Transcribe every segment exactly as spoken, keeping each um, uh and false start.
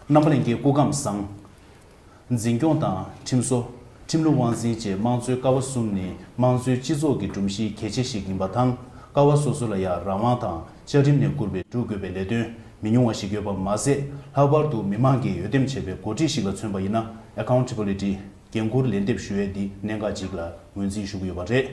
རྣམ་པ་ལྷན་རྒྱས་སྐུ་ཁམས་བཟང་། འཛིན་སྐྱོང་དང་ཁྲིམས་བཟོ། ཁྲིམས་ལུགས་དབང་འཛིན་བཅས་དམངས་གཙོའི་ཀ་བ་གསུམ་ནི་དམངས་གཙོའི་སྤྱི་ཚོགས་ཀྱི་སྒྲོམ་གཞི་གལ་ཆེ་ཞིག་ཡིན་པ་དང་། ཀ་བ་སོ་སོ་ལ་ཡང་རང་དབང་དང་བཅའ་ཁྲིམས་ནས་བསྐུར་བའི་སྒྲུབ་དགོས་པའི་ལས་དོན་མི་ཉུང་བ་ཞིག་ཡོད་པ་མ་ཟད། ལྷག་པར་དུ་མི་དམངས་ཀྱིས་འོས་འདེམས་བྱས་པའི་འགོ་ཁྲིད་ཞིག་ལ་མཚོན་པ་ཡིན་ན། ཨེ་ཁའུན་ཊེ་བི་ལི་ཊི། འགན་འཁུར་ལན་འདེབས་ཞུ་ཡས་འདི་གནད་འགག་ཅིག་ལ་ངོས་འཛིན་ཞུ་གི་ཡོད་པ་རེད།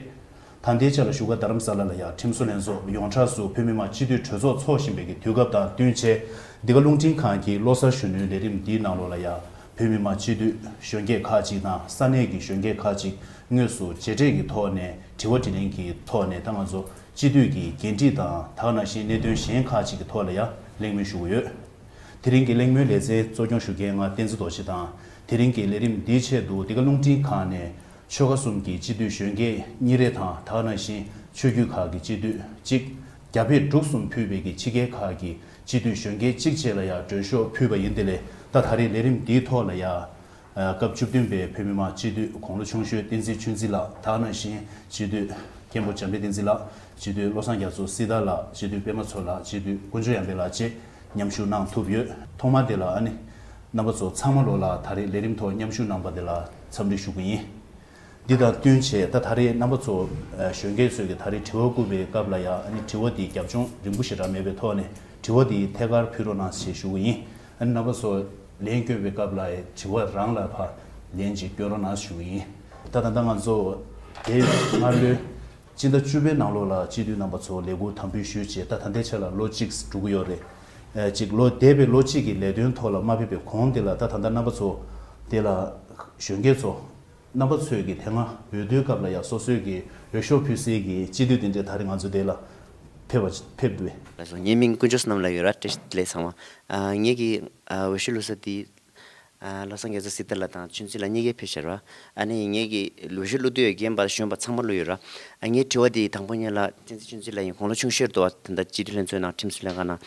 ད་ལྟའི་ཆ་ལ་བཞུགས་སྒར་རྡ་རམ་ས་ལ་ལ་ཡང་ཁྲིམས་བཟོ་ལྷན་ཚོགས་ཡོངས་གྲགས་སུ་བོད་མི་མང་སྤྱི་འཐུས་གྲོས་ཚོགས་འཚོགས་བཞིན་པའི་གི་དུས་སྐབས་དང་བསྟུན་བྱས། འདི་ག་རླུང་འཕྲིན་ཁང་གི་བློ་གསར་གཞོན་ནུའི་ལས་རིམ་འདིའི་ནང་ལོགས་ལ་ཡང་བོད་མི་མང་སྤྱི་འཐུས་གཞོན་སྐྱེས་ཁག་ཅིག་དང་ས་གནས་ཀྱི་གཞོན་སྐྱེས་ཁག་ཅིག་དངོས་སུ་མཇལ་འཕྲད་ཀྱི་ཐོག་ནས་དྲི་བ་དྲིས་ལན་གྱི་ཐོག་ནས། ད་ང་ཚོ་སྤྱི་འཐུས་ཀྱི་འགན་འཁྲི་དང་ད་ག་ནང་བཞིན་གནད་དོན་གཞན་ཁག་ཅིག་གི་ཐོག་ལ་ཡང་གླེང་མོལ་ཞུ་གི་ཡོད། དེ་རིང་གི་གླེང་མོལ་ལེ་ཚན་གཙོ་སྐྱོང་ཞུ་མཁན་ང་བསྟན་འཛིན་རྡོ་རྗེ་དང་། དེ་རིང་གི་ལས་རིམ་འདིའི་ཆེད་དུ་འདི་ག་རླུང་འཕྲིན་ཁང་ནས་ཆོལ་ཁ་གསུམ་གྱི་སྤྱི་འཐུས་གཞོན་སྐྱེས་གཉིས་རེ་དང་། ད་ག་ནང་བཞིན་ཆོས་བརྒྱུད་ཁག་གི་སྤྱི་འཐུས་གཅིག་རྒྱ་བོད་འབྲུག་གསུམ་ཕུད་པའི་གི་ཕྱི་རྒྱལ་ཁག་གི་སྤྱི་འཐུས་གཞོན་སྐྱེས་གཅིག་བཅས་ལ་ཡང་གྲོས་ཤོག་ཕུལ་བ་ཡིན། དེ་ལས་ད་ད་རེས་ལས་རིམ་འདིའི་ཐོག་ལ་ཡང་། ཨ། སྐབས་བཅུ་བདུན་པའི་བོད་མི་མང་སྤྱི་འཐུས་དགུང་ལོ་ཆུང་ཤོས་བསྟན་འཛིན་ཆོས་འཛིན་ལགས། ད་ག་ནང་བཞིན་སྤྱི་འཐུས་མཁན་པོ་འཇམ་དཔལ་བསྟན་འཛིན་ལགས། སྤྱི་འཐུས་བློ་བཟང་རྒྱ་མཚོ་སྲི་ཐར་ལགས། སྤྱི་འཐུས་པད་མ་མཚོ་ལགས། སྤྱི་འཐུས་དཀོན་མཆོག་གཡང་འཕེལ་ལགས་བཅས་མཉམ་ཞུགས་གནང་ཐུབ་ཡོད། ཐོག་མར་དེ་ལ་ཨ་ནི་རྣམ་པ་ཚོ་ཚང་མ་ལོ་ལ་ད་རེས་ལས་རིམ་ཐོག་མཉམ་ཞུགས་གནང་པ་དེ་ལ་འཚམས་འདྲི་ཞུ་གི་ཡིན། འདི་དང་བསྟུན་བྱས་ད་ད་རེས་རྣམ་པ་ཚོ་གཞོན་སྐྱེས་ཚོས་ཀྱི་ད་རེས་དྲི་བ་བཀོད་པའི་སྐབས་ལ་ཡང་ཨ་ནི་དྲི་བ་འདི་རྒྱབ་ལྗོངས་རིང་པོ་ཞེ་དྲག་མེད་པའི་ཐོག་ནས་དྲི་བ་འདི་ཐད་ཀར་ཕུལ་རོགས་གནང་ཞེས་ཞུ་གི་ཡིན། ཨ་ནི་རྣམ་པ་ཚོ་ལན་བསྐྱོན་པའི་སྐབས་ལ་དྲི་བ་རང་ལ་ཕར་ལན་ཅིག་བསྐྱོན་རོགས་གནང་ཞུ་གི་ཡིན། ད་ད་ལྟ་ང་ཚོ་དེ་སྔར་ལོའི་སྤྱི་ཟླ་བཅུ་པའི་ནང་ལོགས་ལ་སྤྱི་འཐུས་རྣམ་པ་ཚོ་ལས་འཁུར་དམ་འབུལ་ཞུས་བྱས། ད་ད་ལྟའི་ཆ་ལ་ལོ་གཅིག་འགྲོ་གི་ཡོད་རེད། ཨ། གཅིག་ལོ་འདས་པའི་ལོ་གཅིག་གི་ལས་དོན་ཐོག་ལ་མ་ཕེབས་པའི་གོང་དེ་ལ་ད་ད་ལྟ་རྣམ་པ་ཚོ་དེ་ལ་གཞོན་སྐྱེས་ཚོ་རྣམ་པ་ཚོས་ཀྱི་དེ་སྔ་འོས་བསྡུའི་སྐབས་ལ་ཡང་སོ་སོས་ཀྱི་འོས་ཤོག་ཕུལ་སའི་གི་སྤྱི་འཐུས་དེ་འདྲས་ད་རེས་ང་ཚོ་དེ་ལ་ཕེབས་པ་ཕེབས་འདུག་པས། ལགས་སོ། ངའི་མིང་དཀོན་མཆོག་བསོད་ནམས་ལགས་ཡོད་ར། བཀྲ་ཤིས་བདེ་ལེགས་ཚང་མ། ཨ། ངེད་ཀྱི་ཨ་འོས་ཤོག་བླུགས་ས་དེ་ཨ་བློ་བཟང་རྒྱ་མཚོ་སྲི་ཐར་ལགས་དང་ཆོས་འཛིན་ལགས་གཉིས་ཀས་ཕེབས་ཤག་ར། ཨ་ནི་ངེད་ཀྱི་འོས་ཤོག་བླུགས་དུས་རྒན་པ་གཞོན་པ་ཚང་མ་བླུགས་ཡོད་ར། ཨ། ངའི་དྲི་བ་དེ་དང་པོ་ཉིད་ལ་བསྟན་འཛིན་ཆོས་འཛིན་ལགས་ཡིན། དགུང་ལོ་ཆུང་ཤོས་རེད་འདུག་པ། ད་ལྟ་སྤྱི་འཐུས་ལྷན་ཚོགས་ནང་ཁྲིམས་བཟོ་ལྷན་ཁང་ནང་།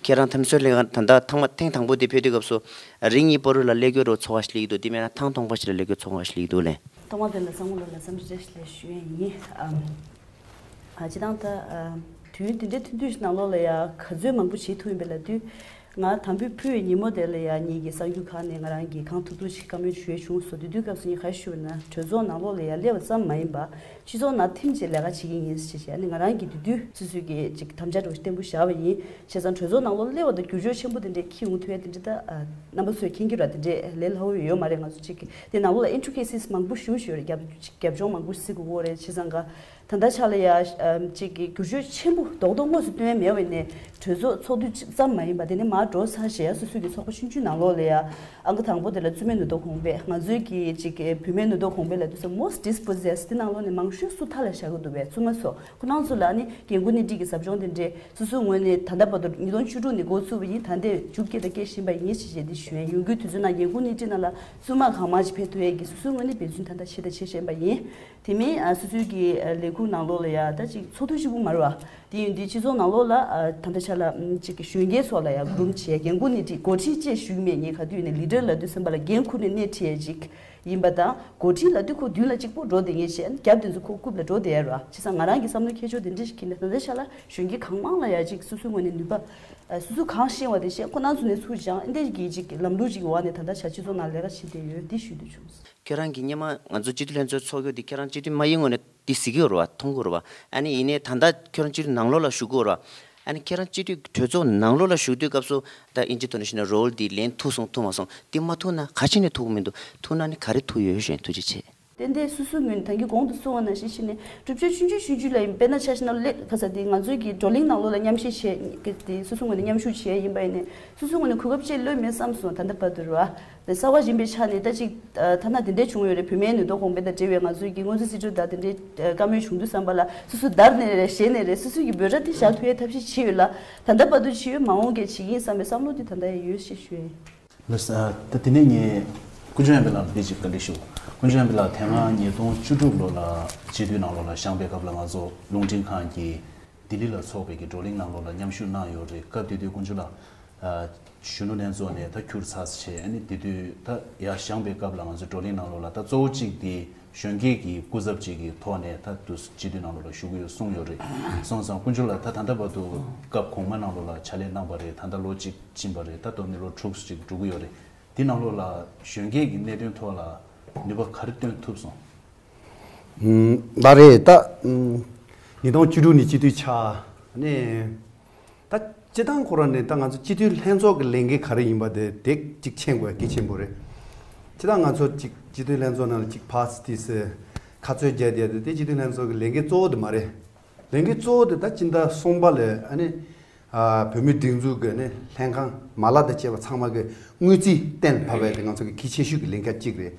ཁྱེད་རང་ཁྲིམས་བཟོ་ལྷན་ཁང་ད་ལྟ་ཐེངས་མ་ཐེངས་དང་པོ་དེ་ཕེབས་དུས་སྐབས་སུ་རིང་གཉིས་བར་དུ་ལ་ཀླད་ཀོར་རོ་ཚོགས་པ་ཞིག་སླེབས་ཀྱི་འདུག། དེ་མིན་ན་ཐེངས་སྟོང་པ་ཞིག་ལ་ཀླད་ཀོར་ཚོགས་པ་ཞིག་སླེབས་ཀྱི་འདུག་ལགས། ཐོག་མ་དེ་ལ་བསམ་བློ་ལ་བསམ་འཆར་ཞིག་ལ་ཞུ་ཡས་ཡིན། ཨམ། ཨ། སྤྱིར་བཏང་ད་ཨ་དུས་ཡུན་དེ་འདྲའི་ཐུང་ཐུང་ཞིག་ནང་ལོགས་ལ་ཡ་ག་ཚོད་མང་པོ་བྱེད་ཐུབ་ཡིན་པས་ལབ་དུས། ང་དམ་འབུལ་ཕུལ་བའི་ཉིན་མོ་དེ་ལ་ཡ་ངེད་ཀྱི་གསར་འགྱུར་ཁང་ནས་ང་རང་གིས་གང་ཐུབ་ཐུབ་ཅིག་བཀའ་མོལ་ཞུ་ཡས་བྱུང་སོང་། དེ་དུས་སྐབས་སུ་ངས་ག་རེ་ཞུས་པ་ན། གྲོས་ཚོགས་ནང་ལོགས་ལ་ཡ་སླེབས་པ་ཙམ་མ་ཡིན་པ། སྤྱི་ཚོགས་ནང་ཐིམ་བྱས་ལས་ཀ་བྱེད་ཀྱི་ཡིན་ཞེས་བཤད། ཨ་ནི་ང་རང་གིས་དེ་དུས་སོ་སོའི་གི་ཅིག་དམ་བཅའ་འདྲ་བོ་ཞིག་བརྟན་པོ་བཞག་པ་ཡིན། བྱས་ཙང་གྲོས་ཚོགས་ནང་ལོགས་སླེབས་པ་དང་འགྱུར་བཅོས་ཆེན་པོ་དེ་འདྲས་འཁྱེར་ཡོང་ཐུབ་ཡ་དེ་འདྲས་ད་ཨ་རྣམ་པ་ཚོས་མཁྱེན་གྱི་ར། དེ་འདྲས་ལས་སླ་བོ་ཡོད་མ་རེད། ང་ཚོ་ཅིག་དེ་ནང་ལོགས་ལ་ཨིན་ཊི་རི་ཀེ་སིས་མང་པོ་ཞེ་པོ་ཅིག་ཡོད་རེད། རྒྱབ་ཅིག་རྒྱབ་ལྗོངས་མང་པོ་ཞིག་གོ་གི་རེད། བྱས་ཙང་ག་ད་ལྟ་ཆ་ལ་ཡ་ཨམ་ཅིག་གི་འགྱུར་བཅོས་ཆེན་པོ་རྡོག་རྡོག་དངོས་སུ་སྟོན་ཡ་མེད་པ་ཡིན་ནའི། གྲོས་ཚོགས་ཚོགས་དུས་གཅིག་ཙམ་མ་ཡིན་པ་དེ་ནས་མར་འགྲོ་ཚར་རྗེས་ཡ་སོ་སོ་གི་ཚོགས་པ་ཆུང་ཆུང་ནང་ལོགས་ལ་ཡ། ཨང་ཀི་དང་པོ་དེ་ལ་བཙུན་མའི་ནུས་སྟོབས་གོང་འཕེལ། ང་ཚོའི་གི་ཅིག་བུད་མེད་ནུས་སྟོབས་གོང་འཕེལ་ལབ་དུས་ཙམ་most dispossessed དེ་ནང་ལོགས་ནས་མང་ཤོས་སུ་མཐའ་ལ་བཞག་གི་འདུག་པས། བཙུན་མ་ཚོ། ཁོ་རང་ཚོ་ལ་ནི་རྒན་རྒོན་སྣེ་ཁྲིད་ཀྱི་ཟབ་སྦྱོང་དེ་འདྲས་སོ་སོའི་ངོས་ནས་ད་ལྟ་བར་དུ་ཉིས་སྟོང་བཅུ་དྲུག་ནས་འགོ་བཙུགས་པ་ཡིན། ད་ལྟའི་མཇུག་སྐྱེལ་དང་སྐྱེལ་བཞིན་པ་ཡིན་ཞེས་བཤད་དེ་ཞུ་ཡ་ཡིན། ཡོང་རྒྱུའི་དུས་ཚོད་ནང་རྒན་རྒོན་སྣེ་ཁྲིད་ནང་ལ་བཙུན་མ་གང་མང་ཞིག་ཕེབས་ཐུབ་ཡས་ཀྱི་སོ་སོའི་ངོས་ནས་འབད་བརྩོན་ད་ལྟ་བྱས་དང་བྱེད་བཞིན་པ་ཡིན། དེ་མིན་ཨ་སོ་སོའི་གི་ཨ་ལས་ཁུངས་ནང་ལོགས་ལ་ཡ་ད་ཅིག་ཚོགས་འདུ་གཅིག་པུ་མ་རེད་བ། དེ་ཡིན་དུས་སྤྱི་ཚོགས་ནང་ལོགས་ལ་ཨ་ད་ལྟ་ཆ་ལ་ཨམ་ཅིག་གི་གཞོན་སྐྱེས་ཚོ་ལ་ཡ་གུ་རུམ་བྱེད་ཡ། རྒན་རྒོན་སྣེ་ཁྲིད། འགོ་ཁྲིད་ཅེས་ཞུ་གི་མེད། ངས་ག་དུས་ནས་ལི་ཌར་ལབ་དུས་ཙམ་པ་ལ་འགན་འཁུར་ནས་སྣེ་ཁྲིད་ཡ་ཅིག་ཡིན་པ་དང་། འགོ་ཁྲིད་ལབ་དུས་ཁོ་མདུན་ལ་གཅིག་པོ་འགྲོ་བསྡད་མཁན་བྱས། རྒྱབ་དེ་ཚོ་ཁོ་རྐུབ་ལ་འགྲོ་བསྡད་ཡ་རེད་བ། བྱས་ཙང་ང་རང་གི་བསམ་བློའི་ཁྱད་ཆོས་དེ་འདྲ་ཞིག་གིས་ནས་ད་ལྟ་ཆ་ལ་གཞོན་སྐྱེས་གང་མང་ལ་ཡ་ཅིག་སོ་སོའི་ངོས་ནས་ནུས་པ་ཨ་སོ་སོ་གང་ཤེས་པ་དེ་བཤད། ཁོ་རང་ཚོ་ནས་ཚུར་སྦྱངས། འདི་འདྲའི་གི་ཅིག་ལམ་ལུགས་ཅིག་གི་འོག་ནས་ད་ལྟ་ཆ་སྤྱི་ཚོགས་ནང་ལས་ཀ་བྱེད་བསྡད་ཡོད། འདི་ཞུ་འདོད་བྱུང་། ཁྱོད་རང་གིས་སྔོན་མ་ང་ཚོ་སྤྱི་འཐུས་ལྷན་ཚོགས་ཚོགས་རྒྱུ་འདི་ཁྱེད་རང་སྤྱི་འཐུས་མ་ཡིན་སྔོན་ནས་འདི་གཟིགས་ཀྱི་ཡོད་རེད་བ། མཐོང་གི་ཡོད་རེད་བ། ཨ་ནི་ཡིན་ནའི་ད་ལྟ་ཁྱོད་རང་སྤྱི་འཐུས་ནང་ལོགས་ལ་ཞུགས་ཀྱི་ཡོད་རེད་བ། ཨ་ནི་ཁྱེད་རང་སྤྱི་འཐུས་གྲོས་ཚོགས་ནང་ལོགས་ལ་ཞུགས་དུས་སྐབས་སུ་ད་ཨིན་ཇི་ཐོག་ནས་བཤད་ན་རོལ་འདི་ལེན་ཐུབ་སོང་ཐུབ་མ་སོང་། འདི་མ་ཐུབ་ན་ག་ཅི་ནས་ཐུབ་ཀྱི་མི་འདུག། ཐུབ་ན་ནི་ག་རེ་ཐུབ་ཡོད་ཞེས་ཐུགས་རྗེ་ཆེ། ཏན་ཏན་སོ་སོའི་ངོས་ནས་ད་གིན་གོང་དུ་གསུངས་པ་ནང་བཞིན་བྱས་ནས་སྒྲུབ་བྱེད་ཆུང་ཆུང་ཆུང་ཆུང་ལ་ཡིན། དཔེར་ན་ཆ་བཞག་ན་ལས་ཁ་ས་དེ་ང་ཚོའི་གི་བགྲོ་གླེང་ནང་ལོགས་ལ་མཉམ་ཞུགས་བྱས་ཀྱི་དེ་སོ་སོའི་ངོས་ནས་མཉམ་ཞུགས་བྱས་ཡིན་པ་ཡིན་ནའི་སོ་སོའི་ངོས་ནས་གོ་སྐབས་ཅིག་ལོས་མེད་བསམ་སོང་། ད་ལྟ་བར་དུ་རེད་བ། དེ་གསར་བ་ཡིན་པའི་ཆ་ནས་ད་ཅིག་ཐ་ན་དེ་འདྲས་བྱུང་ཡོད་རེད། བུད་མེད་ནུས་སྟོབས་གོང་འཕེལ་དང་འབྲེལ་བའི་ང་ཚོའི་གི་སྔོན་རྩིས་རྩིས་སྤྲོད་དང་དེ་འདྲས་བཀའ་མོལ་བྱུང་དུས་ཙམ་པ་ལ་སོ་སོ་བརྡར་ནས་རེད། ཞེད་ནས་རེད། སོ་སོའི་གི་འབོད་སྒྲ་དེ་བཞག་ཐུབ་ཡའི་ཐབས་ཤེས་བྱས་ཡོད་ལ། ད་ལྟ་བར་དུ་བྱས་ཡོད། མ་འོངས་གི་བྱེད་ཀྱི་ཡིན་བསམ་པའི་བསམ་བློ་དེ་ད་ལྟ་ཡང་ཡོད་ཞེས་ཞུ་ཡ་ཡིན། ལགས་སོ། ད་དེ་ནས་ངས་དཀོན་མཆོག་དབྱངས་དཔལ་ལགས་ལ་འདི་ཅིག་བཀའ་འདྲི་ཞུ། དཀོན་མཆོག་དབྱངས་དཔལ་ལགས་དེ་སྔ་ཉིས་སྟོང་བཅུ་དྲུག་ལོ་ལ་སྤྱི་འཐུས་ནང་ལོགས་ལ་བཞེངས་པའི་སྐབས་ལ་ང་ཚོ་རླུང་འཕྲིན་ཁང་གིས་ལྡི་ལི་ལ་འཚོགས་པའི་གི་བགྲོ་གླེང་ནང་ལོགས་ལ་མཉམ་ཞུགས་གནང་ཡོད་རེད། སྐབས་དེ་དུས་དཀོན་མཆོག་ལགས་གཞོན་ནུ་ལྷན་ཚོགས་ནས་ད་ཁྱུར་ཚར་བྱས། ཨ་ནི་དེ་དུས་ད་ཡར་བཞེངས་པའི་སྐབས་ལ་ང་ཚོ་བགྲོ་གླེང་ནང་ལོགས་ལ་ད་གཙོ་བོ་གཅིག་དེ་ གཞོན་སྐྱེས་ཀྱི་སྐུ་ཚབ་ཅིག་གི་ཐོག་ནས་ད་དུ་སྤྱི་འཐུས་ནང་ལོགས་ལ་ཞུགས་ཀྱི་ཡོད་གསུངས་ཡོད་རེད། སོང་ཙང་དཀོན་མཆོག་ལགས་ད་ད་ལྟ་བར་དུ་སྐབས་གོང་མ་ནང་ལོགས་ལ་ཕྱག་ལས་གནང་བ་རེད། ད་ལྟ་ལོ་གཅིག་ཕྱིན་པ་རེད། ད་དོ་ནི་ལོ་དྲུག་ཅིག་འགྲོ་གི་ཡོད་རེད། དེ་ནང་ལོགས་ལ་གཞོན་སྐྱེས་ཀྱི་གནད་དོན་ཐོག་ལ་ནུས་པ་ག་རེ་བཏོན་ཐུབ་སོང་། ད་རེད་ད། ཉིས་སྟོང་བཅུ་དྲུག་ནས་སྤྱི་འཐུས་ཆགས་ནས། ད་སྤྱི་བཏང་ཁོ་རང་ནས་ད་ང་ཚོ་སྤྱི་འཐུས་ལྷན་ཚོགས་ཀྱི་ལས་འགན་ག་རེ་ཡིན་པ་དེ་དེ་གཅིག་མཁྱེན་དགོས་གལ་ཆེན་པོ་རེད། སྤྱི་བཏང་ང་ཚོ་གཅིག་སྤྱི་འཐུས་ལྷན་ཚོགས་ནང་ལ་གཅིག་ཕར་ཚུར་དེ་ཚོ་ཁ་རྩོད་རྒྱག་བསྡད་དེ་དེ་སྤྱི་འཐུས་ལྷན་ཚོགས་ཀྱི་ལས་འགན་གཙོ་བོ་དེ་མ་རེད། ལས་འགན་གཙོ་བོ་དེ་ད་སྤྱི་ཟླ་གསུམ་པ་ལ་ཨ་ནི་བོད་མིའི་སྒྲིག་འཛུགས་ཀྱི་ནི་ལྷན་ཁང་མ་ལག་དང་བཅས་པ་ཚང་མ་གི་དངུལ་རྩིས་གཏན་ཕབ་པ་དེ་ང་ཚོ་གི་གལ་ཆེ་ཤོས་ཀྱི་ལས་འགན་གཅིག་རེད།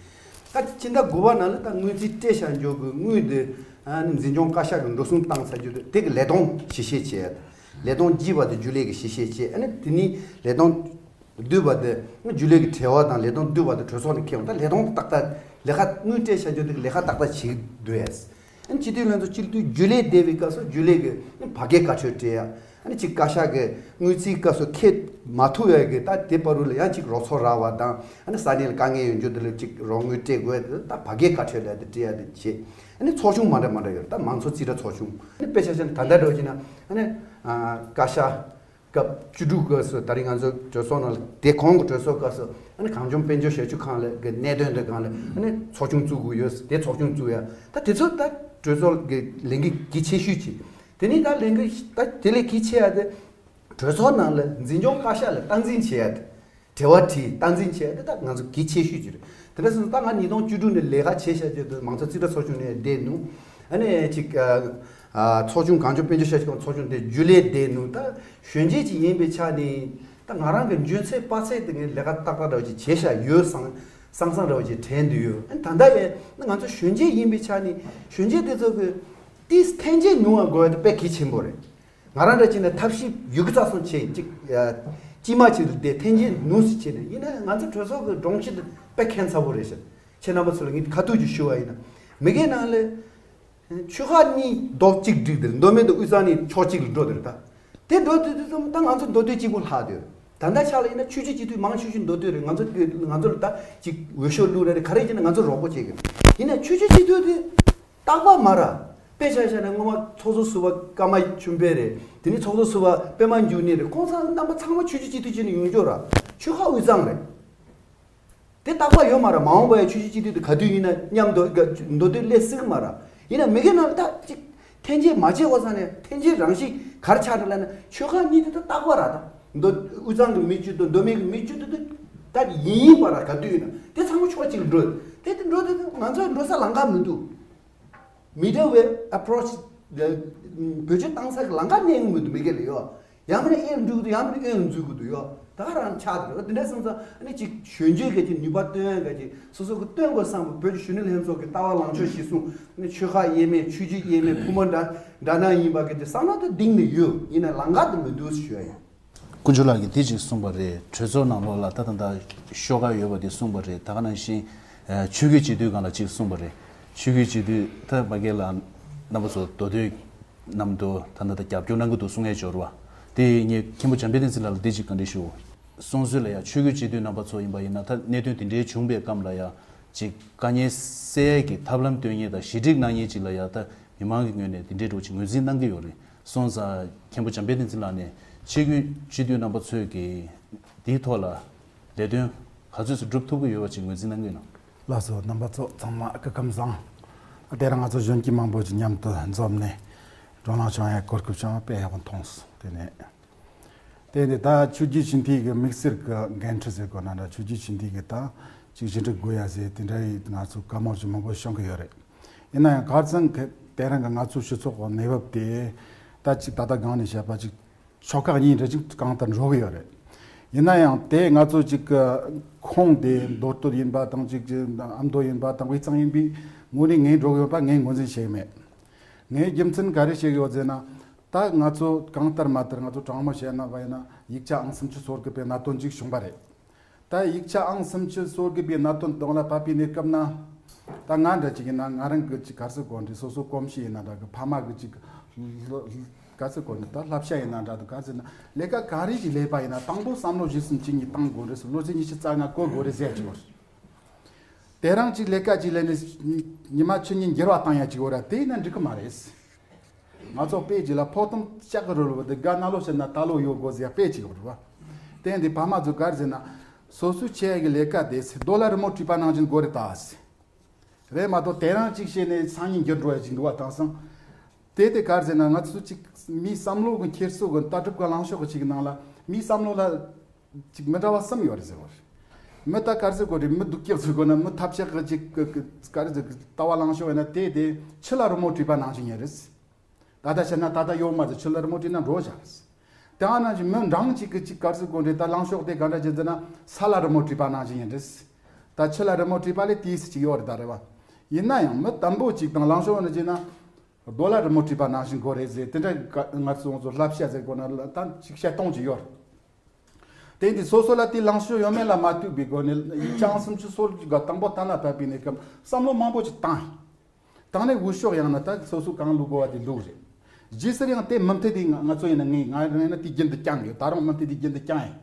ད་སྤྱི་ཟླ་དགུ་པ་ནང་ལ་ད་དངུལ་རྩིས་སྤྲད་བཞག་འཇོག་གི་དངུལ་དེ་ཨ་ནི་འཛིན་སྐྱོང་བཀའ་ཤག་གི་འགྲོ་སོང་བཏང་ཚར་རྒྱུ་དེ་དེ་གི་ལས་སྟངས་ཞིབ་བཤེར་བྱས། ལས་སྟངས་བགྱིས་པ་དེ་རྒྱུན་ལས་ཀྱི་ཞིབ་བཤེར་བྱས། ཨ་ནི་དེ་ནི་ལས་སྟངས་བསྡུས་པ་དེ་རྒྱུན་ལས་ཀྱི་གྲོས་བ་དང་ལས་སྟངས་བསྡུས་པ་དེ་གྲོས་ཚོགས་ནས་འཁྱེར་ཡོང་། ད་ལས་སྟངས་ཏག་ཏག་ལས་ཀ་དངུལ་སྤྲད་བཞག་རྒྱུ་དེ་གི་ལས་ཀ་ཏག་ཏག་བྱེད་འདུག་ཨེ། ཨ་ནི་སྤྱི་འཐུས་ལྷན་ཚོགས་སྤྱི་འཐུས་རྒྱུན་ལས་བསྡད་པའི་སྐབས་སུ་རྒྱུན་ལས་ཀྱི་ཨ་ནི་ཕ་གིའི་བཀའ་འཁྲོལ་སྤྲད་ཡ། ཨ་ནི་གཅིག་བཀའ་ཤག་གི་དངུལ་རྩིས་སྐབས་སུ་འཁེལ་མ་ཐུབ་ཡ་གི་ད་དེ་བར་དུ་ལ་ཡང་གཅིག་རོགས་ཚོགས་རག་པ་དང་། ཨ་ནི་ས་གནས་ལ་དཀའ་ངལ་ཡོང་རྒྱུ་དེ་ལ་གཅིག་རོགས་དངུལ་སྤྲད་དགོས་དེ་ད་ཕ་གིའི་བཀའ་འཁྲོལ་ལ་དེ་སྤྲད་ཡ་དེ་བྱེད། ཨ་ནི་ཚོགས་ཆུང་མ་འདྲ་མ་འདྲ་ཡོད་རེད། ད་མང་གཙོ་རྩིས་ཁྲ་ཚོགས་ཆུང་། ཨ་ནི་དཔེ་ཆ་བཞག་ན་ད་ལྟ་འགྲོ་གི་ན་ཨ་ནི་བཀའ་ཤག་སྐབས་བཅུ་དྲུག་སྐབས་སུ་ད་རེས་ང་ཚོ་གྲོས་ཚོགས་ནང་ལ་དེ་གོང་གི་གྲོས་ཚོགས་སྐབས་སུ་ཨ་ནི་གངས་ལྗོངས་དཔལ་འབྱོར་ཞབས་ཞུ་ཁང་ལ་གི་གནད་དོན་དེ་སྒང་ལ་ཨ་ནི་ཚོགས་ཆུང་བཙུགས་དགོས་ཡོད། དེ་ཚོགས་ཆུང་བཙུགས་ཡ། ད་དེ་ཚོ་ད་གྲོས་ཚོགས་ཀྱི་ལས་འགན་གལ་ཆེ་ཤོས་ཅིག་དེ་ནི་ད་ལས་འགན་ད་དེ་ལས་གལ་ཆེ་ཡ་དེ་གྲོས་ཚོགས་ནང་ལ་འཛིན་སྐྱོང་བཀའ་ཤག་ལ་སྟངས་འཛིན་བྱེད་ཡ་དེ། དྲི་བ་དྲིས་སྟངས་འཛིན་བྱས་ཏེ་ད་ང་ཚོ་གལ་ཆེ་ཤོས་ཅིག་རེད། དེ་འདྲ་སོང་ཙང་ད་ང་ཉིས་སྟོང་བཅུ་དྲུག་ནས་ལས་ཀ་བྱས་བཞག་རྒྱུ་དེ་མང་གཙོ་རྩིས་ཁྲ་ཚོགས་ཆུང་ནས་བསྡད་ནུས། ཨ་ནི་ཅིག་ཨ་ཚོགས་ཆུང་གངས་ལྗོངས་དཔལ་འབྱོར་ཞབས་ཞུ་ཁང་ཚོགས་ཆུང་དེ་རྒྱུན་ལས་བསྡད་ནུས། ད་གཞོན་སྐྱེས་ཅིག་ཡིན་པའི་ཆ་ནས་ད་ང་རང་གི་འཇོན་ཚད་དཔག་ཚད་དེ་ངས་ལས་ཀ་ཏག་ཏག་འདྲ་བོ་ཅིག་བྱས་བཞག་ཡོད་བསམ་བསམ་བསམ་འདྲ་བོ་ཅིག་དྲན་འདུག་ཡོད། ཨ་ནི་ད་ལྟ་ཡང་ད་ང་ཚོ་གཞོན་སྐྱེས་ཡིན་པའི་ཆ་ནས་གཞོན་སྐྱེས་དེ་ཚོ་གི་ཏིས་ཐན་ཅེས་ནུས་པ་དགོས་ཡ་དེ་དཔེ་གལ་ཆེན་པོ་རེད། ང་རང་འདྲ་བྱས་ན་ཐབས་ཤེས་ཡོད་རྒུ་རྩ་གསུམ་བྱས་ཅིག་ཨ་དཀྱིལ་མ་ཅིག་ལ་བསྡད་ཐན་ཅེས་ནུས་སུ་བྱས་ནས། ཡིན་ན་ང་ཚོ་གྲོས་ཚོགས་ཀྱི་སྒྲོམ་གཞི་དེ་དཔེ་ཁྱད་མཚར་པོ་རེད་ཤག་ཁྱེད་རྣམ་པ་ཚོ་ལ་ངས་ཁ་ཐུག་ཅིག་ཞུ་བ་ཡིན་ན། མི་སྒེར་ནང་ལ་ཆོལ་ཁ་གཉིས་རྡོག་གཅིག་སྒྲིལ་དེ་མདོ་སྨད་དང་དབུས་གཙང་གཉིས་ཕྱོགས་གཅིག་ལ་འགྲོ་དེ་རེད་ད། དེ་འགྲོ་དུས་དུས་ཙམ་ད་ང་ཚོ་མདོ་སྟོད་གཅིག་པུ་ལྷག་དུས། ད་ལྟ་ཆ་ལ་ཡིན་ན་ཆོས་བརྒྱུད་སྤྱི་འཐུས་མང་ཆེ་ཤོས་མདོ་སྟོད་རེད། ང་ཚོ་ང་ཚོ་ལ་ད་ཅིག་འོས་ཤོག་བླུགས་ར་རེད། ག་རེ་བྱས་ན་ང་ཚོ་རོགས་པ་བྱེད་གི། ཡིན་ན་ཆོས་བརྒྱུད་སྤྱི་འཐུས་དེ་རྟག་པ་མ་ར། དཔེ་ཆ་བཞག་ན་སྔོན་མ་ཚོགས་གཙོ་ཟུར་པ་ཀརྨ་ཆོས་འཕེལ་རེད། དེ་ནས་ཚོགས་གཙོ་ཟུར་པ་པད་མ་འབྱུང་གནས་རེད། ཁོང་ཚང་རྣམ་པ་ཚང་མ་ཆོས་བརྒྱུད་སྤྱི་འཐུས་བྱས་ནས་ཡོང་ཆོག་ར། ཆོལ་ཁ་དབུས་གཙང་རེད། དེ་རྟག་པར་ཡོད་མ་རེད། མ་འོངས་པ་ཡང་ཆོས་བརྒྱུད་སྤྱི་འཐུས་དེ་ག་དུས་ཡིན་ན་མཉམ་དུ་མདོ་སྟོད་སླེབས་སྲིད་ཀྱི་མ་རེད། ཡིན་ན་མི་སྒེར་ནང་ལ་ད་ཅིག་འཐེན་འཁྱེར་མ་བྱེད་པ་ས་ནས་འཐེན་འཁྱེར་རང་བཞིན་ག་རེ་ཆགས་འདུག་ལབ་ན་ཆོལ་ཁ་གཉིས་དེ་ད་རྟག་པར་ར་ད་མདོ་དབུས་གཙང་གི་མི་བཅུ་དང་མདོ་སྨད་ཀྱི་མི་བཅུ་དེ་ད་ཡིན་ཡིན་པ་ར། ག་དུས་ཡིན་ན་དེ་ཚང་མ་ཕྱོགས་གཅིག་ལ་འགྲོ། དེ་དེ་འགྲོ་དེ་ང་ཚོ་འགྲོ་ས་ལམ་ཁ་མི་འདུག་མི་འདྲ་བའི་approach བེད་སྤྱོད་བཏང་ས་གི་ལམ་ཁ་གནས་ཀྱི་མི་འདུག་མི་སྒེར་ལ་ཡོད། ཡང་མིན་ན་ཨེ་འགྲུལ་གི་འདུག་ཡང་མིན་ན་ཨེ་འཛུལ་གི་འདུག་ཡོད། ད་ག་རང་ཆགས་འདུག་དེ་འདྲ་སོང་ཙང་ཨ་ནི་ཅིག་གཞོན་སྐྱེས་ག་ཅིག་ནུས་པ་བཏོན་ཡ་ག་ཅིག་སོ་སོ་གི་བཏོན་དགོས་བསམ་པ། བོད་ཀྱི་གཞོན་ནུ་ལྷན་ཚོགས་ཀྱི་ལྟ་བ་ལངས་ཕྱོགས་གཞིར་བཟུང་ཨ་ནི་ཆོལ་ཁ་དབྱེ་མེད་ཆོས་བརྒྱུད་དབྱེ་མེད་ཕུ་མ་འདྲ་འདྲ་ན་ཡིན་པ་ག་ཅིག་བསམ་བློ་དེ་གཏིང་ནས་ཡོད། ཡིན་ན་ལམ་ཁ་དེ་མི་འདུག་ཞུ་ཡ་ཡིན། དཀོན་མཆོག་ལགས་ཀྱིས་འདི་གཅིག་གསུངས་པ་རེད། གྲོས་ཚོགས་ནང་ལོགས་ལ་ད་ད་ལྟ་ཤོག་ཁག་ཡོད་པ་འདི་གསུངས་པ་རེད། ད་ག་ནང་བཞིན་ཆོས་བརྒྱུད་སྤྱི་འཐུས་སྒང་ལ་གཅིག་གསུངས་པ་རེད། ཆོས་བརྒྱུད་སྤྱི་འཐུས་ད་ཕ་གི་ལ་རྣམ་པ་ཚོ་མདོ་སྟོད་གནམ་མདོ་ད་ལྟ་ད་རྒྱབ་སྐྱོར་གནང་གི་འདུག་གསུང་ཡས་འབྱོར་བ་དེ་ངས་མཁན་པོ་འཇམ་དཔལ་བསྟན་འཛིན་ལགས་ལ་འདི་གཅིག་བཀའ་འདྲི་ཞུ། སོང་ཚོད་ལ་ཡ་ཆོས་བརྒྱུད་སྤྱི་འཐུས་རྣམ་པ་ཚོ་ཡིན་པ་ཡིན་ན་ད་གནད་དོན་དེ་འདྲའི་བྱུང་པའི་སྐབས་ལ་ཡ་གཅིག་དཀའ་ངལ་སེལ་ཡས་ཀྱི་ཐབས་ལམ་སྟོན་མཁན་དང་ཞི་འགྲིག་གནང་མཁན་གཅིག་ལ་ཡ་ད་མི་མང་གི་ངོས་ནས་དེ་འདྲའི་འདྲ་བོ་ཅིག་ངོས་འཛིན་གནང་གི་ཡོད་རེད། སོང་ཙང་མཁན་པོ་འཇམ་དཔལ་བསྟན་འཛིན་ལགས་ནས་ཆོས་བརྒྱུད་སྤྱི་འཐུས་རྣམ་པ་ཚོས་ཀྱིས་འདིའི་ཐོག་ལ་ལས་དོན་ག་ཚོད་ཙམ་སྒྲུབ་ཐུབ་ཀྱི་ཡོད་པ་ཅིག་ངོས་འཛིན་གནང་གི་ཡོད་ན། ལགས་སོ། རྣམ་པ་ཚོ་ཚང་མ་སྐུ་ཁམས་བཟང་། དེ་རིང་ང་ཚོ་གཞོན་སྐྱེས་མང་པོ་ཅིག་མཉམ་དུ་འཛོམས་ནས་བགྲོ་གླེང་བྱུང་ཡ་གོ་སྐབས་བྱུང་བ་དཔེ་ཡག་པོ་མཐོང་སོང་། དེ་ནས་དེ་ནས་ད་ཆོས་བརྒྱུད་སྤྱི་འཐུས་ཀྱི་དམིགས་བསལ་གྱི་འགན་འཁྲི་ཟེར་དགོས་ན་འདྲ། ཆོས་བརྒྱུད་སྤྱི་འཐུས་ཀྱི་ད་ཅིག་ཞི་འགྲིག་དགོས་ཡ་ཟེར་དེ་འདྲ་ཡི་ང་ཚོ་བཀའ་མོལ་ཅིག་མང་པོ་བྱུང་གི་ཡོད་རེད། ཡིན་ན་ཡང་ཁ་སང་གི་དེ་རིང་གི་ང་ཚོ་སྤྱི་ཚོགས་ཀྱི་གནས་བབ་དེ་ད་ཅིག་ད་ལྟ་སྒང་ནས་བཤད་པ་ཅིག་ཆོལ་ཁ་གཉིས་འདྲ་ཅིག་གང་ལྟར་འགྲོ་གི་ཡོད་རེད། ཡིན་ན་ཡང་དེ་ང་ཚོ་ཅིག་གི་ཁོངས་དེ་མདོ་སྟོད་ཡིན་པ་དང་ཅིག་ཅིག་ཨ་མདོ་ཡིན་པ་དང་དབུས་གཙང་ཡིན་པའི་ངོས་ནས་ངས་འགྲོ་གི་ཡོད་པ་ངས་ངོས་འཛིན་བྱེད་ཀྱི་མེད། ངས་རྒྱུ་མཚན་ག་རེ་བཤད་ཀྱི་ཡོད་ཟེར་ན། ད་ང་ཚོ་གང་ལྟར་མ་ལྟར་ང་ཚོ་དྲང་མོ་བཤད་ན་བ་ཡིན་ན་ཡིག་ཆ་ཨང་སུམ་ཅུ་སོ་དགུ་པའི་གནད་དོན་ཅིག་བྱུང་པ་རེད། ད་ཡིག་ཆ་ཨང་སུམ་ཅུ་སོ་དགུ་པའི་གནད་དོན་དོན་ལ་ཕབ་པའི་གནས་སྐབས་ན། ད་ང་འདྲ་ཅིག་ཡིན་ན་ང་རང་གི་ཅིག་ག་རེ་ཟེར་དགོས་རེད། སོ་སོ་གོམས་གཤིས་ཡིན་ན་འདྲ་གི་ཕ་མ་གི་ཅིག་ག་རེ་ཟེར་དགོས་རེད། ད་བསླབ་བྱ་ཡིན་ན་འདྲ་འདུག་ག་རེ་ཟེར་ན་ལས་ཀ་ག་རེ་ཞིག་ལས་པ་ཡིན་ན་དང་པོ་བསམ་བློ་གཞི་གསུམ་གཅིག་གཉིས་བཏང་དགོས་རེད་ཟེར། བློ་རྩེ་ཉི་ཤུ་རྩ་ལྔ་བཀོལ་དགོས་རེད་ཟེར་གྱི་ཡོད། དེ་རང་གཅིག་ལས་ཀ་གཅིག་ལས་ནས་ཉི་མ་ཆུ་གཉིས་འགྱུར་བ་བཏང་ཡ་གཅིག་ཡོད་ར། དེ་ཡིན་ན་འགྲིག་གི་མ་རེད། ང་ཚོ་དཔེ་གཅིག་ལ་ཕོ་གཏམ་ལྕགས་ཀྱི་རོལ་བ་དེ་དགའ་ན་ལོ་ཟེར་ན་ད་ལོ་ཡོད་དགོས་ཟེར་ཡ་དཔེ་གཅིག་ཡོད་རེད་བ། དེ་ཡིན་དུས་ཕ་མ་ཚོ་ག་རེ་ཟེར་ན། སོ་སོའི་བྱེད་ཡ་གི་ལས་ཀ་དེ་རྡོ་ལ་རི་མོ་བྲིས་པ་ནང་བཞིན་དགོས་རེད་ད་ཟེར། རེད་མ་གཏོགས་དེ་རང་གཅིག་བྱས་ནས་སང་ཉིན་འགྱུར་འགྲོ་ཡ་ཅིག་འདུག་བ། དེང་སང་དེ་དེ་ག་རེ་ཟེར་ན། ང་ཚོ་གཅིག་མིའི་བསམ་བློ་གི་འཁྱེར་སོ་གི་ལྟ་གྲུབ་གི་ལངས་ཕྱོགས་གི་ཅིག་ནང་ལ་མིའི་བསམ་བློ་ལ་ཅིག་མི་འདྲ་བ་གསུམ་ཡོད་རེད་ཟེར་བ་རེད། མི་ད་ག་རེ་ཟེར་དགོས་རེད། མི་སྡུག་སྐྱག་ཟེར་དགོས་ན། མི་ཐབས་ཆག་གི་ཅིག་གི་གི་ག་རེ་ཟེར་གི་ལྟ་བ་ལངས་ཕྱོགས་ཡིན་ན། དེ་དེ་ཆུ་ལ་རི་མོ་བྲིས་པ་ནང་བཞིན་ཡིན་རེད། ད་ལྟ་བཤད་ན་ད་ལྟ་ཡོད་མ་རེད། ཆུ་ལ་རི་མོ་བྲིས་ན་འགྲོ་བཞག་རེད། དེ་ཨ་ནང་བཞིན་མི་འབྲིང་གཅིག་གི་ཅིག་ག་རེ་ཟེར་དགོས་རེད། ད་ལངས་ཕྱོགས་དེ་ག་འདྲ་ཅིག་ཟེར་ན། ས་ལ་རི་མོ་བྲིས་པ་ནང་བཞིན་ཡིན་རེད། ད་ཆུ་ལ་རི་མོ་བྲིས་པ་ལས་དེའི་སྲིད་ཅིག་ཡོད་རེད་ད། རེད་བ། ཡིན་ན་ཡང་མི་དམ་པོ་ཅིག་དང་ལངས་ཕྱོགས་ནི་ཅིག་ན། རྡོ་ལ་རི་མོ་བྲིས་པ་ནང་བཞིན་དགོས་རེད་ཟེར། དེ་འདྲ་ག་ང་ཚོ་ཚོ་བསླབ་བྱ་ཟེར་དགོས་ན་ད་ཅིག་བཤད་སྟངས་ཅིག་ཡོད་རེད། དེ་འདི་སོ་སོ་ལ་དེ་ལངས་ཕྱོགས་ཡོད་མེད་ལ་མ་ལྟོས་པའི་སྒོ་ནས། ཡིག་ཆ་སུམ་ཅུ་སོ་དགུ་ག་དང་པོ་གཏན་ལ་ཕབ་པའི་གནས་སྐབས་བསམ་བློ་མང་པོ་ཅིག་བཏང་། དང་ནས་འུ་ཤོག་ཡང་ན་ད་སོ་སོ་གང་བླུག་དགོས་པ་དེ་བླུག་རེད། རྗེས་སུ་ཡང་དེ་མུ་མཐུད་དེ་ང་ང་ཚོ་ཡིན་ན། ངས་ང་རང་ཡིན་ན་དེ་རྒྱུན་དུ་བསྐྱངས་ཡོད། ད་རུང་མུ་མཐུད་དེ་རྒྱུན་དུ་བསྐྱངས་ཡིན།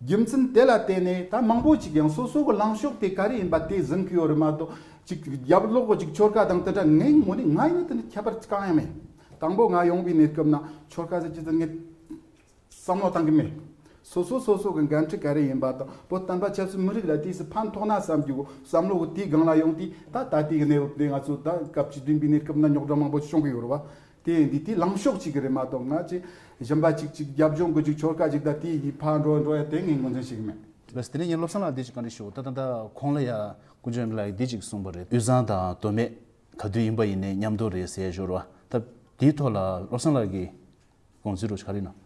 རྒྱུ་མཚན་དེ་ལ་བརྟེན་ནས་ད་མང་པོ་ཅིག་ཡང་སོ་སོ་གི་ལངས་ཕྱོགས་དེ་ག་རེ་ཡིན་པ་དེ་ཟིན་གི་ཡོད་རེད་མ་གཏོགས། ཅིག་རྒྱབ་ལོགས་གི་ཅིག་ཆོལ་ཁ་དང་དེ་འདྲ་ངས་ངོ་ནས་ང་ཡིན་ན་དེ་འདྲ་ཁྱད་པར་གང་ཡང་མེད། དང་པོ་ང་ཡོང་བའི་གནས་སྐབས་ན་ཆོལ་ཁ་ཟེར་གྱི་དེ་ངས་བསམ་བློ་བཏང་གི་མེད། སོ་སོ་སོ་སོ་གི་འགན་འཁྲི་ག་རེ་ཡིན་པ་དང་། བོད་བསྟན་པ་ཆབ་སྲིད་མི་རིགས་ལ་དུས་སུ་ཕན་ཐོགས་ན་བསམ་རྒྱུ་བསམ་བློ་གི་དེའི་སྒང་ལ་ཡོང་དུས། ད་ད་ལྟའི་གི་གནས་བབ་དེ་ང་ཚོ་ད་སྐབས་བཅུ་བདུན་པའི་གནས་སྐབས་ན་རྙོག་དྲ་མང་པོ་བྱུང་གི་ཡོད་རེད་བ། དེ་འདི་དེ་ལངས་ཕྱོགས་གཅིག་གི་རེད་མ་གཏོགས། ང་ཅི་གཞན་པ་གཅིག་གཅིག་རྒྱབ་ལྗོངས་གི་གཅིག་ཆོལ་ཁ་གཅིག་དང་དེའི་ཕར་འགྲོ་འགྲོ་ཡ་དེ་ངས་ངོས་འཛིན་བྱེད་ཀྱི་མེད། ལགས་སོ། དེ་ནས་ངས་བློ་བཟང་ལགས་འདི་ཅིག་བཀའ་འདྲི་ཞུ། ད་ད་ད་གོང་ལ་ཡ་དཀོན་མཆོག་ལགས་འདི་ཅིག་གསུངས་པ་རེད། དབུས་གཙང་དང་མདོ་སྨད་ག་དུས་ཡིན་པ་ཡིན་ནའི་མཉམ་དུ་རེད་ཟེར་ཞོར་བ། ད་དེའི་ཐོག་ལ་བློ་བཟང་ལགས་ཀྱི་དགོངས་ཚུལ་རོ་ག་རེ་ཡིན་ན།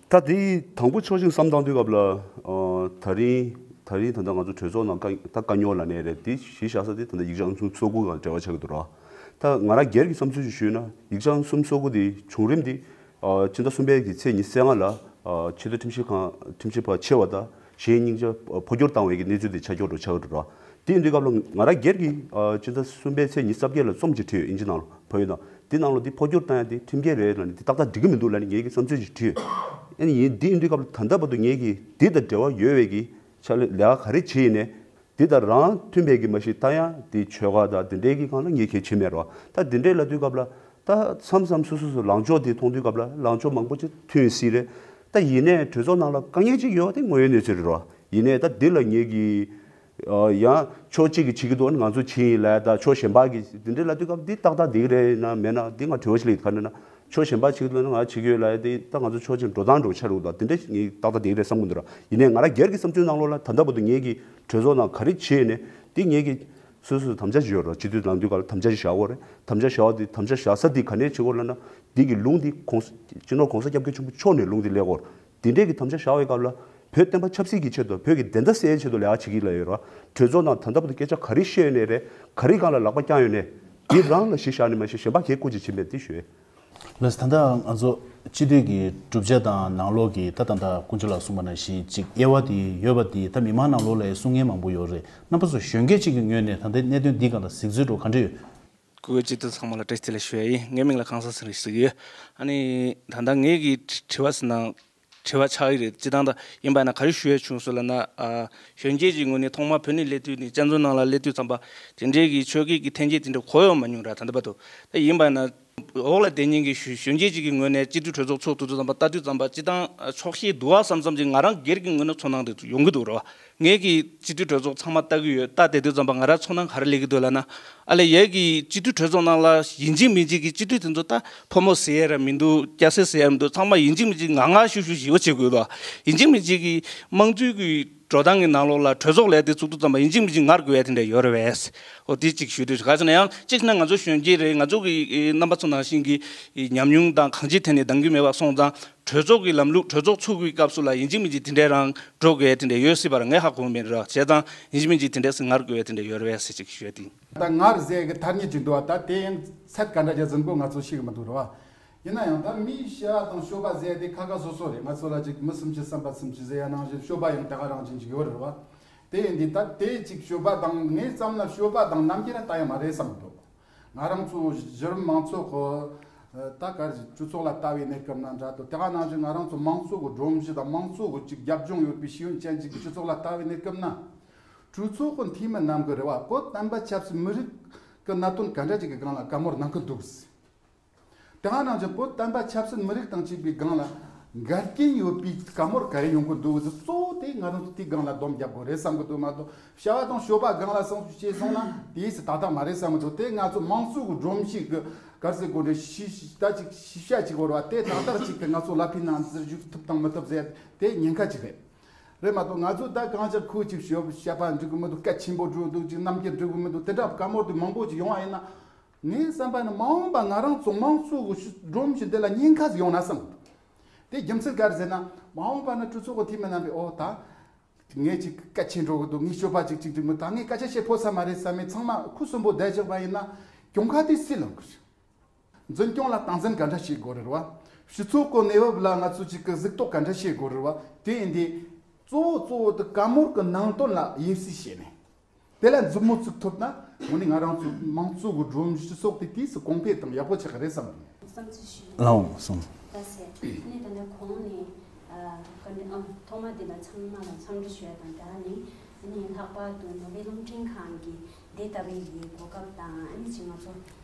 ད་དེ་དང་པོ་ཕྱོགས་ཞེན་བསམ་བཏང་དུས་སྐབས་ལ། ཨ། ད་རིང་ད་རིང་ད་ལྟ་ང་ཚོ་གྲོས་ཚོགས་ནང་དཀའ་ད་དཀའ་རྙོག་ལ་ནས་རེད། དེ་གཞི་བཞག་ས་དེ་ད་ལྟ་ཡིག་ཆ་ཨང་སུམ་ཅུ་སོ་དགུ་དང་འབྲེལ་བ་ཆགས་ཀྱི་འདུག་ར། ད་ང་རང་སྒེར་གྱི་བསམ་ཚུལ་ཞིག་ཞུས་ན། ཡིག་ཆ་ཨང་སུམ་ཅུ་སོ་དགུ་དེ་བྱུང་རིམ་དེ། ཨ། ཕྱི་ཟླ་གསུམ་པའི་གི་ཚེས་ཉི་ཤུ་རྩ་ལྔ་ལ། ཨ། ཕྱི་དྲོ་ཁྲིམས་ཞིབ་ཁང་ཁྲིམས་ཞིབ་པ་ཆེ་བ་དང་གཞན་སྙིང་རྗེ་འཕོ་འགྱུར་བཏང་བའི་གི་གནས་ཚུལ་དེ་ཆ་འཇོག་འགྲོ་ཆགས་ཀྱི་འདུག་ར། དེ་ཡིན་དུས་སྐབས་ལ་ང་རང་སྒེར་གྱིས། ཨ། ཕྱི་ཟླ་གསུམ་པའི་ཚེས་ཉི་ཤུ་རྩ་བརྒྱད་ལ་རྩོམ་ཅིག་བྲིས་ཡོད། དབྱིན་ཇི་ནང་ལ་བོད་ཡིག་ནང་། དེ་ནང་ལ་དེ་འཕོ་འགྱུར་བཏང་ཡ་དེ་ཁྲིམས་འགལ་རེད་ལབ་ནས། དེ་ཏག་ཏག་འགྲིག་གི་མི་འདུག་ལབ་ནས་ངེད་ཀྱིས་བསམ་ཚུལ་ཅིག་བྲིས་ཡོད། ཨ་ནི་ཡིན་དེ་ཡིན་དུས་སྐབས་ལ་ད་ལྟ་བར་དུ་ངེད་ཀྱིས་དེ་དང་འབྲེལ་བ་ཡོད་པའི་གི་ཆ་ལས་ལས་ཀ་ག་རེ་བྱས་ཡིན་ནའི། དེ་དང་རང་མཐུན་པའི་གི་མ་གཞི། ད་ཡང་དེ་ཆོལ་ཁ་དང་དེ་འདྲའི་གི་སྒང་ལ་ངས་གལ་ཆེ་མེད་རོ། ད་དེ་འདྲའི་ལབ་དུས་སྐབས་ལ། ད་མཚམས་མཚམས་སོ་སོ་སོ་ལངས་ཕྱོགས་དེ་མཐོང་དུས་སྐབས་ལ་ལངས་ཕྱོགས་མང་པོ་ཅིག་མཐུན་སྲིད་རེད། ད་ཡིན་ནའི་གྲོས་ཚོགས་ནང་ལ་དཀའ་ངལ་ཅིག་ཡོད་པ་དེ་དངོས་ཡོད་གནས་ཚུལ་རེད་རོ། ཡིན་ནའི་ད་འདི་ལ་ངེད་ཀྱིས། ཨ། ཡང་ཕྱོགས་གཅིག་གིས་བྱེད་ཀྱི་འདུག་ང་ཚོ་བྱེད་ཡིན་ལབ། ད་ཕྱོགས་གཞན་པ་གིས་དེ་འདྲའི་ལབ་དུས་སྐབས་འདི་ཏག་ཏག་འགྲིག་རེད་ན་མེད་ན་འདི་ང་དྲི་བ་ཞིག་སླེབས་ཡོད། ག་རེ་ན། ཕྱོགས་གཞན་པ་གཅིག་ལ་ང་བྱེད་ཀྱི་ཡོད་ལབ་ཡ་དེ་ད་ང་ཚོ་ཕྱོགས་གཅིག་འགྲོ་སྟངས་འགྲོ་ཆགས་འགྲོ་གི་འདུག་དེ་འདྲ་ཞིག་ངས་ཏག་ཏག་འགྲིག་རེད་བསམ་གྱི་འདུག་ར། ཡིན་ནའི་ང་རང་སྒེར་གྱི་བསམ་ཚུལ་ནང་ལོགས་ལ་ད་ལྟ་བར་དུ་ངེད་ཀྱིས་གྲོས་ཚོགས་ནང་ག་རེ་བྱས་ནས་དེ་ངེད་ཀྱིས་སོ་སོས་དམ་བཅའ་ཞིག་ཡོད་ར། སྤྱི་འཐུས་ལངས་དུས་སྐབས་ལ་དམ་བཅའ་ཞིག་བཞག་དགོས་རེད། དམ་བཅའ་བཞག་པ་དེ། དམ་བཅའ་བཞག་ས་དེ་ག་ནས་བྱེད་དགོས་ལབ་ན། དེ་གི་ལུང་དེ་གོང་ས། སྤྱི་ནོར་གོང་ས་སྐྱབས་མགོན་ཆེན་པོ་མཆོག་ནས་ལུང་དེ་སླེབས་དགོས་རེད། དེ་འདྲས་ཀྱི་དམ་བཅའ་བཞག་པའི་སྐབས་ལ། བོད་བསྟན་པ་ཆབ་སྲིད་ཀྱི་ཆེད་དུ། བོད་ཀྱི་བདེན་མཐའ་གསལ་ཡའི་ཆེད་དུ་ལས་ཀ་བྱེད་ཀྱི་ལ་ཡོད་ར། གྲོས་ཚོགས་ནང་ད་ལྟ་བར་དུ་སྐད་ཆ་ག་རེ་བཤད་ཡོད་ནའི་རེད། ག་རེ་སྒང་ལ་ལག་པ་བརྐྱངས་ཡོད་ནའི། དེ་རང་ལ་གཞི་བཞག་ནས་མ་གཞི་གཞན་པ་གས་བཀོད་ཅིག་བྱེད་མེད་དེ་ཞུ་ཡས། ལགས་སོ། ད་ལྟ་ང་ཚོ་སྤྱི་འཐུས་ཀྱི་གྲུབ་ཆ་དང་ནང་ལོགས་ཀྱི། ད་ད་ལྟ་དཀོན་མཆོག་ལགས་གསུངས་པ་ནང་བཞིན་ཅིག་དབྱེ་བ་དེ་ཡོད་པ་དེ་ད་མི་མང་ནང་ལོགས་ལ་གསུང་མཁན་མང་པོ་ཡོད་རེད། རྣམ་པ་ཚོ་གཞོན་སྐྱེས་ཅིག་གི་ངོས་ནས་ད་ལྟའི་གནད་དོན་འདིའི་སྒང་ལ་གཟིགས་ཚུལ་འདྲ་བོ་ག་འདྲ་ཡོད། སྐུ་ངོ་སྤྱི་འཐུས་ཚང་མ་ལ་བཀྲ་ཤིས་བདེ་ལེགས་ཞུ་ཡ་ཡིན། ངའི་མིང་ལ་ཁང་གསར་ཚེ་རིང་ཟེར་གྱི་ཡོད། ཨ་ནི་ད་ལྟ་ངེད་ཀྱི་དྲི་བ་ཟེར་ན། དྲི་བ་ཆགས་ཀྱི་རེད། སྤྱིར་བཏང་ད་ཡིན་པ་ན་ག་རེ་ཞུ་ཡ་བྱུང་སོང་ལབ་ན། ཨ། གཞོན་སྐྱེས་ཀྱི་ངོས་ནས་ཐོག་མར་བོད་ནས་སླེབས་དུས་ནས། བཙན་བྱོལ་ནང་ལ་སླེབས་དུས་ཙམ་པ་དེ་འདྲའི་གི་ཆོལ་ཁའི་གི་འཐེན་འཁྱེར་དེ་འདྲ་གོ་ཡོང་མ་མྱོང་ར། ད་ལྟ་བར་དུ། ད་ཡིན་པ་ན་འོག་ལ་བསྡད་མཁན་གྱི་གཞོན་གཞོན་སྐྱེས་ཅིག་གི་ངོས་ནས་སྤྱི་འཐུས་གྲོས་ཚོགས་ཚོགས་དུས་ཙམ་པ་ལྟ་དུས་ཙམ་པ། སྤྱིར་བཏང་ཆོག་ཤེས་འདུག་ཨ་བསམ་བསམ་ཅིག་ང་རང་སྒེར་གྱི་ངོས་ནས་ཚོར་སྣང་དེ་ཡོང་གི་འདུག་ར། ངེད་ཀྱིས་སྤྱི་འཐུས་གྲོས་ཚོགས་ཚང་མ་ལྟ་གི་ཡོད། ལྟ་བསྡད་དུས་ཙམ་པ་ང་རང་ཚོར་སྣང་ག་རེ་སླེབས་ཀྱི་འདུག་ལབ་ན། ཨ་ལས་ཡ་གི་སྤྱི་འཐུས་གྲོས་ཚོགས་ནང་ལ་ཡིན་གཅིག་མིན་གཅིག་གི་སྤྱི་འཐུས་དེ་ཚོ་ད་ཕོ་མོ་ཟེར་ཡ་ར་མི་འདུག་སྐྱ་སེར་ཟེར་ཡ་མི་འདུག་ཚང་མ་ཡིན་གཅིག་མིན་གཅིག་ངར་ངར་ཤུགས་ཤུགས་ཞེ་པོ་བྱེད་དགོས་དོ། ཡིན་གཅིག་མིན་གཅིག་གི་དམངས་གཙོའི་གི་འགྲོ་སྟངས་ཀྱི་ནང་ལོགས་ལ་གྲོས་ཚོགས་ལས་དེ་ཚུགས་དུས་ཙམ་པ་ཡིན་གཅིག་མིན་གཅིག་ངར་དགོས་ཡ་དེ་འདྲ་ཡོད་རེད་པས། འོ་དེ་གཅིག་ཞུ་འདོད་བྱུང་། ག་ཅི་ན་ཡང་གཅིག་ན་ང་ཚོ་གཞོན་སྐྱེས་རེད། ང་ཚོ་གི་རྣམ་པ་ཚོ་ནང་བཞིན་གྱི་ཉམས་མྱོང་དང་གང་ཅིའི་ཐད་ནས་འདང་གི་མེད་པ་སོང་ཙང་། གྲོས་ཚོགས་ཀྱི་ལམ་ལུགས། གྲོས་ཚོགས་ཚུགས་ཀྱི་སྐབས་སུ་ལ་ཡིན་གཅིག་མིན་གཅིག་དེ་འདྲའི་རང་འགྲོ་དགོས་ཡ་དེ་འདྲ་ཡོད་སྲིད་པ་ར་ངས་ཧ་གོ་མེད་ར། བྱས་ཙང་ཡིན་གཅིག་མིན་གཅིག་དེ་འདྲ་སེ་ངར་དགོས་ཡ་དེ་འདྲ་ཡོད་རེད་པས་ཟེར་ཅིག་ཞུ་ཡ་དེ་ཡིན། ད་ངར་ཟེར་གི་ཐ་སྙད་ཅིག་འདུག་བ། ད་དེ་ཡང་ཚད་ག་འདྲ་ཅིག་ཟིན་དགོས་ང་ཚོ་ཤེས་གི་མི་འདུག་ར་བ། ཡིན་ན་ཡང་ད་མིའི་ཤི་བ་དང་སྐྱོབ་པ་ཟེར་དེ་ཁ་ཁ་སོ་སོ་རེད། ང་ཚོ་ལ་ཅིག་མི་སུམ་ཅུ་སོ་པ་སུམ་ཅུ་ཟེར་ཡ་ནང་བཞིན་སྐྱོབ་པ་ཡང་དེ་ག་རང་བཞིན་ཅིག་ཡོད་རེད་བ། དེ་ཡིན་དུས་ད་དེ་ཅིག་སྐྱོབ་པ་དང་ངའི་བསམ་ན་སྐྱོབ་པ་དང་རྣམ་རྒྱལ་ད་ཡང་མ་རེད་བསམ་འདུག་ང་རང་ཚོ་གཞི་རིམ་མང་ཚོགས་ཀྱི་ད་ག་རེ་སྤྱི་ཚོགས་ལ་ལྟ་བའི་གནས་སྐབས་ན་འདྲ་འདུག་དེ་ག་ནང་བཞིན་ང་རང་ཚོ་མང་ཚོགས་ཀྱི་སྒྲོམ་གཞི་དང་མང་ཚོགས་ཀྱི་ཅིག་རྒྱབ་ལྗོངས་ཡོད་པའི་ཤེས་ཡོན་ཅན་ཅིག་གི་སྤྱི་ཚོགས་ལ་ལྟ་བའི་གནས་སྐབས་ན། གྲོས་ཚོགས་ཀྱི་འཐུས་མི་རྣམས་ཀྱིས་རེད་བ། བོད་བསྟན་པ་ཆབ་སྲིད་མི་རིགས་ཀྱི་གནད་དོན་ག་འདྲ་ཅིག་གི་སྒང་ལ་བཀའ་མོལ་གནང་གི་འདུག་ཟེར། དེ་ནང་བཞིན་བོད་བསྟན་པ་ཆབ་སྲིད་མི་རིགས་དང་བཅས་པའི་སྒང་ལ་འགལ་རྐྱེན་ཡོད་པའི་བཀའ་མོལ་ག་རེ་ཡོང་གི་འདུག་ཟེར། གཙོ་བོ་དེ་ང་རང་ཚོ་དེའི་སྒང་ལ་སྡོམ་རྒྱབ་དགོས་རེད་བསམ་གི་འདུག་མ་གཏོགས། བྱ་བ་དང་སྤྱོད་པ་སྒང་ལ་སོང་བྱས་སོང་ན་དེའི་སུ་ཏག་ཏག་མ་རེད་བསམ་གི་འདུག་དེ་ང་ཚོ་དམངས་གཙོ་གི་སྒྲོམ་གཞི་གི་ག་རེ་ཟེར་དགོས་རེད། ཤེས་ད་ཅིག་ཤེས་བྱ་ཅིག་ཡོད་རེད་བ། དེ་ཏག་ཏག་ཅིག་གི་ང་ཚོ་ལ་ཕན་ནང་ཟེར་ཞུགས་ཐུབ་དང་མི་ཐུབ་ཟེར་དེ་ཉེན་ཁ་ཅིག་རེད། རེད་མ་གཏོགས་ང་ཚོ་ད་གང་ཅིར་ཁོ་ཅིག་ཞོབ་བཤད་པ་འགྲིག་གི་མི་འདུག་སྐད་ཆེན་པོ་འགྲོ་འདུག་ཅིག་རྣམ་འགྱུར་འགྲིག་གི་མི་འདུག་དེ་འདྲ་བཀའ་མོལ་དེ་མང་པོ་ཅིག་ཡོང་བ་ཡིན་ན། ངའི་བསམ་པ་ནི་མ་འོངས་པ་ང་རང་ཚོ་དམངས་གཙོ་གི་སྒྲོམ་གཞི་འདི་ལ་ཉེན་ཁ་ཟིག་ཡོང་ན་བསམ། དེ་རྒྱུ་མཚན་ག་རེ་ཟེར་ན། མ་འོངས་པ་ན་གྲོས་ཚོགས་ཀྱི་འཐུས་མི་རྣམ་པས་ཨོ་ད་ངས་ཅིག་སྐད་ཆེན་འགྲོ་གི་འདུག་ངའི་སྤྱོད་པ་ཅིག་ཅིག་འགྲིག་མི་འདུག་ད་ངས་སྐད་ཆ་བཤད་ཕོད་ས་མ་རེད་བསམ་མི་ཚང་མ་ཁུ་སིམ་པོ་བསྡད་བཞག་པ་ཡིན་ན་གྱོང་ཁ་དེ་སུས་ལངས་གི་རེད། འཛིན་སྐྱོང་ལ་སྟངས་འཛིན་ག་འདྲ་བྱེད་དགོས་རེད་བ། སྤྱི་ཚོགས་ཀྱི་གནས་བབ་ལ་ང་ཚོ་ཅིག་གི་གཟིགས་རྟོག་ག་འདྲ་བྱེད་དགོས་རེད་བ། དེ་ཡིན་དུས་གཙོ་བོ་གཙོ་བོ་དེ་བཀའ་མོལ་གྱི་ནང་དོན་ལ་དབྱེ་གསུས་བྱས་ནས། དེ་ལ་མཛུབ་མོ་བཙུགས་ཐུབ་ན་དངོས་གནས་ང་རང་ཚོ་དམངས་གཙོ་གི་སྒྲོམ་གཞི་སོགས་དེ་དུས་སུ་གོང་འཕེལ་དང་ཡག་པོ་ཆགས་ཀྱི་རེད་བསམ། བསམ་ཚུལ་ཞུ། ལགས་འོང་སོང་། ད་ཟེར་ནས་ད་ལྟ་གོང་ནས་ཨ་བཀའ་འདྲི་ཨ་ཐོག་མ་དེ་ལ་ཚང་མ་ལ་འཚམས་འདྲི་ཞུ་ཡ་དང་སྦྲགས་ནས། ཨ་ནི་ལྷག་པར་དུ་ནོ་བེལ་རླུང་འཕྲིན་ཁང་གི་དེ་ལྟ་བུའི་གི་གོ་སྐབས་དང་། ཨ་ནི་ཅིག་ང་ཚོ་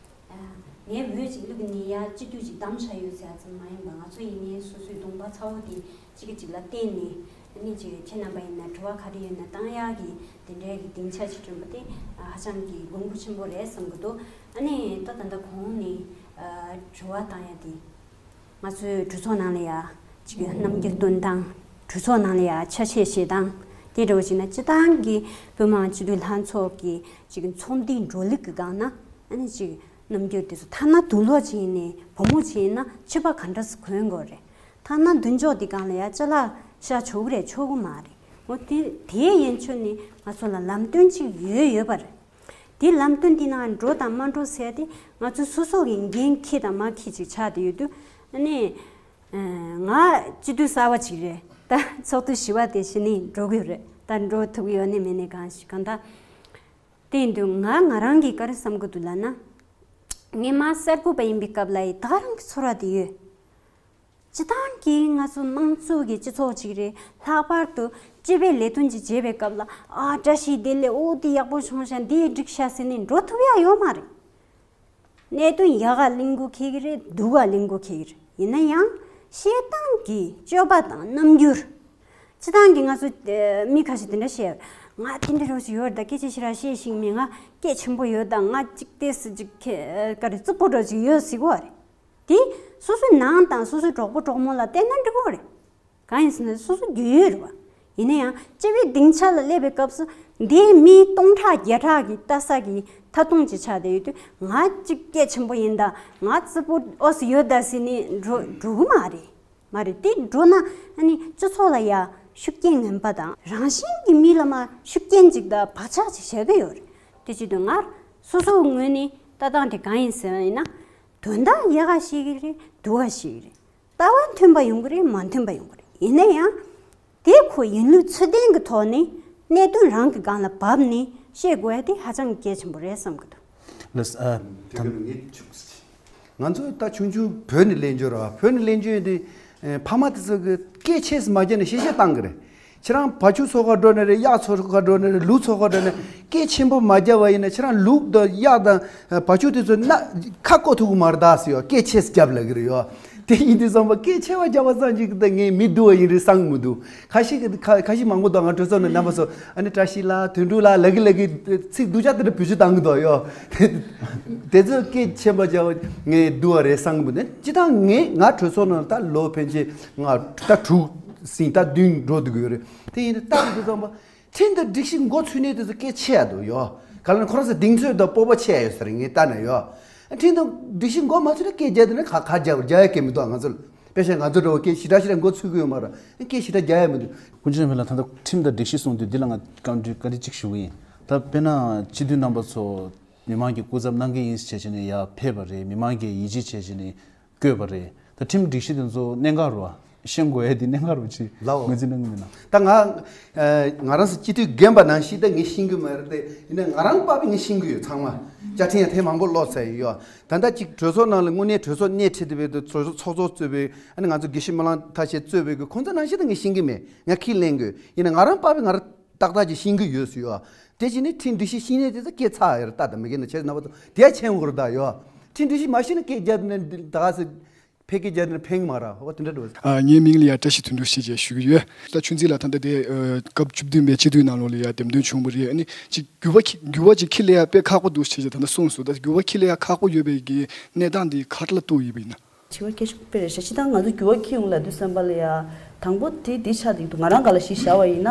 ཨ་ངའི་འོས་ཅིག་བླུགས་ནས་ཡ་སྤྱི་འཐུས་ཅིག་བདམས་བྱ་ཡོད་ཟེར་ཡ་ཙམ་མ་ཡིན་པ། ང་ཚོ་ཡིན་ནའི་སོ་སོའི་གདོང་པ་ཚ་བོ་དེ་གཅིག་གིས་གཅིག་ལ་བརྟེན་ནས། ཨ་ནི་ཅིག་ཁྱེད་རྣམ་པ་ཡིན་ན་དྲི་བ་ག་རེ་ཡོད་ན་བཏང་ཡག་གི་དེ་འདྲའི་གི་སྡིངས་ཆ་ཅིག་བསྐྲུན་པ་དེ་ཧ་ཅང་གི་དགོས་མཁོ་ཆེན་པོ་རེད་བསམ་གི་འདུག་ཨ་ནི་ད་ད་ལྟ་གོང་ནས་ཨ་དྲི་བ་བཏང་ཡག་དེ། ང་ཚོའི་གྲོས་ཚོགས་ནང་ལ་ཡ་ཅིག་རྣམ་འགྱུར་སྟོན་སྟངས། གྲོས་ཚོགས་ནང་ལ་ཡ་ཆ་ཤས་བཤད་སྟངས་དེ་འདྲ་བོ་ཅིག་ན། སྤྱི་བཏང་གི་བོད་མི་མང་སྤྱི་འཐུས་ལྷན་ཚོགས་ཀྱི་ཅིག་ཚོགས་འདུའི་འགྲོ་ལུགས་ཀྱི་སྒང་ན་ཨ་ནི་ཅིག་རྣམ་འགྱུར་དེ་ཚོ་ཐ་ན་དུག་ལོག་ཅིག་ཡིན་ནའི་བུ་མོ་ཅིག་ཡིན་ན་ཕྱུ་པ་ག་འདྲ་སེ་གོན་དགོས་རེད། ཐ་ན་མདུན་ཅོག་དེ་སྒང་ལ་ཡ་ཅ་ལག་བཞག་ཆོག་གི་རེད་ཆོག་གི་མ་རེད། འོ་དེ་དེའི་ཡན་ཆོད་ནི་ང་ཚོ་ལ་ལམ་སྟོན་ཅིག་ཡོད་ཡོད་པ་རེད། དེ་ལམ་སྟོན་དེ་ནང་འགྲོ་དང་མ་འགྲོ་ཟེར་དེ་ང་ཚོ་སོ་སོ་གི་འགན་འཁྱེར་དང་མ་འཁྱེར་ཅིག་ཆགས་བསྡད་ཡོད་དུས། ཨ་ནི་ང་སྤྱི་འཐུས་གསར་བ་ཅིག་རེད། ད་ཚོགས་དུས་བཞི་པ་དེ་གཞི་ནས་འགྲོ་གི་ཡོད་རེད། ད་འགྲོ་ཐུབ་ཀྱི་ཡོད་ནི་མེད་ནི་གང་ཞིག་གང་ལྟར། དེ་ཡིན་དུས་ང་ང་རང་གིས་ག་རེ་བསམ་གི་འདུག་ལབ་ན། ངས་མ་གསར་འགོད་པ་ཡིན་པའི་སྐབས་ལ་ཡི་ད་ག་རང་གི་ཚོར་བ་དེ་ཡོད། སྤྱི་བཏང་གི་ང་ཚོ་དམངས་གཙོ་གི་སྤྱི་ཚོགས་ཅིག་རེད། ལྷག་པར་དུ་སྤྱི་པའི་ལས་དོན་ཅིག་བྱེད་པའི་སྐབས་ལ་ཨ་བཀྲ་ཤིས་བདེ་ལེགས། ཨོ་འདི་ཡག་པོ་བྱུང་ཤག་འདི་འགྲིག་ཤག་ཟེར་ནས་འགྲོ་ཐུབ་ཡ་ཡོད་མ་རེད། གནད་དོན་ཡག་ག་གླེང་དགོས་ཁེལ་གི་རེད། སྡུག་ག་གླེང་དགོས་ཁེལ་གི་རེད། ཡིན་ན་ཡང་བཤད་སྟངས་ཀྱི་སྤྱོད་པ་དང་རྣམ་འགྱུར། སྤྱི་བཏང་གི་ང་ཚོ་ཨ་མི་ཁ་ཤས་དེ་འདྲ་བཤད་ཡོད། ང་དེ་འདྲ་རོགས་ཞིག་ཡོད་རེད། ད་སྐད་ཆ་ཞེ་དྲག་བཤད་ཤེས་མེད། ང་སྐད་ཆེན་པོ་ཡོད། ད་ང་ཅིག་ཏོག་ཙམ་ཅིག་ཁེ་ག་རེ་རྩུབ་པོ་འདྲ་ཅིག་ཡོད་ཟེར་གོ་རེད། དེ་སོ་སོའི་ནང་དང་སོ་སོའི་གྲོགས་པོ་གྲོགས་མོ་ལ་བསྟན་ན་འགྲིག་གོ་རེད། གང་ཡིན་ཟེར་ན་སོ་སོ་རྒྱུས་ཡོད་རེད་བ། ཡིན་ན་ཡང་སྤྱི་པའི་སྡིངས་ཆ་ལ་སླེབས་པའི་སྐབས་སུ་འདིའི་མི་སྟོང་ཕྲག་བརྒྱ་ཕྲག་གིས་ལྟ་ས་གི་ཐ་སྟོང་ཅིག་ཆགས་བསྡད་ཡོད་དུས། ང་ཅིག་སྐད་ཆེན་པོ་ཡིན། ད་ང་རྩུབ་པོ་ཨོ་སི་ཡོད་ད་ཟེར་ནས་འགྲོ་འགྲོ་གི་མ་རེད། མ་རེད། དེ་འགྲོ་ན་ཨ་ནི་སྤྱི་ཚོགས་ལ་ཡ་ཤུགས་རྐྱེན་ངན་པ་དང་། རང་བཞིན་གྱི་མི་ལ་མ་ཤུགས་རྐྱེན་ཅིག་དང་བག་ཆགས་ཅིག་བཞག་གི་ཡོད་རེད། དེ་བྱེད་དུས་ང་སོ་སོའི་ངོས་ནས་ལྟ་སྟངས་དེ་གང་ཡིན་ཟེར་བ་ཡིན་ན། དོན་དག་ཡག་ག་བཤད་གི་རེད། སྡུག་ག་བཤད་གི་རེད། ལྟ་བ་མཐུན་པ་ཡོང་གི་རེད། མ་མཐུན་པ་ཡོང་གི་རེད། ཡིན་ན་ཡང་དེ་ཁོ་ཡིན་ལུགས་ཚུལ་ལྡན་གྱི་ཐོག་ནས་གནད་དོན་རང་གི་སྒང་ལ་བབས་ནས་བཤད་དགོས་ཡ་དེ་ཧ་ཅང་གལ་ཆེན་པོ་རེད་བསམ་གི་འདུག་ལགས་སོ། ཨ། དེ་ག་ནས་ངས་ཆུག་ང་ཚོ་ད་ཆུང་ཆུང་བོད་ནས་སླེབས་འབྱོར་བ། བོད་ནས་སླེབས་འབྱོར་ཡོད་དུས་ཨེ་ཕ་མ་དེ་ཚོ་གི་སྐད་ཆེ་སུ་མ་རྒྱག་ནས་གཤེ་གཤེ་བཏང་གི་རེད། ཁྱེད་རང་བ་ཕྱུགས་འཚོ་ག་འགྲོ་ནི་རེད། གཡག་འཚོ་ག་འགྲོ་ནི་རེད། ལུག་འཚོ་ག་འགྲོ་ནི་རེད། སྐད་ཆེན་པོ་མ་རྒྱག་པ་ཡིན་ན་ཁྱེད་རང་ལུག་དང་གཡག་དང་བ་ཕྱུགས་དེ་ཚོ་ན་ཁ་བསྐོ་ཐུབ་ཀྱི་མ་རེད་ད་ཟེར་ཡོད། སྐད་ཆེ་སུ་རྒྱབ་ལབ་ཀྱི་རེད་ཡོད། དེ་ཡིན་དུས་ཙམ་པ་སྐད་ཆེ་བ་རྒྱབ་པ་ཙམ་གྱིས་ད་ངས་མི་སྡུག་པ་ཡིན་རེད་བསམ་གྱི་མི་འདུག་ཁ་ཤས་ཀྱི་ཁ་ཁ་ཤས་མང་པོ་འདུག་ང་གྲོས་ཚོགས་ནང་རྣམ་པ་ཚོ་ཨ་ནི་བཀྲ་ཤིས་ལགས་དོན་གྲུབ་ལགས་ལབ་ཀྱི་ལབ་ཀྱི་ཚིག་སྡུག་ཅག་དེ་འདྲ་བེད་སྤྱོད་བཏང་གི་འདུག་ཡོད། དེ་ཚོ་སྐད་ཆེན་པོ་རྒྱབ་པ་ངས་སྡུག་པ་རེད་བསམ་གྱི་མི་འདུག་སྤྱིར་བཏང་ངས་ང་གྲོས་ཚོགས་ནང་ད་ལོ་ཕལ་ཆེར་ང་ད་དྲུག་ཟིན་ད་བདུན་འགྲོ་འདུག་གི་ཡོད་རེད། དེ་ཡིན་དུས་ལྟ་གི་འདུག་ཙམ་པ། ཁྲིམས་དང་སྒྲིག་གཞི་འགོ་ཚུགས་ནས་དེ་ཚོ་སྐད་ཆེ་ཡ་འདུག་ཡོ། ག་ལ་ཁོ་རང་ཚོ་གདེང་ཚོད་དང་སྤོབས་པ་ཆེ་ཡ་ཡོད་ས་རེད་ངས་ལྟ་ན་ཡོ། ཁྲིམས་དང་སྒྲིག་གཞི་འགོ་མ་ཚུགས་ན་སྐད་རྒྱག་དེ་ན་ག་ག་རྒྱག་རྒྱག་ཡ་སྐད་མི་འདུག་ང་ཚོ་ལ། དཔེ་བཞག་ང་ཚོ་འདྲ་བོ་སྐད་ཞེ་དྲག་ཞེ་དྲག་འགོ་ཚུགས་ཀྱི་ཡོད་མ་རེད། སྐད་ཞེ་དྲག་རྒྱག་ཡ་མི་འདུག་དཀོན་མཆོག་ནས་ཕེབས་ལ་ད་ལྟ་ཁྲིམས་དང་སྒྲིག་གཞི་གསུངས་དུས་འདི་ལ་ང་བཀའ་འདྲི་བཀའ་འདྲི་གཅིག་ཞུ་གི་ཡིན། ད་དཔེར་ན་སྤྱི་འཐུས་རྣམ་པ་ཚོ་མི་མང་གི་སྐུ་ཚབ་གནང་གི་ཡིན་ཟེར་བྱས་ནས་ཡར་ཕེབས་པ་རེད། མི་མང་གིས་ཡིད་ཆེས་བྱས་བྱས་ནས་བསྐོས་པ་རེད། ད་ཁྲིམས་སྒྲིག་གཞི་དེ་ཚོ་གནད་འགག་རེད་བ། ཤེས་དགོས་ཡ་དེ་གནད་འགག་རེད་བ་ཅིག་ལའོ། ངོས་འཛིན་གནང་གི་མིན་ན། ད་ང་ཨ་ང་རང་ཚོ་སྤྱི་འཐུས་རྒན་པ་ནང་བཞིན་ད་ངས་ཤེས་ཀྱི་མ་རེད་དེ། ཡིན་ན་ང་རང་པ་ཕ་ངས་ཤེས་ཀྱི་ཡོད་ཚང་མ། བཅའ་ཁྲིམས་ཡང་ཐེངས་མང་པོ་ཀློག་ཚར་ཡོད། ད་ལྟ་ཅིག་གྲོས་ཚོགས་ནང་ལ་དངོས་གནས་གྲོས་ཚོགས་སྣེ་ཁྲིད་དེ་བས་དུ་ཚོགས་ཚོགས་གཙོ་གཙོས་པའི་ཨ་ནི་ང་ཚོ་དགེ་བཤེས་སྨོན་ལམ་མཐར་ཕྱིན་གཙོས་པའི་གི་ཁོང་ཚོ་ནང་བཞིན་ད་ངས་ཤེས་ཀྱི་མེད། ང་ཁས་ལེན་དགོས། ཡིན་ན་ང་རང་པ་ཕ་ང་རང་ ཏག་ཏག་ཅིག་ཤེས་ཀྱི་ཡོད་ཟེར་ཡོད། དེ་བྱས་ནས་ཁྲིམས་སྒྲིག་གཞི་ཤེས་ནས་དེ་ཚོ་སྐད་ཚགས་ཡོད་རེད། ད་ད་མི་སྒེར་ནང་བྱས་ན་བ་དེ་ཆེན་པོ་རེད། ད་ཡོད་ཁྲིམས་སྒྲིག་གཞི་མ་ཤེས་ན་སྐད་རྒྱབ་ནས་ད་ག་ཟེ་ཕལ་སྐད་རྒྱབ་ནས་ཕན་གི་མ་རེད། འོ་དེ་འདྲ་འགྲོ། ཨ། ངའི་མིང་ལ་ཡ་བཀྲ་ཤིས་དོན་གྲུབ་ཞེས་བྱས་ཞུ་གི་ཡོད། ད་ཆུང་ཙི་ལ་ད་ལྟ་དེ་ཨ་སྐབས་བཅུ་བདུན་པའི་སྤྱི་འཐུས་ནང་ལོགས་ལ་ཡ་འདེམས་ཐོན་བྱུང་བ་རེད། ཨ་ནི་ཅིག་འགྱུར་བ་འགྱུར་བ་ཅིག་ཁྱེར་སླེབས་ཡ་དཔེ་ཁག་པོ་འདུག་ཞེས་བྱས་ད་ལྟ་གསུངས་སོང་། ད་འགྱུར་བ་ཁྱེར་སླེབས་ཡ་ཁག་པོ་ཡོད་པའི་གི་གནས་སྟངས་འདི་ག་རེ་ལ་གཏུགས་ཡོད་པ་ཡིན་ན། དྲི་བ་སྐད་ཆ་དཔེ་རེད་ཤག་སྤྱིར་བཏང་ང་ཚོ་འགྱུར་བ་ཁྱེར་ཡོང་ལབ་དུས་ཙམ་པ་ལ་ཡ། དང་པོ་དེ་འདི་ཆགས་འདུག་ང་རང་སྒང་ལ་གཞི་བཞག་པ་ཡིན་ན།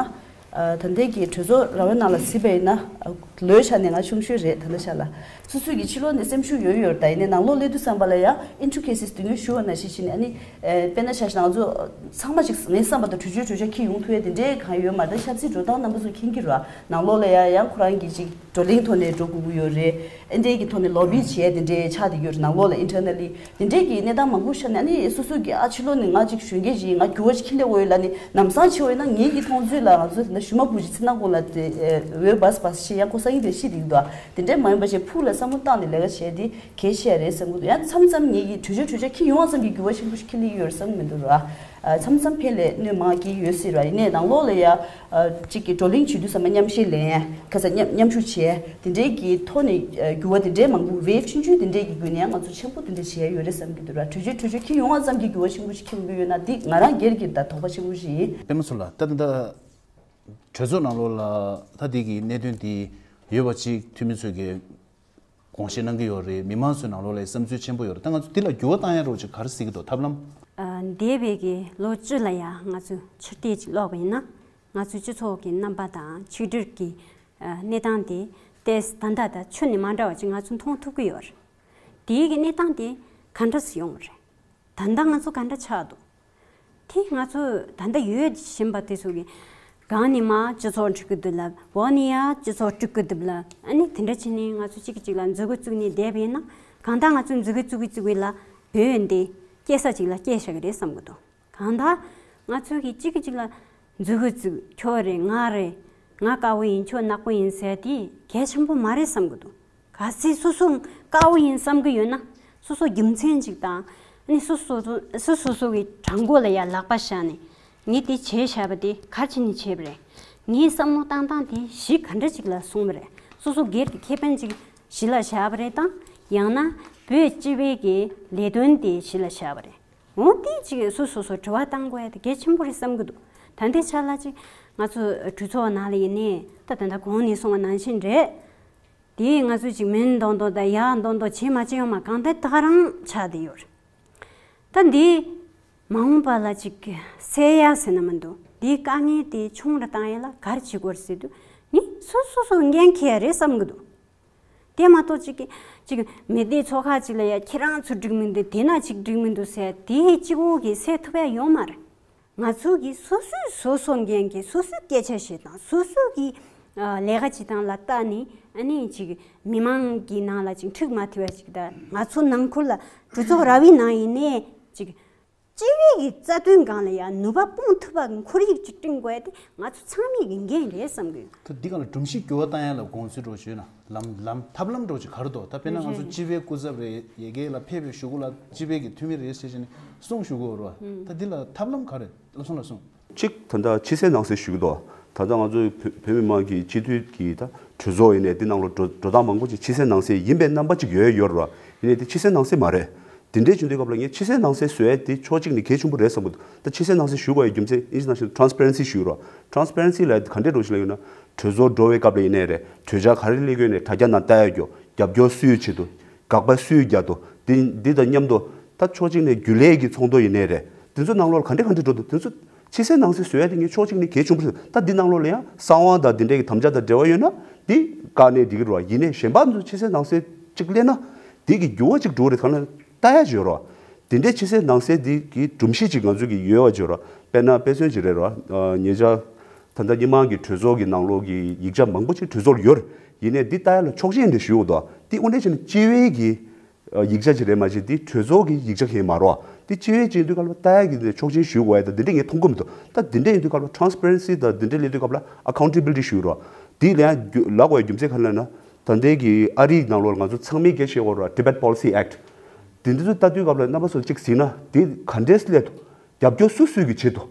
ཨ། ད་ལྟའི་གི་གྲོས་ཚོགས་ར་བའི་ནང་ལ་གཟིགས་པ་ཡིན་ན། ཨ། ལོའི་ཆ་ནས་ང་ཆུང་ཤོས་རེད། ད་ལྟ་ཆ་ལ་སོ་སོའི་གི་ཕྱི་ལོགས་ནས་སེམས་ཤུགས་ཡོད་ཡོད་རེད། ད་ཡིན་ནའི་ནང་ལོགས་སླེབས་དུས་ཙམ་པ་ལ་ཡ་ཨིན་ཊི་རི་ཀེ་སིས་དེ་སྔོན་ཞུ་བ་ནང་བཞིན་བྱས་ནས། ཨ་ནི་ཨ་དཔེར་ན་ཆ་བཞག་ན་ང་ཚོ་ཚང་མ་ཅིག་ངའི་བསམ་པ་དང་གྲོས་ཆོད་གྲོས་འཆར་འཁྱེར་ཡོང་ཐུབ་ཡ་དེ་འདྲའི་གང་ཡོད་མ་རེད། ད་ཆབ་སྲིད་འགྲོ་སྟངས་རྣམ་པ་ཚོ་མཁྱེན་གྱི་རེད་བ། ནང་ལོགས་ལ་ཡ་ཡང་ཁོ་རང་གི་ཅིག་བགྲོ་གླེང་ཐོག་ནས་འགྲོ་དགོས་ཀྱི་ཡོད་རེད། ཨེ་འདྲའི་གི་ཐོག་ནས་ལོ་བི་བྱས་དེ་འདྲའི་ཆགས་བསྡད་ཡོད་རེད། ནང་ལོགས་ལ་ཨིན་ཊར་ནལ་ལི་དེ་འདྲའི་གི་གནས་སྟངས་མང་པོ་ཤར་ནས། ཨ་ནི་སོ་སོ་གི་ཨ་ཕྱི་ལོགས་ནས་ང་ཅིག་གཞོན་སྐྱེས་ཤིག་ཡིན། ང་འགྱུར་བ་ཞིག་ཁྱེར་སླེབས་དགོས་ཡོད་ལབ་ནས་ལམ་སང་བྱས་པ་ཡིན་ན། ངེད་ཀྱི་མཐོང་ཚུལ་ལ་ང་ཚོ་ད་ཞུ་མ་བུ་ཅིག་ཚེ་ནང་ཁོང་ལ་དེ་འོས་བས་བས་ཤེས་ཡང་ཁོ་སང་ཉིན་དེ་ཤི་དེ་འདུག་དེ་འདྲའི་མ་ཡིན་པ་བྱས་ཕུགས་ལ་བསམ་བློ་བཏང་ནས་ལས་ཀ་བྱས་དེ་གལ་ཆེ་རེད་བསམ་གི་འདུག་ཡང་མཚམས་མཚམས་ངེད་ཀྱི་གྲོས་ཆོད་གྲོས་འཆར་འཁྱེར་ཡོང་བ་ཙམ་གྱིས་འགྱུར་བ་ཆེན་པོ་ཞིག་ཁྱེར་སླེབས་ཡོད་རེད་བསམ་གི་མི་འདུག་ར། མཚམས་མཚམས་ཕན་ལས་གནོད་མང་གི་ཡོད་སྲིད་ར། ཡིན་ནའི་ནང་ལོགས་ལ་ཡ། ཨ། གཅིག་གི་བགྲོ་གླེང་བྱེད་དུས་ཙམ་པ་མཉམ་ཞུགས་ལེན་ཡ། ཁ་ས་མཉམ་མཉམ་ཞུགས་བྱས། དེ་འདྲའི་གི་ཐོག་ནས་ཨ་འགྱུར་བ་དེ་འདྲའི་མང་པོ་wave ཆུང་ཆུང་དེ་འདྲའི་གི་བརྒྱུད་ནས་ང་ཚོ་ཆེན་པོ་དེ་འདྲ་བྱས་ཡོད་རེད་བསམ་གྱི་འདུག་ར། གྲོས་ཆོད་གྲོས་ཆོད་ཁྱེར་ཡོང་བ་ཙམ་གྱིས་འགྱུར་བ་ཆེན་པོ་ཞིག་ཁྱེར་ཡོང་གི་ཡོད་ན་འདི་ང་རང་སྒེར་གྱི་ད་དོགས་པ་ཆེན་པོ་ཞིག་ཡིན། པད་མ་མཚོ་ལགས། ད་ད་ལྟ་གྲོས་ཚོགས་ནང་ལོགས་ལ་ད་འདི་གི་གནད་དོན་འདི་ཡོད་པ་ཅིག་འཐུས་མི་ཚོས་གི་དགོངས་བཞེས་གནང་གི་ཡོད་རེད། མི་མང་ཚོའི་ནང་ལོགས་ལ་བསམ་ཚུལ་ཆེན་པོ་ཡོད་རེད། ད་ང་ཚོ་འདི་ལ་འགྱུར་བ་བཏང་ཡ་རོགས་ཅིག་ག་རེ་གཟིགས་ཀྱི་འདུག་ཐབས་ལམ། ཨ། འདས་པའི་གི་ལོ་བཅུ་ལ་ཡ་ང་ཚོས་ཕྱིར་བལྟས་ཅིག་ཀློག་པ་ཡིན་ན། ང་ཚོའི་སྤྱི་ཚོགས་ཀྱི་རྣམ་པ་དང་ཆིག་སྒྲིལ་གྱི་ཨ་གནས་སྟངས་དེ་ཏོག་ཙམ་ད་ལྟ་དང་ཁྱོན་ནས་མ་འདྲ་བ་ཅིག་ང་ཚོས་མཐོང་ཐུབ་ཀྱི་ཡོད་རེད། དེའི་གི་གནས་སྟངས་དེ་ག་འདྲ་སེ་ཡོང་བ་རེད། ད་ལྟ་ང་ཚོ་ག་འདྲ་ཆགས་འདུག་དེ་ང་ཚོ་ད་ལྟ་ཡོད་བཞིན་པ་དེ་ཚོ་གི་སྒང་ནས་མར་སྤྱི་ཚོགས་འཁྲུག་གི་འདུག་ལབ། འོག་ནས་ཡར་སྤྱི་ཚོགས་འཁྲུག་གི་འདུག་ལབ། ཨ་ནི་དེ་འདྲ་བྱས་ནས་ང་ཚོ་གཅིག་གིས་གཅིག་ལ་མཛུབ་གུ་བཙུགས་ནས་བསྡད་པ་ཡིན་ན། གང་ལྟར་ང་ཚོས་མཛུབ་གུ་བཙུགས་གི་བཙུགས་གི་ལ་བོད་འདི་སྐྱེ་ས་ཅིག་ལ་སྐྱེས་བཞག་གི་རེད་བསམ་གི་འདུག་གང་ལྟར་ང་ཚོ་གིས་གཅིག་གིས་གཅིག་ལ་མཛུབ་གུ་བཙུགས། ཁྱོད་རེད་ང་རེད། ང་དཀར་པོ་ཡིན། ཁྱོད་ནག་པོ་ཡིན་ཟེར་དེ་གལ་ཆེན་པོ་མ་རེད་བསམ་གི་འདུག་གལ་སྲིད་སོ་སོ་དཀར་པོ་ཡིན་བསམ་གི་ཡོད་ན། སོ་སོ་རྒྱུ་མཚན་ཅིག་དང་། ཨ་ནི་སོ་སོ་སོ་སོ་སོ་སོ་གི་བྲང་ཁོག་ལ་ཡ་ལག་པ་བཞག་ནས། ངས་དེ་བྱས་བཞག་པ་དེ་ག་རེ་བྱས་ནས་བྱས་པ་རེད། ངའི་བསམ་བློ་བཏང་སྟངས་དེ་གཞི་ག་འདྲ་ཅིག་ལ་སོང་བ་རེད། སོ་སོ་སྒེར་གྱི་ཁེ་ཕན་ཅིག་གཞི་ལ་བཞག་པ་རེད་དང་། ཡང་ན་བོད་སྤྱི་པའི་གི་ལས་དོན་དེ་གཞི་ལ་བཞག་པ་རེད། འོ་དེ་ཅིག་སོ་སོ་སོ་དྲི་བ་བཏང་དགོས་ཡ་དེ་གལ་ཆེན་པོ་རེད་བསམ་གི་འདུག་ད་ལྟའི་ཆ་ལ་ཅིག་ང་ཚོ་གྲོས་ཚོགས་ནང་ལ་ཡིན་ནའི་ད་ད་ལྟ་གོང་ནས་གསུངས་པ་ནང་བཞིན་རེད། དེ་ང་ཚོས་ཅིག་མིན་མདོག་མདོག་དང་ཡག་མདོག་མདོག་བྱེད་མ་བྱེད་ཡོད་མ། གང་ལྟར་ད་ག་རང་ཆགས་བསྡད་ཡོད་རེད། ད་འདི་མ་འོངས་པ་ལ་ཅིག་སེལ་ཡ་ཟེར་ན་མི་འདུག་འདིའི་དཀའ་ངལ་དེ་ཆུང་རུ་བཏང་ཡ་ལ་ག་རེ་བྱེད་དགོས་རེད་ཟེར་དུས། ངས་སོ་སོ་སོ་འགན་འཁྱེར་ཡ་རེད་བསམ་གི་འདུག་དེ་མ་གཏོགས་ཅིག་གི་ཅིག་མི་སྡེ་ཚོ་ཁག་ཅིག་ལ་ཡ་ཁྱེད་རང་ཚོ་འགྲིག་མི་འདུག་དེ་ན་ཅིག་འགྲིག་མི་འདུག་ཟེར་དེ་གཅིག་པོ་གིས་སེལ་ཐུབ་ཡ་ཡོད་མ་རེད། ང་ཚོ་གིས་སོ་སོས་སོ་སོ་འགན་འཁྱེར། སོ་སོའི་སྐད་ཆ་བཤད་སྟངས། སོ་སོ་གི་ཨ་ལས་ཀ་བྱེད་སྟངས་ལ་བལྟས་ནས། ཨ་ནི་ཅིག་མི་མང་གི་ནང་ལ་ཅིག་འཁྲུག་མ་ཐེབས་པ་ཅིག་དང་། ང་ཚོ་ནང་ཁུལ་ལ་གྲོས་ཚོགས་ར་བའི་ནང་ཡིན་ནའི་ཅིག་སྤྱི་པའི་གི་རྩ་དོན་སྒང་ལ་ཡང་ནུས་པ་སྤུངས་ཐུབ་པ་གི་ཁོར་ཡུག་ཅིག་བསྐྲུན་དགོས་ཡ་དེ་ང་ཚོ་ཚང་མའི་གི་འགན་རེད་བསམ་གི་ཡོད། ད་འདི་ག་ལ་སྒྲོམ་གཞི་འགྱུར་བ་བཏང་ཡ་ལ་དགོངས་ཚུལ་འདྲ་བོ་ཞུས་ན། ལམ་ལམ་ཐབས་ལམ་འདྲ་བོ་ཅིག་ག་རེ་འདུག་ད་དཔེར་ན་ང་ཚོ་རེད། སྤྱི་པའི་སྐུ་ཚབ་རེད། ཡ་གི་ལ་ཕེབས་པའི་གཞུག་གུ་ལ་སྤྱི་པའི་གི་འཐུས་མི་རེད་ཟེར་བྱས་ནས་གསུང་ཞུ་གི་ཡོད་རེད་བ། ད་འདི་ལ་ཐབས་ལམ་ག་རེ། བློ་བཟང་ལགས་གསུངས། གཅིག་ད་ལྟ་ཕྱི་གསལ་ནང་གསལ་ཞུ་གི་འདུག་ད་ལྟ་ང་ཚོའི་བོད་བོད་མི་མང་གི་སྤྱི་འཐུས་ཀྱི་ད་གྲོས་ཚོགས་ཡིན་ནའི་འདི་ནང་ལ་འགྲོ་འགྲོ་སྟངས་མང་པོ་ཅིག་ཕྱི་གསལ་ནང་གསལ་ཡིན་པའི་རྣམ་པ་ཅིག་ཡོད་ཡོད་རེད་བ། ཡིན་ནའི་འདི་ཕྱི་གསལ་ནང་གསལ་མ་རེད། དེ་འདྲའི་བྱུང་དུས་སྐབས་ལ་ངས་ཕྱི་གསལ་ནང་གསལ་བཟོ་ཡ་དེ་ཕྱོགས་གཅིག་ནས་གལ་ཆེན་པོ་རེད་བསམ་གི་འདུག་ད་ཕྱི་གསལ་ནང་གསལ་ཞུ་དགོས་ཡ་རྒྱུ་མཚན་ཨིན་ཇི་ནང་བཞིན་transparency ཞུ་གི་རེད་བ། Transparency ལབ་ཡ་དེ་ག་འདྲས་འདྲ་ཞིག་ལ་ཡོད་ན། གྲོས་ཚོགས་འགྲོ་བའི་སྐབས་ལ་ཡིན་ནའི་རེད། གྲོས་འཆར་ག་རེ་སླེབས་ཀྱི་ཡོད་ནའི་དྲ་རྒྱ་ནང་ལྟ་ཡ་རྒྱུ། རྒྱབ་སྐྱོར་སུའི་ཆེད་དུ། དགག་པ་སུས་རྒྱག་འདུག་འདི་འདི་དང་མཉམ་དུ་ད་ཕྱོགས་གཅིག་ནས་རྒྱུན་ལས་ཀྱི་ཚོགས་འདུ་ཡིན་ནའི་རེད། དེ་ཚོ་ནང་ལོགས་ལ་ག་འདྲ་ག་འདྲ་འགྲོ་འདུག་དེ་ཚོ་ཕྱི་གསལ་ནང་གསལ་བཟོ་ཡ་དེ་ངས་ཕྱོགས་གཅིག་ནས་གལ་ཆེན་པོ་རེད། ད་འདི་ནང་ལོགས་ལ་ཡང་གསང་བ་དང་འདི་འདྲའི་གི་དམ་བཅའ་དང་འབྲེལ་བ་ཡོད་ན་འདི་བཀག་ནས་འགྲིག་གི་རེད་བ། ཡིན་ནའི་གཞན་པ་ཚོ་ཕྱི་གསལ་ནང་གསལ་གཅིག་སླེབས་ན་དེ་གི་འགྱུར་བ་གཅིག་འགྲོ་གི་རེད། གང་ལ་ལྟ་ཡ་ཅིག་ཡོད་རེད་བ། དེ་འདྲའི་ཕྱི་གསལ་ནང་གསལ་འདི་གི་སྒྲོམ་གཞི་ཅིག་ང་ཚོ་གི་ཡོད་པ་ཅིག་ཡོད་རེད་བ། དཔེར་ན་དཔེ་མཚོན་ཅིག་རེད་བ། ཉེ་ཆར་ད་ལྟ་སྔོན་མ་གི་གྲོས་ཚོགས་ཀྱི་ནང་ལོགས་ཀྱི་ཡིག་ཆ་མང་པོ་ཅིག་གྲོས་ཚོགས་ལ་ཡོད་རེད། ཡིན་ནའི་འདི་ལྟ་ཡ་ལ་ཆོག་མཆན་འདི་ཞུ་འོ་དོ། འདི་དངོས་གནས་བྱས་ན་སྤྱི་པའི་གི་ཡིག་ཆ་ཅིག་རེད་མ་གཞི་འདི་གྲོས་ཚོགས་ཀྱི་ཡིག་ཆ་གང་ཡང་མ་རེད་བ། འདི་སྤྱི་པའི་སྤྱི་འཐུས་སྐབས་ལ་ལྟ་ཡ་གི་ཆོག་མཆན་ཞུ་དགོས་ཡ་ད་འདི་འདྲ་ངས་མཐོང་གི་མི་འདུག་ད་འདི་འདྲ་ཡིན་དུས་སྐབས་ལ་transparency དང་འདི་འདྲ་སླེབས་དུས་སྐབས་ལ་accountability ཞུ་རོགས། འདི་ལ་ཡང་རྒྱུ་ལབ་དགོས་ཡ་རྒྱུ་མཚན་ག་རེ་ལབ་ན། ད་ལྟའི་གི་ཨ་རིའི་ནང་ལོགས་ལ་ང་ཚོ་ཚང་མས་སྐད་ཆ་བཤད་དགོས་རེད་བ། Tibet Policy Act འདི་འདི་ཚོ་ལྟ་དུས་སྐབས་ལ་རྣམ་པ་ཚོ་གཅིག་གཟིགས་ན་འདི་ག་འདྲས་སླེབས་འདུག་རྒྱབ་སྐྱོར་སུ་སུའི་གི་ཆེད་དུ།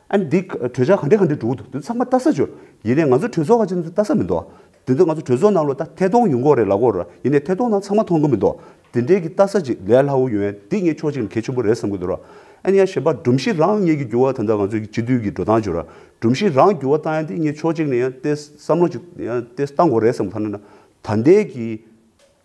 ཨ་ནི་འདི་གྲོས་འཆར་ག་འདྲ་ག་འདྲ་འགྲོ་གི་འདུག་དེ་ཚང་མ་ལྟ་ས་བྱོས། ཡིན་ནའི་ང་ཚོ་གྲོས་ཚོགས་ཁ་ཅིག་ལྟ་ས་མི་འདུག་དེ་ཚོ་ང་ཚོ་གྲོས་ཚོགས་ནང་ལོགས་ད་ཐད་གཏོང་ཡོང་གི་རེད་ལབ་ཀྱི་ཡོད་ར། ཡིན་ནའི་ཐད་གཏོང་ནང་ཚང་མ་མཐོང་གི་མི་འདུག་དེ་འདྲའི་གི་ལྟ་ས་ཅིག་ལས་སླ་བོ་ཡོང་ཡ་འདི་ངས་ཕྱོགས་གཅིག་ནས་གལ་ཆེན་པོ་རེད་བསམ་གྱི་འདུག་ར། ཨ་ནི་ཡང་གཞན་པ་སྒྲོམ་གཞི་རང་ངེས་ཀྱི་འགྱུར་བ་ད་ལྟ་ང་ཚོའི་གི་སྤྱི་འཐུས་ཀྱི་འགྲོ་སྟངས་བྱོས་ར། སྒྲོམ་གཞི་རང་འགྱུར་བ་བཏང་ཡ་འདི་ངས་ཕྱོགས་གཅིག་ནས་ཡང་ཏོག་ཙམ་བསམ་བློ་ཅིག་ཡང་ཏོག་ཙམ་བཏང་དགོས་རེད་བསམ་གྱི་འདུག་ད་ནི་ད་ལྟའི་གི་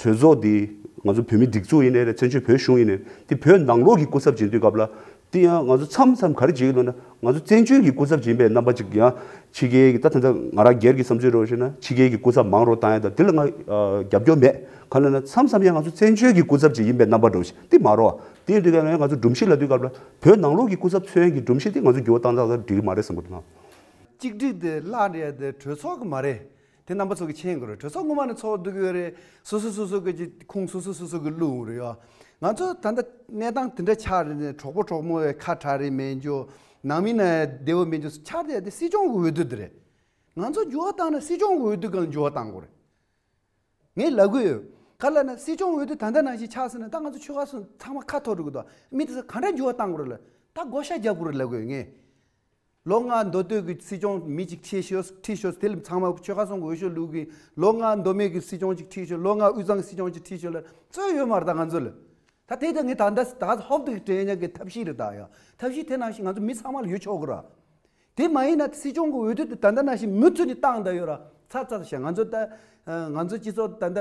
གྲོས་ཚོགས་འདི་ང་ཚོ་བོད་མི་སྒྲིག་འཛུགས་ཡིན་ནའི་རེད། བཙན་བྱོལ་བོད་གཞུང་ཡིན་ནའི་འདི་བོད་ནང་ལོགས་ཀྱི་སྐུ་ཚབ་བྱེད་དུས་སྐབས་ལ་འདི་ཡང་ང་ཚོ་མཚམས་མཚམས་ག་རེ་བྱེད་ཀྱི་འདུག་ན། ང་ཚོ་བཙན་བྱོལ་གྱི་སྐུ་ཚབ་ཅིག་ཡིན་པའི་རྣམ་པ་ཅིག་ཡང་ཕྱི་རྒྱལ་གྱི་ད་ད་ལྟ་ང་རང་སྒེར་གྱི་བསམ་ཚུལ་རེད་བ་ཞེ་ན། ཕྱི་རྒྱལ་གྱི་སྐུ་ཚབ་མང་རུ་བཏང་ཡ་ད་འདི་ལ་ང་ཨ་རྒྱབ་སྐྱོར་མེད། གང་ལབ་ན་མཚམས་མཚམས་ཡང་ང་ཚོ་བཙན་བྱོལ་གྱི་སྐུ་ཚབ་ཅིག་ཡིན་པའི་རྣམ་པ་འདྲ་བོ་ཞིག་འདི་མ་རེད་བ། དེ་ཡིན་དུས་ཀྱང་ང་ཚོ་སྒྲོམ་གཞི་ལབ་དུས་སྐབས་ལ་བོད་ནང་ལོགས་ཀྱི་སྐུ་ཚབ་འཚོལ་མཁན་གྱི་སྒྲོམ་གཞི་འདི་ང་ཚོ་འགྱུར་བ་བཏང་ཚར་ཚར་འགྲིག་གི་མ་རེད་བསམ་གྱི་འདུག་ན། གཅིག་སྒྲིལ་དེ་བརླག་འགྲོ་ཡ་དེ་གྲོས་ཚོགས་ཀྱི་མ་རེད། དེ་རྣམ་པ་ཚོ་གི་མཁྱེན་དགོས་རེད། གྲོས་ཚོགས་སྔོན་མ་ནས་ཚོགས་བསྡད་ཀྱི་ཡོད་རེད། སོ་སོ་སོ་སོ་གི་ཅིག་ཁུངས་སོ་སོ་སོ་སོ་གི་བླུགས་ཡོང་རེད་ཡ། ང་ཚོ་ད་ལྟ་གནས་སྟངས་དེ་འདྲ་ཆགས་རེད་ནས་གྲོགས་པོ་གྲོགས་མོ་བའི་ཁ་བྲལ་རེད་མེད་འཇོ། ནང་མི་ན་བདེ་བོ་མེད་འཇོ་ཆགས་བསྡད་དེ་སྲིད་སྐྱོང་གི་འོས་བསྡུ་དེ་རེད། ང་ཚོ་འགྱུར་བ་བཏང་ན་སྲིད་སྐྱོང་གི་འོས་བསྡུ་སྒང་ལ་འགྱུར་བ་བཏང་དགོས་རེད། ངས་ལབ་གི་ཡོད། ག་ལ་ན་སྲིད་སྐྱོང་འོས་བསྡུ་ད་ལྟ་ནང་བཞིན་ཆགས་སོང་ན་ད་ང་ཚོ་ཆོལ་ཁ་གསུམ་ཚང་མ་ཁ་འཐོར་འགྲོ་གི་འདུག་མི་དེ་ཚོ་ག་འདྲ་འགྱུར་བ་བཏང་དགོས་རེད་ལ་ད་བགོ་བཤའ་རྒྱབ་དགོས་རེད་ལབ་གི་ཡོད་ངས། ལོ་ལྔ་མདོ་སྟོད་ཀྱི་སྲིད་སྐྱོང་མི་གཅིག་ཁྲིད་ཤོག་ཁྲིད་ཤོག་དེ་ལ་ཚང་མ་ཆོལ་ཁ་གསུམ་གྱི་འོས་ཤོག་བླུག་གི། ལོ་ལྔ་མདོ་སྨད་ཀྱི་སྲིད་སྐྱོང་གཅིག་ཁྲིད་ཤོག་ལོ་ལྔ་དབུས་གཙང་གི་སྲིད་སྐྱོང་གཅིག་ཁྲིད་ཤོག་ལ་རྩོད་ཡོད་མ་རེད་ད་ང་ཚོ་ལ། ད་དེ་ད་ངས་ད་ལྟ་ད་ཧོབ་ཏེ་དྲན་ཡག་གི་ཐབས་ཤེས་རེད་ད་ཡ། ཐབས་ཤེས་དེ་ནང་བཞིན་ང་ཚོ་མི་ཚང་མ་ལ་ཡོད་ཆོག་གི་ར། དེ་མ་ཡིན་ན་སྲིད་སྐྱོང་གི་འོས་བསྡུ་དེ་ད་ལྟ་ནང་བཞིན་མུ་མཐུད་ནས་བཏང་བསྡད་ཡོད་ར། ཚ་ཚ་ཤ་ང་ཚོ་ད་ང་ཚོ་སྤྱི་ཚོགས་ད་ལྟ་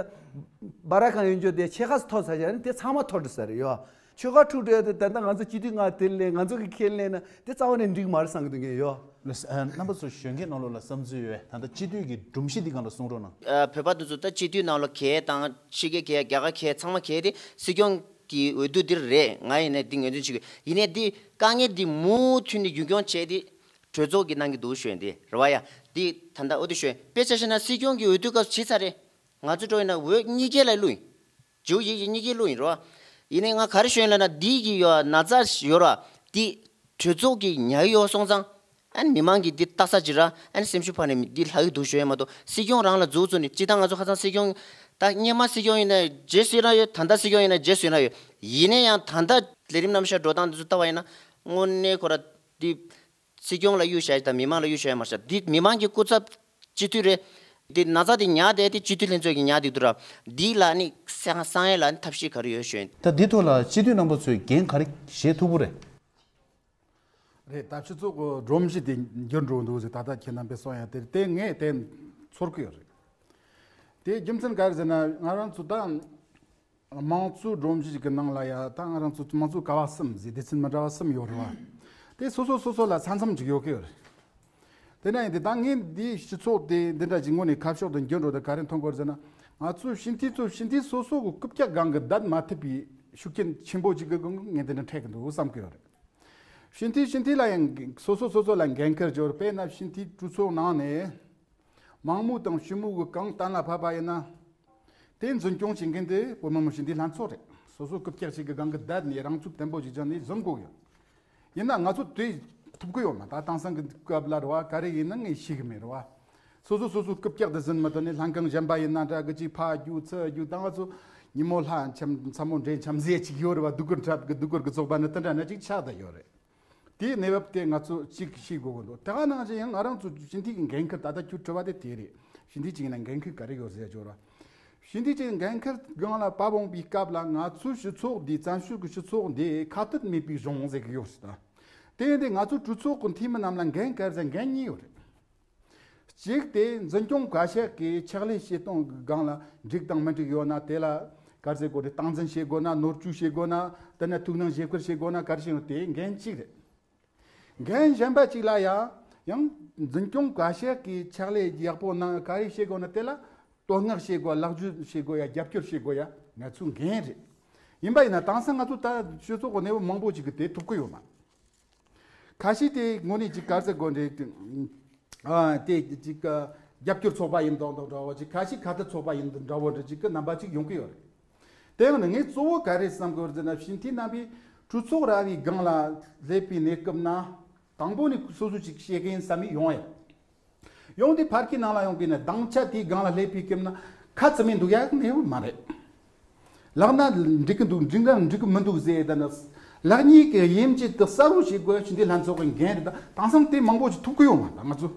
སྦ་ར་གང་ཡོད་འཇོག་དེ་ཆེ་ཁ་སུ་ཐོར་ཚ་ཤ་ནི་དེ་ཚང་མ་ཐོར་འགྲོ་ས་རེད་ཡོད། ཆོལ་ཁ་འཁྲུག་འགྲོ་ཡ་དེ་ད་ལྟ་ང་ཚོ་སྤྱི་འཐུས་ལྔ་དེ་ལས་ང་ཚོ་གི་ཁས་ལེན་ན་དེ་རྩ་བ་ནས་འགྲིག་མ་རེད་བསམ་གི་འདུག་ངས་ཡོད། ལགས་སོ། ཨ། རྣམ་པ་ཚོ་གཞོན་སྐྱེས་ནང་ལོགས་ལ་བསམ་ཚུལ་ཡོད་པས་ད་ལྟ་སྤྱི་འཐུས་ཀྱི་སྒྲོམ་གཞི་འདི་སྒང་ལ་གསུང་རོགས་གནང་། ཨ། བོད་པ་འདི་ཚོ་ད་སྤྱི་འཐུས་ནང་ལོགས་གས་དང་ཕྱི་རྒྱལ་གས་རྒྱ་གར་གས་ཚང་མ་གས་དེ་སྲིད་སྐྱོང་གི་འོས་བསྡུ་འདིར་རེད། ང་ཡིན་ནའི་འདི་ངོས་འཛིན་བྱེད་དགོས། ཡིན་ནའི་འདི་དཀའ་ངལ་འདི་མུ་མཐུད་ནས་རྒྱུན་སྐྱོང་བྱས་ཏེ་གྲོས་ཚོགས་ཀྱི་གནང་གི་འདུག་ཞུ་ཡིན་འདི་རེད་བ་ཡ། འདི་ད་ལྟ་ཨོ་འདི་ཞུ་ཡིན། དཔེ་ཆ་བཞག་ན་སྲིད་སྐྱོང་གི་འོས་བསྡུ་སྐབས་བྱས་ཚར་རེད། ང་ཚོ་འགྲོ་ཡིན་ན་འོས་གཉིས་ཀའི་ལ་བླུགས་ཡིན། ཇོ་ཡི་ཡི་གཉིས་ཀའི་བླུགས་ཡིན་རོ། ཡིན་ནའི་ང་ག་རེ་ཞུ་ཡིན་ལབ་ན་འདི་གི་ཡོ་ན་ཚ་ཡོ་ར། འདི་གྲོས་ཚོགས་ཀྱི་ཉ་ཡོ་སོང་ཙང་། ཨ་ནི་མི་མང་གིས་འདི་ལྟ་ས་ཅི་ར་ཨ་ནི་སེམས་ཤུགས་འཕར་ནས་འདི་ལྷག་གི་འདུག་ཞུ་ཡ་མ་གཏོགས་སྲིད་སྐྱོང་རང་ལ་འཛུགས་བཙུགས་ནས་སྤྱི་བཏང་ང་ཚོ་ཁ་སང་སྲིད་སྐྱོང་ད་སྔོན་མ་སྲིད་སྐྱོང་ཡིན་ན་རྗེས་སུ་ཡི་རང་ཡོད། ད་ལྟ་སྲིད་སྐྱོང་ཡིན་ན་རྗེས་སུ་ཡི་རང་ཡོད། ཡིན་ནའི་ཡང་ད་ལྟ་ལས་རིམ་རྣམ་གཞག་འགྲོ་སྟངས་འདི་ཚོ་ལྟ་བ་ཡིན་ན་དངོས་གནས་ཁོ་ར་འདི་སྲིད་སྐྱོང་ལ་གཡུག་བཞག་དང་མི་མང་ལ་གཡུག་བཞག་མ་བཞག་འདི་མི་མང་གི་སྐུ་ཚབ་སྤྱི་འཐུས་རེད། འདི་ན་ཚ་འདི་ཉར་བསྡད་དེ་སྤྱི་འཐུས་ལྷན་ཚོགས་ཀྱི་ཉར་བསྡད་འདུག་ར། འདི་ལ་ནི་གསང་གསང་ཡས་ལ་ནི་ཐབས་ཤེས་ག་རེ་ཡོད་ཞུ་ཡིན། ད་འདི་ཐོག་ལ་སྤྱི་འཐུས་རྣམ་པ་ཚོས་འགན་ག་རེ་བཞེས་ཐུབ་ཀྱི་རེད། རེད། ད་སྤྱི་ཚོགས་ཀྱི་སྒྲོམ་གཞི་དེ་འགྱུར་འགྲོ་འདུག་ཟེར་ད་ལྟ་ཁྱེད་རྣམ་པས་གསུང་ཡ་དེ་དེ་ངས་དེ་ཚོར་གི་ཡོད་རེད། དེ་རྒྱུ་མཚན་ག་རེ་ཟེར་ན་ང་རང་ཚོ་ད་དམངས་གཙོའི་སྒྲོམ་གཞི་ཞིག་གི་ནང་ལ་ཡ་ད་ང་རང་ཚོ་དམངས་གཙོ་ཀ་བ་གསུམ་ཟེར་སྡེ་ཚན་མི་འདྲ་བ་གསུམ་ཡོད་རེད་བ། དེ་སོ་སོ་སོ་སོ་ལ་ས་མཚམས་ཅིག་ཡོད་གི་ཡོད་རེད། དེ་ན་ཡིན་དེ་ད་ངས་འདི་སྤྱི་ཚོགས་དེ་འདི་འདྲ་ཅིག་དངོས་གནས་ཁ་ཕྱོགས་དེ་འགྱུར་འགྲོ་དེ་ག་རེ་མཐོང་གི་ཡོད་རེད་ཟེར་ན་ང་ཚོའི་སྤྱི་འཐུས་ཚོ་སྤྱི་འཐུས་སོ་སོ་གི་རྐུབ་བཀྱག་སྒང་གི་བསྡད་མ་ཐུབ་པའི་ཤུགས་རྐྱེན་ཆེན་པོ་ཅིག་གི་སྒང་གི་ངས་འདི་འདྲ་འཕྲད་གི་འདུག་བསམ་གི་ཡོད་རེད། སྤྱི་འཐུས་སྤྱི་འཐུས་ལ་ཡང་སོ་སོ་སོ་སོ་ལ་འགན་འཁུར་འབྱོར་དཔེར་ན་སྤྱི་འཐུས་གྲོས་ཚོགས་ནང་ནས་མང་མོས་དང་ཞུ་མོས་ཀྱི་གང་གཏན་ལ་ཕབ་པ་ཡིན་ན། དེ་འཛིན་སྐྱོང་བྱེད་མཁན་དེ་བོད་མི་མང་སྤྱི་འཐུས་ལྷན་ཚོགས་རེད། སོ་སོ་རྐུབ་བཀྱག་ཅིག་གི་སྒང་གི་བསྡད་ནས་རང་ཚུགས་བརྟན་པོ་ཅིག་བྱས་ནས་འཛིན་དགོས་ཡོད། ཡིན་ན་ང་ཚོ་དེ་ཐུབ་ཀྱི་ཡོད་མ་ད་དེང་སང་གི་སྐབས་ལ་རེད་བ་ག་རེ་ཡིན་ན་ངས་ཤེས་གི་མེད་རེད་བ། སོ་སོ་སོ་སོ་རྐུབ་བཀྱག་དེ་འཛིན་མི་ཐུབ་ནས་ལྷན་ཁང་གཞན་པ་ཡིན་ན་འདྲ་གི་ཅིག་ཕར་རྒྱུག་ཚུར་རྒྱུག་ད་ང་ཚོ་ཉིན་མོ་ལྷ་འཆམ་མཚན་མོ་འདྲེ་འཆམ་ཟེར་ཅིག་ཡོད་རེད་བ། སྡུག་གུར་འཁྲབ་གི་སྡུག་གུར་གི་ཚོགས་པ་ནི་དེ་འདྲ་ན་ཅིག་ཆགས་བསྡད་ཡོད་རེད། དེའི་གནས་བབ་དེ་ང་ཚོ་གཅིག་ཤེས་དགོས་ཀྱི་འདུག་དེ་ག་ནང་བཞིན་ཡང་ང་རང་ཚོ་སྤྱི་འཐུས་ཀྱི་འགན་འཁུར་ད་ལྟ་ཁྱོད་དྲི་བ་དེ་དེ་རེད། སྤྱི་འཐུས་གཅིག་ཡིན་ན་འགན་འཁུར་ག་རེ་ཡོད་ཟེར་ཅོག་ར། སྤྱི་འཐུས་གཅིག་འགན་འཁུར་སྒང་ལ་བབ་འོང་པའི་སྐབས་ལ་ང་ཚོའི་སྤྱི་ཚོགས་འདི་བཙན་བྱོལ་གྱི་སྤྱི་ཚོགས་འདི་ཁ་གཏད་མེད་པའི་གཞུང་ཟེར་གྱི་ཡོད་ཟེར་ད། དེ་ཡིན་དུས་ང་ཚོའི་གྲོས་ཚོགས་ཀྱི་འཐུས་མི་རྣམས་ལ་འགན་ག་རེ་ཟེར་འགན་གཉིས་ཡོད་རེད། གཅིག་དེ་འཛིན་སྐྱོང་བཀའ་ཤག་གིས་ཕྱག་ལས་བྱེད་སྟངས་ཀྱི་སྒང་ལ་འགྲིག་དང་མི་འགྲིག་ཡོད་ན་དེ་ལ་ག་རེ་ཟེར་དགོས་རེད། སྟངས་འཛིན་བྱེད་དགོས་ན་ནོར་བཅུག་བྱེད་དགོས་ན་དེ་ནས་ཐུགས་སྣང་བཞེས་ཁུལ་བྱེད་དགོས་ན་ག་རེ་བྱེད་དགོས་དེ་འགན་གཅིག་རེད། འགན་གཞན་པ་གཅིག་ལ་ཡང་ཡང་འཛིན་སྐྱོང་བཀའ་ཤག་གིས་ཕྱག་ལས་ཡག་པོ་གནང་ག་རེ་བྱེད་དགོས་ན་དེ་ལ་བསྟོད་བསྔགས་བྱེད་དགོས། ལེགས་བཅོས་བྱེད་དགོས་ཡ་རྒྱབ་སྐྱོར་བྱེད་དགོས་ཡ་ང་ཚོའི་འགན་རེད། ཡིན་པ་ཡིན་ན་དེང་སང་ང་ཚོ་ད་སྤྱི་ཚོགས་ཀྱི་གནས་བབ་མང་པོ་ཅིག་གིས་དེ་ཐུབ་ཀྱི་ཡོད་མ། ཁ་ཤས་དེ་དངོས་གནས་ཅིག་ག་རེ་ཟེར་དགོས་རེད། ཨ་དེ་ཅིག་རྒྱབ་སྐྱོར་ཚོགས་པ་ཡིན་མདོག་མདོག་འདྲ་བོ་ཅིག་ཁ་ཤས་ཁ་གཏད་ཚོགས་པ་ཡིན་འདྲ་བོ་འདྲ་ཅིག་གི་རྣམ་པ་ཅིག་ཡོང་གི་ཡོད་རེད། དེ་ཡང་ནི་ངས་གཙོ་བོ་ག་རེ་བསམ་དགོས་རེད་ཟེར་ན་སྤྱི་འཐུས་རྣམ་པས་གྲོས་ཚོགས་ར་བའི་སྒང་ལ་སླེབས་པའི་གནས་སྐབས་ན་དང་པོ་ནས་སོ་སོ་ཅིག་བཤད་མཁན་བསམ་མི་ཡོང་ཡ། ཡོང་དུས་ཕར་གྱི་ནང་ལ་ཡོང་གི་ནས་སྡིངས་ཆ་དེའི་སྒང་ལ་སླེབས་པའི་སྐབས་ན་ཁ་བཙུམ་མི་འདུག་ཡ་གནས་བབ་མ་རེད། ལག་ན་འགྲིག་གི་འདུག་འགྲིག་ན་འགྲིག་གི་མི་འདུག་ཟེར་ད་ནི་ ལེགས་ཉེས་ཀྱི་དབྱེ་འབྱེད་དེ་གསལ་བོ་བྱེད་དགོས་ཕྱིན་དེ་ལྷན་ཚོགས་ཀྱི་འགན་རེད། ད་དེང་སང་དེ་མང་པོ་ཞིག་ཐུག་གི་ཡོད་མ་རེད། ད་ང་ཚོ་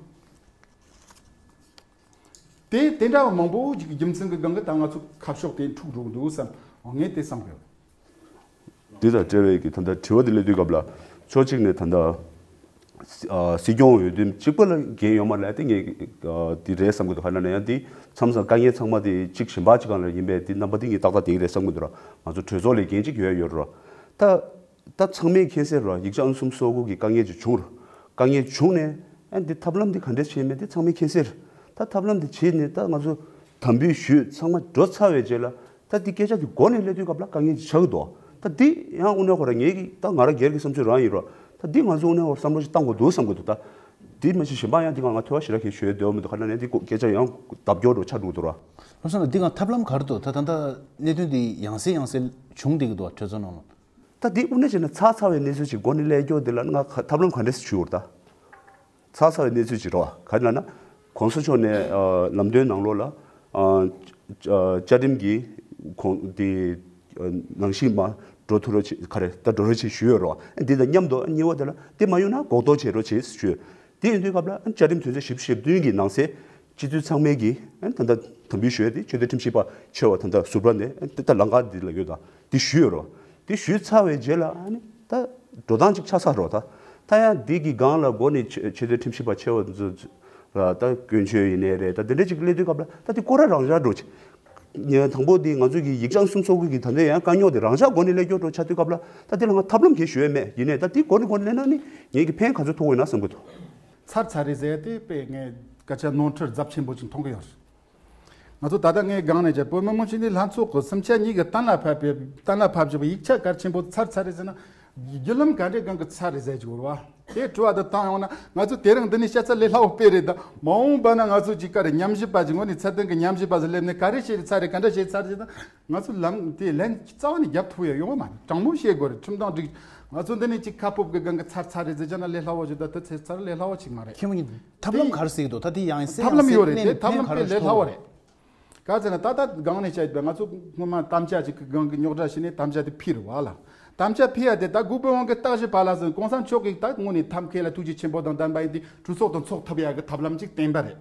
དེ་དེ་འདྲ་བ་མང་པོ་ཞིག་གི་རྒྱུ་མཚན་གྱི་སྒང་གི་ད་ང་ཚོ་ཁ་ཕྱོགས་དེ་འཁྲུག་འགྲོ་གི་འདུག་བསམ། འོ་ངས་དེ་བསམ་གི་ཡོད། འདི་དང་འབྲེལ་བའི་གི་ད་ལྟ་དྲི་བ་འདི་སླེབས་དུས་སྐབས་ལ་ཕྱོགས་གཅིག་ནས་ད་ལྟ་ཨ་སྲིད་སྐྱོང་འོས་བསྡུ་གཅིག་པ་ལ་འགན་ཡོད་མ་རེད། དེ་ངས་ཨ་འདི་རེད་བསམ་གི་འདུག་ག་ན་ན་ཡང་འདི་མཚམས་མཚམས་དཀའ་ངལ་ཚང་མ་དེ་གཅིག་གཞན་པ་གཅིག་སྒང་ལ་ཡིན་པས་དེ་རྣམ་པ་དེ་ངས་ཏག་ཏག་དེ་གི་རེད་བསམ་གི་འདུག་ར། ང་ཚོ་གྲོས་ཚོགས་ལས་འགན་གཅིག་ཡོད་ཡོད་ར། ད་ད་ཚང་མས་མཁྱེན་གསལ་ར། ཡིག་ཆ་ཨང་གསུམ་སོ་དགུ་གི་དཀའ་ངལ་ཅིག་བྱུང་ར། དཀའ་ངལ་བྱུང་ནས་ཨ་འདི་ཐབས་ལམ་འདི་ག་འདྲས་བྱས་མེད་དེ་ཚང་མས་མཁྱེན་གསལ་ར། ད་ཐབས་ལམ་འདི་བྱས་ནས་ད་ང་ཚོ་དམ་འབུལ་ཞུས་ཚང་མ་འགྲོ་ཚར་བའི་རྗེས་ལ། ད་འདི་སྐད་ཆ་འདི་མགོ་ནས་སླེབས་དུས་སྐབས་ལ་དཀའ་ངལ་ཅིག་ཆགས་ཀྱི་འདུག་ད་འདི་ཡང་དངོས་གནས་ཁོ་རང་ངེད་ཀྱི་ད་ང་རང་སྒེར་གྱི་བསམ་ཚུལ་རང་ཡིན་རོགས། ད་འདི་ང་ཚོ་དངོས་གནས་ཁོ་རང་བསམ་བློ་ཞིག་བཏང་དགོས་འདུག་བསམ་གྱི་འདུག་ད་འདི་མ་གཞི་གཞན་པ་ཡང་འདི་ག་ང་ཐོས་པ་ཞེ་དྲག་གི་ཞུ་ཡ་འདོད་མི་འདུག་ག་ན་ནས་འདི་སྐད་ཆ་ཡང་བརྡབ་སྐྱོར་འགྲོ་ཆགས་འགྲོ་གི་འདུག་ར། ལྷག་བསམ་ལ་འདི་ག་ཐབས་ལམ་ག་རེ་འདུག་ད་ད་ལྟ་གནད་དོན་འདི་ཡང་སེ་ཡང་སེ་བྱུང་བསྡད་ཀྱི་འདུག་གྲོས་ཚོགས་ནང་ལ། ད་འདི་དངོས་གནས་བྱས་ན་ཚར་ཚར་བའི་གནས་ཚུལ་ཅིག་མགོ་ནས་སླེབས་ཀྱོག་འདི་ལ་ང་ག་ཐབས་ལམ་ག་འདྲས་སེ་ཞུ་དགོས་རེད་ད། ཚར་ཚར་བའི་གནས་ཚུལ་ཅིག་རེད་བ། ག་རེ་ལབ་ན། གོང་ས་མཆོག་ནས་ཨ་ལམ་སྟོན་ནང་ལོགས་ལ་ཨ་བཅའ་ཁྲིམས་ཀྱི་གོང་དེ་ཨ་ནང་བཞིན་མ་འགྲོ་ཐུབ་རོགས་བྱེད། ག་རེ་ད་འགྲོ་རོགས་བྱེད་ཞུས་ཡོད་རེད་བ། འདི་དང་མཉམ་དུ་གཉིས་པ་དེ་ལ་དེ་མ་ཡོང་ན་གོག་ཐོག་བྱེད་རོགས་བྱེད་ཞུས། དེ་ཡིན་དུས་སྐབས་ལ་བཅའ་ཁྲིམས་དོན་ཚན་ཞེ་བདུན་གྱི་ནང་གསེས་སྤྱི་འཐུས་ཚང་མས་ཀྱིས་ད་ལྟ་དམ་འབུལ་ཞུས་ཏེ་ཆོས་དོན་ཁྲིམས་ཞིབ་པ་ཆེ་བ་ད་ལྟ་ཟུར་པ་ནས་ད་ལམ་ཁ་འདི་ལ་ཡོད། ད་འདི་ཞུས་ཡོད་རེད་བ། འདི་ཞུས་ཚར་བའི་རྗེས་ལ་ཨ་ནི་ད་འགྲོ་སྟངས་ཅིག་ཆགས་ཚར་རེད་བ། ད་ད་ཡང་འདི་གི་སྒང་ལ་འགོ་ནས་ཆོས་ཆོས་དོན་ཁྲིམས་ཞིབ་པ་ཆེ་བ་ཚོ་ལ་ད་དཀོན་མཆོག་ཡིན་ནའི་རེད། ད་འདི་འདྲ་ཅིག་སླེབས་དུས་སྐབས་ལ་ད་འདི་སྐོར་ར་རང་འཇགས་འགྲོ་ཅིག་ཉེ་དང་པོ་འདི་ང་ཚོ་གི་ཡིག་ཆ་གསུམ་ཚོགས་ཁུལ་གྱི་ད་ལྟ་ཡང་དཀའ་རྙོག་དེ་རང་འཇགས་སྒོ་ནས་སླེབས་ཀྱོག་འགྲོ་ཆགས་དུས་སྐབས་ལ་ད་འདི་ལ་ང་ཐབས་ལམ་གང་ཞུ་ཡས་མེད། ཡིན་ནའི་ད་འདི་སྒོ་ནས་སྒོ་ནས་སླེབས་ན་ནི་ངེད་ཀྱི་ཕན་ག་ཚོད་ཐོགས་ཡོད་ན་བསམ་གྱི་འདུག་ཚར་ཚར་རེད་ཟེར་དེ་དཔེ་ངས་སྐད་ཆ་ནོར་འཁྲུལ་ཚབས་ཆེན་པོ་ཅིག་མཐོང་གི་ཡོད་རེད། ང་ཚོ་ད་ལྟ་ངས་སྒང་ནས་བྱས་བོད་མི་མང་སྤྱི་འཐུས་ལྷན་ཚོགས་ཀྱི་སུམ་ཆ་གཉིས་ཀྱིས་གཏན་ལ་ཕབ་པའི་གཏན་ལ་ཕབ་བཞག་པའི་ཡིག་ཆ་གལ་ཆེན་པོ་ཚར་ཚར་རེད་ཟེར་ན། བརྒྱུད་ལམ་ག་འདྲའི་སྒང་གི་ཚར་རེད་ཟེར་གྱི་ཡོད་རེད་བ། དེ་དྲི་བ་དེ་བཏང་ཡོང་ན་ང་ཚོ་དེ་རིང་འདི་ནས་བཤད་ཚར་ལས་སླ་བོ་དཔེ་རེད། ད་མ་འོངས་པ་ན་ང་ཚོ་ཅིག་ག་རེ་ཉམས་ཞིབ་པ་ཅིག་ངོས་ནས་ཚད་ལྡན་གྱི་ཉམས་ཞིབ་པ་ཟིག་སླེབས་ནས་ག་རེ་བྱས་རེད་ཚར་རེད་ག་འདྲ་བྱས་ཚར་རེད་ཟེར་ན། ང་ཚོ་ལམ་དེ་ལན་རྩ་བ་ནས་རྒྱབ་ཐུབ་ཡ་ཡོང་བ་མ་རེད། དྲང་མོ་བཤད་དགོས་རེད། ཁྲིམས་དང་སྒྲིག་ང་ཚོ་འདི་ནས་ཅིག་ཁ་སྤོབས་ཀྱི་སྒང་གི་ཚར་ཚར་རེད་ཟེར་བྱས་ན་ལས་སླ་བོ་ཞིག་ད་དེ་ཚེ་ཚར་ལས་སླ་བོ་ཞིག་མ་རེད། ཁྱེད་མོ་ཉིད་ཐབས་ལམ་ག་རེ་ཟེར་གྱི་འདུག་ད་དེ་ཡང་སེ་ཐབས་ལམ་ཡོད་རེད། དེ་ཐབས་ལམ་དཔེ་ལས་སླ་བོ་རེད། ག་ཚོད་ན་ད་ལྟ་སྒང་ནས་བཤད་པའི་ང་ཚོ་སྔོན་མ་དམ་བཅའ་ཅིག་གི་སྒང་གི་རྙོག་དྲ་ཞིག་ནས་དམ་བཅའ་དེ་ཕུད་རེད་བ་ལ། དམ་བཅའ་ཕུད་ཡ་དེ་ད་འགུག་པའི་དབང་གིས་བརྟག་ཞིབ་པ་ལ་ཟེར། གོང་ས་མཆོག་གིས་ད་དངོས་ནས་ཐབས་མཁས་ལ་ཐུགས་རྗེ་ཆེན་པོ་དང་ལྡན་པ་ཡིན་དུས་གྲོས་ཚོགས་དང་ཚོགས་ཐུབ་ཡ་གི་ཐབས་ལམ་ཅིག་བསྟན་པ་རེད།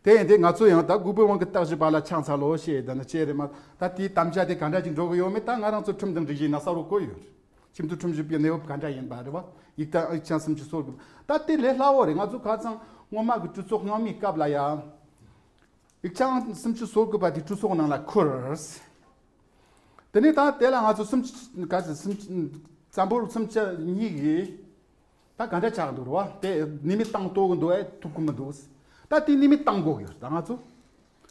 དེ་ཡིན་དུས་ང་ཚོ་ཡང་ད་འགུག་པའི་དབང་གིས་བརྟག་ཞིབ་པ་ལ་ཆང་ཚ་ལོ་ཞེས་ད་ནི་བྱས་རེད་མ། ད་དེའི་དམ་བཅའ་དེ་ག་འདྲ་ཅིག་འགྲོ་གི་ཡོད་མེད་ད་ང་རང་ཚོ་ཁྲིམས་དང་སྒྲིག་གཞིའི་ནང་གསལ་བོ་བཀོད་ཡོད་རེད། ཁྱིམ་སྡེ་ཁྲིམས་ཞིབ་པའི་གནས་བབ་ག་འདྲ་ཡིན་པ་རེད་བ། ཡིག་ཐ་ཡིག་ཆ་སུམ་ཅུ་སོ་དགུ། ད་དེ་ལས་སླ་བོ་རེད། ང་ཚོ་ཁ་སང་སྔོན་མ་གི་གྲོས་ཚོགས་སྔོན་མའི་སྐབས་ལ་ཡ། ཡིག་ཆ་སུམ་ཅུ་སོ་དགུ་པ་དེ་གྲོས་ཚོགས་ནང་ལ་འཁུར། དེ་ནས་ད་དེ་ལ་ང་ཚོ་སུམ་ཅུ་ག་ཚོད་སུམ་ཅུ་བཙན་པོར་སུམ་ཅུ་གཉིས་ཀྱིས་ད་ག་འདྲ་ཆགས་འདུག་རེད་བ། དེ་ནི་མི་བཏང་གཏོང་གི་འདུག་ཨེ་ཐུབ་ཀྱི་མི་འདུག་ད་དེ་ནི་མི་བཏང་དགོས་ཀྱི་ཡོད་ད་ང་ཚོ།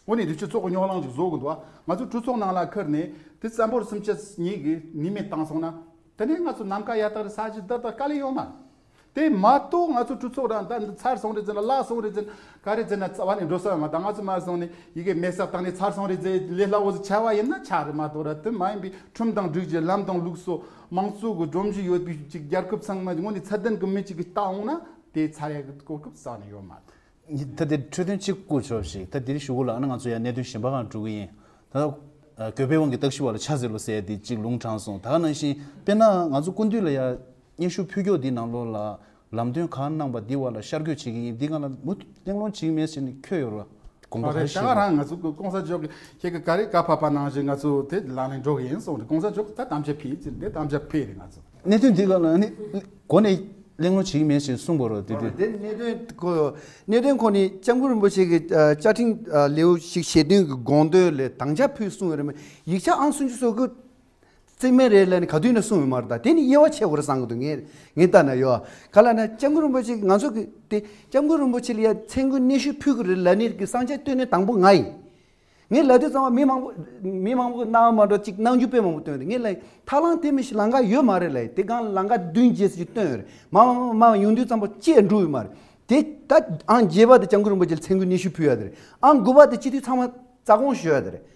འོ་ནི་འདི་ཆུ་ཚོགས་ཀྱི་རྙོག་གླེང་ཅིག་བཟོ་གི་འདུག་ང་ཚོ་གྲོས་ཚོགས་ནང་ལ་ཁུར་ནས་དེ་བཙན་པོར་སུམ་ཅུ་གཉིས་ཀྱིས་ནི་མི་བཏང་སོང་ན། དེ་ནས་ང་ཚོ་ནམ་མཁའ་ཡར་ལྟ་རེད། ས་གཞི་འདིར་ལྟ་དཀའ་ལས་ཡོད་མ་རེད། དེ་མ་གཏོགས་ང་ཚོ་གྲོས་ཚོགས་རང་ད་འདི་ཚར་སོང་རེད་ཟེར་ན་ལག་སོང་རེད་ཟེར་ན་ག་རེ་ཟེར་ན་རྩ་བ་ནས་འགྲོ་ས་ཡོད་མ་རེད། ད་ང་ཚོ་མ་སོང་ནས་ཡི་གེ་མེད་ས་བཏང་ནས་ཚར་སོང་རེད་ཟེར་ལས་སླ་བོ་ཟིག་ཆགས་པ་ཡིན་ན་ཆགས་རེད་མ་གཏོགས་ར། དེ་མ་ཡིན་པའི་ཁྲིམས་དང་སྒྲིག་གཞི་ལམ་དང་ལུགས་སྲོལ་མང་གཙོ་གི་སྒྲོམ་གཞི་ཡོད་པའི་ཅིག་རྒྱལ་ཁབ་ཚང་མ་དངོས་གནས་ཚད་ལྡན་གྱི་མི་གཅིག་གིས་བལྟ་འོང་ན་དེ་ཚར་ཡག་གི་གོ་སྐབས་རྩ་བ་ནས་ཡོད་མ་རེད། ད་དེ་འཕྲོས་དོན་གཅིག་བསྐུར་ཆོག་ཞིག་ད་དེ་རིང་གཞུག་གུ་ལ་ཨ་ནི་ང་ཚོ་ཡང་གནད་དོན་གཞན་པ་གང་འགྲོ་གི་ཡིན། ད་ཨ་དགོས་པའི་དབང་གིས་བརྟག་ཞིབ་པ་ལ་ཕྱག་འཚལ་ལོ་ཟེར་ཡ་དེ་གཅིག་ལུང་དྲངས་སོང་། ད་ག་ནང་བཞིན་དཔེར་ན་ང་ཚོ་སྐུ་མདུན་ལ་ཡ་སྙན་ཞུ་ཕུལ་ཀྱོག་འདི་ནང་ལོགས་ལ་ལམ་སྟོན་གང་གནང་པ་འདི་བ་ལ་ཤར་བསྐྱོད་བྱེད་ཀྱི་ཡིན། འདི་སྒང་ལ་མུ་མཐུད་གླེང་སློང་བྱེད་ཀྱི་མེད་ཟེར་ནས་འཁོད་ཡོད་རེད་བ། དགོངས་པ་ཨ་རེད། ག་ད་ག་ཞིག་རང་ང་ཚོ་གོང་ས་མཆོག་གིས་ཁྱེད་ཀྱི་ག་རེ་བཀའ་ཕབ་པ་ནང་བཞིན་ང་ཚོ་དེ་ལག་ལེན་འགྲོ་གི་ཡིན་གསུངས་རེད། གོང་ས་མཆོག་གིས་ད་དམ་བཅའ་ཕུལ་ཡིན་ཟེར་དེ་དམ་བཅའ་ཕུལ་རེད་ང་ཚོ། གནད་དོན་འདི་སྒང་ལ་ནི་གོ་ནས་གླེང་སློང་བྱེད་ཀྱི་མེད་ཅེས་གསུངས་པ་རེད། དེ་དེ། དེ་གནད་དོན་ཁོ་གནད་དོན་ཁོ་ནི་སྐྱབས་མགོན་རིན་པོ་ཆེ་གི་ཨ་བཅའ་ཁྲིམས་ཨ་ལེའུ་ཞིག་ཞེ་བདུན་གྱི་དགོངས་དོན་ལས་དམ་བཅའ་ཕུལ་གསུངས་ཡོད་རེད་མོད། ཡིག་ཆ་ཨང་སུམ་ཅུ་སོ་དགུ་རྩིས་མེད་རེད་ལབ་ནས་ག་དུས་ནས་གསུངས་ཡོད་མ་རེད། ད་དེ་ནི་དབྱེ་བ་ཕྱེ་དགོས་རེད་བསམ་གི་འདུག་ངས་ངས་ལྟ་ན་ཡོད། ག་ལ་ན་སྐྱབས་མགོན་རིན་པོ་ཆེ་ང་ཚོ་གི་དེ་སྐྱབས་མགོན་རིན་པོ་ཆེ་ལ་ཡ་མཚན་གུ་སྙན་ཞུ་ཕུལ་གི་རེད་ལབ་ནས་གི་གསང་ཆེན་བཏོན་ནས་དང་པོ་ང་ཡིན། ངས་ལབ་དུས་ཙམ་པ་མི་མང་པོ་མི་མང་པོ་གི་སྣང་བ་མ་འགྲོ་ཅིག་སྣང་རྒྱུ་དཔེ་མང་པོ་བཏོན་ཏེ་ངས་ལབ་ཐབས་ལམ་དེ་མི་ཞིག་ལམ་ཁ་ཡོད་མ་རེད་ལབ། དེ་སྒང་ལམ་ཁ་བདུན་བརྒྱད་ཙམ་ཞིག་བཏོན་ཡོད་རེད། མ་མ་མ་ཡོང་དུས་ཙམ་པ་ཅི་ཡང་འགྲུབ་ཡོད་མ་རེད། དེ་ད་ཨང་བརྒྱད་པ་དེ་སྐྱབས་མགོན་རིན་པོ་ཆེ་ལ་མཚན་གུ་སྙན་ཞུ་ཕུལ་ཡ་དེ་རེད། ཨང་དགུ་པ་དེ་སྤྱི་འཐུས་ཚང་མ་རྩ་དགོངས་ཞུ་ཡ་དེ་རེད།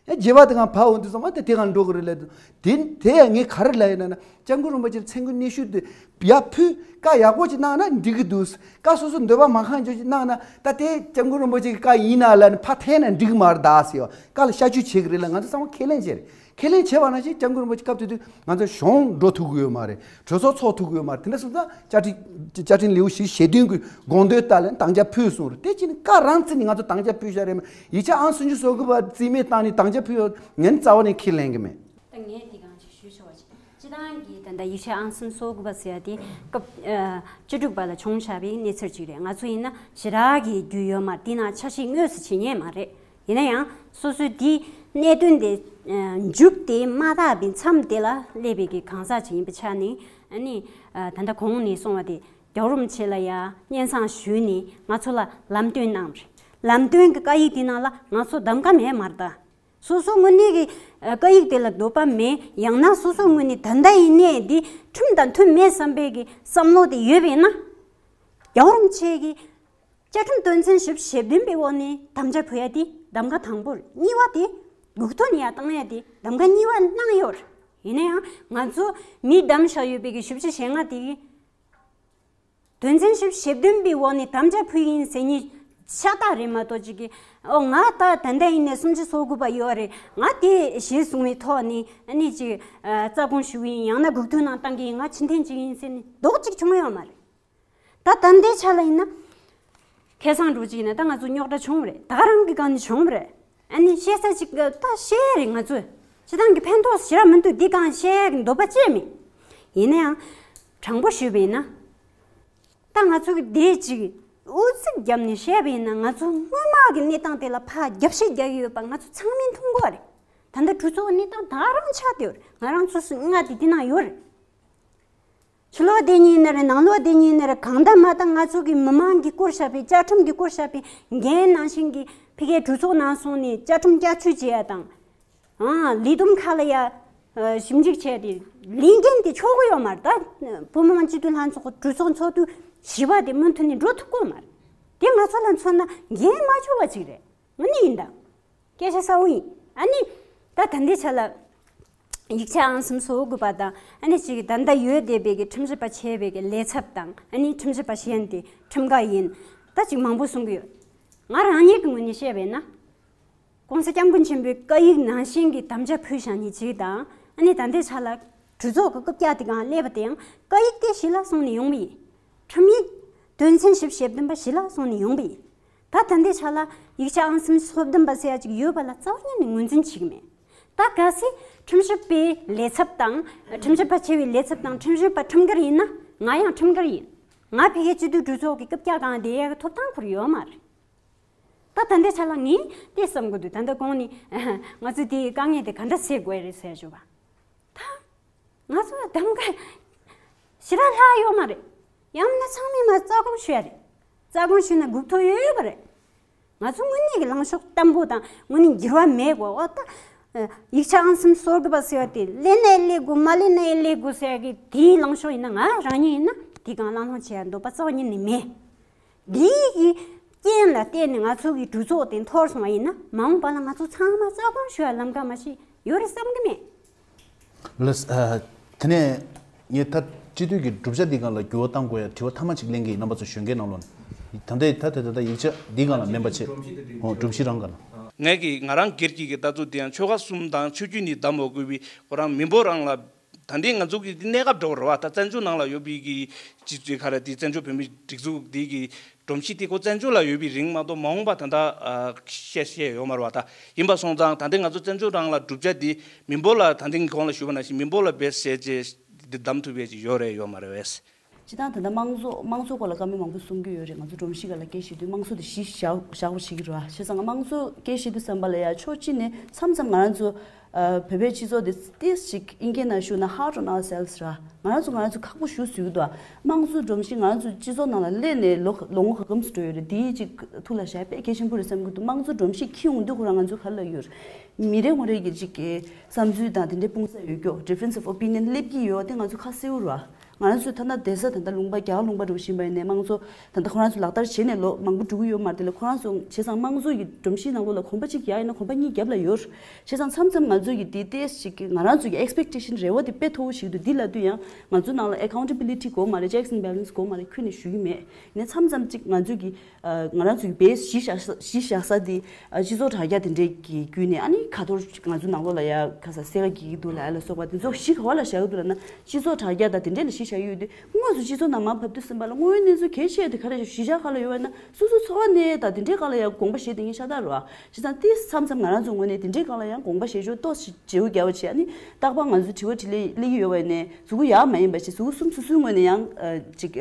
ཡང་བརྒྱད་པ་དེ་གང་ཕར་འོང་དུས་ཙམ་པ་དེ་དེ་གང་འགྲོ་གི་རེད་ལབ་དུས། དེ་དེ་ཡང་ངས་ག་རེ་ལབ་ཡིན་ན་ན་སྐྱབས་མགོན་རིན་པོ་ཆེར་མཚན་གུ་སྙན་ཞུ་དེ་ཡར་ཕུལ། བཀའ་ཡག་པོ་ཅིག་གནང་ན་འགྲིག་གི་འདུག་བཀའ་སོ་སོ་འདོད་པ་མ་ཁེངས་ཅིག་གནང་ན་ད་དེ་སྐྱབས་མགོན་རིན་པོ་ཆེ་གི་བཀའ་ཡིན་ན་ལབ་ནས་ཕར་འཐེན་ན་འགྲིག་གི་མ་རེད་ད་ཟེར་བ། བཀའ་ལ་བཤའ་བཅོས་བྱེད་གི་རེད་ལབ་ང་ཚོ་ཚང་མ་ཁས་ལེན་བྱས་རེད། ཁས་ལེན་བྱས་པ་ནང་བཞིན་སྐྱབས་མགོན་རིན་པོ་ཆེ་སྐབས་དེ་དུས་ང་ཚོ་གཞུང་འགྲོ་ཐུབ་ཀྱི་ཡོད་མ་རེད། གྲོས་ཚོགས་ཚོགས་ཐུབ་ཀྱི་ཡོད་མ་རེད། དེ་འདྲ་སོང་ཙང་བཅའ་ཁྲིམས་བཅའ་ཁྲིམས་ལེའུ་བཞི་ཞེ་བདུན་གྱི་དགོངས་དོན་ལྟར་ལ་དམ་བཅའ་ཕུལ་སོང་རེད། དེ་ཅི་ནི་བཀའ་རང་བརྩིས་ནས་ང་ཚོ་དམ་བཅའ་ཕུལ་བཞག་རེད་མ། ཡིག་ཆ་ཨང་སུམ་ཅུ་སོ་དགུ་པ་རྩིས་མེད་བཏང་ནས་དམ་བཅའ་ཕུལ་ཡོད་ངས་རྩ་བ་ནས་ཁས་ལེན་གྱི་མེད། ད་ངས་འདི་གང་ཞིག་ཞུ་ཆོག་པ་ཅིག་སྤྱི་བཏང་གི་ད་ལྟ་ཡིག་ཆ་ཨང་སུམ་ཅུ་སོ་དགུ་པ་ཟེར་ཡ་དེ་སྐབས་ཨ་བཅུ་དྲུག་པ་ལ་བྱུང་བཞག་པའི་གནས་ཚུལ་ཅིག་རེད། ང་ཚོ་ཡིན་ན་ཞེ་དྲག་གི་རྒྱུས་ཡོད་མ་རེད། དེ་ནང་ཆ་ཤས་དངོས་སུ་བྱེད་མཁན་མ་རེད། ཡིན་ན་ཡང་སོ་སོའི་དེའི་གནད་དོན་དེ་ཨ་མཇུག་དེ་མ་བཏགས་པའི་མཚམས་དེ་ལ་སླེབས་པའི་གི་གང་ཟག་ཅིག་ཡིན་པའི་ཆ་ནས། ཨ་ནི་ཨ་ད་ལྟ་གོང་ནས་གསུངས་པ་དེ་རྒྱལ་བ་རིན་པོ་ཆེ་ལ་ཡ་སྙན་སེང་ཞུས་ནས་ང་ཚོ་ལ་ལམ་སྟོན་གནང་རེད། ལམ་སྟོན་གྱི་བཀའ་ཡིག་དེ་ནང་ལ་ང་ཚོ་གདམ་ག་མེད་མ་རེད་ད། སོ་སོ་དངོས་གནས་ཀྱི་ཨ་བཀའ་ཡིག་དེ་ལ་འདོད་པ་མེད། ཡང་ན་སོ་སོ་དངོས་གནས་ད་ལྟ་ཡིན་ནའི་འདི་ཁྲིམས་དང་མཐུན་མེད་བསམ་པའི་གི་བསམ་བློ་དེ་ཡོད་པས་ན། རྒྱལ་བ་རིན་པོ་ཆེ་གི་བཅའ་ཁྲིམས་དོན་ཚན་བཞི་བཅུ་ཞེ་བདུན་པའི་འོག་ནས་དམ་བཅའ་ཕུལ་ཡ་དེ་གདམ་ག་དང་པོ་རེད། གཉིས་པ་དེ་སྒུག་ཐོ་ནས་ཡ་བཏང་ཡ་དེ་གདམ་ག་གཉིས་པ་གནང་ཡོད་རེད། ཡིན་ན་ཡང་ང་ཚོ་མི་བདམས་བཞག་ཡོད་པའི་གི་བཞི་བཅུ་ཞེ་ལྔ་དེ་གི་དོན་ཚན་བཞི་བཅུ་ཞེ་བདུན་པའི་འོག་ནས་དམ་བཅའ་ཕུལ་ཡིན་ཟེར་མཁན་ཤ་སྟག་རེད་མ་གཏོགས་ཅིག་གིས་ཨོ་ང་ད་ད་ལྟ་ཡིན་ནའི་སུམ་ཅུ་སོ་དགུ་པ་ཡོད་རེད། ང་དེ་གཞིར་བཟུང་བའི་ཐོག་ནས་ཨ་ནི་ཅིག་ཨ་རྩ་དགོངས་ཞུ་གི་ཡིན། ཡང་ན་སྒུག་ཐོ་ནང་བཏང་གི་ཡིན། ང་ཕྱིར་འཐེན་བྱེད་ཀྱི་ཡིན་ཟེར་ནས་རྡོག་གཅིག་བྱུང་ཡོད་མ་རེད། ད་ད་ལྟའི་ཆ་ལ་ཡིན་ན། ཁ་སང་འགྲོ་གཅིག་ཡིན་ན་ད་ང་ཚོ་རྙོག་དྲ་བྱུང་བ་རེད། ད་ག་རང་གི་སྒང་ནས་བྱུང་བ་རེད། ཨ་ནི་བཤད་ས་ཅིག་ད་བཤད་རེད། ང་ཚོས་སྤྱི་བཏང་གི་ཕན་ཐོགས་ཞེ་དྲག་མི་འདུག་འདི་སྒང་བཤད་ཡག་གི་འདོད་པ་ཅི་ཡང་མེད། ཡིན་ན་ཡང་། དྲང་པོ་ཞུས་པ་ཡིན་ན། ད་ང་ཚོ་གི་འདི་ཅིག་དབུ་ཚིགས་བརྒྱབ་ནས་བཤད་པ་ཡིན་ན། ང་ཚོ་སྔོན་མ་གི་གནས་སྟངས་དེ་ལ་ཕར་རྒྱབ་བཤད་རྒྱག་གི་ཡོད་པ་ང་ཚོ་ཚང་མས་མཐོང་གི་ཡོད་རེད། ད་ལྟ་གྲོས་ཚོགས་གནས་སྟངས་ད་ག་རང་ཆགས་བསྡད་ཡོད་རེད། ང་རང་ཚོ་སུ་ལྔ་དེ་འདི་ན་ཡོད་རེད། ཕྱི་ལོགས་བསྡད་མཁན་ཡིན་ན་རེད། ནང་ལོགས་བསྡད་མཁན་ཡིན་ན་རེད། གང་ལྟར་མ་ལྟར་ང་ཚོ་གི་མི་མང་གིས་བསྐོར་བཞག་པའི་བཅའ་ཁྲིམས་ཀྱིས་བསྐོར་བཞག་པའི་འགན་ནང་བཞིན་གྱི་ཕ་གིའི་གྲོས་ཚོགས་ནང་སོང་ནས་བཅའ་ཁྲིམས་བསྐྱར་བཅོས་བྱེད་ཡ་དང་། ཨང་། ལས་བསྡོམས་ཁག་ལ་ཡ་ཞིབ་འཇུག་བྱས་ཏེ་ལས་འགན་དེ་ཆོག་གི་ཡོད་མ་རེད། ད་བོད་མི་མང་སྤྱི་འཐུས་ལྷན་ཚོགས་གྲོས་ཚོགས་ཚོགས་དུས་བཞི་པ་དེ་མུ་མཐུད་ནས་འགྲོ་ཐུབ་ཀྱི་ཡོད་མ་རེད། དེ་ང་ཚོ་ལ་མཚོན་ན་འགན་མ་ཆོག་པ་ཅིག་རེད། དངོས་གནས་ཡིན་ད། སྐད་ཆ་གསལ་བོ་ཡིན། ཨ་ནི། ད་ད་ལྟའི་ཆ་ལ། ཡིག་ཆ་ཨང་སུམ་ཅུ་སོ་དགུ་པ་དང་ཨ་ནི་ཅིག་ད་ལྟ་ཡོད་བསྡད་པའི་གི་ཁྲིམས་ཞིབ་པ་བྱས་པའི་གི་ལས་ཚབ་དང་ཨ་ནི་ཁྲིམས་ཞིབ་པ་གཞན་དེ་ཁྲིམས་འགལ་ཡིན། ད་ཅིག་མང་པོ་གསུང་གི་ཡོད། ང་རང་ཉིད་ཀྱི་ངོས་ནས་བཤད་པས་ན། ༸གོང་ས་༸སྐྱབས་མགོན་ཆེན་པོའི་བཀའ་ཡིག་ནང་བཞིན་གྱི་དམ་བཅའ་ཕུལ་བཞག་མཁན་ཅིག་དང་ཨ་ནི་ད་ལྟའི་ཆ་ལ་གྲོས་ཚོགས་ཀྱི་རྐུབ་བཀྱག་དེ་གང་སླེབས་པ་དེ་ཡང་བཀའ་ཡིག་དེ་གཞི་ལ་བཟུང་ནས་ཡོང་བ་ཡིན། ཁྲིམས་ཡིག་དོན་ཚན་བཞི་བཅུ་ཞེ་བདུན་པ་གཞི་ལ་བཟུང་ནས་ཡོང་བ་ཡིན། ད་ད་ལྟའི་ཆ་ལ་ཡིག་ཆ་ཨང་སུམ་ཅུ་སོ་བདུན་པ་ཟེར་ཡ་ཅིག་ཡོད་པ་ལ་རྩ་བ་ཉིད་ནས་ངོས་འཛིན་བྱེད་ཀྱི་མེད། ད་གལ་སྲིད་ཁྲིམས་ཞིབ་པའི་ལས་ཚབ་དང་ཁྲིམས་ཞིབ་པ་བྱས་པའི་ལས་ཚབ་དང་ཁྲིམས་ཞིབ་པ་ཁྲིམས་འགལ་ཡིན་ན་ང་ཡང་ཁྲིམས་འགལ་ཡིན། ང་ཕ་གིའི་སྤྱི་འཐུས་གྲོས་ཚོགས་ཀྱི་རྐུབ་བཀྱག་སྒང་བསྡད་ཡག་གི་ཐོབ་ཐང་ཁོ་རང་ཡོད་མ་རེད། ད་ད་ལྟའི་ཆ་ལ་ངས་དེ་བསམ་གྱི་འདུག་ད་ལྟ་གོང་ནས་ང་ཚོས་དེའི་དཀའ་ངལ་དེ་ག་འདྲ་སེལ་དགོས་རེད་ཟེར་ཞུ་བ། ད་ང་ཚོ་ལ་གདམ་ག་ཞེ་དྲག་ལྷག་ཡོད་མ་རེད། ཡང་མིན་ན་ཚང་མས་མར་རྩ་དགོངས་ཞུ་ཡ་རེད། རྩ་དགོངས་ཞུས་ན་སྒུག་ཐོ་ཡོད་ཡོད་པ་རེད། ང་ཚོ་དངོས་གནས་ཀྱི་ལངས་ཕྱོགས་བརྟན་པོ་དང་དངོས་གནས་འགྱུར་བ་མེད་དགོས། འོ་ད་ཡིག་ཆ་ཨང་སུམ་ཅུ་སོ་དགུ་པ་ཟེར་བ་དེ་སླེབས་ནའི་སླེབས་དགོས། མ་སླེབས་ནའི་སླེབས་དགོས་ཟེར་གི་དེའི་ལངས་ཕྱོགས་ཡིན་ན། ང་རང་ཉིད་ཡིན་ན་དེའི་སྒང་ལངས་ལོང་བྱེད་ཡ་འདོད་པ་རྩ་བ་ཉིད་ནས་མེད། འདིའི་གི་རྐྱེན་ལ་བརྟེན་ནས་ང་ཚོ་གི་གྲོས་ཚོགས་དེ་འཐོར་སོང་བ་ཡིན་ན་མ་འོངས་པ་ལ་ང་ཚོ་ཚང་མ་རྩ་དགོངས་ཞུ་ཡ་ལམ་ཁ་མ་ཞིག་ཡོད་རེད་བསམ་གི་མེད། ལགས། ཨ། དེ་ནས་ངས་ད་སྤྱི་འཐུས་ཀྱི་གྲུབ་ཆ་འདི་སྒང་ལ་འགྱུར་བ་གཏང་དགོས་ཡ་དྲི་བ་མཐའ་མ་གཅིག་ལེན་གྱི་ཡིན། རྣམ་པ་ཚོ་གཞོན་སྐྱེས་ནང་ལོགས་ནས་ད་ལྟའི་ད་ད་ད་ད་ཡིག་ཆ་འདི་སྒང་ལ་མིན་པ་བྱས། ཨོ། སྒྲོམ་གཞི་རང་སྒང་ལ། ངས་ཀྱི་ང་རང་སྒེར་གྱི་གི་ལྟ་ཚུལ་དེ་ཡང་ཆོལ་ཁ་གསུམ་དང་ཆོས་བརྒྱུད་གཉིས་བདམས་དགོས་པའི་ཁོ་རང་མི་འབོར་རང་ལ། ད་འདི་ང་ཚོ་གི་འདི་གནས་སྐབས་འདྲ་བོ་རེད་བ། ད་བཙན་བྱོལ་ནང་ལ་ཡོད་པའི་གི་སྤྱི་ཚོགས་ག་རེ་དེ་བཙན་བྱོལ་བོད་མིའི་སྒྲིག་འཛུགས་འདི་གི་སྒྲོམ་གཞི་དེ་ཁོ་བཙན་བྱོལ་ལ་ཡོད་པའི་རིང་མ་གཏོགས་མ་འོངས་པ་ད་ལྟ་ཨ་བཤད་བཤད་ཡོད་མ་རེད་བ། ད་ཡིན་པ་སོང་ཙང་ད་འདི་ང་ཚོ་བཙན་བྱོལ་རང་ལ་གྲུབ་ཆ་འདི་མི་འབོར་ལ་ད་འདི་གོང་ལ་ཞུས་པ་ནང་བཞིན་མི་འབོར་ལ་བེད་སྤྱད་བྱས་འདི་བདམས་ཐུབ་ཡས་ཅིག་ཡོད་རེད་ཡོད་མ་རེད་བས། སྤྱིར་བཏང་ད་ལྟ་དམངས་གཙོ་དམངས་གཙོ་སྐོར་ལ་བཀའ་མོལ་མང་པོ་གསུང་གི་ཡོད་རེད། ང་ཚོ་སྒྲོམ་གཞི་སྒང་ལ་སྐད་བཤད་དུས་དམངས་གཙོ་དེ་གཞི་བཞག་བཞག་པ་བྱེད་ཀྱི་རེད་བ། བྱས་ཙང་དམངས་གཙོ་སྐད་བཤད་དུས་ཙམ་པ་ལ་ཡ་ཕྱོགས་གཅིག་ནས་མཚམས་མཚམས་ང་རང་ཚོ་ཨ་བོད་པའི་སྤྱི་ཚོགས་དེ་ཏིས་ཅིག་ཨིན་སྐད་ནང་ཞུ་ན་hard on ourselves ར། ང་རང་ཚོ་ང་རང་ཚོ་ཁག་པོ་ཞེ་པོ་བཟོ་གི་འདུག་དམངས་གཙོ་སྒྲོམ་གཞི་ང་རང་ཚོ་སྤྱི་ཚོགས་ནང་ལ་སླེབས་ནས་ལོ་ལོ་ངོ་ག་གམ་ཙམ་འགྲོ་ཡོད་རེད། དེའི་ཅིག་ཐུགས་ལ་བཞག་དཔེ་གལ་ཆེན་པོ་རེད་བསམ་གྱི་འདུག་དམངས་གཙོ་སྒྲོམ་གཞི་འཁྱེར་ཡོང་དུས་ཁོ་རང་ང་ཚོ་ག་ལ་ཡོད་རེད། མི་རེ་ངོ་རེ་གི་ཅིག་གི་བསམ་ཚུལ་དང་དེ་འདྲའི་སྤུངས་ས་ཡོད་རྒྱུ། difference of opinion སླེབས་ཀྱི་ཡོད་དེ་ང་ཚོ་ཁ་གསལ་པོ་རེད་བ། ང་རང་ཚོའི་ཐ་ན་བསྡད་ས་ད་ལྟ་ལུང་པ་རྒྱ་གར་ལུང་པ་འགྲོ་བཞིན་པ་ཡིན་ནའི་དམངས་གཙོ་ད་ལྟ་ཁོ་རང་ཚོ་ལག་བསྟར་བྱས་ནས་ལོ་མང་པོ་འགྲོ་གི་ཡོད་མ་རེད། དེ་ལ་ཁོ་རང་ཚོ་བྱས་ཙང་དམངས་གཙོ་ཡི་སྒྲོམ་གཞིའི་ནང་ལོགས་ལ་གོམ་པ་གཅིག་ཡར་ཡིན་ན་གོམ་པ་གཉིས་རྒྱབ་ལ་ཡོད། བྱས་ཙང་མཚམས་མཚམས་ང་ཚོ་གི་དེ་ཏོག་ཙམ་ཅིག་ང་རང་ཚོ་གི་expectation རེ་བ་དེ་དཔེ་མཐོ་བོ་ཞིག་འདུག་འདི་ལབ་དུས་ཡང་ང་ཚོ་ནང་ལ་accountability དགོས་མ་རེད། checks and balance དགོས་མ་རེད། ཁྱོན་ནས་ཞུ་གི་མེད། ཡིན་ནའི་མཚམས་མཚམས་ཅིག་ང་ཚོ་གི་ང་རང་ཚོའི་base གཞི་བཞག་ས་གཞི་བཞག་ས་དེ་སྤྱི་ཚོགས་དྲ་རྒྱ་དེ་འདྲའི་གི་བརྒྱུད་ནས་ཨ་ནི་ཁ་ཐོར་ང་ཚོ་ནང་ལོགས་ལ་ཡ་ཁ་ས་སེ་ག་གི་འདུག་ལ་ཡ་ལ་སོགས་པ་དེ་ཚོ་གཞི་ག་བ་ལ་བཞག་གི་འདུག་ལབ་ན་སྤྱི་ཚོགས་དྲ་རྒྱ་དང་དེ་འདྲས་ལ་གཞི་བཞག་ཡོད་དུས་དངོས་སུ་སྤྱི་ཚོགས་ནང་མར་བབས་དུས་ཙམ་པ་ལ་དངོས་ཡོད་གནས་ཚུལ་གལ་ཆེ་དེ་ག་རེ་གཞི་བཞག་ག་ལ་ཡོད་པ་ན་སོ་སོའི་འཚོ་བ་གནས་དང་དེ་འདྲའི་སྒང་ལ་ཡ་དགོངས་པ་བཞེས་དེ་ངས་ཤ་སྟག་རེད་བ། བྱས་ཙང་དེ་མཚམས་མཚམས་ང་རང་ཚོ་ངོས་ནས་དེ་འདྲའི་སྒང་ལ་ཡང་དགོངས་པ་བཞེས་ཆོག་ཏོག་ཙམ་བརྗེ་པོ་རྒྱག་པ་བྱས་ཨ་ནི་རྟག་པར་ང་ཚོ་དྲི་བ་དྲིས་ལན་སླེབས་ཀྱི་ཡོད་པ་ནས་གཟུགས་པོ་ཡག་མ་ཡིན་པ་བྱས་གཟུགས་པོ་གསུམ་སོ་སོའི་ངོས་ནས་ཡང་ཅིག་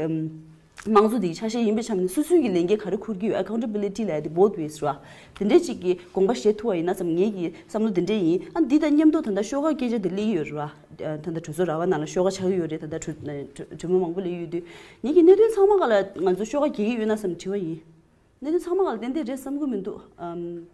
དམངས་གཙོ་འདིའི་ཆ་ཤས་ཡིན་པའི་ཆ་ནས་སོ་སོའི་གི་ལས་འགན་ག་རེ་འཁུར་གྱི་ཡོད། accountability ལབ་ཡ་དེ་both ways རེད་བ། དེ་འདྲའི་ཅིག་གི་དགོངས་པ་བཞེས་ཐུབ་པ་ཡིན་ན་བསམ་ངེད་ཀྱི་བསམ་བློ་དེ་འདྲས་ཡིན། ཨ་འདི་དང་མཉམ་དུ་ད་ལྟ་ཤོག་ཁག་སྐད་ཆ་དེ་སླེབས་ཀྱི་ཡོད་རེད་བ། ད་ལྟ་གྲོས་ཚོགས་ར་བ་ནང་ལ་ཤོག་ཁག་ཆགས་ཀྱི་ཡོད་རེད། ད་ལྟ་གྲོས་གྲོས་མོལ་མང་པོ་སླེབས་ཀྱི་ཡོད་དུས་ངེད་ཀྱི་གནད་དོན་ཚང་མ་ག་ལ་ང་ཚོ་ཤོག་ཁག་རྒྱག་གི་ཡོད་ན་བསམ་དྲི་བ་ཡིན། གནད་དོན་ཚང་མ་ག་ལ་ཏན་ཏན་རེད་བསམ་གྱི་མི་འདུག་ཨམ།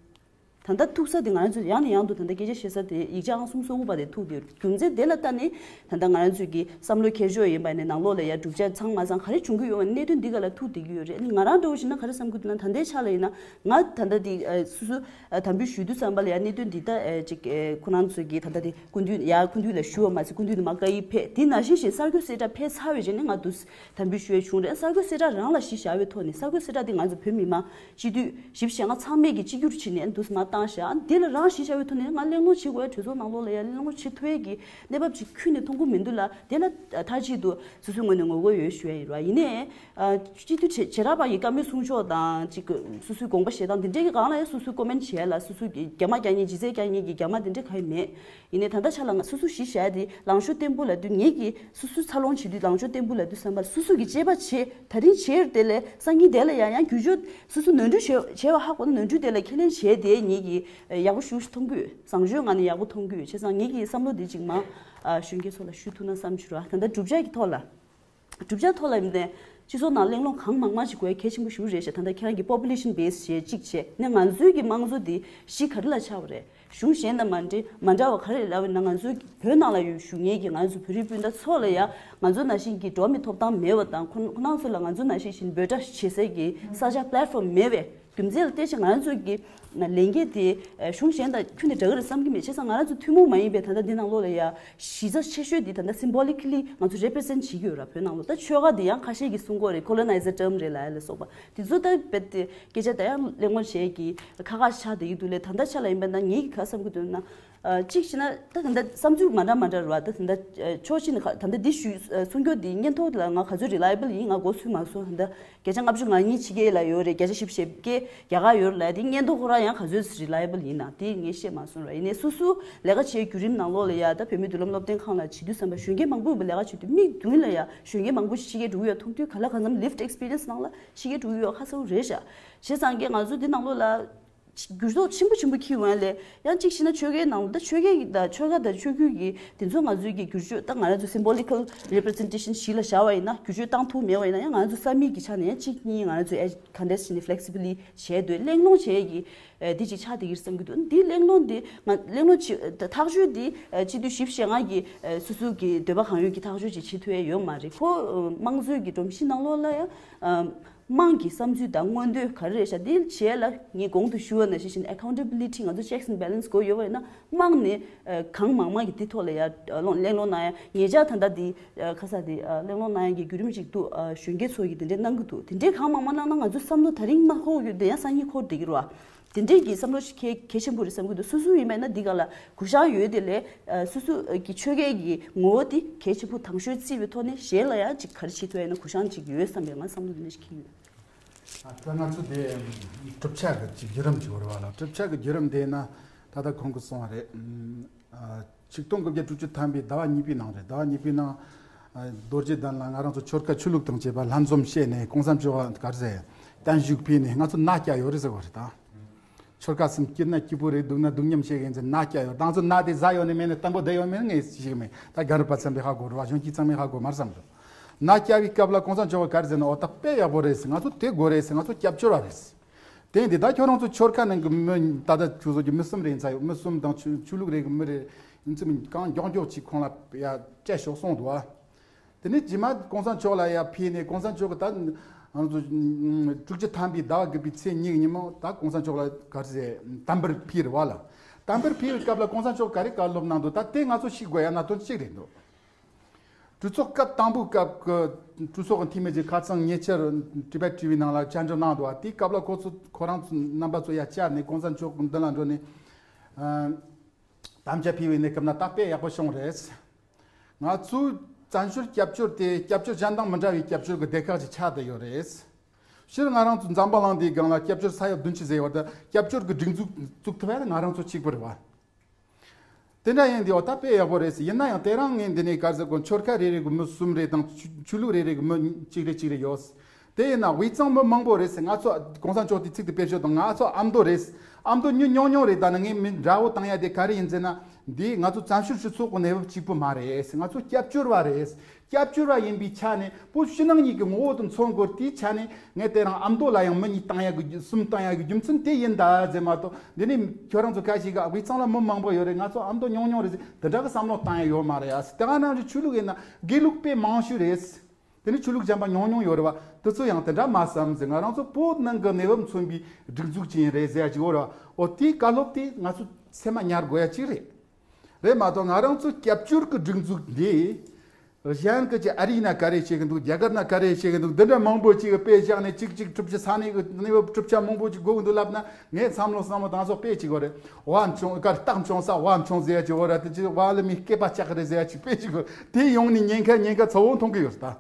ད་ལྟ་ཐུག་ས་དེ་ང་རང་ཚོ་ཡང་ནས་ཡང་དུ་ད་ལྟ་སྐད་ཆ་བཤད་ས་དེ་ཡིག་ཆ་ཨང་གསུམ་སོ་དགུ་པ་དེ་ཐུག་དེ་རྒྱུ་མཚན་དེ་ལ་ལྟ་ནས་ད་ལྟ་ང་རང་ཚོས་ཀྱི་བསམ་བློ་འཁྱེར་ཕྱོགས་ཡིན་པ་ནས་ནང་ལོགས་ལ་ཡ་གྲུབ་ཆ་ཚང་མ་ཚང་ག་རེ་བྱུང་གི་ཡོད་པ་གནད་དོན་འདི་ག་ལ་ཐུག་བསྡད་ཀྱི་ཡོད་རེད། ང་རང་འདྲ་བོ་ཞིག་ན་ག་རེ་བསམ་གྱི་འདུག་ན་ད་ལྟའི་ཆ་ལ་ཡིན་ན་ང་ད་ལྟ་དེ་སོ་སོ་དམ་འབུལ་ཞུ་དུས་ཙམ་པ་ལ་ཡ་གནད་དོན་འདི་ལྟ་ཅིག་ཁོ་རང་ཚོས་ཀྱི་ད་ལྟ་དེ་སྐུ་མདུན་ཡ་སྐུ་མདུན་ལ་ཞུ་བ་མ་ཟད་སྐུ་མདུན་དུ་མ་བཀའ་ཡིག་ཕེབས་དེ་ནང་བཞིན་ཞིག་གསར་འགོད་གསལ་བསྒྲགས་ཕེབས་ཚར་བའི་རྗེས་ནས་ང་འདུག་དམ་འབུལ་ཞུ་ཡ་བྱུང་རེད། གསར་འགོད་གསལ་བསྒྲགས་རང་ལ་གཞི་བཞག་པའི་ཐོག་ནས་གསར་འགོད་གསལ་བསྒྲགས་དེ་ང་ཚོ་བོད་མི་མང་སྤྱི་འཐུས་བཞི་བཅུ་ཞེ་ལྔ་ཚང་མས་ཀྱི་གཅིག་གྱུར་བྱས་ནས་འདུག་མ་བཏང་བཞག་འདི་ལ་རང་གཞི་བཞག་པའི་ཐོག་ནས་ང་གླེང་སློང་བྱེད་དགོས་ཡ་གྲོས་ཚོགས་ནང་ལོགས་ལ་ཡ་གླེང་སློང་བྱེད་ཐུབ་ཡ་གི་གནས་བབ་ཅིག་ཁྱོན་ནས་མཐོང་གི་མི་འདུག་ལ། དེ་ལ་མཐའ་གཅིག་ཏུ་སོ་སོའི་ངོས་ནས་ངོ་རྒོལ་ཡོད་ཞུ་ཡ་ཡིན་ར། ཡིན་ནའི་སྤྱི་འཐུས་བྱེ་བྲག་པ་ཡི་བཀའ་མོལ་གསུང་ཕྱོགས་དང་ཅིག་སོ་སོའི་དགོངས་པ་བཞེས་སྟངས་དེ་འདྲའི་གི་སྒང་ལ་ཡ་སོ་སོའི་ཀོ་མེན་བྱེད་ཡ་ལ་སོ་སོའི་གི་རྒྱ་མ་རྒྱག་མཁན་ལྗིད་ཚད་རྒྱག་མཁན་གི་རྒྱ་མ་དེ་འདྲ་གང་ཡང་མེད། ཡིན་ནའི་ད་ལྟ་ཆ་ལ་ང་སོ་སོ་གཞི་བཞག་དེ་ལངས་ཕྱོགས་བརྟན་པོ་ལབ་དུས་ངེད་ཀྱིས་སོ་སོའི་འཚར་ལོངས་བྱེད་དུས་ལངས་ཕྱོགས་བརྟན་པོ་ལབ་དུས་བསམ་པར་སོ་སོ་གི་དཔྱད་པ་བྱེད་ད་རིང་བྱེད་དེ་ལས་སང་ཉིན་དེ་ལ་ཡང་ཡང་བསྒྱུར་བཅོས་སོ་སོ་ནོར་འཁྲུལ་བྱེད་བྱེད་པ་ཧ་གོ་ན་ནོར་འཁྲུལ་དེ་ལ་ཁས་ལེན་བྱས་དེ་ངེད་ཀྱིས་ཡག་པོ་ཞུ་མཐོང་གི་ཡོད། བཟང་སྤྱོད་ངང་ནས་ཡག་པོ་མཐོང་གི་ཡོད། བྱས་ཙང་ངེད་ཀྱི་བསམ་བློ་དེ་ཅིག་མ་གཞོན་སྐྱེས་ཚོ་ལ་ཞུ་ཐུབ་ན་བསམ་བྱུང་ར། ད་ལྟ་གྲུབ་ཆ་གི་ཐོག་ལ། གྲུབ་ཆ་ཐོག་ལ་ཡིན་ནའི་སྤྱི་ཚོགས་ནང་གླེང་སློང་གང་མང་མང་ཞིག་དགོས་ཡ་གལ་ཆེན་པོ་ཞིག་རེད་ཤག་ད་ལྟ་ཁྱེད་རང་གི་population base ཞེས་གཅིག་བྱས་ནས་ང་ཚོའི་གི་དམངས་གཙོ་འདི་གཞི་ག་རེ་ལ་ཆགས་པ་རེད། གཞུང་གཞན་དང་མ་འདྲེ་མ་འདྲ་བ་ག་རེ་ལབ་ན་ང་ཚོའི་བོད་ནང་ལ་ཡོད་བཞུགས་མཁན་གྱི་ང་ཚོ་བོད་རིགས་སྤུན་ཟླ་ཚོ་ལ་ཡ་ང་ཚོ་ནང་བཞིན་གྱི་འགྲོ་བ་མིའི་ཐོབ་ཐང་མེད་པ་དང་ཁོ་ཁོ་རང་ཚོ་ལ་ང་ཚོ་ནང་བཞིན་བཞིན་འབོད་སྒྲ་བྱེད་སའི་གི་ས་ཆ་platform མེད་པས་རྒྱུ་མཚན་ལ་བལྟས་ཤིང་ང་ཚོ་གི་ལས་འགན་དེ་གཞུང་གཞན་དང་ཁྱོན་ནས་འདྲ་གི་རེད་བསམ་གྱི་མེད། བྱས་ཙང་ང་རང་ཚོ་ཐུན་མོང་མ་ཡིན་པའི་ད་ལྟ་འདི་ནང་ལོགས་ལ་ཡ་གཞི་རྩ་ཆེ་ཤོས་འདི་ད་ལྟ་symbolically ང་ཚོ་represent བྱེད་ཀྱི་ཡོད་ར། བོད་ནང་ལོགས་ད་ཆོལ་ཁ་འདི་ཡང་ཁ་ཤས་ཀྱིས་གསུང་གི་ཡོད་རེད། colonizer term རེད་ལབ་ཡ་ལ་སོགས་པ་དེ་ཚོ་ད་རྦད་དེ་སྐད་ཆ་ད་ཡང་གླེང་སློང་བྱེད་ཀྱི་ཁ་ཁ་ཆགས་བསྡད་ཀྱི་འདུག་ལས་ད་ལྟ་ཆ་ལ་ཡིན་པ་ན་ངེད་ཀྱིས་ག་བསམ་གྱི་འདུག་ན། ཨ་གཅིག་བྱས་ན་ད་ད་ལྟ་བསམ་ཚུལ་མ་འདྲ་མ་འདྲ་རེད་བ། ད་ད་ལྟ་ཕྱོགས་གཅིག་ནས་ཁ་ད་ལྟ་འདི་ཞུས་གསུང་རྒྱུ་འདི་སྙན་ཐོ་ལ་ང་ག་ཚོད་reliable ཡིན་ང་མགོ་ཚོས་མ་སོང་། ད་ལྟ་བརྒྱ་ཆ་ལྔ་བཅུ་ང་གཉིས་ཕྱི་རྒྱལ་ལ་ཡོད་རེད། བརྒྱ་ཆ་བཞི་བཅུ་ཞེ་བརྒྱད་རྒྱ་གར་ཡོད་རེད་ལབ་ཡ་དེ་སྙན་ཐོ་ཁོ་རང་ཡང་ག་ཚོད་reliable ཡིན་ན་དེ་ངས་ཤེས་མ་སོང་ར། ཡིན་ནའི་སོ་སོ་ལས་ཀ་བྱེད་བརྒྱུད་རིམ་ནང་ལོགས་ལ་ཡ་ད་བོད་མིའི་མདུན་ལམ་སློབ་སྟོན་ཁང་ལ་བྱེད་དུས་ཙམ་པ་གཞོན་སྐྱེས་མང་པོས་ལས་ཀ་བྱེད་དུས་མིག་མདུན་ལ་ཡ་གཞོན་སྐྱེས་མང་པོ་ཞིག་ཕྱི་རྒྱལ་འགྲོ་གི་ཡོད་མཐོང་དུས་ག་ལ་གང་འཚམ་lived experience ནང་ལ་ཕྱི་རྒྱལ་འགྲོ་གི་ཡོད་ཁ་གསལ་པོ་རེད་ཤག་བྱས་ཙང་གི་ང་ཚོ་འདི་ནང་ལོགས་ལ་འགྱུར་ལྡོག་ཆེན་པོ་ཆེན་པོ་འཁྱེར་ཡོང་ཡ་ལས་ཡང་གཅིག་བྱས་ན་ཆོལ་ཁའི་ནང་ལ་ད་ཆོལ་ཁའི་ད་ཆོལ་ཁ་དང་ཆོས་བརྒྱུད་ཀྱི་དེ་ཚོ་ང་ཚོའི་གི་བསྒྱུར་བཅོས་ད་ང་རང་ཚོ་symbolical representation གཞི་ལ་བཞག་པ་ཡིན་ན་བསྒྱུར་བཅོས་བཏང་ཐུབ་མེད་པ་ཡིན་ན་ཡང་ང་ཚོ་ས་མིག་གི་ཆ་ནས་ཡང་གཅིག་གཉིས་ང་རང་ཚོ་ཨེ་ག་འདྲ་ཞིག་ནས་flexibly བྱས་འདུག་གླེང་སློང་བྱས་ཀྱི་ཨེ་འདི་ཅིག་ཆགས་བསྡད་ཀྱི་རེད་བསམ་གྱི་འདུག་འདི་གླེང་སློང་འདི་ང་གླེང་སློང་བྱེད་ཐག་གཅོད་འདི་ཨེ་སྤྱི་འཐུས་བཞི་བཅུ་ཞེ་ལྔ་གི་ཨེ་སོ་སོ་གི་འདོད་པ་གང་ཡོད་ཀྱི་ཐག་གཅོད་ཅིག་བྱེད་ཐུབ་ཡ་ཡོད་མ་རེད། ཁོ་ཨེ་དམངས་གཙོའི་གི་སྒྲོམ་གཞི་ནང་ལོགས་ལ་ཡང་ཨེ་དམངས་ཀྱི་བསམ་ཚུལ་དང་མངོན་འདོད་ག་རེ་རེད་ཤག་འདི་བྱས་ལ་ངས་གོང་དུ་ཞུ་བ་ནང་བཞིན་accountability ང་ཚོ་checks and balance དགོས་ཡོད་པ་ཡིན་ན་དམངས་ནས་ཨ་གང་མང་མང་གིས་འདི་ཐོག་ལ་ཡ་ཨ་གླེང་སློང་གནང་ཡ་ཉེ་ཆར་ད་ལྟ་འདི་ཨ་ཁ་ས་འདི་ཨ་གླེང་སློང་གནང་ཡ་གི་བརྒྱུད་རིམ་ཅིག་འདུག་ཨ་གཞོན་སྐྱེས་ཚོ་གིས་དེ་འདྲས་གནང་གི་འདུག་དེ་འདྲས་གང་མང་མང་གནང་ན་ང་ཚོ་བསམ་བློ་ད་རིང་མ་འཁོར་ཡོད་དེ་ཡང་སང་ཉིན་འཁོར་བསྡད་ཀྱི་རེད་བ། དེ་འདྲས་ཀྱི་བསམ་བློ་ཞིག་གལ་གལ་ཆེན་པོ་རེད་བསམ་གྱི་འདུག་སོ་སོ་ཡིན་པ་ཡིན་ན་འདི་ག་ལ་གུ་བཤངས་ཡོད་དེ་ལས་ཨ་སོ་སོ་གི་ཆོལ་ཁའི་གི་ངོ་བོ་དེ་གལ་ཆེན་པོ་དང་ཤོས་བརྩིས་པའི་ཐོག་ནས་གཞན་ལ་ཡང་ཅིག་ག་རེ་བྱེད་ཐུབ་ཡ་ཡིན་ན་གུ་བཤངས་ཅིག་ཡོད་བསམ་པའི་ང་བསམ་བློ་འདི་འདྲ་ཞིག་འཁྱེར་ཡོད། ཨ་ད་ང་ཚོ་དེ་གྲུབ་ཆ་གི་ཅིག་བརྒྱུད་རིམ་ཅིག་ཡོད་རེད་བ་ལ། གྲུབ་ཆ་གི་བརྒྱུད་རིམ་དེ་ན་ད་ལྟ་གོང་གི་གསུངས་པ་རེད། ཨ་ཆིག་སྟོང་དགུ་བརྒྱ་དྲུག་ཅུ་ཐམ་པའི་ཟླ་བ་གཉིས་པའི་ནང་རེད། ཟླ་བ་གཉིས་པའི་ནང་ཨ་རྡོ་རྗེ་གདན་ལ་ང་རང་ཚོ་ཆོལ་ཁ་ཆོས་ལུགས་དང་བཅས་པ་ལྷན་འཛོམས་བྱས་ནས་གོང་ས་མཆོག་ག་རེ་ཟེར་བརྟན་བཞུགས་ཕུལ་ནས་ང་ཚོ་མནའ་བསྐྱལ་ཡོད་རེད་ཟེར་བ་རེད་ད། ཆོལ་ཁ་གསུམ་སྐྱིད་ན་སྐྱིད་པོ་རེད། སྡུག་ན་སྡུག་མཉམ་བྱེད་མཁན་ཚོ་མནའ་བསྐྱལ་ཡོད། ད་ང་ཚོ་མནའ་དེ་ཟ་ཡོད་ནི་མེད་ནི་བརྟན་པོ་བསྡད་ཡོད་མེད་ངས་ཤེས་ཀྱི་མེད། ད་རྒན་རབས་པ་ཚང་མས་ཧ་གོ་རེད་བ། གཞོན་སྐྱེས་ཚང་མས་ཧ་གོ་མ་རེད་བསམ་འདུག་མནའ་བསྐྱལ་བའི་སྐབས་ལ་གོང་ས་མཆོག་གིས་ག་རེ་ཟེར་ན། འོ་ད་དཔེ་ཡག་པོ་རེད་ཟེར། ང་ཚོ་དེ་དགོས་རེད་ཟེར། ང་ཚོ་སྐྱབས་བཅོལ་བ་རེད་ཟེར། དེ་ཡིན་དུས་ད་ཁྱོད་རང་ཚོ་ཆོལ་ཁ་ནང་གི་མི་ད་ལྟ་ཁྱོད་ཚོ་གི་མི་གསུམ་རེད་ཚ་ཡོད། མི་གསུམ་དང་ཆོས་ཆོས་ལུགས་རེ་གི་མི་རེ་ཡིན་ཚུལ་མིན་གང་མགྱོགས་མགྱོགས་ཅིག་ཁོང་ལ་ཡ་སྤྲད་ཤོག་གསུངས་འདུག་བ། དེ་ནས་རྗེས་མ་གོང་ས་མཆོག་ལ་ཡར་ཕེབས་ནས། གོང་ས་མཆོག་གིས་ད་ང་ཚོ་དྲུག་ཅུ་ཐམ་པའི་ཟླ་བ་དགུ་པའི་ཚེས་ཉི་ཤུ་ཉིན་མོ་ད་གོང་ས་མཆོག་ལ་ག་རེ་ཟེར། དམ་པར་ཕུལ་བ་ལ། དམ་པར་ཕུལ་བའི་སྐབས་ལ་གོང་ས་མཆོག་ག་རེ་བཀའ་སློབ་གནང་འདུག་ད་དེ་ང་ཚོ་ཤེས་དགོས་ཡ་གནད་དོན་གཅིག་རེད་འདུག་གྲོས་ཚོགས་སྐབས་དང་པོའི་སྐབས་ཀྱི་གྲོས་ཚོགས་ཀྱི་འཐུས་མི་ཅིག་ཁ་སང་ཉེ་ཆར་ཊི་བེཊ་ཊི་ཝི་ནང་ལ་བཅར་འདྲི་གནང་འདུག་དེའི་སྐབས་ལ་ཁོ་ཚོ་ཁོ་རང་ཚོ་རྣམ་པ་ཚོ་ཡར་བཅར་ནས་གོང་ས་མཆོག་གི་མདུན་ལ་འགྲོ་ནས་ཨ་དམ་བཅའ་ཕུལ་བའི་གནས་སྐབས་ན་ད་དཔེ་ཡག་པོ་བྱུང་རེད། ང་ཚོའི་བཙན་བྱོལ་སྐྱབས་བཅོལ་དེ་སྐྱབས་བཅོལ་གཞན་དང་མི་འདྲ་བའི་སྐྱབས་བཅོལ་གྱི་སྡེ་ཁག་ཅིག་ཆགས་བསྡད་ཡོད་རེད། སྤྱིར་ང་རང་ཚོ་འཛམ་བུ་གླིང་འདིའི་སྒང་ལ་སྐྱབས་བཅོལ་ས་ཡ་བདུན་ཅུ་ཟེར་བ་དང་སྐྱབས་བཅོལ་གྱི་སྒྲིག་འཛུགས་བཙུགས་ཐུབ་ཡ་ང་རང་ཚོ་གཅིག་པུ་རེད་བ། དེ་འདྲ་ཡིན་དུས་ད་དཔེ་ཡག་པོ་རེད། ཡིན་ན་ཡང་དེ་རིང་ངས་འདི་ནས་ག་རེ་ཟེར་དགོས། ཆོལ་ཁ་རེ་རེ་གི་མི་གསུམ་རེ་དང་ཆོས་ཆོས་ལུགས་རེ་རེ་གི་མི་གཅིག་རེ་གཅིག་རེ་ཡོད། དེ་ཡིན་ན་དབུས་གཙང་མི་མང་པོ་རེད། ང་ཚོ་གོང་ས་མཆོག་དེ་ཚིག་དེ་དཔེ་བཤད་དང་། ང་ཚོ་ཨ་མདོ་རེད། ཨ་མདོ་མི་ཉུང་ཉུང་རེད། ད་ནི་ངས་མི་འདྲ་བོ་བཏང་ཡ་དེ་ག་རེ་ཡིན་ཟེར་ན། འདི་ང་ཚོ་བཙན་བྱོལ་སྤྱི་ཚོགས་ཀྱི་གནས་བབ་གཅིག་པུ་མ་རེད། ང་ཚོ་སྐྱབས་བཅོལ་བ་རེད། སྐྱབས་བཅོལ་བ་ཡིན་པའི་ཆ་ནས་བོད་ཕྱི་ནང་གཉིས་ཀྱི་ངོ་བོ་དེ་མཚོན་དགོས། དེའི་ཆ་ནས་ངས་དེ་རིང་ཨ་མདོ་ལ་ཡང་མི་གཉིས་བཏང་ཡ་གི་རྒྱུ་གསུམ་བཏང་ཡ་གི་རྒྱུ་མཚན་དེ་ཡིན་ད་ཟེར་མ་གཏོགས། འདི་ནས་ཁྱོད་རང་ཚོ་ཁ་ཤས་ཀྱིས་དབུས་གཙང་ལ་མི་མང་པོ་ཡོད་རེད། ང་ཚོ་ཨ་མདོ་ཉུང་ཉུང་རེད་ཟེར་དེ་འདྲ་གི་བསམ་བློ་བཏང་ཡ་ཡོད་མ་རེད་ཨ། དེ་ག་ནང་བཞིན་ཆོས་ལུགས་ཡིན་ན་དགེ་ལུགས་དཔེ་མང་ཤོས་རེད། དེ་ནས་ཆོས་ལུགས་གཞན་པ་ཉུང་ཉུང་ཡོད་རེད་བ། དེ་ཚོ་ཡང་དེ་འདྲ་མ་བསམ་ཟེར། ང་རང་ཚོ་བོད་ནང་གི་གནས་བབ་མཚོན་པའི་སྒྲིག་འཛུགས་ཅིག་ཡིན་རེད་ཟེར་ཡ་ཅིག་ཡོད་རེད་བ། འོ་དེའི་བཀའ་སློབ་དེ་ང་ཚོ་སེམས་མ་ཉར་དགོས་ཡ་ཅིག་རེད། རེད་མ་གཏོགས་ང་རང་ཚོ་སྐྱབས་བཅོལ་གྱི་སྒྲིག་འཛུགས་འདི་གཞན་གྱི་ཅིག་ཨ་རི་ན་ག་རེ་བྱེད་ཀྱི་འདུག་རྒྱ་གར་ན་ག་རེ་བྱེད་ཀྱི་འདུག་འདི་འདྲ་མང་པོ་ཅིག་གི་དཔེ་བཞག་ནས་གཅིག་གཅིག་གྲུབ་ཆ་ས་གནས་ཀྱི་གནས་བབ་གྲུབ་ཆ་མང་པོ་ཅིག་དགོས་ཀྱི་འདུག་ལབ་ན། ངས་བསམ་བློ་བསམ་བློ་བཏང་སོགས་དཔེ་ཅིག་གོ་རེད། དབའ་མཆོང་གར་སྟག་མཆོང་ས་དབའ་མཆོང་ཟེར་ཡ་ཅིག་ཡོད་རེད། དེ་ཅིག་དབའ་ལ་མི་སྐེད་པ་ལྕགས་རེད་ཟེར་ཡ་ཅིག་དཔེ་ཅིག་གོ། དེ་ཡོང་ནས་ཉེན་ཁ་ཉེན་ཁ་ཚ་བོ་མཐོང་གི་ཡོད་རེད་ད།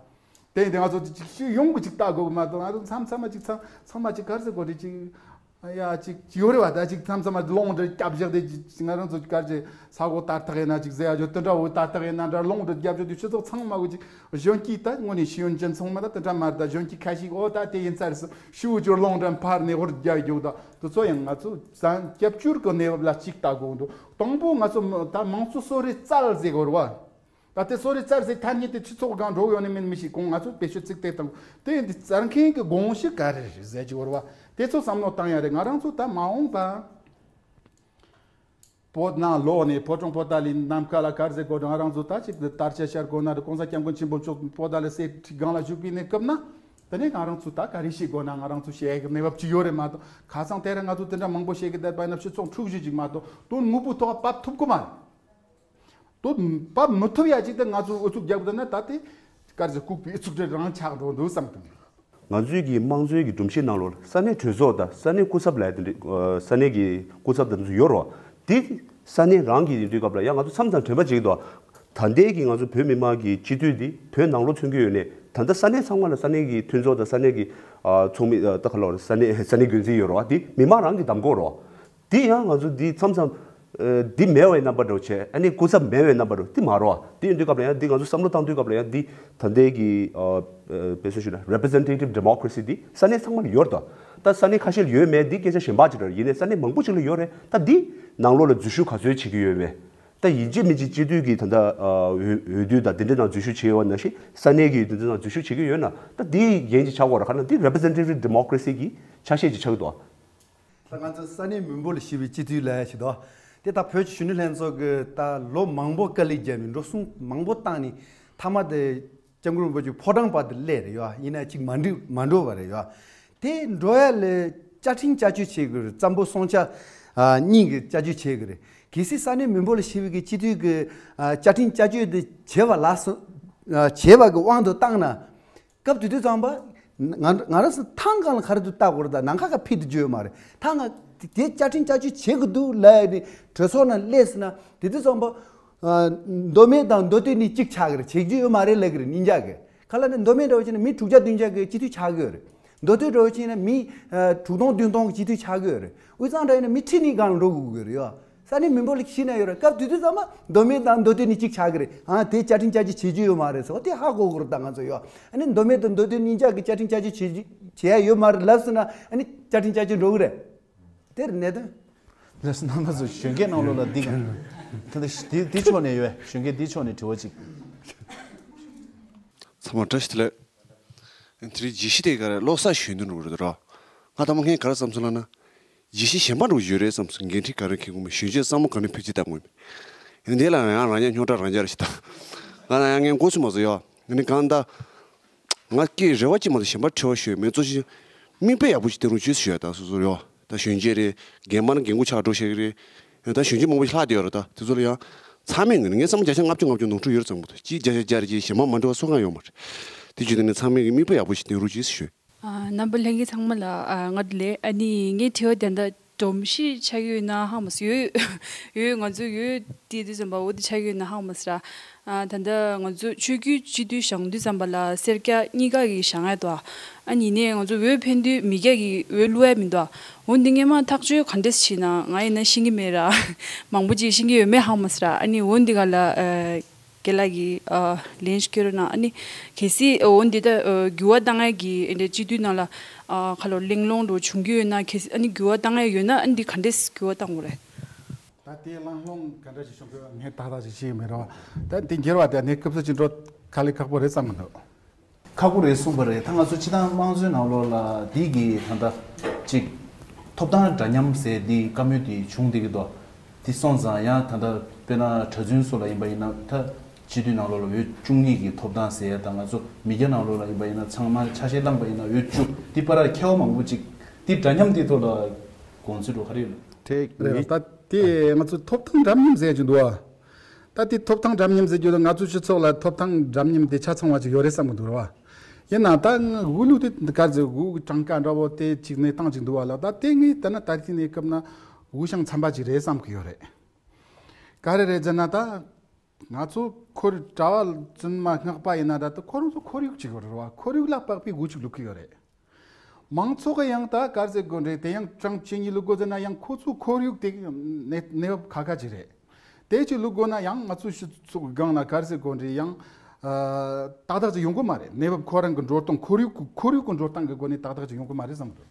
དེ་ཡིན་དུས་ང་ཚོ་ཅིག་ཅིག་ཡོང་གི་ཅིག་ལྟ་དགོས་གི་མ་གཏོགས། ང་ཚོ་མཚམས་མཚམས་མ་ཅིག་ཚང་ཚང་མ་ཅིག་གར་ཟེར་དགོས་རེད་ཅིག་ཡ་ཅིག་ཅིག་ཡོད་རེད་བ། ད་ཅིག་མཚམས་མཚམས་མ་རླུང་འདྲ་རྒྱབ་བཞག་དེ་ཅིག་ང་རང་ཚོ་གར་ཅིག་ས་གོ་ཏག་ཏག་ཡིན་ན་ཅིག་ཟེར་ཡ་ཅིག་དེ་འདྲ་བོ་ཏག་ཏག་ཡིན་ན་འདྲ་རླུང་འདྲ་རྒྱབ་བཞག་དེ་སྤྱི་ཚོགས་ཚང་མ་གི་ཅིག་གཞོན་སྐྱེས་ད་དངོས་གནས་ཤེས་ཡོན་ཅན་ཚང་མ་ད་དེ་འདྲ་མ་རེད། ད་གཞོན་སྐྱེས་ཁ་ཤས་ཨོ་ད་དེ་ཡིན་ས་རེད་ཟེར་ཤུ་ཅོར་རླུང་འདྲ་འཕར་ནས་ཧོར་རྒྱག་རྒྱུག་ད་དེ་ཚོ་ཡང་ང་ཚོ་བཙན་སྐྱབས་བཅོལ་གི་གནས་བབ་ལ་ཅིག་ལྟ་དགོས་འདུག་དང་པོ་ང་ཚོ་མི་ད་མང་གཙོ་གསོལ་རས་བཙལ་ཟེར་དགོས་རེད་བ། ད་ལྟའི་གསོལ་རས་བཙལ་ཟེར་ཐ་སྙད་དེ་སྤྱི་ཚོགས་སྒང་འགྲོ་ཡོང་ནི་མིན་མི་ཤེས། གོང་ང་ཚོ་བེད་སྤྱོད་ཚིག་དེ་དང་དེ་ཡིན་དུས་བཙལ་མཁན་གྱི་དགོངས་གཞི་ག་རེ་རེད་ཟེར་གྱི་ཡོད་རེད་བ། དེ་ཚོ་བསམ་བློ་བཏང་ཡ་རེད། ང་རང་ཚོ་ད་མ་འོངས་པ་བོད་ནང་ལོག་ནས་ཕོ་བྲང་པོ་ཏཱ་ལའི་ནམ་མཁའ་ལ་གར་ཟེར་དགོས་ང་རང་ཚོ་ད་ཅིག་དར་ཆ་ཤར་དགོས་ན་རེད། གོང་ས་སྐྱབས་མགོན་ཆེན་པོ་མཆོག་པོ་ཏཱ་ལའི་སྲས་ཁྲི་སྒང་ལ་བཞུགས་པའི་གནས་སྐབས་ན། དེ་ནས་ང་རང་ཚོ་ད་ག་རེ་བྱེད་དགོས་ན་ང་རང་ཚོ་བྱེད་ཡ་གི་གནས་བབ་ཅིག་ཡོད་རེད་མ་གཏོགས། ཁ་སང་དེ་རིང་ང་ཚོ་དེ་འདྲ་མང་པོ་བྱེད་ཀྱི་བསྡད་པ་ཡིན་ན་སྤྱི་ཚོགས་འཁྲུག་གཞི་ཅིག་མ་གཏོགས་དོན་དངོས་པོའི་ཐོག་བབས་ཐུབ་ཀྱི་མ་རེད། དོ་བབ་མི་ཐུབ་ཡ་ཅིག་དེ་ང་ཚོས་ཨུ་ཚུགས་རྒྱག་དགོས་ན་ད་དེ་ག་རེ་ཟེར་ལྐུགས་པའི་ཨུ་ཚུགས་དེ་རང་ཆགས་འགྲོ་འདུག་བསམ་གི་འདུག་ང་ཚོའི་གི་དམངས་གཙོའི་གི་སྒྲོམ་གཞི་ནང་ལོགས་ལ་ས་གནས་གྲོས་ཚོགས་དང་ས་གནས་སྐུ་ཚབ་ལབ་ཡ་དེ་འདྲ་ས་གནས་གི་སྐུ་ཚབ་དང་དེ་ཚོ་ཡོད་རེད་བ། དེ་ས་གནས་རང་གི་ཡིན་དུས་སྐབས་ལ་ཡང་ང་ཚོ་མཚམས་མཚམས་དྲན་པ་བརྗེད་ཀྱི་འདུག་ད་ལྟའི་གི་ང་ཚོ་བོད་མི་མང་གི་སྤྱི་འཐུས་འདི་བོད་ནང་ལོགས་མཚོན་གྱི་ཡོད་ནས། ད་ལྟ་ས་གནས་ཚང་མ་ལ་ས་གནས་གི་མཐུན་ཚོགས་དང་ས་གནས་གི་ཨ་ཚོགས་མི་ཨ་ད་ག་ལབ་རེད། ས་གནས་ས་གནས་འགན་འཛིན་ཡོད་རེད་བ། དེ་མི་མང་རང་གི་བདམས་བསྐོ་རེད་བ། དེ་ཡང་ང་ཚོ་འདི་མཚམས་མཚམས་ཨ་འདི་མེད་པའི་རྣམ་པ་འདྲ་བོ་བྱས། ཨ་ནི་སྐུ་ཚབ་མེད་པའི་རྣམ་པ་འདྲ་བོ་འདི་མ་རེད་བ། དེ་ཡིན་དུས་སྐབས་ལ་ཡང་འདི་ང་ཚོ་བསམ་བློ་བཏང་དུས་སྐབས་ལ་ཡང་འདི་ད་ལྟའི་གི་ཨ་ཨ་དཔེ་མཚོན་ཞུས་ན་representative democracy འདི་ས་གནས་ཚང་མ་ལ་ཡོད་རེད་དོ། ད་ས་གནས་ཁ་ཤས་ལ་ཡོད་མེད་འདི་སྐད་ཆ་གཞན་པ་ཅིག་རེད། ཡིན་ནའི་ས་གནས་མང་པོ་ཅིག་ལ་ཡོད་རེད། ད་འདི་ནང་ལོགས་ལ་འཛུལ་ཞུགས་ག་ཚོད་བྱེད་ཀྱི་ཡོད་མེད། ད་ཡིན་གཅིག་མིན་གཅིག་སྤྱི་འཐུས་ཀྱི་ད་ལྟ་ཨ་འོས་འོས་བསྡུ་དང་དེ་འདྲ་ནང་འཛུལ་ཞུགས་བྱས་ཡོད་པ་ནང་བཞིན་ས་གནས་ཀྱི་དེ་འདྲ་ནང་འཛུལ་ཞུགས་བྱེད་ཀྱི་ཡོད་ན། ད་འདི་འགན་ཅིག་ཆགས་དགོས་རེད། ག་ན་འདི་representative democracy གི་ཆ་ཤས་ཅིག་ཆགས་ཀྱི་འདུག་ད་ང་ཚོ་ས་གནས་མི་འབོར་ལ་བཤད་པའི་སྤྱི་འཐུས་ལབ་ཡ་ཞིག་འདུག་དེ་ད་བོད་ཀྱི་གཞོན་ནུ་ལྷན་ཚོགས་ཀྱིས་ད་ལོ་མང་པོ་དཀའ་ལས་བརྒྱབ་ནས་འགྲོ་སོང་མང་པོ་བཏང་ནས་མཐའ་མ་དེ་སྐྱབས་མགོན་རིན་པོ་ཆེ་ཕོ་བྲང་བར་དུ་སླེབས་རེད་ཡོད། ཡིན་ན་ཅིག་མ་འགྲིག་མ་འགྲོ་བ་རེད་ཡོད། དེ་འགྲོ་ཡ་ལ་བཅའ་ཁྲིམས་བསྐྱར་བཅོས་བྱེད་དགོས་རེད། བཙན་པོ་སྲུང་བྱ་ཨ་གཉིས་ཀྱི་བསྐྱར་བཅོས་བྱེད་དགོས་རེད། གལ་སྲིད་ས་གནས་མི་འབོར་ལ་བཤད་པའི་གི་སྤྱི་འཐུས་ཀྱི་ཨ་བཅའ་ཁྲིམས་བསྐྱར་བཅོས་དེ་བྱས་པ་ལ་སོ་ཨ་བྱས་པ་གི་དབང་དུ་བཏང་ན། སྐབས་དེ་དུས་ཙམ་པ་ང་ང་རང་ཚོ་ཐང་གང་ལ་ག་རེ་འདུག་ལྟ་དགོས་རེད། ད་ནམ་མཁའ་ག་ཕེབས་དུ་བརྗོད་ཡོད་མ་རེད། ཐང་ང་དེ་བཅའ་ཁྲིམས་བསྐྱར་བཅོས་བྱེད་དགོས་འདུག་ལབ་ནས་གྲོས་ཚོགས་ནང་སླེབས་ཟིན་ན་དེ་དུས་ཙམ་པ་ཨ་མདོ་སྨད་དང་མདོ་སྟོད་གཉིས་གཅིག་ཆགས་ཀྱི་རེད། བྱེད་རྒྱུ་ཡོད་མ་རེད་ལབ་ཀྱི་རེད་གཉིས་ཆ་གི། ག་ལ་ནི་མདོ་སྨད་འདྲ་བོ་བྱས་ན་མི་དྲུག་བརྒྱ་བདུན་བརྒྱ་གི་སྤྱི་འཐུས་ཆགས་ཀྱི་ཡོད་རེད། མདོ་སྟོད་འདྲ་བོ་བྱས་ན་མི་ཨ་དྲུག་སྟོང་བདུན་སྟོང་གི་སྤྱི་འཐུས་ཆགས་ཀྱི་ཡོད་རེད། དབུས་གཙང་འདྲ་ཡིན་ན་མི་ཁྲི་གཉིས་སྒང་ལ་འགྲོ་དགོས་ཀྱི་ཡོད་རེད་ཡོ། ས་གནས་མི་འབོར་ལ་ཤི་ན་ཡོད་རེད། སྐབས་དེ་དུས་ཙམ་པ་མདོ་སྨད་དང་མདོ་སྟོད་གཉིས་གཅིག་ཆགས་ཀྱི་རེད། ཨ་དེ་བཅའ་ཁྲིམས་བསྐྱར་བཅོས་བྱེད་རྒྱུ་ཡོད་མ་རེད་ཟེར་བ་དེ་ཧ་གོ་དགོས་རེད། ད་ང་ཚོ་ཡོ་ཨ་ནི་མདོ་སྨད་དང་མདོ་སྟོད་གཉིས་ཆ་གི་བཅའ་ཁྲིམས་བསྐྱར་བཅོས་བྱེད་རྒྱུ་བྱེད་ཡ་ཡོད་མ་རེད་ལབ་སོང་ན་ཨ་ནི་བཅའ་ཁྲིམས་བསྐྱར་བཅོས་འགྲོ་གི་རེད། དེར་གནད་དོན། ལགས་སོ། རྣམ་པ་ཚོ་གཞོན་སྐྱེས་ནང་ལོགས་ལ་འདི་ག་ད་འདི་འདི་འདི་ཕྱོགས་ནས་ཡོད། གཞོན་སྐྱེས་འདི་ཕྱོགས་ནས་དྲི་བ་ཅིག་ཚང་མ་བཀྲ་ཤིས་བདེ་ལེགས། དེ་རིང་བརྗེད་གཞི་དེ་ག་རེ་བློ་གསར་གཞོན་ནུ་རུ་རེད་རོ། ང་ད་མ་ངས་ག་རེ་བསམ་སོང་ལབ་ན། བརྗེད་གཞི་གཞན་པ་འགྲོ་ཡོད་རེད་བསམ་སོང་། འགན་འཁྲི་ག་རེ་འཁྱེར་དགོས་མིན་གཞོན་སྐྱེས་བསམ་བློ་ག་ནས་ཕེབས་ཀྱི་བཏང་དགོས་མིན། ཡང་དེ་ལ་ཡང་རང་ཉག་རྙོག་དྲ་རང་རྒྱག་རེ་ཞིག་ད། ང་ལ་ཡང་ངས་མགོ་ཚོས་མ་བཟོ་ཡོ། ང་ནི་གང་ལྟར་ང་སྐད་རེ་བ་ཅིག་མ་གཏོགས་གཞན་པ་དྲི་བ་ཞུ་མེད། གཙོ་ཆེ་མིག་དཔེ་ཡག་པོ་ཞིག་སྟེར་རོགས་བྱོས་ཞུ་ཡ། ད་སོ་སོ་རེད་བ། ད་གཞོན་སྐྱེས་རེད། རྒན་མ་ན་རྒན་གོག་ཆགས་འགྲོ་ཤེས་ཀྱི་རེད། ཡང་ད་གཞོན་སྐྱེས་མང་པོ་ཞིག་ལྷག་བསྡད་ཡོད་རེད། ད་དེ་ཚོ་ལ་ཡང་ཚང་མས་ངོས་ནས་ངས་བསམ་བློ་བརྒྱ་ཆ་ལྔ་བཅུ་ང་བཅུ་ནོར་འཁྲུལ་ཡོད་རེད་བསམ་གྱི་འདུག་གཅིག་བརྒྱ་ཆ་བརྒྱ་རེད་ཅེས་གཞན་པ་མ་འགྲོ་བ་སུ་གང་ཡོད་མ་རེད། དེ་བྱས་དུས་ནས་ཚང་མས་ཀྱི་མིག་དཔེ་ཡག་པོ་ཞིག་སྟེར་རོགས་བྱོས་ཞུ། ཨ། རྣམ་པ་ལྷན་རྒྱས་ཚང་མ་ལ་ཨ་སྔ་དྲོ་ལེགས། ཨ་ནི་ངའི་དྲི་བ་དེ་འདྲ་སྒྲོམ་གཞི་ཆགས་ཀྱི་ཡོད་ན་ཧ་མ་སི། ཡོད་ཡོད། ང་ཚོ་ཡོད་དེ་དུས་ཙམ་པ་འོ་དེ་ཆགས་ཀྱི་ཡོད་ན་ཧ་མ་སི་ར། ཨ། ད་ལྟ་ང་ཚོ་ཆོས་བརྒྱུད་སྤྱི་འཐུས་བཞེངས་དུས་ཙམ་པ་ལ་སེར་སྐྱ་གཉིས་ཀ་གིས་བཞེངས་ཡ་འདུག་ཨ་ནི་ནས་ང་ཚོ་འོས་འཕེན་དུས་མི་སྐྱ་གིས་འོས་བླུག་ཡ་མི་འདུག་འོ་འདི་སྔས་མ་ཐག་གཅོད་ག་འདྲས་བྱས་ན། ང་ཡིན་ན་ཤེས་ཀྱི་མེད་ར། མང་པོ་ཅིག་ཤེས་ཀྱི་ཡོད་མེད་ཧ་མ་སི་ར། ཨ་ནི་འོ་འདི་ག་ལ་ཨ། རྒན་ལགས་ཀྱིས་ཨ་ལན་ཞིག་སྐྱོན་རོགས་གནང་། ཨ་ནི་གལ་སྲིད་འོ་འདི་ལྟ་ཨ་འགྱུར་བ་བཏང་ཡས་ཀྱི་འདི་སྤྱི་འཐུས་ནང་ལ་ཨ་ཁ་ལོ་གླེང་སློང་འགྲོ་བྱུང་གི་ཡོད་ན། གལ་སྲིད་ཨ་ནི་འགྱུར་བ་བཏང་ཡས་ཡོད་ན་ཨ་ནི་འདི་ག་འདྲས་འགྱུར་བ་བཏང་དགོས་རེད། ད་དེ་གླེང་སློང་ག་འདྲ་ཞིག་བྱུང་དགོས་ངས་ཏག་ཏག་ཅིག་ཤེས་ཀྱི་མེད་རེད་བ། ད་དེ་འགྱུར་བ་དེ་ནས་སྐབས་སུ་ཅིག་འགྲོ་དཀའ་ལས་ཁག་པོ་རེད་བསམ་གྱི་འདུག་ཁག་པོ་རེད་གསུངས་པ་རེད། ད་ང་ཚོ་སྤྱི་བཏང་དམངས་གཙོའི་ནང་ལོགས་ལ་འདི་གི་ད་ལྟ་ཅིག་ཐོབ་ཐང་འདྲ་མཉམ་ཟེར་འདི་བཀའ་མོལ་དེ་བྱུང་བསྡད་ཀྱི་འདུག་དེ་སོང་ཙང་ཡང་ད་ལྟ་དཔེར་ན་གྲྭ་བཙུན་སོགས་ལ་ཡིན་པ་ཡིན་ན་ད་སྤྱི་འཐུས་ནང་ལོགས་ལ་འོས་བཅུ་གཉིས་ཀྱི་ཐོབ་ཐང་ཟེར་ཡ། ད་ང་ཚོ་མི་སྐྱ་ནང་ལོགས་ལ་ཡིན་པ་ཡིན་ན་ཚང་མ་ཆ་ཤས་བླངས་པ་ཡིན་ན་འོས་བཅུ། འདི་བར་ཁྱད་པར་མང་པོ་ཅིག་འདི་འདྲ་མཉམ་འདི་ཐོག་ལ་དགོངས་ཚུལ་འགྲོ་ག་རེ་ཡོད་ལ། དེ་རེད་བ། ད་དེ་ང་ཚོ་ཐོབ་ཐང་འདྲ་མཉམ་ཟེར་གྱི་འདུག་བ། ད་དེ་ཐོབ་ཐང་འདྲ་མཉམ་ཟེར་རྒྱུ་ལ་ང་ཚོ་སྤྱི་ཚོགས་ལ་ཐོབ་ཐང་འདྲ་མཉམ་དེ་ཆ་ཚང་བ་ཅིག་ཡོད་རེད་བསམ་གི་འདུག་ར་བ། ཡིན་ན་ད་ང་འོས་བླུགས་དེ་ག་ཚོད་འོས་གྲངས་ཀ་འདྲ་བོ་དེ་ཅིག་གནས་སྟངས་ཅིག་འདུག་བ་ལ། ད་དེ་ངས་ད་ན་ད་ཐེངས་ནས་སྐབས་ན་འོས་ཤིང་འཚམས་པ་ཅིག་རེད་བསམ་གི་ཡོད་རེད། ག་རེ་རེད་ཟེར་ན་ད་ང་ཚོ་ཁོར་གྲྭ་བ་བཙུན་མ་སྔགས་པ་ཡིན་ན་ད་ད་ཁོ་རང་ཚོ་ཁོར་ཡུག་ཅིག་ཡོད་རེད་བ། ཁོར་ཡུག་ལ་དཔག་པའི་འོས་ཅིག་བླུགས་གི་ཡོད་རེད། མང་ཚོགས་ཀྱི་ཡང་ད་ག་རེ་ཟེར་དགོས་རེད། དེ་ཡང་གྲངས་ཆེ་གཉིས་བླུག་དགོས་ཟེར་ན་ཡང་ཁོ་ཚོའི་ཁོར་ཡུག་དེ་གནས་གནས་བབ་ཁག་ཁག་ཅིག་རེད། དེ་ཅིག་བླུག་དགོས་ན་ཡང་ང་ཚོའི་སྤྱི་ཚོགས་ཀྱི་སྒང་ལ་ག་རེ་ཟེར་དགོས་རེད། ཡང་ཨ་ཏག་ཏག་ཅིག་ཡོང་གི་མ་རེད། གནས་བབ་ཁོ་རང་གི་འགྲོ་སྟངས་ཁོར་ཡུག་གི་ཁོར་ཡུག་གི་འགྲོ་སྟངས་ཀྱི་སྒོ་ནས་ཏག་ཏག་ཅིག་ཡོང་གི་མ་རེད་བསམ་འདུག་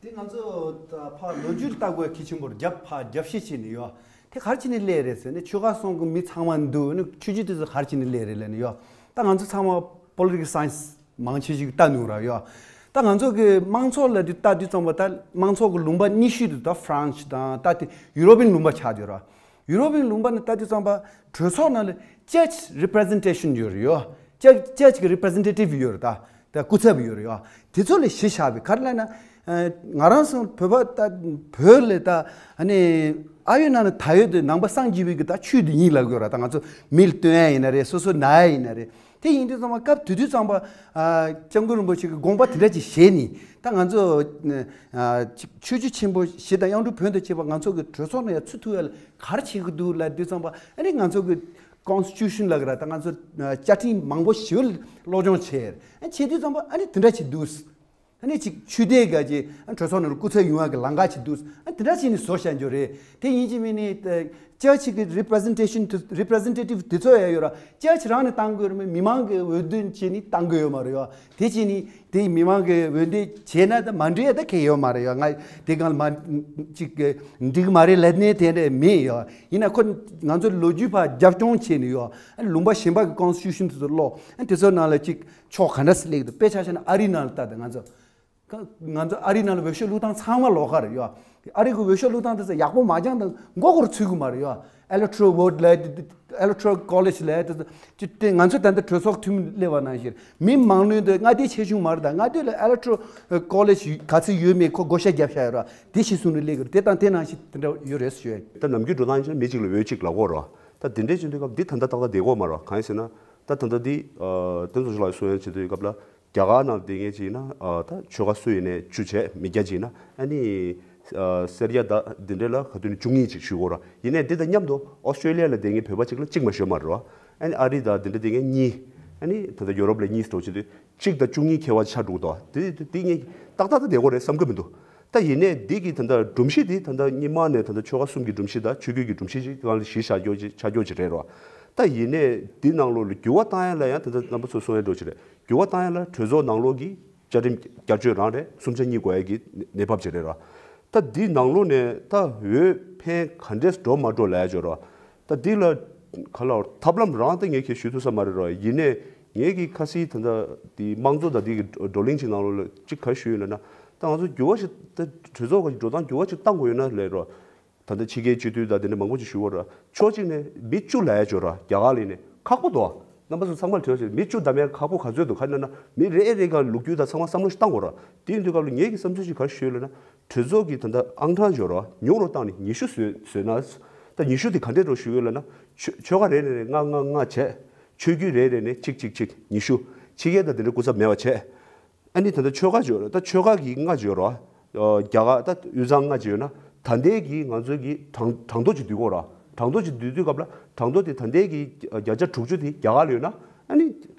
དེ་ང་ཚོ་ད་ཕར་ལོ་རྒྱུས་ལྟ་དགོས་གལ་ཆེན་པོ་རྒྱབ་ཕར་རྒྱབ་བཤད་བྱས་ནས་ཡོད། དེ་ག་རེ་བྱས་ནས་སླེབས་རེད་ཟེར་ནས་ཆོལ་ཁ་གསུམ་གྱི་མི་ཚང་མ་འདུག་ནི་ཆོས་བརྒྱུད་དེ་ཚོ་ག་རེ་བྱས་ནས་སླེབས་རེད་ལབ་ནས་ཡོད། ད་ང་ཚོ་ཚང་མ་political science མང་ཆེ་ཞིག་ལྟ་མྱོང་ར་ཡོད། ད་ང་ཚོ་གི་དམངས་ཚོགས་ལ་དེ་ལྟ་དུས་ཙམ་པ་ད་དམངས་ཚོགས་ཀྱི་ལུང་པ་གཉིས་ཤིག་ཏུ་ད་France དང་ད་དེ་European ལུང་པ་ཆགས་ཡོད་ར། European ལུང་པ་ནི་ལྟ་དུས་ཙམ་པ་གྲོས་ཚོགས་ནང་ལ་church representation ཡོད་རེད་ཡོད། church church གི་representative ཡོད་རེད། ད་ད་སྐུ་ཚབ་ཡོད་རེད་ཡོད། དེ་ཚོ་ལ་གཞི་བཞག་པའི་ག་རེ་ལབ་ན། ཨ་ང་རང་ཚོ་བོད་པ་ད་བོད་ལ་ད་ཨ་ནི་ཨ་ཡོད་ན་ནི་ད་ཡོད་དུ་ནང་པ་སངས་རྒྱས་པའི་གི་ད་ཆོས་དེ་ཡིན་ལབ་ཡོད་ར། ད་ང་ཚོ་མི་ལ་སྟོན་ཡ་ཡིན་ན་རེད། སོ་སོ་ན་ཡ་ཡིན་ན་རེད། དེ་ཡིན་དུས་ཙམ་པ་སྐབས་དེ་དུས་ཙམ་པ་ཨ་སྐྱབས་མགོན་རིན་པོ་ཆེ་གི་དགོངས་པ་དེ་འདྲ་ཅིག་བཞེས་ནས་ད་ང་ཚོ་ཨ་ཅིག་ཆོས་བརྒྱུད་ཆེན་པོ་བཞི་དང་དབྱངས་སྒྲོན་བོན་དུ་བཅས་པ་ང་ཚོ་གི་གྲོས་ཚོགས་ནང་ཡང་ཚུད་ཐུབ་ཡ་ལ་ག་རེ་བྱེད་ཀྱི་འདུག་ལབ་དུས་ཙམ་པ་ཨ་ནི་ང་ཚོ་གི་constitution ལབ་ཀྱི་ར། ད་ང་ཚོ་ཨ་བཅའ་ཁྲིམས་མང་པོ་ཞིག་སློབ་སྦྱོང་བྱས། ཨ་བྱེད་དུས་ཙམ་པ་ཨ་ནི་དེ་འདྲ་ཅིག་འདུག་ཨ་ནི་ཅིག་ཆོས་དད་ག་ཅིག་ཨ་གྲོས་ཚོགས་ནང་ལ་སྐུ་ཚབ་ཡོང་བ་གི་ལམ་ཁ་ཅིག་འདུག་ཨ་དེ་འདྲ་བྱས་ནས་བཟོ་བཞག་རྒྱུ་རེད། དེ་ཡིན་གཅིག་མིན་ནི་ཨ་church གི་representation representative དེ་ཚོ་ཡང་ཡོད་ར། church རང་ནས་བཏང་དགོས་རེད། མི་མང་གི་འོས་བསྡུ་བྱས་ནས་བཏང་དགོས་ཡོད་མ་རེད་ཡ། དེ་བྱས་ནས་དེ་མི་མང་གི་འོས་བསྡུ་བྱས་ན་ད་མ་འགྲིག་ཡ་ད་གལ་ཡོད་མ་རེད་ཡ། ང་དེ་གང་ལ་མ་ཅིག་འགྲིག་མ་རེད་ལབ་ནས་དེ་འདྲ་མེད་ཡ། ཡིན་ན་ཁོ་ང་ཚོ་ལོ་རྒྱུས་ཕར་རྒྱབ་སྐྱོར་བྱས་ནས་ཡ། ཨ་ལུང་པ་གཞན་པ་གི་constitution དེ་ཚོ་ཀློག་ཨ་དེ་ཚོ་ནང་ལ་ཅིག་ཕྱོགས་ག་འདྲ་སེ་སླེབས་འདུག་དཔེ་ཆ་བཞག་ན་ཨ་རི་ནང་ལ་ལྟ་དང་ང་ཚོ། ང་ཚོ་ཨ་རི་ནང་ལ་འོས་ཤོག་བླུག་སྟངས་ཚང་མ་ལོགས་ཀ་རེད་ཡོད། ཨ་རི་གི་འོས་ཤོག་བླུག་སྟངས་དེ་ཚོ་ཡག་པོ་མ་སྦྱངས་དང་མགོ་སྐོར་ཚུད་གི་མ་རེད་ཡོད། electoral vote ལབ་electoral college ལབ་དེ་ཚོ་ཅི་སྟེ་ང་ཚོ་ད་ལྟ་གྲོས་ཚོགས་འཐུས་མི་སླེབས་པ་ནང་བཞིན་མི་མང་ནོན་དེ་མངའ་སྡེ་ཆེ་ཆུང་མ་རེད། ད་མངའ་སྡེ་ལ་electoral college ག་ཚོད་ཡོད་མེད་ཁོ་བགོ་བཤའ་རྒྱབ་བཞག་ཡོད་ར། དེ་གཞི་བཟུང་ནས་སླེབས་གི་རེད། དེ་དང་དེ་ནང་བཞིན་དེ་འདྲ་ཡོད་རེད་ཞུ་ཡ། ད་ནམ་རྒྱུན་འགྲོ་སྟངས་ཡིན་ཕྱིན་མི་གཅིག་ལ་འོས་གཅིག་ལབ་ཀྱི་ཡོད་ར། ད་དེ་འདྲའི་བྱེད་དུས་སྐབས་འདི་ད་ལྟ་ཏག་ཏག་བསྡད་ཀྱི་ཡོད་མ་རེད་བ། གང་ཡིན་ཟེར་ན་ད་ད་ལྟ་འདི་ཨ་བསྟན་འཛིན་ལགས་གསུང་ཡ་བྱེད་དུས་སྐབས་ལ། རྒྱ་གར་ནང་བསྡད་མཁན་ཅིག་ཡིན་ན་ཨ་ད་ཆོལ་ཁ་སུ་ཡིན་ནའི་བཅུ་བྱས། མི་སྐྱ་ཅིག་ཡིན་ན་ཨ་ནི་ཨ་སེར་སྐྱ་ད་འདི་འདྲ་ལ་ག་དུས་ནས་བཅུ་གཉིས་ཅིག་ཞུ་དགོས་ར། ཡིན་ནའི་འདི་དང་མཉམ་དུ་ཨོ་སི་ཀྲེ་ལི་ཡ་ལ་བསྡད་མཁན་བོད་པ་གཅིག་ལ་གཅིག་མ་ཞུ་མ་རེད་ར། ཨ་ནི་ཨ་རི་དང་འདི་འདྲ་བསྡད་མཁན་གཉིས། ཨ་ནི་ད་ལྟ་ཡོ་རོབ་ལ་གཉིས་འགྲོ་བྱེད་དུས་གཅིག་དང་བཅུ་གཉིས་ཁྱད་པར་ཆགས་འགྲོ་གི་འདུག་དེ་དེ་ངས་ཏག་ཏག་ཏག་བསྡད་དགོས་རེད་བསམ་གི་མི་འདུག་ད་ཡིན་ནའི་འདི་གི་ད་ལྟ་སྒྲོམ་གཞི་འདི་ད་ལྟ་སྔོན་མ་ནས་ད་ལྟ་ཆོལ་ཁ་གསུམ་གྱི་སྒྲོམ་གཞི་དང་ཆོས་བརྒྱུད་ཀྱི་སྒྲོམ་གཞི་ཅིག་གང་ལ་གཞི་བཞག་རྒྱུ་ཅིག་ཆགས་རྒྱུ་ཅིག་རེད་ར། ད་ཡིན་ནའི་འདི་ནང་ལོགས་ལ་འགྱུར་བ་བཏང་ཡ་ལ་ཡང་ད་ལྟ་རྣམ་པ་ཚོས་གསུང་ཡ་འགྲོ་ཅིག་རེད། འགྱུར་བ་བཏང་ཡ་ལ་གྲོས་ཚོགས་ནང་ལོགས་ཀྱི་བཅའ་ཁྲིམས་བསྐྱར་བཅོས་རང་རེད། གསུམ་ཆ་གཉིས་དགོས་ཡ་གི་གནས་བབ་ཅིག་རེད་ར། ད་འདི་ནང་ལོགས་ནས་ད་འོས་འཕེན་ག་འདྲས་འགྲོ་མ་འགྲོ་ལབ་ཡ་ཅིག་ཡོད་ར། ད་འདི་ལ་ག་ལ་ཐབས་ལམ་རང་ད་ངས་ཁྱེད་ཞུ་ཐུབ་ས་མ་རེད་ར། ཡིན་ནའི་ངས་ཀྱི་ཁ་སང་ད་ལྟ་འདི་དམངས་གཙོ་དང་འདི་གི་བགྲོ་གླེང་ཅིག་ནང་ལོགས་ལ་ཅིག་ག་ཞུས་ཡོད་ལབ་ན། ད་ང་ཚོ་འགྱུར་བ་ཞིག་ད་གྲོས་ཚོགས་ཀྱི་འགྲོ་སྟངས་འགྱུར་བ་ཅིག་བཏང་དགོས་ཡོད་ན་ལབ་ར། ད་ལྟ་ཕྱི་རྒྱལ་སྤྱི་འཐུས་དང་དེ་འདྲ་མང་པོ་ཅིག་ཞུ་བ་ར། ཕྱོགས་གཅིག་ནས་མི་བཅུ་ལབ་ཡ་ཅིག་ཡོད་ར། རྒྱ་གར་ལ་ཡིན་ནའི་ཁག་པོ་འདུག་ཨ། རྣམ་པ་ཚོ་ཚང་མར་དྲི་བ་ཞིག་མི་བཅུ་བདམས་ཡ་ཁག་པོ་ག་ཚོད་འདུག་ག་རེ་ན་ན་མི་རེ་རེ་ག་ལོ་རྒྱུས་དང་ཚང་མ་བསམ་བློ་ཞིག་བཏང་དགོས་ར། དེ་ཡིན་དུས་སྐབས་ལ་ངེད་ཀྱི་བསམ་ཚུལ་ཞིག་ག་རེ་ཞུས་ལབ་ན། གྲོས་ཚོགས་ཀྱི་ད་ལྟ་ཨང་གྲངས་ཡོད་ར་ཉུང་རུ་བཏང་ནས་ཉི་ཤུ་བཟོས་བཟོས་ན། ད་ཉི་ཤུ་དེ་ག་འདྲས་འགྲོ་ཞུ་ཡོད་ལབ་ན། ཆོལ་ཆོལ་ཁ་རེ་རེ་ནས་ལྔ་ལྔ་ལྔ་བྱས། ཆོས་བརྒྱུད་རེ་རེ་ནས་གཅིག་གཅིག་གཅིག་ཉི་ཤུ། ཕྱི་རྒྱལ་དང་དེ་འདྲའི་སྐུ་ཚབ་མེད་པ་བྱས། ཨ་ནི་ད་ལྟ་ཆོལ་ཁ་ཅིག་ཡོད་ར། ད་ཆོལ་ཁ་གི་ལྔ་ཅིག་ཡོད་ར། ཨ་རྒྱ་གར་ད་དབུས་གཙང་ལྔ་ཅིག་ཡོད་ན། ད་ལྟའི་གི་ང་ཚོའི་གི་གྲངས་གྲངས་ཐོ་ཅིག་བསྡུ་དགོས་ར། གྲངས་ཐོ་ཅིག་བསྡུ་དུས་སྐབས་ལ་གྲངས་ཐོ་དེ་ད་ལྟའི་གི་བརྒྱ་ཆ་དྲུག་ཅུ་དེ་རྒྱ་གར་ལ་ཡོད་ན། ཨ་ནི་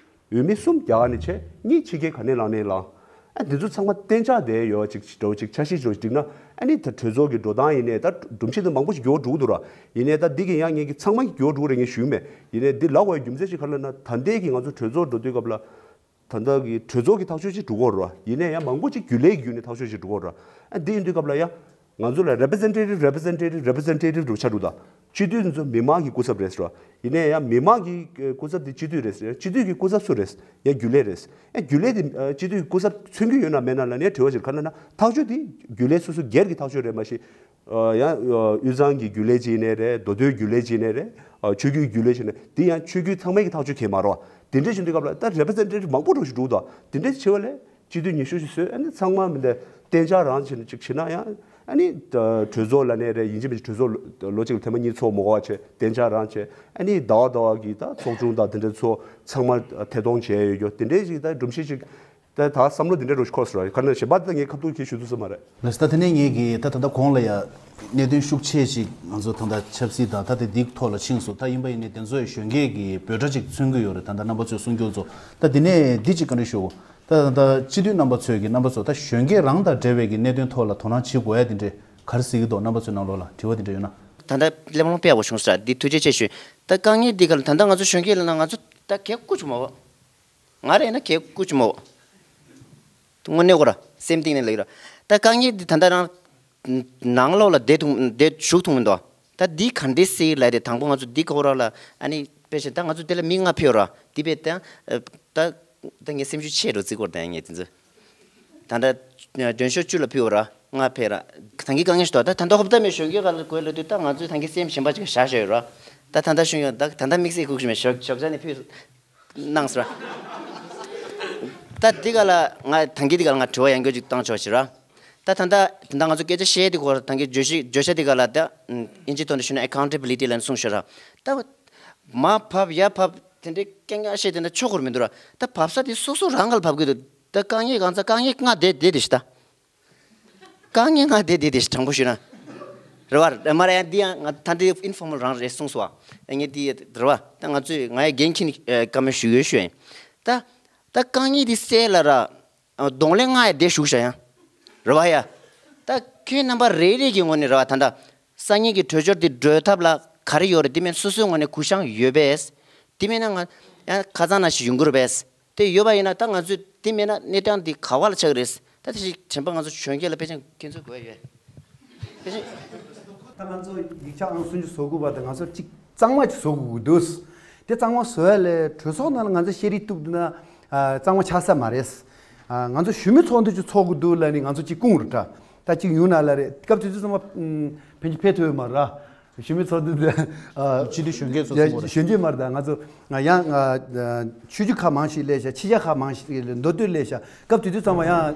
འོས་མི་གསུམ་རྒྱ་གར་ནས་བྱས། གཉིས་ཕྱི་རྒྱལ་ག་ནས་ལངས་ནས་ལངས། ཨ་འདི་ཚོ་ཚང་མ་གཏན་འཇགས་བསྡད་ཡོད་ཅིག་འགྲོ་ཅིག་འཆར་གཞི་འགྲོ་ཅིག་བསྒྲིགས་ན། ཨ་ནི་ད་གྲོས་ཚོགས་ཀྱི་འགྲོ་སྟངས་ཡིན་ནའི་ད་སྒྲོམ་གཞི་དེ་མང་པོ་ཞིག་འགྱུར་བ་འགྲོ་གི་འདུག་ར། ཡིན་ནའི་ད་འདི་གི་ཡང་ངེད་ཀྱི་ཚང་མ་འགྱུར་བ་འགྲོ་གི་རེད་ངས་ཞུས་མེད། ཡིན་ནའི་འདི་ལབ་དགོས་པའི་རྒྱུ་མཚན་ཞིག་ག་རེ་ལབ་ན། ད་ལྟའི་གི་ང་ཚོ་གྲོས་ཚོགས་འགྲོ་དུས་སྐབས་ལ། ད་ལྟ་གི་གྲོས་ཚོགས་ཀྱི་ཐག་གཅོད་ཅིག་འགྲོ་གི་ཡོད་རེད་བ། ཡིན་ནའི་ཡང་མང་པོ་ཅིག་རྒྱུན་ལས་ཀྱི་བརྒྱུད་ནས་ཐག་གཅོད་ཅིག་འགྲོ་གི་ཡོད་རེད་བ། ཨ་འདི་ཡིན་དུས་སྐབས་ལ་ཡང་ང་ཚོ་ལ་representative representative representative འགྲོ་ཆགས་འདུག་ད་སྤྱི་འཐུས་འདི་ཚོ་མི་མང་གི་སྐུ་ཚབ་རེད་ཟེར་བ། ཡིན་ནའི་ཡང་མི་མང་གི་སྐུ་ཚབ་དེ་སྤྱི་འཐུས་རེད་ཟེར། སྤྱི་འཐུས་ཀྱི་སྐུ་ཚབ་སུ་རེད། ཡང་རྒྱུན་ལས་རེད། ཡང་རྒྱུན་ལས་དེ་ཨ་སྤྱི་འཐུས་ཀྱི་སྐུ་ཚབ་མཚོན་གྱི་ཡོད་ན་མེད་ན་ལབ་ནས་དྲི་བ་ཞིག་ག་རེ་ལབ་ན། ཐག་གཅོད་དེ་རྒྱུན་ལས་སོ་སོ་སྒེར་གྱི་ཐག་གཅོད་རེད། མ་གཞི་ཨ་ཡང་ཨ་དབུས་གཙང་གི་རྒྱུན་ལས་ཅིག་ཡིན་ནའི་རེད། མདོ་སྟོད་རྒྱུན་ལས་ཅིག་ཡིན་ནའི་རེད། ཨ་ཆོས་བརྒྱུད་རྒྱུན་ལས་ཅིག་ཡིན་ནའི་དེ་ཡང་ཆོས་བརྒྱུད་ཚང་མའི་གི་ཐག་གཅོད་གལ་མ་རེད་བ། དེ་འདྲས་བྱེད་དུས་སྐབས་ལ་ད་representative མང་པོ་འགྲོ་ཞིག་འགྲོ་གི་འདུག་དེ་འདྲས་བྱེད་པ་ལས་སྤྱི་འཐུས་ཉི་ཤུ་ཞིག་བཟོས། ཨ་ནི་ཚང་མ་མི་འདྲ་གཏན་འཇགས་རང་བྱས་ནས་ཅིག་བྱེད་ན་ཡང་། ཨ་ནི་ད་གྲོས་ཚོགས་ལབ་ནའི་རེད། ཡིན་གཅིག་མིན་གཅིག་གྲོས་ཚོགས་ལོ་ལོ་གཅིག་ལ་ཐེངས་མ་གཉིས་ཚོགས་མི་དགོས་པ་བྱས། གཏན་འཇགས་རང་བྱས། ཨ་ནི་ཟླ་བ་ཟླ་བ་གི་ད་ཚོགས་ཆུང་དང་དེ་འདྲ་ཚོ་ཚང་མ་ཐད་གཏོང་བྱས་ཡོད་རྒྱུ་དེ་འདྲའི་ཞིག་ད་སྒྲོམ་གཞི་ཞིག་ད་ད་བསམ་བློ་དེ་འདྲ་འགྲོ་ཞིག་འཁོར་སོང་ར། ག་ནས་གཞན་པ་ད་ངས་ཁ་ཐུག་ཁྱེད་ཞུ་ཐུབ་ས་མ་རེད། ལགས་སོ། ད་དེ་ནས་ངས་ཀྱི་ད་ད་ལྟ་གོང་ལ་ཡ་གནད་དོན་ཤུགས་ཆེ་ཞིག་ང་ཚོ་ད་ལྟ་ཆབ་སྲིད་དང་ད་དེ་འདི་ཐོག་ལ་ཕྱིན་སོང་། ད་ཡིན་པ་ཡིན་ནའི་དེ་ཚོ་ཡི་གཞོན་སྐྱེས་ཀྱི་འབོད་སྒྲ་ཅིག་མཚོན་གྱི་ཡོད་རེད། ད་ལྟ་རྣམ་པ་ཚོས་གསུང་རྒྱུ་ཚོ། ད་དེ་ནས་འདི་ཅིག་བཀའ་འདྲི་ཞུ། ད་ད་ལྟ་སྤྱི་འཐུས་རྣམ་པ་ཚོས་ཀྱི་རྣམ་པ་ཚོ་ད་གཞོན་སྐྱེས་རང་དང་འབྲེལ་བའི་གི་གནད་དོན་ཐོག་ལ་དོ་སྣང་བྱེད་དགོས་ཡ་དེ་འདྲས་ག་རེ་གཟིགས་ཀྱི་འདུག་རྣམ་པ་ཚོའི་ནང་ལོགས་ལ་དྲི་བ་དེ་འདྲ་ཡོད་ན། ད་ལྟ་སླེབས་ལོང་དཔེ་ཡག་པོ་བྱུང་སོང་ར། འདི་ཐུགས་རྗེ་ཆེ་ཞུ། ད་དཀའ་ངལ་འདི་ག་ལ་ད་ལྟ་ང་ཚོ་གཞོན་སྐྱེས་ལ་ན་ང་ཚོ་ད་གལ་ཁུར་ཆུ་མ་བ། ང་རེ་ན་གལ་ཁུར་ཆུ་མ་བ། དངོས་གནས་གོ་ར་སེམས་གཏིང་ནས་ལེགས་ར། ད་དཀའ་ངལ་འདི་ད་ལྟ་རང་ནང་ལོགས་ལ་བསྡད་ཐུབ་བསྡད་བཞུགས་ཐུབ་མི་འདུག་ད་འདི་ག་འདྲས་སེ་ལབ་དེ་དང་པོ་ང་ཚོ་འདི་ག་ར་ལ་ཨ་ནི་དཔེ་བཞིན་ད་ང་ཚོ་དེ་ལ་མི་ལྔ་ཕེབས་ར། འདི་བས་ད་ད་ད་ངས་སེམས་ཤུགས་ཆེ་འགྲོ་རྩིས་སྐོར་ད་ངས་དེ་ཚོ། ད་ལྟ་མགྲོན་ཤོག་བཅུ་ལ་ཕུལ་བ་ར། ལྔ་ཕེབས་ར། ད་གིན་དཀའ་ངལ་ཞིག་འདུག་ད་ད་ལྟ་ཧོབ་ད་མེད་གཞོན་སྐྱེས་ག་ལ་དགོས་ལབ་དུས་ད་ང་ཚོའི་ད་གིན་སེམས་གཞན་པ་ཅིག་བཞག་བཞག་ཡོད་ར། ད་ད་ལྟ་གཞོན་སྐྱེས་ད་ད་ལྟ་དམིགས་བསལ་ཁུག་ཞིག་མེད་ཞོག་ཞོག་ཆ་ནས་ཕུལ། གནང་ཟེར། ད་འདི་ག་ལ་ང་ད་གིན་འདི་ག་ལ་ང་དྲི་བ་ཡང་བསྐྱར་ཅིག་བཏང་ཆོག་ཞེས་ར། ད་ད་ད་ད་ང་ཚོ་སྐད་ཆ་བཤད་དེ་གོ་ད་གིན་བརྗོད་གཞི་བརྗོད་བྱ་འདི་ག་ལ་ད་ཨིན་ཇི་ཐོག་ནས་ཞུས་ན་accountability ལབ་ནས་གསུངས་ཤག་ར། ད་མར་བབས་ཡར་བབས་དེ་འདྲའི་སྐད་ངན་བཤད་དེ་ན་ཆོག་གི་མི་འདུག་ར། ད་བབས་ས་དེ་སོ་སོ་རང་ག་ལ་བབས་གི་འདུག་ད་དཀའ་ངལ་གང་ཚ་དཀའ་ངལ་ལྔ་བསྡད་བསྡད་དེ་ཞིག་ད། དཀའ་ངལ་ང་དེ་དེ་དེ་དྲང་པོ་ཞུས་ན། རེད་བ། མ་རེད་ཡ། འདི་ཡང་ང་ད་འདི་informal རང་རེད་གསུངས་སོ། ཨ་ངས་འདི་རེད་བ། ད་ང་ཚོས་ང་ཡ་འགན་འཁྱེར་ནས་བཀའ་མོལ་ཞུ་ཡོད་ཞུ་ཡིན། ད་ད་དཀའ་ངལ་འདི་སེལ་ལ་ར། གདོང་ལེན་ང་ཡ་དེ་ཞུགས་བྱ་ཡང་། རེད་བ་ཡ། ད་ཁྱོད་རྣམ་པ་རེ་རེ་གི་ངོས་ནས་རེད་བ། ད་ད་སང་ཉིན་གྱི་གྲོས་འཆར་འདི་འགྲོ་ཐབས་ལ་ག་རེ་ཡོད་རེད། དེ་མིན་སོ་སོའི་ངོས་ནས་གུ་བཤངས་ཡོད་པས། དེ་མིན་ན་ང་ཡང་ཁ་སང་ན་ཞིག་ཡོང་གི་རེད་པས། དེ་ཡོད་པ་ཡིན་ན་ད་ང་ཚོས་དེ་མེད་ན་གནས་སྟངས་འདི་ག་བ་ལ་ཆགས་ཀྱི་རེད། ད་དེ་ཞིག་དྲན་པ་ང་ཚོ་གཞོན་སྐྱེས་ལ་ཕལ་ཆེར་ཁྱེད་ཚོ་དགོས་ཡོད། ཕལ་ཆེར། ད་ང་ཚོ་ཡིག་ཆ་ཨང་སུམ་ཅུ་སོ་དགུ་པ་དེ་ང་ཚོ་གཅིག་གཙང་མ་ཅིག་བཟོ་དགོས་ཀྱི་འདུག་དེ་གཙང་མ་བཟོ་ཡ་ལས་གྲོས་ཚོགས་ནང་ལ་ང་ཚོ་ཤེས་རིག་གཏུབ་ན་ཨ་གཙང་མ་ཆགས་ས་མ་རེད། ཨ་ང་ཚོ་གཞོན་མི་ཚོགས་འདུ་ཅིག་ཚོགས་དགོས་འདུག་ལབ་ནས་ང་ཚོ་གཅིག་སྐུང་རུ་དྲ། ད་གཅིག་ཡོང་ན་ལ་རེད། སྐབས་དེ་དུས་ཚང་མ་ཕན་ཆད་ཕེབས་ཐུབ་ཡོད་མ་རེད། གཞོན་མི་ཚོགས་འདུ་དེ་ཨ་སྤྱི་འཐུས་གཞོན་སྐྱེས་ཚོ་ཡ་གསུང་བ་རེད། གཞོན་སྐྱེས་མ་རེད། ད་ང་ཚོ་ང་ཡང་ཨ་ཆོས་བརྒྱུད་ཁག་མང་ཞིག་སླེབས་ཤག་ཕྱི་རྒྱལ་ཁག་མང་ཞིག་མདོ་སྟོད་སླེབས་ཤག་སྐབས་དེ་དུས་ཚང་མ་ཡང་ཨ་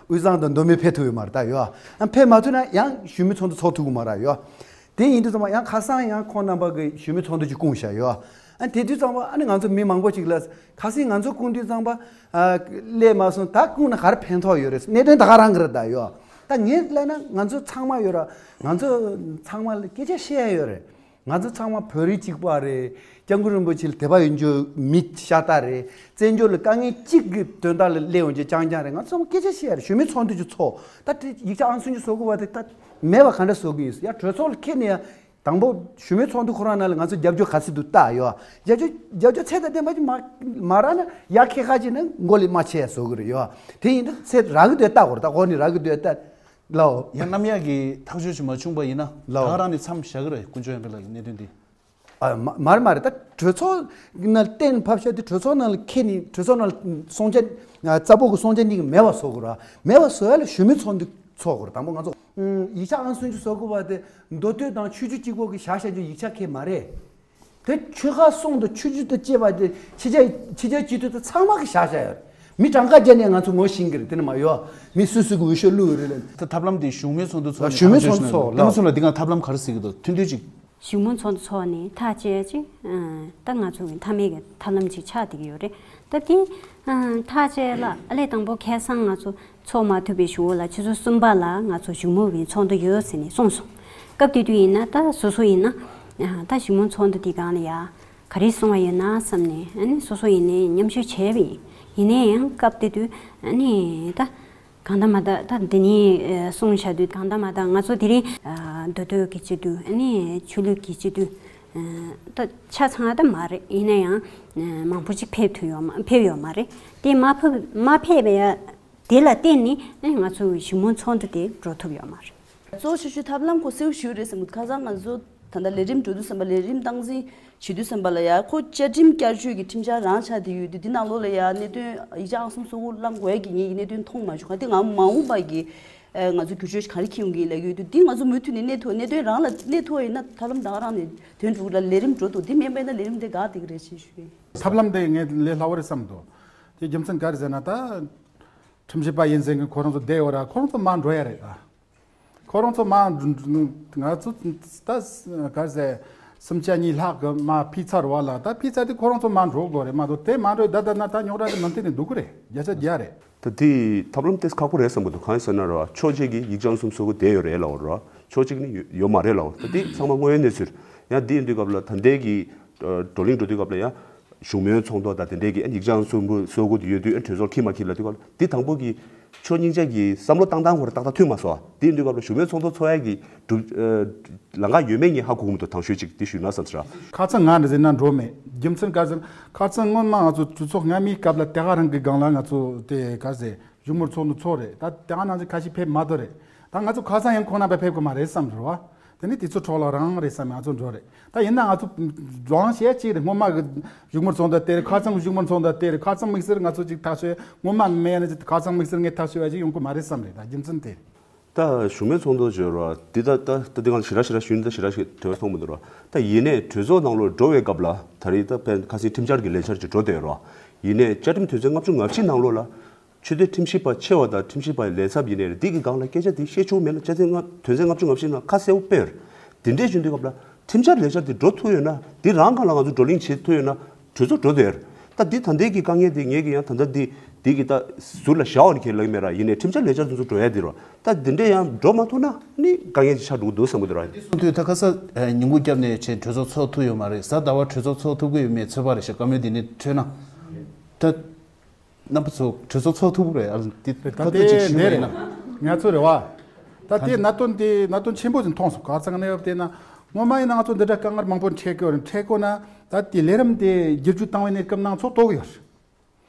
དབུས་གཙང་དང་མདོ་སྨད་ཕེབས་ཐུབ་ཡོད་མ་རེད། ད་ཡོད་ཨ་ཕེབས་མ་ཐུབ་ན་ཡང་གཞོན་མི་ཚོགས་འདུ་ཚོགས་ཐུབ་ཀྱི་མ་རེད་ཡོད། དེ་ཡིན་དུས་ཙམ་པ་ཡང་ཁ་སང་ཡང་ཁོང་རྣམ་པ་གི་གཞོན་མི་ཚོགས་འདུ་ཅིག་བསྐུངས་བཞག་ཡོད། ཨ་དེ་དུས་ཙམ་པ་ཨ་ནི་ང་ཚོ་མི་མང་པོ་ཅིག་ལ་ཁ་སང་ང་ཚོ་བསྐུངས་དུས་ཙམ་པ་ཨ་སླེབས་མ་སོང་། ད་བསྐུངས་ན་ག་རེ་ཕན་ཐོགས་ཡོད་རེད། གནད་དོན་ད་ག་རང་གི་རེད། ད་ཡོད། ད་ངས་ལབ་ན་ང་ཚོ་ཚང་མ་ཡོད་ར། ང་ཚོ་ཚང་མ་ལ་སྐད་ཆ་བཤད་ཡ་ཡོད་རེད། ང་ཚོ་ཚང་མ་བོད་རིགས་གཅིག་པ་རེད། སྐྱབས་མགོན་རིན་པོ་ཆེ་ལ་དད་པ་ཡོད་རྒྱུ་མི་ཤ་སྟག་རེད། བཙན་བྱོལ་ལ་དཀའ་ངལ་གཅིག་གི་དོན་དག་ལ་སླེབས་ཡོང་རྒྱུ་རྐྱང་རྐྱང་རེད། ང་ཚོ་ཚང་མ་སྐད་ཆ་བཤད་ཡ་རེད། གཞོན་མི་ཚོགས་འདུ་ཅིག་ཚོགས། ད་དེ་ཡིག་ཆ་ཨང་སུམ་ཅུ་སོ་དགུ་པ་དེ་ད་མེད་པ་ག་འདྲ་བཟོ་གི་ཡིན། ཡ་གྲོས་ཚོགས་ལ་འཁྱེར་ནས་ཡ། དང་པོ་གཞོན་མི་ཚོགས་འདུ་ཁོ་རང་ནང་ལ་ང་ཚོ་རྒྱབ་སྐྱོར་ག་ཚོད་འདུག་ལྟ་ཡོད། རྒྱབ་སྐྱོར་རྒྱབ་སྐྱོར་ཚད་དང་ལྡན་པ་ཅིག་མ་མ་རག་ན་ཡར་ཁྱེད་ཁ་ཅིག་ན་མགོ་ལས་མར་ཆད་བཟོ་གི་རེད་ཡོད། དེ་ཡིན་དུས་ཚད་རག་གི་འདུག་ལྟ་དགོས་རེད། ད་འོག་ནས་རག་གི་འདུག་ལྟ་ལའོ། ཡང་རྣམ་གཡག་གི་ཐག་གཅོད་ཅིག་མ་བྱུང་པ་ཡིན་ན་ལའོ། ད་ག་རང་ནས་མཚམས་བཞག་གི་རེད། དཀོན་མཆོག་དབྱངས་དཔལ་ལགས་ཀྱི་གནད་དོན་འདི། ཨ་མ་མ་རེད་མ་རེད། ད་གྲོས་ཚོགས་ནང་གཏན་ཕབ་ཤག་དེ་གྲོས་ཚོགས་ནང་ལ་འཁྱེར་ནས་གྲོས་ཚོགས་ནང་ལ་སྲུང་བྱ་རྩ་བོ་གི་སྲུང་བྱ་གཉིས་ཀྱི་མེད་པ་བཟོ་དགོས་ར། མེད་པ་བཟོ་ཡ་ལ་གཞོན་མི་ཚོགས་འདུ་ཚོགས་དགོས་ར། དང་པོ་ང་ཚོ་ཡིག་ཆ་ཨང་སུམ་ཅུ་སོ་དགུ་པ་དེ་མདོ་སྟོད་དང་ཆོས་བརྒྱུད་གཅིག་པོ་གི་བཞག་བཞག་རྒྱུ་ཡིག་ཆ་ཁེ་མ་རེད། དེ་ཆོལ་ཁ་གསུམ་དང་ཆོས་བརྒྱུད་དང་བཅས་པ་དེ་ཕྱི་རྒྱལ་ཕྱི་རྒྱལ་སྤྱི་འཐུས་དེ་ཚང་མ་གི་བཞག་བཞག་ཡོད་རེད། མི་གྲངས་ཀ་བརྒྱ་ནས་ང་ཚོ་ངོ་ཤེས་ཀྱི་རེད། དེ་ནི་མ་ཡོད། མི་སུ་སུ་གི་འོས་ཤོག་བླུགས་ཡོད་རེད་ལ། ད་ཐབས་ལམ་དེ་བཞུགས་མོལ་ཚོགས་འདུ་ཚོགས་ནས་བཞུགས་མོལ་ཚོགས་འདུ་ཚོགས་ལ། དེ་ང་ཐབས་ལམ་ག་རེ་ཟེར་གྱི་འདུག་མཐུན་སྒྲིལ་ཅིག་བཞུགས་མོལ་ཚོགས་འདུ་ཚོགས་ནས་ཐག་བཅད་ཅིག་ད་ང་ཚོ་གི་མཐའ་མའི་གི་ཐབས་ལམ་ཅིག་ཆགས་བསྡད་ཀྱི་ཡོད་རེད། ད་དེ་ཐག་བཅད་ལ་ཨ་ལས་དང་པོ་ཁ་སང་ང་ཚོ་ཚོགས་མ་ཐུབ་པའི་གཞུག་ལ་ཆུ་ཚོད་གསུམ་པ་ལ་ང་ཚོ་བཞུགས་མོལ་གྱི་ཚོགས་འདུ་ཡོད་ཟེར་ནས་གསུངས་སོང་། སྐབས་དེ་དུས་ཡིན་ན་ད་སོ་སོ་ཡིན་ན་ད་བཞུགས་མོལ་ཚོགས་འདུ་དེ་སྒང་ལ་ཡ་ག་རེ་གསུང་བ་ཡོད་ན་བསམ་ནས་ཨ་ནི་སོ་སོ་ཡིན་ནའི་མཉམ་ཞུགས་བྱས་པ་ཡིན། ཡིན་ན་ཡང་སྐབས་དེ་དུས་ཨ་ནི་ད་གང་ལྟར་མ་ལྟར་ད་འདི་ནས་གསུངས་བཞག་དུས་གང་ལྟར་མ་ལྟར་ང་ཚོ་དེ་རིང་མདོ་སྟོད་ཀྱི་སྤྱི་འཐུས་ཨ་ནི་ཆོས་ལུགས་ཀྱི་སྤྱི་འཐུས་ད་ཆ་ཚང་ད་མ་རེད། ཡིན་ན་ཡང་མང་པོ་ཅིག་ཕེབས་ཐུབ་ཡོད་མ་ཕེབས་ཡོད་མ་རེད། དེ་མ་ཕེབས་མ་ཕེབས་པའི་དེ་ལ་བརྟེན་ནས་ཨ་ནི་ང་ཚོ་བཞུགས་མོལ་ཚོགས་འདུ་དེ་འགྲོ་ཐུབ་ཡོད་མ་རེད། གཙོ་ཆེ་ཤོས་ཐབས་ལམ་ཁོ་གསལ་པོ་ཞིག་རེད་བསམ་གྱི་འདུག་ཁ་སང་ང་ཚོ་ད་ལྟ་ལས་རིམ་འགྲོ་དུས་ཙམ་པ་ལས་རིམ་སྟངས་འཛིན་བྱེད་དུས་ཙམ་པ་ལ་ཡ་ཁོ་བཅའ་ཁྲིམས་བསྐྱར་བཅོས་ཀྱི་ཁྲིམས་འཆར་རང་ཆགས་བསྡད་ཡོད་དུས་འདི་ནང་ལོགས་ལ་ཡ་གནད་དོན་ཡིག་ཆ་ཨང་གསུམ་སོ་དགུ་བླང་དགོས་ཡ་གི་ངེད་ཀྱི་གནད་དོན་མཐོང་མ་བྱུང་། ག་དེ་ང་མ་འོངས་པ་གི་ང་ཚོ་བསྒྱུར་བཅོས་ག་རེ་འཁྱེར་ཡོང་གི་ཡིན་ལབ་ཡོད་དུས་འདི་ང་ཚོ་མུ་མཐུད་ནས་གནས་ཐུབ་གནད་དོན་རང་ལ་གནས་ཐུབ་པ་ཡིན་ན་ཐབས་ལམ་ད་ག་རང་ནས་དོན་འགྲུབ་ལ་ལས་རིམ་འགྲོ་འདུག་འདི་མིན་པ་ཡིན་ན་ལས་རིམ་དེ་འགག་བསྡད་ཀྱི་རེད་ཅེས་ཞུ་ཡིན། ཐབས་ལམ་དེ་ངས་ལས་སླ་བོ་རེད་བསམ་འདུག་དེ་རྒྱུ་མཚན་ག་རེ་ཟེར་ན་ད་ཁྲིམས་ཞིབ་པ་ཡིན་ཟེར་མཁན་ཁོ་རང་ཚོ་བསྡད་ཡོད་ར། ཁོ་རང་ཚོ་མར་འགྲོ་ཡ་རེད་ད། ཁོ་རང་ཚོ་མ་ང་ཚོ་ད་ག་ཟེ་སུམ་ཆ་གཉིས་ལྷག་གི་མ་ཕུད་ཚར་བ་ལ་ད་ཕུད་ཚར་དེ་ཁོ་རང་ཚོ་མ་འགྲོ་དགོས་རེད་མ་གཏོགས་དེ་མ་འགྲོ་ད་ད་ན་ད་རྙོག་དྲ་དེ་མུ་མཐུད་ནས་འདུག་གི་རེད། བརྒྱ་ཆ་བརྒྱ་རེད། ད་དེ་ཐབས་ལམ་དེ་ཁག་པོ་རེད་བསམ་གི་འདུག་གང་ཡིན་ཟེར་ན་ར་ཕྱོགས་གཅིག་གིས་ཡིག་ཆ་གསུམ་བཟོ་གི་བསྡད་ཡོད་རེད་ལབ་ར། ཕྱོགས་གཅིག་ནི་ཡོད་ཡོད་མ་རེད་ལབ་ར། ད་དེ་ཚང་མ་དངོས་ཡོད་གནས་ཚུལ་ཡང་དེ་ཡིན་དུས་སྐབས་ལ་ད་ལྟའི་གི་བགྲོ་གླེང་འགྲོ་དུས་སྐབས་ལ་ཡང་བཞུགས་མོལ་ཚོགས་འདུ་ད་དེ་འདྲའི་གི་ཡིག་ཆ་གསུམ་བཟོ་དགོས་དེ་ཡོད་དུས་ཨ་གྲོས་ཚོགས་འཁྱེར་མ་འཁྱེར་ལབ་དུས་སྐབས་ལ་དེ་དང་པོ་གི་ཕྱོགས་གཉིས་ཆ་གི་བསམ་བློ་བཏང་སྟངས་ཁོ་ར་ཏག་ཏག་མཐུན་མ་སོང་། དེ་ཡིན་དུས་སྐབས་ལ་བཞུགས་མོལ་ཚོགས་འདུ་ཚོགས་ཡ་གི་གྲུབ་ལམ་ཁ་ཡོད་མེད་ངས་ཧ་གོ་གི་མི་འདུག་དང་ཤོས་གཅིག་དེ་ཞུས་ན་བསམ་ཟེར། ཁ་སང་ང་འདྲ་ཟེར་ན་འགྲོ་མེད། རྒྱུ་མཚན་ག་ཟེར་ན་ཁ་སང་སྔོན་མ་ང་ཚོ་གྲོས་ཚོགས་སྔ་མའི་སྐབས་ལ་དེ་ག་རང་གི་སྒང་ལ་ང་ཚོ་དེ་ག་ཟེར་བཞུགས་མོལ་ཚོགས་འདུ་ཚོགས་རེད། ད་དེ་ག་ནང་བཞིན་ཁ་ཤས་ཕེབས་མ་ཐུབ་རེད། ད་ང་ཚོ་ཁ་སང་ཡང་ཁོང་རྣམ་པ་ཕེབས་གི་མ་རེད་བསམ་རེད་བ། དེ་ནི་དེ་ཚོ་འཕྲོ་བརླག་རང་རེད་བསམ་ང་ཚོ་འགྲོ་རེད། ད་ཡིན་ན་ང་ཚོ་རང་བཤད་ཅིག་རེད། སྔོན་མ་གི་བཞུགས་མོལ་ཚོགས་འདུ་དེ་རེད། ཁ་སང་གི་བཞུགས་མོལ་ཚོགས་འདུ་དེ་རེད། ཁ་སང་དམིགས་བསལ་ང་ཚོ་ཅིག་ཐག་ཆོད་སྔོན་མ་མེད་ན་ཅིག་ཁ་སང་དམིགས་བསལ་ངས་ཐག་ཆོད་ཡ་ཅིག་ཡོང་གི་མ་རེད་བསམ་རེད། ད་རྒྱུ་མཚན་དེ་རེད། ད་བཞུགས་མོལ་ཚོགས་འདུ་བརྗོད་རོགས་འདི་ད་ད་ད་འདི་གང་ཞེ་དྲག་ཞེ་དྲག་ཞུས་ན་ད་ཞེ་དྲག་ཞིག་དོན་མཐོང་མི་འདུག་རོགས། ད་ཡིན་ནའི་གྲོས་ཚོགས་ནང་ལོགས་འགྲོ་བའི་སྐབས་ལ་ད་རེས་ད་དཔེར་ཁ་སང་ཁྲིམས་འཆར་གྱི་ལས་འཆར་ཅིག་འགྲོ་བསྡད་རོགས། ཡིན་ནའི་བཅའ་ཁྲིམས་དོན་ཚན་ལྔ་བཅུ་ང་བཞི་ནང་ལོགས་ལ་ཆོས་དད་ཁྲིམས་ཞིབ་པ་ཆེ་བ་དང་ཁྲིམས་ཞིབ་པ་ལས་ཚབ་ཡིན་ནའི་རེད། འདི་གི་སྒང་ལ་སྐད་ཆ་འདི་བཤད་ཆོག་མེད་ན་བཅའ་ཁྲིམས་ལྔ་དོན་ཚན་ལྔ་བཅུ་ང་བཞི་ནང་ཁ་གསལ་པོ་སྤེལ་ཡོད་རེད། དེ་འདྲས་བྱུང་དུས་སྐབས་ལ་ཁྲིམས་འཆར་ལས་འཆར་དེ་འགྲོ་ཐུབ་ཡོད་ན་དེ་རང་སྒང་ལ་ང་ཚོ་བགྲོ་གླེང་བྱེད་ཐུབ་ཡོད་ན་གྲོས་ཚོགས་འགྲོ་བསྡད་ཡོད་རེད། ད་འདི་ད་ལྟའི་གི་དཀའ་ངལ་དེ་ངེད་ཀྱི་ཡང་ད་ལྟ་འདི་འདི་གི་ད་ཟུར་ལ་བཞག་འོང་ཁྱེད་ལབ་ཀྱི་མེད་ར། ཡིན་ནའི་ཁྲིམས་འཆར་ལས་འཆར་དེ་ཚོ་འགྲོ་ཡ་དེ་རོ། ད་འདི་འདྲས་ཡང་འགྲོ་མ་ཐུབ་ན་ནི་དཀའ་ངལ་ཅིག་ཆགས་འགྲོ་གི་འདུག་བསམ་གི་འདུག་ར། དེ་སོང་དུས་ད་ཁ་ས་ཉིན་གུང་སྐྱབས་ནས་ཆེད་གྲོས་ཚོགས་ཚོགས་ཐུབ་ཡོད་མ་རེད། གཟའ་ཟླ་བ་གྲོས་ཚོགས་ཚོགས་ཐུབ་ཀྱི་ཡོད་མེད་ཚོད་དཔག་རེད་ཤག་བཀའ་མོལ་འདི་ནས་འཕྲོས་ན། ད། རྣམ་པ་ཚོ་གྲོས་ཚོགས་ཚོགས་ཐུབ་ཀྱི་རེད་ཨ། འདི་ད་ཁ་ཐུག་ལྟའི་ཅིག་ཞུ་འདི་ཡིན་རེད། ན། ང་ཚོ་རེད་བ། ད་ལྟའི་གནད་དོན་འདི་གནད་དོན་ཆེན་པོ་ཞིག་མཐོང་སོང་། ག་ཚང་གནས་བབ་བལྟས་ན་སྔོན་མ་ཡིན་ན་ང་ཚོ་འདི་འདྲ་དཀའ་ངལ་མང་པོ་འཕྲད་ཀྱི་ཡོད་རེད། འཕྲད་དགོས་ན་ད་ལྟའི་ལས་རིམ་དེ་བསྒྱུར་བཅོས་བཏང་བའི་གནས་སྐབས་ནང་ཚོགས་གཏོགས་ཀྱི་ཡོད་རེད།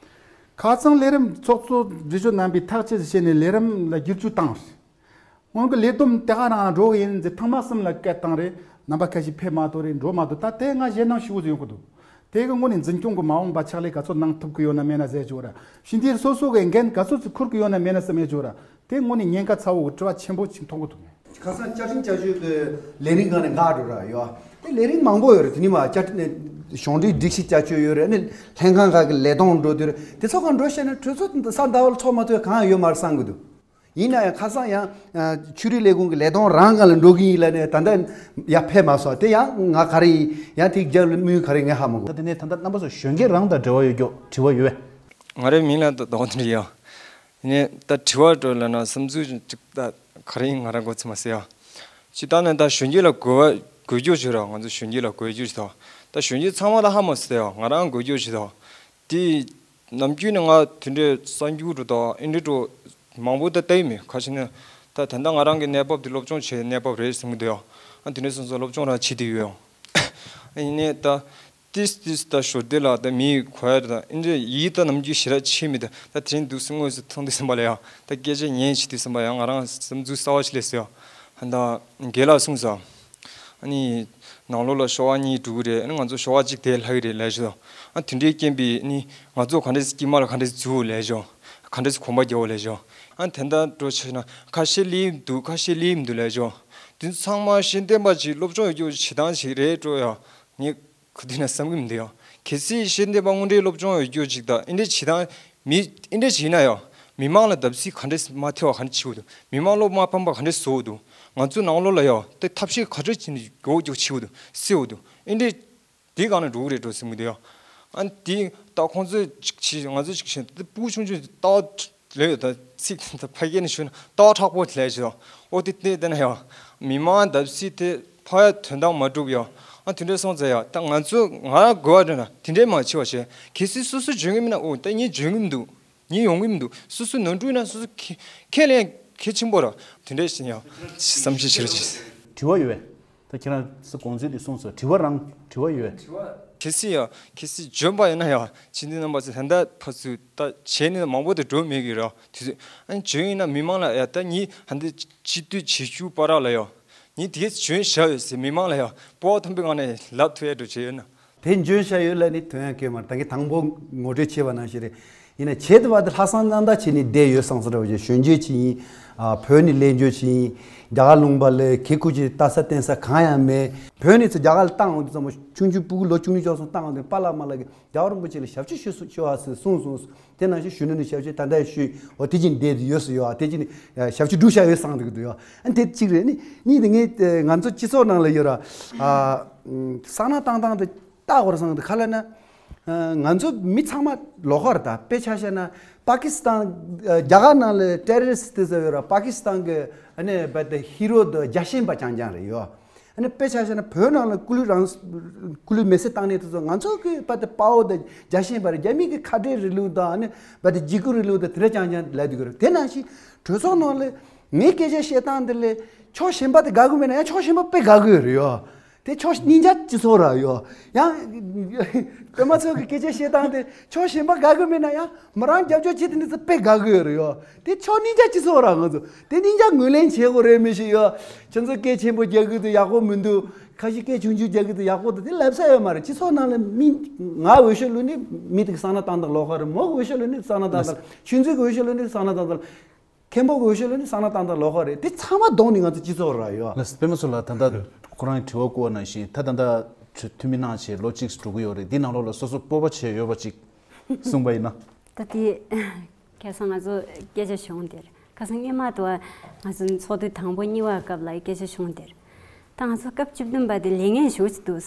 ཁ་སང་ལས་རིམ་ཚོགས་གཙོ་འབྲེལ་ཡོད་རྣམ་པས་ཐག་བཅད་བྱས་ནས་ལས་རིམ་ལ་བསྒྱུར་བཅོས་བཏང་བ་རེད། སྔོན་གྱི་ལས་བསྡོམས་དེ་ག་རང་ལ་འགྲོ་གི་ཡིན་ཟེར་ཐེངས་མ་གསུམ་ལ་སྐད་བཏང་རེད། རྣམ་པ་ཁ་ཤས་ཕེབས་མ་ཐུབ་རེད། འགྲོ་མ་ཐུབ། ད་དེ་ང་ཞེད་སྣང་ཞེ་པོ་ཅིག་ཡོང་གི་འདུག་དེ་གི་ངོས་ནས་འཛིན་སྐྱོང་གི་མ་འོངས་པ་ཕྱག་ལས་ག་ཚོད་གནང་ཐུབ་ཀྱི་ཡོད་ན་མེད་ན་ཟེར་གྱི་ཡོད་ར། ཕྱི་འཐེན་སོ་སོ་གི་འགན་ག་ཚོད་ཅིག་འཁུར་གྱི་ཡོད་ན་མེད་ན་བསམ་ཡོད་ཀྱི་ཡོད་ར། དེ་ངོས་ནས་ཉེན་ཁ་ཚ་བོ་གི་དྲི་བ་ཆེན་པོ་ཅིག་མཐོང་གི་འདུག་ཁ་སང་བཅའ་ཁྲིམས་བསྐྱར་བཅོས་ཀྱི་ལས་རིམ་སྒང་ནས་འགག་འགྲོ་ར་ཡོད། དེ་ལས་རིམ་མང་པོ་ཡོད་རེད། དེ་ནི་མ་བཅའ་ཁྲིམས་ནས་གཞུང་འབྲེལ་སྒྲིག་གཞི་བསྐྱར་བཅོས་ཡོད་རེད། ཨ་ནི་ལྷན་ཁང་ཁག་གི་ལས་དོན་འགྲོ་དུས་རེད། དེ་ཚོ་གང་འགྲོ་བཤད་ན་གྲོས་ཚོགས་གཟའ་ཟླ་བ་ལ་ཚོགས་མ་ཐུབ་གང་ཡང་ཡོད་མ་རེད་བསམ་གི་འདུག་ཡིན་ན་ཡང་ཁ་སང་ཡང་ཆོས་རིག་ལས་ཁུངས་ཀྱི་ལས་དོན་རང་སྒང་ལ་འགྲོ་གི་ཡིན་ལབ་ནས་ད་ལྟ་ཡར་ཕེབས་མ་སོང་། དེ་ཡང་ང་ག་རེ་ཡིན་ཡང་དེ་རྒྱབ་ལ་དམིགས་ཡུལ་ག་རེ་ངས་ཧ་མ་གོ། ད་དེ་ནས་ད་ལྟ་རྣམ་པ་ཚོ་གཞོན་སྐྱེས་རང་དང་འབྲེལ་བ་ཡོད་རྒྱུ་དྲི་བ་ཡོད་པས། ང་རའི་མིང་ལ་ད་རྡོ་དེ་རེད་ཡ། ཡིན་ནའི་ད་དྲི་བ་འགྲོ་ལབ་ན་བསམ་ཚུལ་ཅིག་ད་ག་རེ་ཡིན་ང་རང་མགོ་ཚོད་མ་ཟེར་ཡ། ཅིག་ད་ནི་ད་གཞོན་སྐྱེས་ལ་དགོས་པ་དགོས་རྒྱུ་ཞིག་ར། ང་ཚོ་གཞོན་སྐྱེས་ལ་དགོས་རྒྱུ་ཞིག་ད་ད་གཞོན་སྐྱེས་ཚང་མ་ལ་ཧ་མ་ཟེར་ཡ། ང་རང་དགོས་རྒྱུ་ཞིག་ད། དེ་ནམ་རྒྱུན་ནས་ང་དེ་འདྲའི་གསར་འགྱུར་འགྲོ་དང་ཨེ་འདྲའི་འགྲོ་མང་པོ་ད་ལྟ་ཡི་མེད། ཁ་ཤས་ནས་ད་ད་ལྟ་ང་རང་གི་གནས་བབ་དེ་སློབ་སྦྱོང་བྱེད་གནས་བབ་རེད་བསམ་གྱི་འདུག་ཡ། ཨ་དེ་འདྲའི་སོང་ཙང་སློབ་སྦྱོང་རང་བྱེད་དེ་ཡོད་ཡ། ཡིན་ནའི་ད་ཏིས་ཏིས་ད་ཞོར་དེ་ལ་ད་མི་གོ་ཡ་རེད། ད་ཨེ་འདྲའི་ཡིད་ད་ནམ་རྒྱུན་ཞེ་དྲག་ཆེ་མེད། ད་ད་དེ་རིང་འདུག་སེ་དངོས་སུ་མཐོང་དུས་ཙམ་པ་ལ་ཡ་ད་སྐད་ཆ་ཉན་བྱེད་དུས་ཙམ་པ་ཡ་ང་རང་བསམ་ཚུལ་གསར་བ་ཞིག་སླེབས་སོང་ཡ། ད་རྒན་ལགས་གསུངས་སོང་། ཨ་ནི་ནང་ལོགས་ལ་ཤོག་ཁག་གཉིས་འགྲོ་གི་རེད། ཨ་ནི་ང་ཚོ་ཤོག་ཁག་གཅིག་དེ་ལྷག་གི་རེད་ལབ་ཤོག་ཨ་དེ་འདྲའི་རྐྱེན་པས་ཨ་ནི་ང་ཚོ་ག་འདྲས་དཀྱིལ་མ་ལ་ག་འདྲས་འཛུལ་ལབ་ཤོག་ག་འདྲས་གོམ་པ་རྒྱག་ལབ་ཤོག་ཨ་དེ་འདྲ་འགྲོ་ཆེ་ན་ཁ་ཤས་སླེབས་འདུག་ཁ་ཤས་སླེབས་མི་འདུག་ལབ་ཤོག་དེ་ཚོ་ཚང་མ་ཤེས་ལྡན་པ་ཅིག་སློབ་སྦྱོང་ཡོད་རྒྱུ་བྱེད་སྟངས་ཤིག་རེད་འགྲོ་ཡ། ངས་ ག་དུས་ན་བསམ་གྱི་མི་འདུག་ཡ། གལ་སྲིད་ཤེས་ལྡན་པ་དངོས་འབྲེལ་སློབ་སྦྱོང་ཡོད་རྒྱུ་ཅིག་དང་ཨེ་འདྲས་བྱེད་སྟངས་མི་ཨེ་འདྲས་བྱེད་ན་ཡ། མི་མང་ལ་བརྡབ་གསིག་ག་འདྲས་མ་ཐེབས་པ་ག་འདྲས་བྱེད་དགོས་འདུག་མི་མང་སློབ་མ་ཕམ་པ་ག་འདྲས་བཟོ་དགོས་འདུག་ང་ཚོའི་ནང་ལོགས་ལ་ཡ་དེ་ཐབས་ཤེས་ག་འདྲས་བྱས་ནས་མགྱོགས་མགྱོགས་བྱེད་དགོས་འདུག་སེལ་དགོས་འདུག་ཨེ་འདྲས། དེ་གང་ནས་འགྲོ་གི་རེད་འགྲོ་སྲིད་མི་འདུག་ཡ། ཨ་ནི་དེ་ད་ཁོང་ཚོས་ཅིག་བྱེད་ང་ཚོས་ཅིག་བྱེད་དེ་སྤུ་གུ་ཆུང་ཆུང་ལྟ་བ་ལོས་ད་ཚིག་ད་ཕ་སྐད་ནས་ཞུས་ན་ལྟ་བ་མཁྲེགས་པོ་ལས་བྱེད་དོ། ཨོ་དེ་དེ་དེ་ན་ཡ། མི་མང་བརྡབ་གསིག་དེ་ཕ་ཡ་དོན་དག་མ་འགྲུབ་ཡ། ཨ་དེ་འདྲ་སོང་ཙང་ཡ་ད་ང་ཚོ་ང་དགོས་བ་འདྲ་ན་དེ་འདྲས་མ་བྱེད་བ་བྱས། གལ་སྲིད་སོ་སོ་འཇོན་གི་མིན་ན་ཨོ་ད་ངས་འཇོན་གི་མི་འདུག་ངས་ཡོང་གི་མི་འདུག་སོ་སོ་ནོར་འཁྲུལ་ན་སོ་སོ་ཁས་ཁས་ལེན་གལ་ཆེན་པོ་ར། དེ་འདྲས་ཤིག་ཡ་བསམ་ཤེས་བྱེད་ར་ཅིག་དྲི་བ་ཡོད་པས། ད་ཁྱེད་རང་ཚོ་དགོངས་ཚུལ་དེ་གསུངས་སོང་། དྲི་བ་རང་དྲི་བ་ཡོད། གལ་སྲིད་ཡ་གལ་སྲིད་འཇོན་པ་ཡིན་ན་ཡ་ཕྱི་འདི་རྣམ་པ་ཚོ་ད་ལྟ་ཕར་ཚུར་ད་བྱས་ནས་མང་པོ་དེ་འགྲོ་མེད་ཀྱི་ར། དུས་ཚོད་ཨ་ནི་འཇོན་ཡིན་ན་མི་མང་ལ་ཡ་ད་ངས་ཧ་འདི་སྤྱི་འཐུས་བྱེད་རྒྱུ་བར་ལ་ཡ་ངས་དེ་གས་འཇོན་བཞག་ཡོད་ཟེར་མི་མང་ལ་ཡ་སྤོབས་པ་མཐོན་པོའི་ངང་ནས་ལབ་ཐུབ་ཡ་འགྲོ་བྱས་ཡོད་ན། དེ་འཇོན་བཞག་ཡོད་ལབ་ནི་དོན་ཡང་སྐྱོན་མ་རེད། ད་གིན་དང་པོ་ངོ་སྤྲོད་བྱས་པ་ནང་བཞིན་རེད། ཡིན་ན་བྱེད་དུ་བ་དེ་ལྷག་བསམ་རྣམ་དག་བྱས་ནས་བསྡད་ཡོད་བསམ་ས་རེད་བ། གཞོན་སྐྱེས་ཅིག་ཡིན། ཨ་བོད་ནས་སླེབས་འབྱོར་ཅིག་ཡིན། རྒྱ་གར་ལུང་པ་ལ་གེ་ཁུ་ཅིག་ལྟ་ས་བསྟན་ས་གང་ཡང་མེད། བོད་ནས་ཚུར་རྒྱ་གར་ལ་བཏང་འོང་དུས་ཙམ་པ་ཆུང་ཆུང་སྤུ་གུ་ལོ་བཅུ་གཉིས་བཅུ་གསུམ་བཏང་འོང་དུས་པཱ་ལགས་མ་ལགས་ཀྱིས་རྒྱལ་བ་རིན་པོ་ཆེ་ལ་ཞབས་ཕྱི་ཞུ་སུ་ཞུ་བ་ཟེར་གསུངས་སོང་། དེ་ནང་བཞིན་གཞོན་ནུ་ནས་ཞབས་ཕྱི་ད་ལྟ་ཞུས་འོ་དེ་ཅིག་བསྡད་དུ་ཡོད་སུ་ཡོད་ཨ་དེ་ཅིག་ནས་ཞབས་ཕྱི་སྒྲུབ་བཞག་ཡོད་བསམ་འདུག་འདུག་ཡོད། ཨ་དེ་གཅིག་རེད། ནི་གཉིས་དེ་ངས་ང་ཚོ་སྤྱི་ཚོགས་ནང་ལ་ཡོད་ར་ཨ་བསམ་ན་བཏང་སྟངས་དེ་ལྟ་དགོས་རེད་བསམ་འདུག་ག་ལ་ན། ང་ཚོ་མི་ཚང་མ་ལོགས་ཀ་རེད། ད་དཔེ་ཆ་བཞག་ན་པ་ཀི་སི་ཐན་རྒྱ་གར་ནང་ལ་ཏེ་རོ་རི་སི་ཊི་ཟེར་ཡོད་ར། པ་ཀི་སི་ཐན་གི་ཨ་ནི་བ་དེ་ཧི་རོ་དང་རྒྱལ་ཞེན་པ་རྐྱང་རྐྱང་རེད་ཡོད། ཨ་ནི་དཔེ་ཆ་བཞག་ན་བོད་ནང་ལ་སྐུ་ལུས་རང་སྐུ་ལུས་མེ་སྲེག་བཏང་ནས་དེ་ཚོ་ང་ཚོ་གི་བ་དེ་དཔའ་བོ་དང་རྒྱལ་ཞེན་པ་རེད། རྒྱ་མི་གི་ཁ་བྲལ་རིང་ལུགས་དང་ཨ་ནི་བ་དེ་འཇིགས་སྐུལ་རིང་ལུགས་དང་དེ་འདྲ་རྐྱང་རྐྱང་ལབ་དུས་ཀྱི་རེད། དེ་ནང་བཞིན་གྲོས་ཚོགས་ནང་ལ་ངའི་སྐད་ཆ་བཤད་སྟངས་དེ་ལས་ཕྱོགས་གཞན་པ་དེ་དགའ་གི་མེད་ན་ཡང་ཕྱོགས་གཞན་པ་དཔེ་དགའ་གི་ཡོད་རེད་ཡོད། དེ་ཕྱོགས་སྙིང་རྗེ་སྤྱི་ཚོགས་ར་ཡོད། ཡང་། པད་མ་མཚོ་གི་སྐད་ཆ་བཤད་སྟངས་དེ་ཕྱོགས་གཞན་པ་དགའ་གི་མེད་ན་ཡང་མི་རང་རྒྱབ་སྐྱོར་བྱེད་དེ་འདི་ཚོ་དཔེ་དགའ་གི་ཡོད་རེད་ཡོད། དེ་ཕྱོགས་སྙིང་རྗེ་སྤྱི་ཚོགས་ར་ང་ཚོ་དེ་སྙིང་རྗེ་ངོས་ལེན་བྱེད་དགོས་རེད་མི་ཤེས་ཡོད། ཁྱེད་ཚོ་སྐད་ཆེན་པོ་རྒྱག་གི་འདུག་ཡག་པོ་མི་འདུག་ཁ་ཤས་སྐད་ཆུང་ཆུང་རྒྱག་གི་འདུག་ཡག་པོ་འདུག་དེ་ལབ་ས་ཡོད་མ་རེད། སྤྱི་ཚོགས་ནང་ལ་མི་ང་འོས་ཤོག་བླུགས་ནི་མི་དེ་གི་བསམ་ན་བཏང་སྟངས་ལོགས་ཀ་རེད། མོ་གི་འོས་ཤོག་བླུགས་ནི་བསམ་ན་བཏང་སྟངས། ཆུང་ཆུང་གི་འོས་ཤོག་བླུགས་ནི་བསམ་ན་བཏང་སྟངས། མཁན་པོ་གི་འོས་ཤོག་ལ་ནི་བསམ་ན་བཏང་སྟངས་ལོགས་ཀ་རེད། དེ་ཚང་མ་བསྡོམས་ནས་ང་ཚོ་སྤྱི་ཚོགས་ར་ཡོད། ལགས་སོ། པད་མ་མཚོ་ལགས། ད་ལྟ་ཁོ་རང་གི་དྲི་བ་བསྐུར་བ་ནང་བཞིན་ད་ད་ལྟ་འཐུས་མི་གནང་བྱས་ལོ་གཅིག་འགྲོ་གི་ཡོད་རེད། འདི་ནང་ལོགས་ལ་སོ་སོ་སྤོབས་པ་བྱས་ཡོད་པ་ཅིག་གསུངས་པ་ཡིན་ན། ད་དེ་ཁ་སང་ང་ཚོ་སྐད་ཆ་བྱུང་དེར་ཁ་སང་སྔོན་མ་དུ་ང་ཚོ་ཚོགས་དུས་དང་པོ་གཉིས་པ་སྐབས་ལ་སྐད་ཆ་བྱུང་དེར། ད་ང་ཚོ་སྐབས་བཅུ་བདུན་པ་དེ་ལས་ངན་ཞུ་ཅི་འདུག་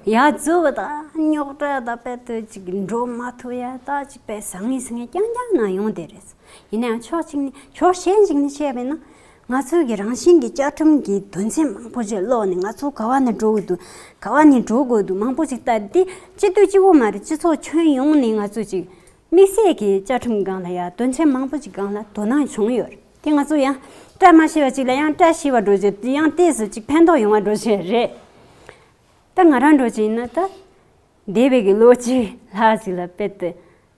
ཡ་རྫུ་བ་དང་རྙོག་དྲ་དང་དཔེ་དུ་ཅིག་འགྲོ་མ་ཐུབ་ཡ་ད་ཅིག་དཔེ་ཟང་ངེ་ཟིང་ངེ་རྐྱང་རྐྱང་ན་ཡོང་དེ་རེད། ཡིན་ནའང་ཕྱོགས་གཅིག་ནས་ཕྱོགས་གཞན་ཞིག་ནས་བཤད་པས་ན་ང་ཚོའི་གི་རང་བཞིན་གྱི་བཅའ་ཁྲིམས་ཀྱི་དོན་ཚན་མང་པོ་ཞིག་ཀློག་ནས་ང་ཚོ་ག་བ་ནས་འགྲོ་དགོས་འདུག་ག་བ་ནས་འགྲོ་དགོས་འདུག་མང་པོ་ཞིག་ལྟ་དེ་སྤྱི་འཐུས་གཅིག་པོ་མ་རེད། སྤྱི་ཚོགས་ཁྱོན་ཡོངས་ནས་ང་ཚོ་ཅིག་དམིགས་བསལ་གྱི་བཅའ་ཁྲིམས་སྒང་ལ་ཡ་དོན་ཚན་མང་པོ་ཅིག་སྒང་ལ་དོ་སྣང་བྱུང་ཡོད་རེད། དེ་ང་ཚོ་ཡང་བཀྲ་མ་ཤིས་པ་ཅིག་ལ་ཡང་བཀྲ་ཤིས་པ་འགྲོ་བྱེད་དེ་ཡང་ཏོག་ཙམ་ཅིག་ཕན་ཐོགས་ཡོང་བ་འགྲོ་བྱེད་རེད། ད་ང་རང་འགྲོ་བྱེད་ཡིན་ན་ད། འདས་པའི་གི་ལོ་གཅིག་ལྷག་ཅིག་ལ་དཔེ་དེ་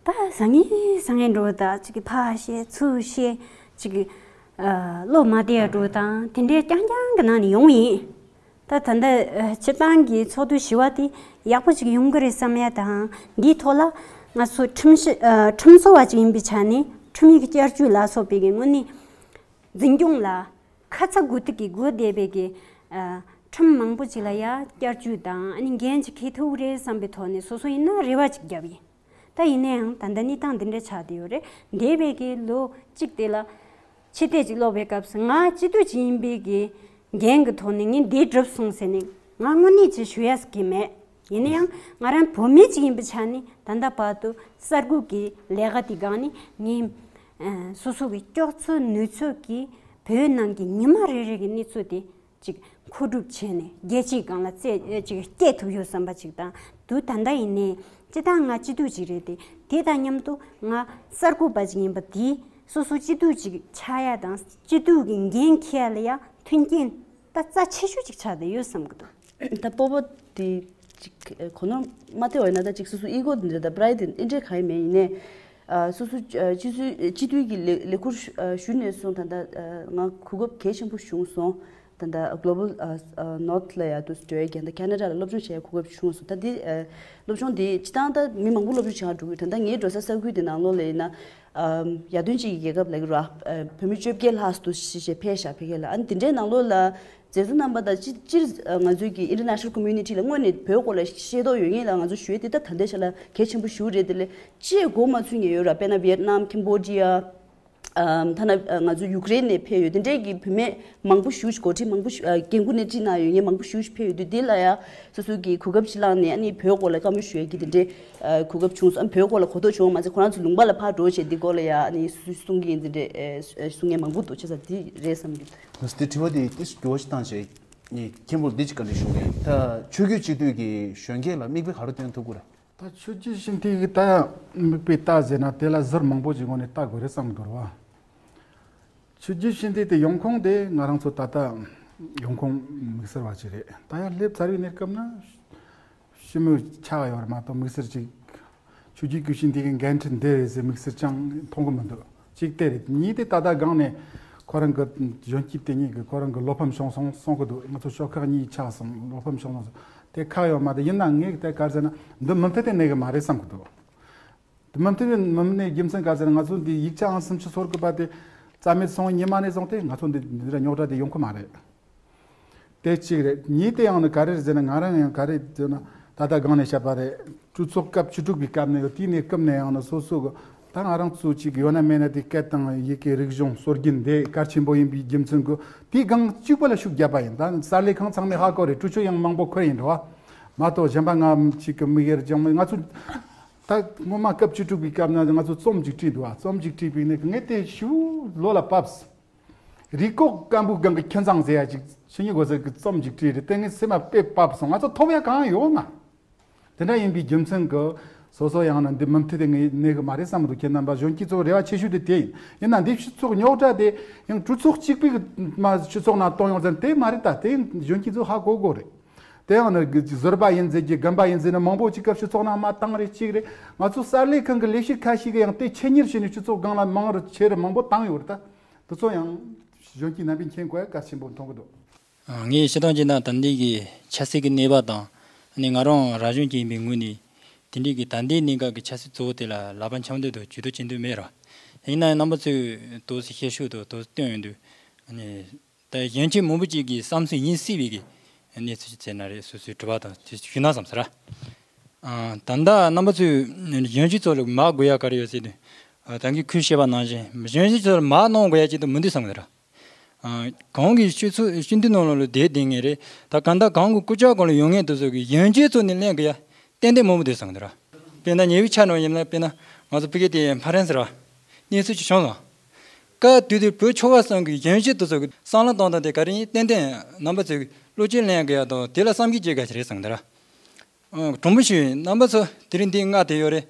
ད་ཟང་ངེ་ཟང་ངེ་འགྲོ་ད་ཅིག་གི་ཕར་བཤད་ཚུར་བཤད་ཅིག་གི་བློ་མ་བདེ་ཡ་འགྲོ་དང་དེ་འདྲའི་རྐྱང་རྐྱང་གི་ནང་ནས་ཡོང་ཡིན། ད་ད་ལྟ་སྤྱིར་བཏང་གི་ཚོགས་དུས་བཞི་པ་དེ་ཡག་པོ་ཞིག་ཡོང་གི་རེད་བསམ་ཡ་དང་འདིའི་ཐོག་ལ་ང་ཚོ་ཁྲིམས་ཞིབ་ཁྲིམས་བཟོ་བ་ཅིག་ཡིན་པའི་ཆ་ནས་ཁྲིམས་ཡིག་བསྐྱར་བཅོས་ལ་སོགས་པའི་གི་དངོས་གནས་འཛིན་སྐྱོང་ལ་ཁ་ཚ་དགོས་གཏུགས་ཀྱི་དགོས་བསྡད་པའི་གི་ཁྲིམས་མང་པོ་ཅིག་ལ་ཡ་བསྐྱར་བཅོས་དང་ཨ་ནི་འགན་ཅིག་འཁྱེར་ཐུབ་རེད་བསམ་པའི་ཐོག་ནས་སོ་སོ་ཡིན་ན་རེ་བ་ཅིག་བརྒྱབ་ཡིན། ད་ཡིན་ན་ཡང་ད་ལྟ་གནས་སྟངས་འདི་འདྲ་ཆགས་བསྡད་ཡོད་རེད། འདས་པའི་གི་ལོ་གཅིག་དེ་ལ་ཕྱི་བལྟས་ཅིག་ཀློག་པའི་སྐབས་སུ་ང་སྤྱི་འཐུས་ཅིག་ཡིན་པའི་གི་འགན་གི་ཐོག་ནས་ངས་འདི་བསྒྲུབས་སོང་ཟེར་ནས་ང་དངོས་གནས་ཅིག་ཞུ་ཡ་ཟེར་གི་མེད། ཡིན་ན་ཡང་ང་རང་བོད་མི་ཅིག་ཡིན་པའི་ཆ་ནས་ད་ལྟ་བར་དུ་གསར་འགོད་ཀྱི་ལས་ཀ་དེ་སྒང་ནས་ངས་སོ་སོ་གི་སྐྱོགས་ཚོད་ནུས་ཚོད་ཀྱིས་བོད་ནང་གི་ཉི་མ་རེ་རེ་གི་གནས་ཚུལ་དེ་ཅིག་མཁོ་སྒྲུབ་བྱས་ནས་རྒྱལ་སྤྱིའི་སྒང་ལ་རྩེ་ཅིག་སྐྱེལ་ཐུབ་ཡོད་བསམ་པ་ཅིག་དང་འདུག་ད་ལྟ་ཡིན་ནའི་སྤྱི་བཏང་ང་སྤྱི་འཐུས་ཅིག་རེད་དེ་དེ་དང་མཉམ་དུ་ང་གསར་འགོད་པ་ཅིག་ཡིན་པ་དེས་སོ་སོ་སྤྱི་འཐུས་ཅིག་ཆགས་ཡ་དང་སྤྱི་འཐུས་ཀྱི་འགན་འཁྱེར་ཡ་ལ་ཡ་མཐུན་རྐྱེན་ད་རྩ་ཆེ་ཤོས་ཅིག་ཆགས་བསྡད་ཡོད་བསམ་གི་འདུག་ད་སྤོབས་པ་དེ་ཅིག་གོ་ནོར་མ་ཐེབས་པ་ཡིན་ན་ད་ཅིག་སོ་སོ་ཨི་གོ་དེ་འདྲ་ད་པ་རའེ་ཌི་དེ་འདྲ་གང་ཡང་མེད། ཡིན་ནའི་སོ་སོ་སྤྱི་ཚོས་སྤྱི་འཐུས་ཀྱི་ལས་ལས་ཁུར་ཞུ་ནས་བཟུང་ད་ལྟ་ང་གོ་སྐབས་གལ་ཆེན་པོ་བྱུང་སོང་། ད་ལྟ་Global North ལ་ཡ་དུ་འགྲོ་ཡ་རྒན་ད་ཁེ་ན་ཌ་ལ་སློབ་སྦྱོང་བྱེད་ཡ་གོ་སྐབས་བྱུང་སོང་། ད་འདི་སློབ་སྦྱོང་འདི་སྤྱི་བཏང་ད་མི་མང་པོ་སློབ་སྦྱོང་བྱེད་ཡ་འགྲོ་གི་ཡོད། ད་ལྟ་ངའི་འགྲོ་ས་ས་ཁུལ་དེ་ནང་ལོགས་ལ་ཡིན་ན། ཡར་ཐོན་ཅན་གྱི་རྒྱལ་ཁབ་ལ་གི་ར་བོད་མི་བཅོ་བརྒྱད་ལྷག་ཏུ་ཞིག་ཞེས་ཕེབས་ཤག་ཕ་གི་ལ། ཨ་ནི་དེ་འདྲའི་ནང་ལོགས་ལ་མཛད་གཙོ་རྣམ་པ་དང་སྤྱི་སྤྱིར་ང་ཚོའི་གི་International Community ལ་དངོས་གནས་བོད་སྐོར་ལ་ཤེས་རྟོགས་ཡོད་མཁན་ལ་ང་ཚོ་ཞུ་ཡས་དེ་ད་ད་ལྟའི་ཆ་ལ་གལ་ཆེན་པོ་ཞིག་རེད། དེ་ལས་ཅིའི་མགོ་མ་ཚོས་མཁན་ཡོད་ར། དཔེར་ན་ཝི་ཡེད་ནམ། ཁེམ་བྷོ་ཌི་ཡ། ཨམ་ཐ་ན་ང་ཚོ་ཡུཀ་རེན་ནས་ཕེབས་ཡོད། དེ་འདྲའི་གི་བུད་མེད་མང་པོ་ཞིག་འགོ་ཁྲིད་མང་པོ་ཞིག་ཨ་འགན་ཁུར་སྣེ་ཁྲིད་གནང་ཡོད་མཁན་མང་པོ་ཞིག་ཕེབས་ཡོད་དུས། འདི་ལ་ཡ་སོ་སོ་གི་གོ་སྐབས་ཅིག་བླངས་ནས་ཨ་ནི་བོད་སྐོར་ལ་བཀའ་མོལ་ཞུ་ཡས་ཀྱི་དེ་འདྲའི་ཨ་གོ་སྐབས་བྱུང་སོང་། ཨ་བོད་སྐོར་ལ་གོ་རྟོགས་བྱུང་བ་མ་ཟད་ཁོ་རང་ཚོ་ལུང་པ་ལ་ཕར་འགྲོ་བྱས་འདི་སྐོར་ལ་ཡ་ཨ་ནི་སུ་གསུང་གི་ཡིན། དེ་འདྲའི་ཨ་གསུང་མཁན་མང་པོ་འདུག་བྱས་ཙང་འདི་རེད་བསམ་གྱི་འདུག་དེ་དྲི་བ་དེ་ཏིས་འགྱུར་བ་ཞིག་བཏང་བྱས་ནས་མཁན་པོ་འདི་ཅིག་བཀའ་འདྲི་ཞུ་གི་ཡིན། ད་ཆོས་བརྒྱུད་སྤྱི་འཐུས་ཀྱི་གཞོན་སྐྱེས་ལ་མིག་དཔེ་ག་རེ་སྟོན་ཐུབ་ཀྱི་རེད། ད་ཆོས་བརྒྱུད་སྤྱི་འཐུས་ཀྱི་ད་མིག་དཔེ་ལྟ་ཟེར་ན་དེ་ལ་ཟུར་མང་པོ་ཞིག་ངོས་ནས་ལྟ་དགོས་རེད་བསམ་འདུག་ར་བ། ཆོས་བརྒྱུད་སྤྱི་འཐུས་དེ་ཡོང་ཁུངས་དེ་ང་རང་ཚོ་ད་ལྟ་ཡོང་ཁུངས་དམིགས་བསལ་བ་ཞིག་རེད། ད་ཡར་སླེབས་ཚར་བའི་གནས་སྐབས་ན་ཞི་མོལ་ཆགས་ཡོད་རེད་མ་གཏོགས་དམིགས་བསལ་ཅིག་ཆོས་བརྒྱུད་ཀྱི་སྤྱི་འཐུས་ཀྱི་འགན་འཁྲི་འདི་རེད་ཟེར་དམིགས་བསལ་ཅང་མཐོང་གི་མི་འདུག་གཅིག་དེ་རེད། གཉིས་དེ་ད་ལྟ་སྒང་ནས་ཁོ་རང་གི་གཞོན་སྐྱེས་དེ་གཉིས་ཀྱི་ཁོ་རང་གི་བློ་ཕམ་བྱུང་སོང་གསུང་གི་འདུག་ང་ཚོ་ཤོག་ཁག་གཉིས་ཆགས་སོང་། བློ་ཕམ་བྱུང་སོང་། དེ་ཁག་ཡོད་མ་རེད། ཡིན་ན་ངས་དེ་ག་རེ་ཟེར་ན་འདི་མུ་མཐུད་དེ་གནས་གི་མ་རེད་བསམ་གི་འདུག་དེ་མུ་མཐུད་དེ་མུ་མཐུད་གནས་རྒྱུ་མཚན་ག་རེ་ཟེར་ན་ང་ཚོ་འདི་ཡིག་ཆ་ཨང་སུམ་ཅུ་སོ་དགུ་པ་དེ་རྩ་མེད་སོང་ཉི་མ་ནས་བཟུང་སྟེ་ང་ཚོ་འདི་འདི་འདྲ་རྙོག་དྲ་དེ་ཡོང་གི་མ་རེད། དེ་གཅིག་རེད། གཉིས་དེ་ཡང་ནི་ག་རེ་རེད་ཟེར་ན་ང་རང་ཡང་ག་རེ་ཟེར་ན་ད་ལྟ་སྒང་ནས་བཤད་པ་རེད། གྲོས་ཚོགས་སྐབས་བཅུ་དྲུག་པའི་སྐབས་ནས་ཡོད། དེའི་གནས་སྐབས་ནས་ཡང་ནི་སོ་སོ་གི་ད་ང་རང་ཚོ་ཅིག་ཡོད་ན་མེད་ན་དེ་སྐད་དང་ཡི་གེ་རིག་གཞུང་སྲོལ་རྒྱུན་དེ་གལ་ཆེན་པོ་ཡིན་པའི་རྒྱུ་མཚན་གྱིས་དེའི་སྒང་གཅིག་པ་ལ་ཤུགས་བརྒྱབ་པ་ཡིན། ད་གསར་ལས་ཁང་ཚང་མས་ཧ་གོ་རེད། གྲོས་ཆོད་ཡང་མང་པོ་འཁོད་ཡིན་འགྲོ་བ་མ་གཏོགས་གཞན་པ་ང་ཅིག་གི་མི་ཡར་སྦྱང་མི་ང་ཚོ་ད་སྔོན་མ་སྐབས་བཅུ་དྲུག་པའི་སྐབས་ན་ང་ཚོ་རྩོམ་ཅིག་བྲིས་འདུག་བ། རྩོམ་ཅིག་བྲིས་པའི་ནས་ངས་དེ་ཞུ་ལོ་ལ་བབས། རི་ཁོག་སྐམ་པོའི་སྒང་གི་ཁྱི་མཚང་ཟེར་ཡ་ཅིག་ཕྱི་ཉིན་གོ་ཟེར་གི་རྩོམ་ཅིག་བྲིས་རེད། དེ་ངའི་སེམས་ལ་དཔེ་བབས་སོང་། ང་ཚོ་ཐོབ་ཡ་གང་ཡོད་མ། དེ་འདྲ་ཡིན་པའི་རྒྱུ་མཚན་གྱིས་སོ་སོ་ཡང་ན་འདི་མུ་མཐུད་དེ་ངས་གནས་གི་མ་རེད་བསམ་གི་འདུག་ཁྱེད་རྣམ་པ་གཞོན་སྐྱེས་ཚོ་རེ་བ་ཆེ་ཤོས་དེ་དེ་ཡིན། ཡིན་ན་འདི་སྤྱི་ཚོགས་རྙོག་དྲ་དེ་ཡང་གྲོས་ཚོགས་གཅིག་པུའི་མ་སྤྱི་ཚོགས་ནང་གཏོང་ཡོང་ཙང་དེ་མ་རེད། ད་དེ་གཞོན་སྐྱེས་ཚོ་ཧ་གོ་དགོས་རེད། དེ་ཡང་ནི་ཟུར་པ་ཡིན་ཟེར་གྱི་རྒན་པ་ཡིན་ཟེར་ནས་མང་པོ་ཅིག་ག་སྤྱི་ཚོགས་ནང་མ་བཏང་རེད་གཅིག་རེད། ང་ཚོ་གསར་ལས་ཁང་གི་ལས་བྱེད་ཁ་ཤས་ཀྱིས་ཡང་དེ་ཆེད་གཉེར་བྱས་ནས་སྤྱི་ཚོགས་སྒང་ལ་མང་རུ་ཆེ་རུ་མང་པོ་བཏང་ཡོད་རེད། ད་དེ་ཚོ་ཡང་གཞོན་སྐྱེས་རྣམ་པས་མཁྱེན་དགོས་ཡ་གལ་ཆེན་པོ་མཐོང་གི་འདུག་ངས་སྤྱིར་བཏང་བྱས་ན་ད་ལྟའི་གི་ཆབ་སྲིད་ཀྱི་གནས་བབ་དང་ཨ་ནི་ང་རང་རབ་བྱུང་ཅིག་ཡིན་པའི་ངོས་ནས་དེ་འདྲའི་གི་ད་ལྟའི་གནས་སྐབས་ཀྱི་ཆབ་སྲིད་གཙོ་བོ་དེ་ལ་ལག་པ་འཆང་འདོད་དང་ཇུས་གཏོགས་བྱེད་འདོད་མེད་ར། ཡིན་ན་ཡང་རྣམ་པ་ཚོས་ཏོག་ཙམ་བཤད་ཤུགས་དང་ཏོག་ཙམ་བཏོན་ཡོང་དུས་ཨ་ནི། ད་གཞོན་སྐྱེས་མང་པོ་ཅིག་གི་བསམ་ཚུལ་ཡིན་སྲིད་པའི་གི་གནས་ཚུལ་ཅིག་བཙལ་ན་རེད། སོ་སོའི་དྲི་བ་དང་དེ་ཞུས་ན་བསམ་ཟེར། ཨ་ད་ལྟ་རྣམ་པ་ཚོས་གཞོན་སྐྱེས་ཚོ་ལ་མ་དགོས་ཡ་ག་རེ་ཡོད་ཟེར་དུས། ཨ་ད་གིན་ཁོས་བཤད་པ་ནང་བཞིན་གཞོན་སྐྱེས་ཚོ་ལ་མ་གནང་དགོས་ཡ་ཅིག་ཏུ་མི་འདུག་བསམ་གི་རེད། ཨ་གོང་གི་སྤྱི་ཚོགས་སྤྱི་འཐུས་ནང་ལོགས་ལ་བསྡད་བསྡད་མཁན་རེད། ད་གང་ལྟར་གོང་གི་སྐུ་ཕྱྭ་གོང་ལ་ཡོང་མཁན་དེ་ཚོ་གི་གཞོན་སྐྱེས་ཚོ་ནས་ལེན་དགོས་ཡ་ཏན་ཏན་མང་པོ་འདུག་བསམ་གི་རེད། དཔེར་ན་ཉེ་བའི་ཆར་ནང་ཡིན་ན་དཔེར་ན་ང་ཚོ་ཕ་གི་དེ་ཕ་རན་སི་ར་གནས་ཚུལ་ཅིག་བྱུང་སོང་། སྐབས་དེ་དུས་བོད་ཆོལ་ཁ་གསུམ་གྱི་གཞོན་སྐྱེས་དེ་ཚོ་གི་བསམ་བློ་གཏོང་སྟངས་དེ་ག་རེ་ཡིན་ཏན་ཏན་རྣམ་པ་ཚོས་བློ་སྐྱེད་ལེན་དགོས་ཡ་དང་དེ་ལ་བསམ་གྱིས་བྱེད་དགོས་ཀྱི་རེད་བསམ་གི་རེད། དྲང་པོ་ཞུ་ཡིན། རྣམ་པ་ཚོ་དེ་རིང་འདི་ལྔ་དེ་ཡོད་རེད།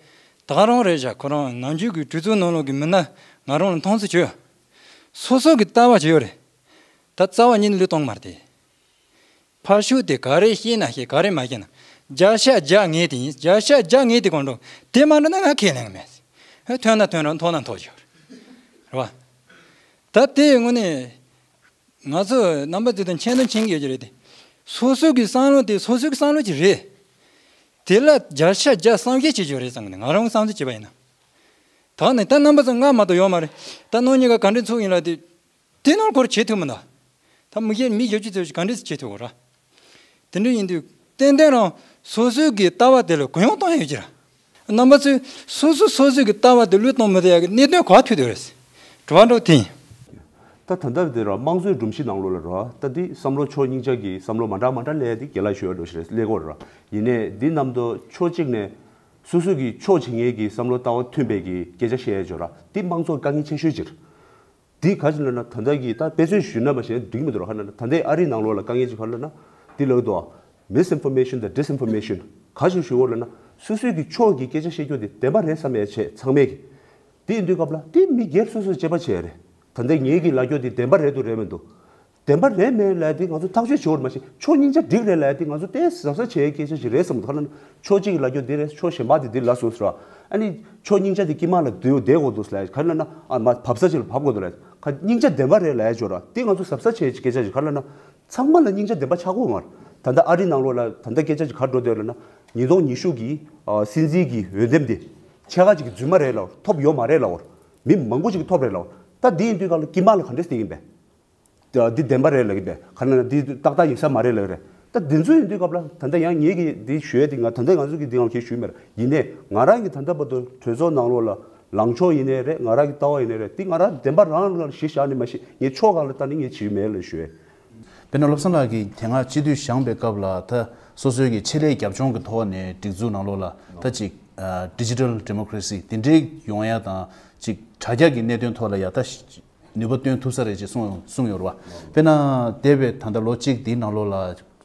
ད་ག་རང་རེད་བཞག་ཁོ་རང་ནམ་རྒྱུན་གྱི་གྲོས་ཚོགས་ནང་ལོགས་ཀྱི་མི་སྣ་ང་རང་ལ་མཐོང་ཚུལ་བྱོས། སོ་སོ་གི་ལྟ་བ་ཅིག་ཡོད་རེད། ད་རྩ་བ་ཉིད་ནས་བློས་གཏོང་མ་རེད་དེ། ཕར་ཕྱོགས་དེ་ག་རེ་ཤེས་ན་ཤེས་ག་རེ་མ་ཤེས་ན་བརྒྱ་ཆ་བརྒྱ་ངས་དེ་ཡིན། བརྒྱ་ཆ་བརྒྱ་ངས་དེ་གང་འགྲོ་དེ་མ་འགྲོ་ན་ང་ཁས་ལེན་གི་མེད། ཧེ་ཐོན་ན་ཐོན་རོགས་མཐོང་ན་མཐོང་ཆོག་རེད་བ། ད་དེ་དངོས་གནས་ང་ཚོ་རྣམ་པ་ཚོ་དང་མཁྱེན་དང་མཁྱེན་གྱི་ཡོད་ཀྱི་རེད་དེ། སོ་སོ་གི་བསམ་བློ་དེ་སོ་སོ་གི་བསམ་བློ་ཅིག་རེད། དེ་ལ་བརྒྱ་ཆ་བརྒྱ་བསམ་ཤེས་བྱེད་རྒྱུ་རེད་བསམ་གི་འདུག་ང་རང་བསམ་ཚུལ་བྱས་པ་ཡིན་ན། ད་ནི་ད་རྣམ་པ་ཚོ་ང་མ་གཏོགས་ཡོད་མ་རེད། ད་ནང་གཉིས་ཀ་ག་འདྲ་ཚུགས་ཡིན་ལ་དེ། དེ་ནང་སྐོར་བྱེད་ཐུབ་མི་འདུག་ད་མི་གཞན་མི་བཞི་བཅུ་ཙམ་ཞིག་ག་འདྲས་སེ་བྱེད་ཐུབ་གོ་ར། དེ་འདྲ་ཡིན་དུས་ཏན་ཏན་རང་སོ་སོའི་གི་ལྟ་བ་དེ་ལ་གུ་ཡངས་གཏོང་ཡ་ཡོད་ཀྱི་ར། རྣམ་པ་ཚོས་སོ་སོ་སོ་སོའི་གི་ལྟ་བ་དེ་བློས་གཏོང་མི་ཐུབ་ཡ་གི་གནད་དོན་ག་ཐུག་དེ་རེད། དྲི་བ་འདྲ་དེ་ཡིན། ད་ད་ལྟ་དེ་ར་དམངས་གཙོའི་སྒྲོམ་གཞི་ནང་ལོགས་ལ་ར་ད་འདི་བསམ་བློ་ཕྱོགས་སྙིང་རྗེ་གི་བསམ་བློ་མ་འདྲ་མ་འདྲ་སླེབས་ཡ་དེ་རྒན་ལགས་ཞུ་བ་འདྲ་ཞིག་རེད། སླེབས་གོ་ར། ཡིན་ནའི་འདི་རྣམས་དོ་ཕྱོགས་གཅིག་ནས་སོ་སོ་གི་ཕྱོགས་བྱེད་མཁན་གི་བསམ་བློ་ལྟ་བ་མཐུན་པའི་གི་སྐད་ཆ་བཤད་ཡ་ཅིག་ཡོད་ར། འདི་དམངས་གཙོ་དཀའ་ངལ་ཆེ་ཤོས་ཅིག་རེད། འདི་ག་ཅི་ལབ་ན་ད་ལྟ་གི་ད་དཔེ་མཚོན་ཞུས་ན་མ་ཤེས་འགྲིག་མི་འདུག་ར། ག་ན་ད་ལྟའི་ཨ་རིའི་ནང་ལོགས་ལ་དཀའ་ངལ་ཅིག་ག་ལབ་ན་འདི་ལབ་འདུག Misinformation དང་Disinformation ག་ཅི་ཞུ་འོ་ལབ་ན་སོ་སོའི་གི་ཕྱོགས་ཀྱི་སྐད་ཆ་བཤད་རྒྱུ་དེ་བདེན་པ་རེད་བསམ་ཡ་བྱས་ཚང་མས་གི། དེ་ཡིན་དུས་སྐབས་ལ་དེ་མི་སྒེར་སོ་སོས་དཔྱད་པ་བྱས་རེད། ད་ལྟ་ངེད་ཀྱི་ལབ་རྒྱུ་དེ་བདེན་པ་རེད་འདུག་རེད་མི་འདུག་བདེན་པ་རེད་མེད་ལབ་དེ་ང་ཚོ་ཐག་གཅོད་བྱེད་འོར་མ་ཤེས། ཕྱོགས་སྙིང་རྗེ་འགྲིག་རེད་ལབ་དེ་ང་ཚོ་ཏོག་ཙམ་གཟབ་གཟབ་བྱེད་ཡ་སྐད་ཆ་ཞིག་རེད་བསམ་འདུག་ག་ལབ་ན་ཕྱོགས་གཅིག་གི་ལབ་རྒྱུ་འདི་རེད། ཕྱོགས་གཞན་པ་དེ་འདི་ལབ་སོང་ཟེར་བ། ཨ་ནི་ཕྱོགས་སྙིང་རྗེ་དེ་དཀྱིལ་མ་ལ་བསྡུས་བསྡད་དགོས་འདུག་ལབ། ག་ལབ་ན་ཨ་མ་བབས་ས་ཅིག་ལ་བབས་དགོས་འདུག་ལབ། ག་སྙིང་རྗེ་བདེན་པ་རེད་ལབ་ཡ་ཅིག་ཡོད་ར། དེ་ང་ཚོ་གཟབ་གཟབ་བྱེད་ཡ་སྐད་ཆ་ཞིག་ག་ལབ་ན། ཚང་མ་ལ་སྙིང་རྗེ་བདེན་པ་ཆགས་ཀྱི་ཡོད་མ་རེད། ད་ལྟ་ཨ་རིའི་ནང་ལོགས་ལ་ད་ལྟ་སྐད་ཆ་ཅིག་ག་རེ་འགྲོ་བསྡད་ཡོད་ལབ་ན། ཉིས་སྟོང་ཉི་ཤུ་གི་ཨ་སྲིད་འཛིན་གྱི་འོས་འདེམས་དེ་ཕྱེད་ཀ་ཅིག་གིས་རྫུན་མ་རེད་ལབ། ཐོབ་ཡོད་མ་རེད་ལབ། མི་མང་པོ་ཅིག་གིས་ཐོབ་རེད་ལབ། ད་འདི་ཡིན་དུས་སྒང་ལ་དཀྱིལ་མ་ལ་ག་འདྲས་བསྡད་ཡིན་པས། ད་འདི་བདེན་པ་རེད་ལབ་ཀྱི་འདུག་ག་ན་འདི་ཏག་ཏག་ཡིན་ས་མ་རེད་ལབ་ཀྱི་རེད། ད་འདི་ཚོ་ཡིན་དུས་སྐབས་ལ་ད་ལྟ་ཡང་ངེད་ཀྱིས་འདི་ཞུ་ཡས་དེ། ང་ད་ལྟ་ང་ཚོ་གི་འདི་ང་གིས་ཞུས་མེད་ར། ཡིན་ནའི་ང་རང་གིས་ད་ལྟ་བར་དུ་གྲོས་ཚོགས་ནང་ལོགས་ལ་ལངས་ཕྱོགས་ཡིན་ནའི་རེད། ང་རང་གི་ལྟ་བ་ཡིན་ནའི་རེད། འདི་ང་རང་བདེན་པ་རང་ལ་གཞི་བཞག་ནས་མ་གཞི་ངས་ཕྱོགས་སྒང་ལ་ལྟ་ནས་ངས་བྱས་མེད་ལབ་ཞུ་ཡས། དཔེར་ན་བློ་བཟང་ལགས་ཀྱིས་དེ་སྔ་སྤྱི་འཐུས་བཞེངས་པའི་སྐབས་ལ་ད་སོ་སོའི་གི་ཆེད་ལས་རྒྱབ་ལྗོངས་ཀྱི་ཐོག་ནས་སྒྲིག་འཛུགས་ནང་ལོགས་ལ་ད་ཅིག་ཨ་ཌི་ཇི་ཊལ་ཌི་མོ་ཀ་རེ་སི་དེ་འདྲའི་ཡོང་ཡ་དང་ཅིག་དྲ་རྒྱ་གི་གནད་དོན་ཐོག་ལ་ཡ་ད་ནུས་པ་བཏོན་ཐུབ་ས་རེད་ཅེས་གསུངས་གསུངས་ཡོད་རེད་བ། དཔེར་ན་འདས་པའི་ད་ལྟ་ལོ་གཅིག་འདིའི་ནང་ལོགས་ལ་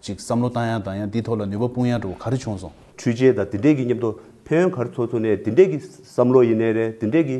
ཅིག་བསམ་བློ་བཏང་ཡ་དང་ཡང་འདིའི་ཐོག་ལ་ནུས་པ་སྤུངས་ཡ་འདྲ་བོ་ག་རེ་བྱུང་སོང་། འཕྲུལ་ཆས་དང་དེ་འདྲས་ཀྱི་མཉམ་དུ་ཕན་ཡོན་ག་རེ་ཐོགས་ཐུབ་ནས་དེ་འདྲས་ཀྱི་བསམ་བློ་ཡིན་ནའི་རེད། དེ་འདྲས་ཀྱི་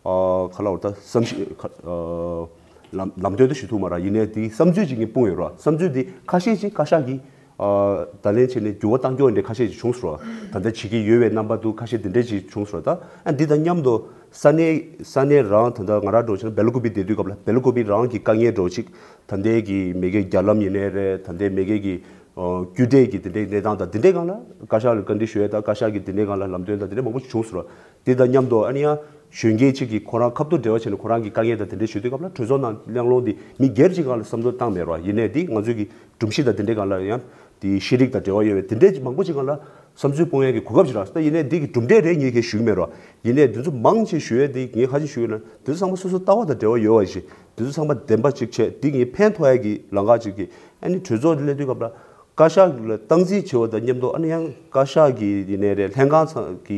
ཨ་ག་ལབ་དགོས་རེད། ད་བསམ་གཞིག་ཨ་ལམ་ལམ་སྟོན་དུ་ཞུ་ཐུབ་མ་རེད། ཡིན་ནའི་དེའི་བསམ་ཚུལ་ཅིག་ངས་སྤུངས་ཡོད་རེད། བསམ་ཚུལ་འདི་ཁ་ཤས་ཅིག་བཀའ་ཤག་གིས་ཨ་བརྡ་ལན་བྱས་ནས་འགྱུར་བ་གཏང་རྒྱུ་འདྲ་ཁ་ཤས་ཅིག་བྱུང་སོང་ར། ད་ལྟ་བྱེད་ཀྱི་ཡོད་པའི་རྣམ་པ་འདུག་ཁ་ཤས་དེ་འདྲས་ཅིག་བྱུང་སོང་ར། ད་ཨ་འདི་དང་མཉམ་དུ་ས་གནས་ས་གནས་རང་ད་ལྟ་ང་རང་འདྲ་བོ་བྱས་ན་སྦེལ་ཀོབ་བི་བསྡད་དུས་སྐབས་ལ་སྦེལ་ཀོབ་བི་རང་གི་དཀའ་ངལ་འདྲ་བོ་ཅིག་ད་ལྟའི་གི་མེ་གེ་རྒྱ་ལམ་ཡིན་ནའི་རེད། ད་ལྟའི་མེ་གེ་གི་ཨ་རྒྱུད་འབྲེལ་གྱི་དེ་འདྲའི་གནས་སྟངས་དང་དེ་འདྲའི་སྒང་ལ་བཀའ་ཤག་ལ་བཀའ་འདྲི་ཞུ་ཡས་དང་བཀའ་ཤག་གི་དེ་འདྲའི་སྒང་ལ་ལམ་སྟོན་དང་དེ་འདྲ་མང་པོ་ཞིག་བྱུང་སོང་ར། དེ་དང་མཉམ་དུ་ཨ་ནི་ཡང་གཞོན་སྐྱེས་ཅིག་གིས་ཁོ་རང་ཁ་ཐུག་འབྲེལ་བ་བྱས་ནས་ཁོ་རང་གི་དཀའ་ངལ་དང་དེ་འདྲ་ཞུ་དུས་སྐབས་ལ་གྲོས་ཚོགས་ནང་གླེང་སློང་འདི་མི་སྒེར་གཅིག་སྒང་ལ་བསམ་བློ་བཏང་མེད་ར། ཡིན་ནའི་འདི་ང་ཚོའི་གི་སྒྲོམ་གཞི་དང་དེ་འདྲའི་སྒང་ལ་ཡང་དེ་ཤེས་རིག་དང་འབྲེལ་བ་ཡོད་པའི་དེ་འདྲའི་མང་པོ་ཅིག་སྒང་ལ་བསམ་ཚུལ་སྤུངས་ཡས་ཀྱི་གོ་སྐབས་ཅིག་རག་སོང་། ད་ཡིན་ནའི་འདི་གི་གྲུབ་འབྲས་རེད་ངས་གང་ཞུ་གི་མེད་ར། ཡིན་ནའི་འདི་ཚོ་མང་ཆེ་ཞུ་ཡས་འདི་ངས་ག་ཅིག་ཞུ་ཡོད་ན། འདི་ཚོ་ཚང་མ་སོ་སོ་ལྟ་བ་དང་འབྲེལ་བ་ཡོད་པ་ཞིག་འདི་ཚོ་ཚང་མ་བདེན་པ་ཅིག་བྱས། འདི་ངས་ཕན་ཐོགས་ཡས་ཀྱི་ལམ་ཁ་ཅིག་གི་ཨ་ནི་གྲོས་ཚོགས་སླེབས་དུས་སྐབས་ལ་བཀའ་ཤག་ལ་སྟངས་འཛིན་བྱེད་པ་དང་མཉམ་དུ་ཨ་ནི་ཡང་བཀའ་ཤག་གི་ཡིན་ནའི་རེད། ལྷན་ཁང་ཚང་གི་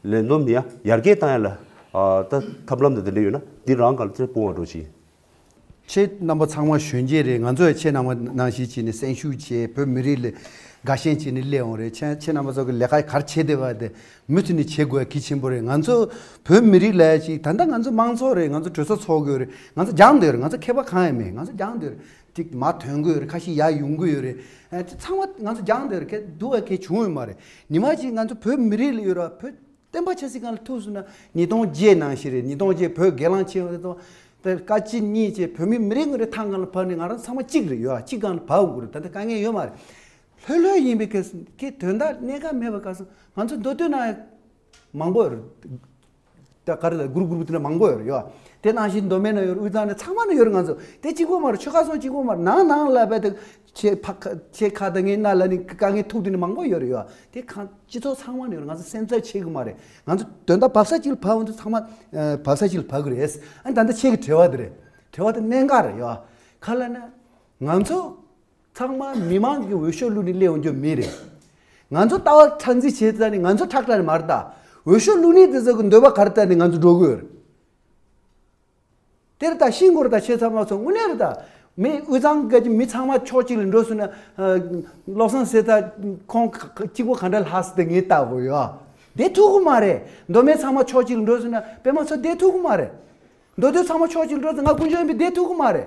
ལས་བསྡོམས་ཡང་ཡར་རྒྱས་བཏང་ཡ་ལ་ཨ་ད་ཐབས་ལམ་དང་དེ་འདྲ་ཡོད་ན་འདི་རང་ག་ལ་ཚེ་སྤོང་བ་འགྲོ་ཅིག་ཁྱེད་རྣམ་པ་ཚང་མ་གཞོན་སྐྱེས་རེད། ང་ཚོ་ཡང་ཁྱེད་རྣམ་པ་ནང་བཞིན་བྱས་ནས་སེམས་ཤུགས་བྱས་བོད་མི་རིགས་ལ་དགའ་ཞེན་བྱས་ནས་སླེབས་འོང་རེད། ཁྱེད་ཁྱེད་རྣམ་པ་ཚོ་གི་ལས་ཀ་ག་རེ་བྱས་བསྡད་པ་དེ་མུ་མཐུད་ནས་བྱེད་དགོས་གལ་ཆེན་པོ་རེད། ང་ཚོ་བོད་མི་རིགས་ལ་ཡ་ཅིག་ད་ལྟ་ང་ཚོ་མང་ཚོགས་རེད། ང་ཚོ་གྲོས་ཚོགས་ཚོགས་དགོས་རེད། ང་ཚོ་སྦྱངས་བསྡད་ཡོད་རེད། ང་ཚོ་མཁས་པ་གང་ཡང་མེད། ང་ཚོ་སྦྱངས་བསྡད་ཡོད་རེད། ཅིག་མར་ཐོན་གི་ཡོད་རེད། ཁ་ཤས་ཡར་ཡོང་གི་ཡོད་རེད། ཨ་དེ་ཚང་མ་ང་ཚོ་སྦྱངས་བསྡད་ཡོད་རེད། སྡུག་པ་གལ་བྱུང་ཡོད་མ་རེད། ཉི་མ་གཅིག་ང་ཚོ་བོད་མི་རིགས་ལ་ཡོད་ར། བོད་བསྟན་པ་ཆབ་སྲིད་སྒང་ལ་ཐུག་སོང་ན་ཉིས་སྟོང་བརྒྱད་ནང་བཞིན་རེད། ཉིས་སྟོང་བརྒྱད་བོད་སྒེར་ལངས་བྱས་པ་དང་དེ་བཀའ་སྤྱི་གཉིས་བྱས་བོད་མི་མི་རེ་ངོ་རེ་ཐང་སྒང་ལ་བབས་ནས་ང་རང་ཚང་མ་གཅིག་རེད། ཡོད་ཨ་གཅིག་སྒང་ལ་བབས་དགོས་རེད། ད་ལྟ་དཀའ་ངལ་ཡོད་མ་རེད། ལྷོད་ལྷོད་ཡིན་པའི་སྐད་སྐད་དོན་དག་གནད་འགག་མེད་པ་ག་སོང་ང་ཚོ་མདོ་སྟོད་ན་མང་པོ་ཡོད་རེད། ད་ག་རེ་ལ་གུ་རུབ་གུ་རུབ་དེ་འདྲ་མང་པོ་ཡོད་རེད། ཡོད་དེ་ནང་བཞིན་མདོ་སྨད་ན་ཡོད་རེད། དབུས་གཙང་ན་ཚང་མ་ན་ཡོད་རེད། ང་ཚོ་དེ་གཅིག་པོ་མ་རེད། ཆོལ་ཁ་གསུམ་གཅིག་པོ་མ་རེད། ནང་ནང་ལ་བས་དེ་ཆེ་ཕ་ཁ་ཆེ་ཁ་དང་ངའི་སྣ་ལ་ནི་དཀའ་ངལ་ཐུག་དེ་ནི་མང་པོ་ཡོད་རེད། ཡོད་དེ་གང་སྤྱི་ཚོགས་ཚང་མ་ན་ཡོད་རེད། ང་ཚོ་སེམས་འཚབ་བྱེད་གི་མ་རེད། ང་ཚོ་དོན་དག་བབས་ས་གཅིག་ལ་བབས་འོང་དུས་ཚང་མ་ཨ་བབས་ས་གཅིག་ལ་བབས་གི་རེད། ཨ་ནི་ད་ལྟ་ཁྱེད་ཀྱི་དྲི་བ་དེ་རེད། དྲི་བ་དེ་གནད་འགག་རེད། ཡོད་ག་ལ་ན་ང་ཚོ་ཚང་མ་མི་མང་གི་འོས་ཤོག་བླུགས་ནས་སླེབས་ཡོང་རྒྱུ་མི་རེད། ང་ཚོ་ལྟ་བ་ཁྲག་འཛིན་བྱེད་ཙང་ནི་ང་ཚོ་ཁྲག་ཁྲག་ནི་མ་རེད་ད། འོས་ཤོག་བླུགས་ནི་དེ་ཚོ་གི་འདོད་པ་ག་རེ་ལྟར་ནི་ང་ཚོ་འགྲོ་གི་ཡོད་རེད། དེ་རེད་ད། ཤིང་སྐོར་ད་ཆེ་ཚང་མ་ཚོ་དངོས་གནས་རེད་ད། མི་དབུས་གཙང་གི་མི་ཚང་མ་ཕྱོགས་གཅིག་ལ་འགྲོ་སོང་ན་ཨ་བློ་བཟང་སེང་གེ་ཁོང་གཅིག་པོ་ག་འདྲ་ལྷག་སོང་དེ་ངས་ལྟ་དགོས་ཡོད། བསྡད་ཐུབ་གི་མ་རེད། མདོ་སྨད་ཚང་མ་ཕྱོགས་གཅིག་ལ་འགྲོ་སོང་ན་པད་མ་མཚོ་བསྡད་ཐུབ་གི་མ་རེད། མདོ་སྟོད་ཚང་མ་ཕྱོགས་གཅིག་ལ་འགྲོ་སོང་ང་དཀོན་མཆོག་ཡོན་པེ་བསྡད་ཐུབ་གི་མ་རེད།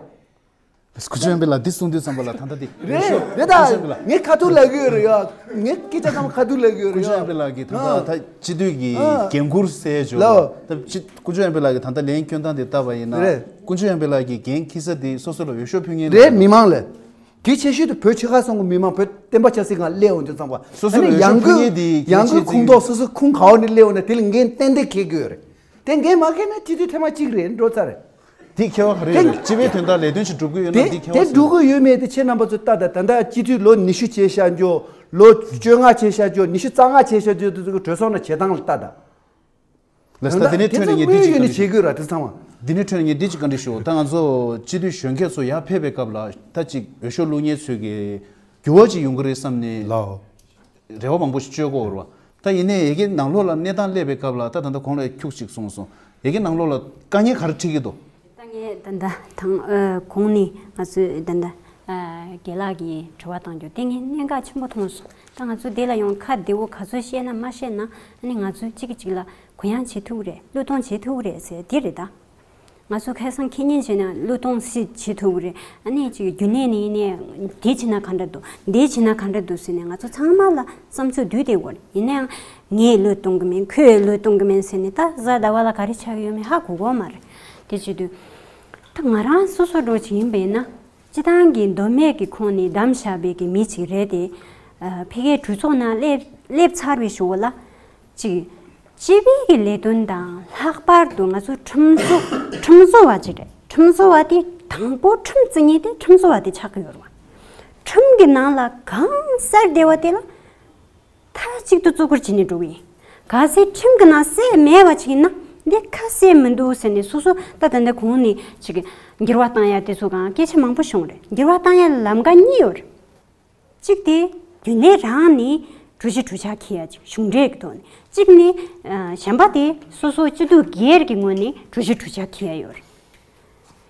དཀོན་མཆོག་ཡོན་པེ་ལགས་འདི་གསུངས་དུས་ཙམ་པ་ལ་ད་ལྟ་འདི་རེད་རེད་ད། དཀོན་མཆོག་ཡོན་པེ་ལགས་ངས་ཁ་ཐུག་ལབ་ཀྱི་ཡོད་རེད་ཡ། ངས་སྐད་ཆ་ཚང་མ་ཁ་ཐུག་ལབ་ཀྱི་ཡོད་རེད་ཡ། དཀོན་མཆོག་ཡོན་པེ་ལགས་ཀྱིས་ད་ལྟ་ཨ་ད་སྤྱི་འཐུས་ཀྱི་ཨ་འགན་འཁུར་ཟེར་བརྗོད་ལོ། པ་ད་སྤྱི་དཀོན་མཆོག་ཡོན་པེ་ལགས་ཀྱིས་ད་ལྟ་ལན་སྐྱོན་སྟངས་འདི་ལྟ་བ་ཡིན་ན་རེད། དཀོན་མཆོག་ཡོན་པེ་ལགས་ཀྱིས་འགན་འཁྱེར་ས་འདི་སོ་སོ་ལ་འོས་ཤོག་ཕུལ་མཁན་རེད། མི་མང་ལ། གལ་ཆེ་ཤོས་དེ་བོད་ཆོལ་ཁ་གསུམ་གྱི་མི་མང་བོད་བསྟན་པ་ཆབ་སྲིད་སྒང་སླེབས་འོང་དུས་ཙམ་པ་ཨ་ནི་ཡང་སྒོས་ཡང་སྒོས་ཁོངས་གཏོགས་སོ་སོ་ཁུངས་ག་བ་ནས་སླེབས་འོང་ན་དེ་ལ་འགན་ཏན་ཏན་འཁྱེར་དགོས་རེད། དེ་འགན་མ་འཁྱེར་ན་སྤྱི་འཐུས་ཐེངས་མ་གཅིག་རེད་འགྲོ་ཚར་རེད། དེ་ཁྱད་པར་ག་རེ་ཡོད་རེད། སྤྱི་པའི་དོན་དག་ལས་དོན་ཞིག་སྒྲུབ་ཀྱི་ཡོད་ན་དེ་འདི་ཁྱད་པར་དེ་སུ་སྒྲུབ་ཀྱི་ཡོད་མེད་དེ་ཁྱེད་རྣམ་པ་ཚོ་ལྟ་དང་། ད་ལྟ་སྤྱི་འཐུས་ལོ་ཉི་ཤུ་བྱས་བཞག་རྒྱུ། ལོ་བཅོ་ལྔ་བྱས་བཞག་རྒྱུ། ཉི་ཤུ་རྩ་ལྔ་བྱས་བཞག་རྒྱུ་དེ་ཚོ་གི་གྲོས་ཚོགས་ནང་བྱེད་སྟངས་ལ་ལྟ་དང་། ལགས་སོ། ད་དེ་ནས་འཕྲོས་ནས་ངས་འདི་གཅིག་བཀའ་འདྲི་ཞུ། ཡོད་ནི་བྱེད་དགོས་ར་དེ་ཚང་མ། འདི་ནས་འཕྲོས་ནས་ངས་འདི་གཅིག་བཀའ་འདྲི་ཞུ། ད་ང་ཚོ་སྤྱི་འཐུས་གཞོན་སྐྱེས་ཚོ་ཡར་ཕེབས་པའི་སྐབས་ལ་ད་ཅིག་འོས་ཤོག་བླུགས་མཁན་ཚོས་ཀྱི་འགྱུར་བ་ཅིག་ཡོང་གི་རེད་བསམ་ནས་ལའོ། རེ་བ་མང་པོ་ཞིག་བཅོལ་གྱི་ཡོད་རེད་བ། ད་ཡིན་ནའི་ཡ་གི་ནང་ལོགས་ལ་གནས་སྟངས་སླེབས་པའི་སྐབས་ལ་ད་ད་ལྟ་གོང་ལ་ཁྱུག་ཅིག་གསུངས་སོང་། ཡ་གི་ནང་ལོགས་ལ་དཀའ་ངལ་ག་རེ་འཕྲད་ཀྱི་འདུག་ད་ངས་ད་ལྟ་དང་ཨ་གོང་ནས་ང་ཚོས་ད་ལྟ་ཨ་རྒན་ལགས་ཀྱིས་དྲི་བ་བཏང་རྒྱུ་དེ་ངས་གནད་འགག་ཆེན་པོ་མཐོང་སོང་། ད་ང་ཚོ་འདི་ལ་ཡང་ཁ་བདེ་བོ་ག་ཚོད་བཤད་ན་མ་བཤད་ན་ཨ་ནི་ང་ཚོས་གཅིག་གིས་གཅིག་ལ་གུ་ཡངས་བྱེད་ཐུབ་ཀྱི་རེད། བློས་གཏོང་བྱེད་ཐུབ་ཀྱི་རེད་ཟེར་འདི་རེད་ད། ང་ཚོ་ཁ་སང་ཁེ་ཉིན་བྱས་ན་བློས་གཏོང་སྲིད་བྱེད་ཐུབ་ཀྱི་རེད། ཨ་ནི་ཅིག་རྒྱུན་ལས་ནས་ནས་འདི་བྱས་ན་ག་འདྲ་འདུག་འདི་བྱས་ན་ག་འདྲ་འདུག་ཟེར་ནས་ང་ཚོ་ཚང་མ་ལ་བསམ་ཚུལ་བསྡུས་བསྡད་ཡོད་རེད། ཡིན་ནའང་ངས་བློས་གཏོང་གི་མིན་ཁོས་བློས་གཏོང་གི་མིན་ཟེར་ནས་ད་གཟའ་ཟླ་བ་ལ་ག་རེ་ཆགས་ཀྱི་ཡོད་མེད་ཧ་གོ་གི་མ་རེད། དེ་བྱེད་དུས་ད་ང་རང་སོ་སོ་འདྲ་བོ་ཅིག་ཡིན་པས་ན། སྤྱི་བཏང་གི་མདོ་སྨད་ཀྱི་ཁོངས་ནས་བདམས་བཞག་པའི་གི་མི་ཅིག་རེད་དེ། ཨ། ཕ་གིའི་གྲོས་ཚོགས་ནང་སླེབས་སླེབས་ཚར་བའི་གཞུག་ལ། ཅིག་སྤྱི་པའི་གི་ལས་དོན་དང་ལྷག་པར་དུ་ང་ཚོ་ཁྲིམས་བཟོ་ཁྲིམས་བཟོ་བ་ཅིག་རེད། ཁྲིམས་བཟོ་བ་དེ་དང་པོ་ཁྲིམས་བརྩི་མཁན་དེ་ཁྲིམས་བཟོ་བ་དེ་ཆགས་ཀྱི་ཡོད་རེད་བ། ཁྲིམས་ཀྱི་ནང་ལ་གང་གསལ་བདེ་བ་དེ་ལ། མཐའ་གཅིག་ཏུ་བརྩི་བཀུར་བྱས་ནས་འགྲོ་གི་ཡིན། གལ་སྲིད་ཁྲིམས་ཀྱི་ནང་གསལ་མེད་པ་ཅིག་ཡིན་ན། འདི་ཁ་གསལ་མི་འདུག་ཟེར་ནས་སོ་སོ་ད་ད་ལྟ་གོང་ནས་ཅིག་འགྱུར་བ་བཏང་ཡ་དེ་ཚོ་གང་སྐད་ཆ་མང་པོ་བྱུང་རེད། འགྱུར་བ་བཏང་ཡ་ལ་ལམ་ཀ་གཉིས་ཡོད་རེད། གཅིག་དེ་རྒྱུན་ལས་རང་ནས་གྲོས་གཞི་གྲོས་འཆར་འཁྱེར་ཡ་ཅིག་གཞུང་འབྲེལ་གྱི་ཐོག་ནས། གཅིག་ནས་ཨ་གཞན་པ་དེ་སོ་སོ་སྤྱི་འཐུས་སྒེར་གྱི་ངོས་ནས་གྲོས་གཞི་གྲོས་འཆར་འཁྱེར་ཡ་ཡོད་རེད།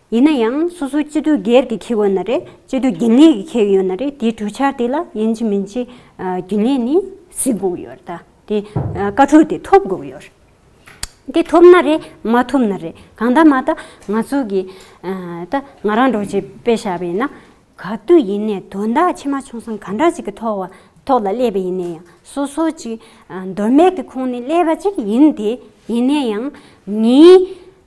ཡིན་ན་ཡང་སོ་སོའི་སྤྱི་འཐུས་སྒེར་གྱིས་འཁྱེར་དགོས་ན་རེད། སྤྱི་འཐུས་རྒྱུན་ལས་ཀྱིས་འཁྱེར་གྱི་ཡོད་ན་རེད། དེའི་གྲོས་འཆར་དེ་ལ་ཡིན་གཅིག་མིན་གཅིག་ཨ་རྒྱུན་ལས་ནས་གཟིགས་དགོས་ཀྱི་ཡོད་རེད་ད། དེ་ཨ་བཀའ་འཁྲོལ་དེ་ཐོབ་དགོས་ཀྱི་ཡོད་རེད། དེ་ཐོབ་ན་རེད། མ་ཐོབ་ན་རེད། གང་ལྟར་མ་ལྟར་ང་ཚོ་གི་ཨ་ད་ང་རང་འདྲ་བོ་ཅིག་དཔེ་བཞག་པ་ཡིན་ན། ག་དུས་ཡིན་ནའི་དོན་དག་ཆེ་མ་ཆུང་གསུམ་ག་འདྲ་ཅིག་གི་ཐོག་བ་ཐོག་ལ་སླེབས་པ་ཡིན་ནའི་ཡང་། སོ་སོ་ཅིག་ཨ་མདོ་སྨད་ཀྱི་ཁོངས་ནས་སླེབས་པ་ཅིག་ཡིན་ཏེ། ཡིན་ནའི་ཡང་ངའི་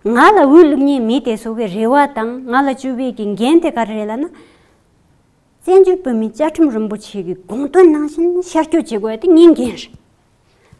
ང་ལ་འོས་བླུག་མཁན་མི་དེ་ཚོ་གི་རེ་བ་དང་ང་ལ་བཅོལ་བའི་གི་འགན་དེ་ག་རེ་རེད་ལབ་ན། བཙན་བྱོལ་བོད་མིའི་བཅའ་ཁྲིམས་རིན་པོ་ཆེ་གི་དགོངས་དོན་ནང་བཞིན་ཤར་སྐྱོད་བྱེད་དགོས་ཡ་དེ་ངའི་འགན་རེད།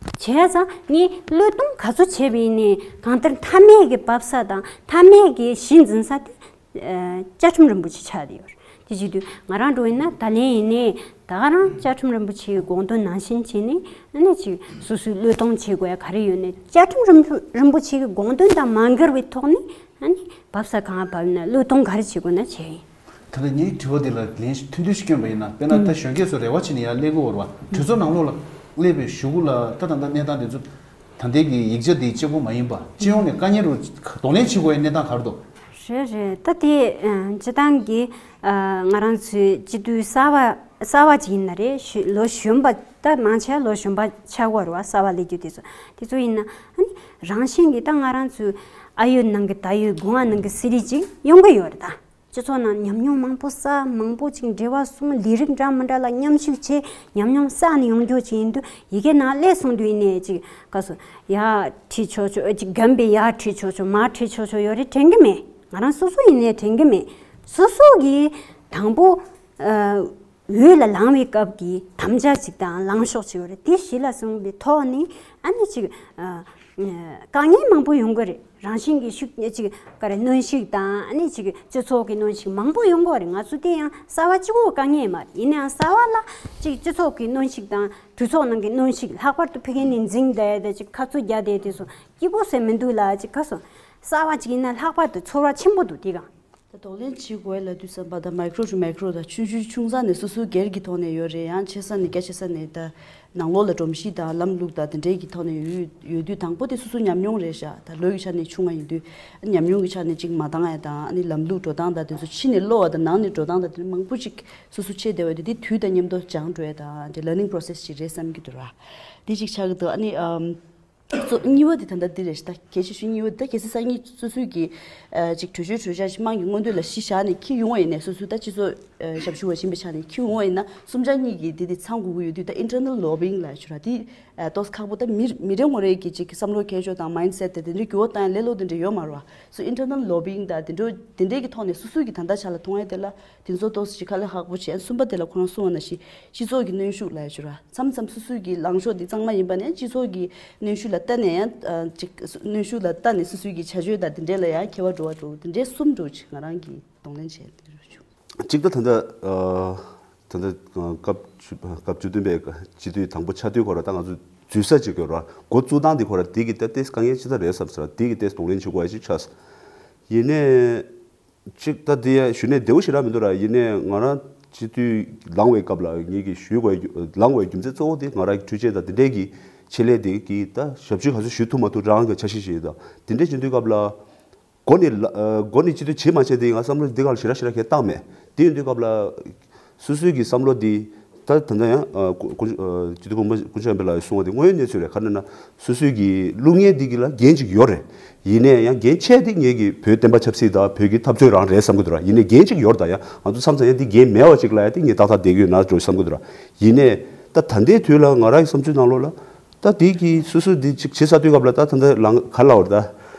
བྱས་ཙང་ངས་བློས་གཏོང་ག་ཚོད་བྱས་པ་ཡིན་ནའི་གང་ལྟར་མཐའ་མའི་གི་བབས་ས་དང་མཐའ་མའི་གི་གཞི་འཛིན་ས་དེ་ཨ་བཅའ་ཁྲིམས་རིན་པོ་ཆེ་ཆགས་བསྡད་ཡོད་རེད། དེ་བྱེད་དུས་ང་རང་འདྲ་བོ་ཡིན་ན་ད་ལན་ཡིན་ནའི་ད་ག་རང་བཅའ་ཁྲིམས་རིན་པོ་ཆེའི་དགོངས་དོན་ནང་བཞིན་བྱས་ནས། ཨ་ནི་ཅིག་སོ་སོའི་བློས་གཏོང་བྱེད་དགོས་ཡ་ག་རེ་ཡོད་ནའི་བཅའ་ཁྲིམས་རིན་རིན་པོ་ཆེ་གི་དགོངས་དོན་དང་མ་འགལ་བའི་ཐོག་ནས། ཨ་ནི་བབས་ས་གང་བབས་ན་བློས་གཏོང་ག་རེ་བྱེད་དགོས་ན་བྱས་ཡིན། ད་ལྟ་ངའི་དྲི་བ་འདི་ལ་ལན་ཐུང་ཐུང་ཞིག་བསྐྱོན་པ་ཡིན་ན། དཔེར་ན་ད་གཞོན་སྐྱེས་ཚོ་རེ་བ་བྱས་ནས་ཡར་སླེབས་ཀྱི་ཡོད་རེད་བ། གྲོས་ཚོགས་ནང་ལོགས་ལ་སླེབས་པའི་གཞུག་གུ་ལ་ད་ད་ལྟ་གནས་སྟངས་འདི་ཚོ། ད་ལྟའི་གི་ཡིག་ཆ་འདི་གཅིག་པོ་མ་ཡིན་པ་སྤྱི་ཡོངས་ནས་དཀའ་ངལ་རུ་གདོང་ལེན་བྱེད་དགོས་པའི་གནས་སྟངས་ག་རེ་འདུག་རེད་རེད། ད་དེ་ཨ་སྤྱི་བཏང་གི་ཨ་ང་རང་ཚོའི་སྤྱི་འཐུས་གསར་པ་གསར་པ་ཅིག་ཡིན་ན་རེད། ཞུ་ལོ་གཞོན་པ། ད་མང་ཆེ་བ་ལོ་གཞོན་པ་ཆགས་ཀྱི་ཡོད་རེད་བ། གསར་པ་སླེབས་རྒྱུ་དེ་ཚོ། དེ་ཚོ་ཡིན་ན་ཨ་ནི་རང་བཞིན་གྱིས་ད་ང་རང་ཚོའི་ཨ་ཡོད་ནང་གི་ད་ཡོད་སྒོ་ང་ནང་གི་སི་རི་ཅིག་ཡོང་གི་ཡོད་རེད་ད། སྤྱི་ཚོགས་ནང་ཉམས་མྱོང་མང་པོ་བསགས། མང་པོ་ཅིག་འབྲེལ་བ་བཟུང་། ལས་རིགས་འདྲ་མི་འདྲ་ལ་མཉམ་ཞུགས་བྱས། ཉམས་མྱོང་བསགས་ནས་ཡོང་རྒྱུ་ཅིག་ཡིན་དུས། ཡི་གེ་ནང་སླེབས་སོང་དུས་ཡིན་ནའི་ཅིག་ག་སོ་ཡར་ཁྲིད་ཆོག་ཆོག་ཅིག་རྒན་པས་ཡར་ཁྲིད་ཆོག་ཆོག་མར་ཁྲིད་ཆོག་ཆོག་ཡོད་རེད་དྲན་གི་མེད། ང་རང་སོ་སོ་ཡིན་ནའི་དྲན་གི་མེད། སོ་སོ་གིས་དང་པོ་ཨ་འོས་ལ་ལངས་པའི་སྐབས་ཀྱི་དམ་བཅའ་ཅིག་དང་ལངས་ཕྱོགས་ཅིག་ཡོད་རེད། དེ་གཞི་ལ་བཟུང་བའི་ཐོག་ནས་ཨ་ནི་ཅིག་ཨ་དཀའ་ངལ་མང་པོ་ཡོང་གི་རེད། རང་བཞིན་གྱི་ཤུགས་ཅིག་ག་རེ་གནོན་ཤུགས་དང་། ཨ་ནི་ཅིག་སྤྱི་ཚོགས་ཀྱི་གནོན་ཤུགས་མང་པོ་ཡོང་གི་རེད། ང་ཚོ་དེ་ཡང་གསར་པ་གཅིག་པོ་དཀའ་ངལ་མ་རེད། ཡིན་ནའང་གསར་པ་ལ་ཅིག་སྤྱི་ཚོགས་ཀྱི་གནོན་ཤུགས་དང་གྲོས་ཚོགས་ནང་གི་གནོན་ཤུགས། ལྷག་པར་དུ་ཕ་གི་ནས་འཛིང་བསྡད་དེ་ཅིག་ཁ་ཚུར་རྒྱག་བསྡད་དེ་ཚོ་སྐྱིད་པོ་ཟེར་མི་འདུག་ལ། ཅིག་ག་སོ་གསར་པ་ཅིག་ཡིན་ན་ལྷག་པར་དུ་ཚོར་བ་ཆེན་པོ་འདུག་དེ་གང་། ད་གདོང་ལེན་བྱེད་དགོས་ལབ་དུས་ཙམ་པ། ད་མའི་ཀྲོ་ཊུ་མའི་ཀྲོ་ད་ཆུང་ཆུང་ཆུང་ས་ནས་སོ་སོའི་སྒེར་གྱི་ཐོག་ནས་ཡོད་རེད། ཡང་ཆེ་ས་ནས་རྒྱ་ཆེ་ས་ནས་ད་ནང་ལོགས་ལ་སྒྲོམ་གཞི་དང་ལམ་ལུགས་དང་དེ་འདྲའི་གི་ཐོག་ནས་ཡོད་ཡོད་དུས། དང་པོ་དེ་སོ་སོའི་ཉམས་མྱོང་རེད་ཤག་ད་ལོ་ཡི་ཆ་ནས་ཆུང་བ་ཡིན་དུས། ཉམས་མྱོང་གི་ཆ་ནས་ཅིག་མ་འདང་ཡ་དང་། ཨ་ནི་ལམ་ལུགས་འགྲོ་སྟངས་དང་དེ་ཚོ་ཕྱི་ནས་ཀློག་པ་དང་ནང་ནས་འགྲོ་སྟངས་དང་དེ་མང་པོ་ཅིག་སོ་སོ་ཤེས་བསྡད་པ་དེ། དེ་དུས་དང་མཉམ་དུ་སྦྱངས་འགྲོ་ཡ་དང་དེ་ལར་ནིང་པོ་རོ་སེ་སི་ཅིག་རེད་བསམ་གྱི་འདུག་ར། དེ་ཅིག་ཆགས་ཀྱི་འདུག་ཨ་ནི་ཨམ། གཙོ་གཉིས་པ་དེ་ད་ལྟ་འདི་རེད་ཤག་ད་གལ་ཆེ་ཤོས་གཉིས་པ་འདི། ད་གལ་སྲིད་སང་ཉིན་སོ་སོའི་གི་ཨ་ཅིག་གྲོས་ཆོད་གྲོས་འཆར་ཞིག་དམངས་ཀྱི་མངོན་འདོད་ལ་གཞི་བཞག་ནས་འཁྱེར་ཡོང་བ་ཡིན་ནའི། སོ་སོའི་ད་སྤྱི་ཚོགས་ཨ་ཞབས་ཞུ་བ་ཡིན་པའི་ཆ་ནས་འཁྱེར་ཡོང་བ་ཡིན་ན། གསུམ་ཆ་གཉིས་ཀྱི་འདི་དེ་ཚང་དགོས་ཀྱི་ཡོད་དུས། ད་ཨིན་ཊར་ནལ་ལོ་བི་ཡིང་ལབ་ཡ་ཅིག་ཡོད་ར། དེ་ཨ་ཏོག་ཙམ་ཁག་པོ། ད་མི་མི་རེ་ངོ་རེ་གི་ཅིག་བསམ་བློ་འཁྱེར་ཕྱོགས་དང་མའིན་སེཊ་དེ་དེ་འདྲའི་འགྱུར་བ་བཏང་ཡ་ལས་སླ་པོ་དེ་འདྲ་ཡོད་མ་རེད་བ། སོ་ཨིན་ཊར་ནལ་ལོ་བི་ཡིང་དང་དེ་འདྲ་དེ་འདྲའི་གི་ཐོག་ནས་སོ་སོའི་གི་ད་ལྟ་ཆ་ལ་མཐོང་ཡ་དེ་ལ། དེ་ཚོ་ཏོག་ཙམ་ཅིག་དཀའ་ལས་ཁག་པོ་བྱས། གསུམ་པ་དེ་ལ་ཁོ་རང་གསུངས་པ་ནང་བཞིན་སྤྱི་ཚོགས་ཀྱི་གནོན་ཤུགས་ལབ་ཡ་ཅིག་ཡོད་ར། མཚམས་མཚམས་སོ་སོའི་གི་ལངས་ཕྱོགས་དེ་གཙང་མ་ཡིན་པ་ནས་སྤྱི་ཚོགས་ཀྱི་གནོན་ཤུགས་ལ་ལྟ་ནས་ཡང་ཨ་ཅིག་གནོན་ཤུགས་ལ་ལྟ་ནས་སོ་སོའི་གི་བྱ་སྤྱོད་དང་དེ་འདྲས་ལ་ཡང་ཁྱད་པར་འགྲོ་བ་འགྲོ། དེ་འདྲས་གསུམ་འགྲོ་ཅིག་ང་རང་གིས་གདོང་ལེན་བྱས་བྱུང་། གཅིག་ད་ད་ལྟ་ཨ་ད་ལྟ་སྐབས་བཅུ་སྐབས་བཅུ་བདུན་པའི་སྤྱི་འཐུས་དང་པོ་ཆགས་དུས་ཁོ་ར་ད་ང་ཚོ་འཛུལ་ས་ཅིག་ཡོད་ར། འགོ་བཙུགས་སྟངས་དེ་ཁོ་ར་དེ་གི་ད་ཏེས་དཀའ་ངལ་ཅི་ལྟར་རེད་བསམ་ས་ར། དེ་གི་ཏེས་གདོང་ལེན་བྱེད་དགོས་ཡ་ཅིག་ཆགས། ཡིན་ནའི། གཅིག་ད་དེ་ཡང་ཞུ་ནས་བདེ་བོ་ཞེ་དྲག་མི་འདུག་ར། ཡིན་ནའི་ང་རང་སྤྱི་འཐུས་ལངས་པའི་སྐབས་ལ་ངེད་ཀྱིས་ཞུ་དགོས་ཡ་རྒྱུ་ལངས་པའི་རྒྱུ་མཚན་གཙོ་བོ་དེ་ང་རང་གི་འཕྲུལ་ཆས་དང་དེ་འདྲས་ཀྱི་ཆེད་ལས་དེ་གི་ད་ཞབས་ཞུ་ག་ཚོད་ཞུ་ཐུབ་མ་ཐུབ་རང་གི་འཆར་གཞི་ཞིག་ཡོད། ད་དེ་འདྲས་བྱེད་དུས་སྐབས་ལ་འགོ་ནས་ལ་ཨ་འགོ་ནས་སྤྱི་འཐུས་བྱེད་མ་བྱེད་དེ་ང་བསམ་བློ་འདི་ག་ལ་ཞེ་དྲག་ཞེ་དྲག་གས་བཏང་མེད། དེ་ཡིན་དུས་སྐབས་ལ། སོ་སོའི་གི་བསམ་བློ་འདི་ད་ད་ལྟ་ཡང་ཨ་སྐུ་སྐུ་ཨ་སྤྱི་འཐུས་སྐུ་ངོ་སྐུ་ཞབས་པ་ལགས་གསུངས་པ་དེ་དངོས་ཡོད་གནས་ཚུལ་རེད། ག་རེ་ན་སོ་སོའི་གི་བླུག་མཁན་འདི་གི་ལ་འགན་ཅིག་ཡོད་རེད། ཡིན་ནའི་ཡང་འགན་ཆེ་འདི་ངེད་ཀྱི་བོད་བསྟན་པ་ཆབ་སྲིད་དང་བོད་ཀྱི་འཐབ་རྩོད་རང་རེད་བསམ་གི་འདུག་ར། ཡིན་ནའི་འགན་ཅིག་ཡོད་རེད། ད་ཡང་ང་ཚོ་མཚམས་མཚམས་ཡང་འདི་འགན་མེད་པ་ཅིག་ལ་ཡང་འདི་ངས་ཏག་ཏག་བསྡད་ཀྱི་ཡོད་ན་འགྲོ་བསམ་གི་འདུག་ར། ཡིན་ནའི་ད་ད་ལྟའི་དུས་ལ་ང་རང་གི་བསམ་ཚུལ་ནང་ལོགས་ལ་ད་འདི་གི་སོ་སོ་འདི་ཅིག་བྱེད་ས་དུས་སྐབས་ལ་ད་ད་ལྟ་ལང་ག་ལ་བར་ད་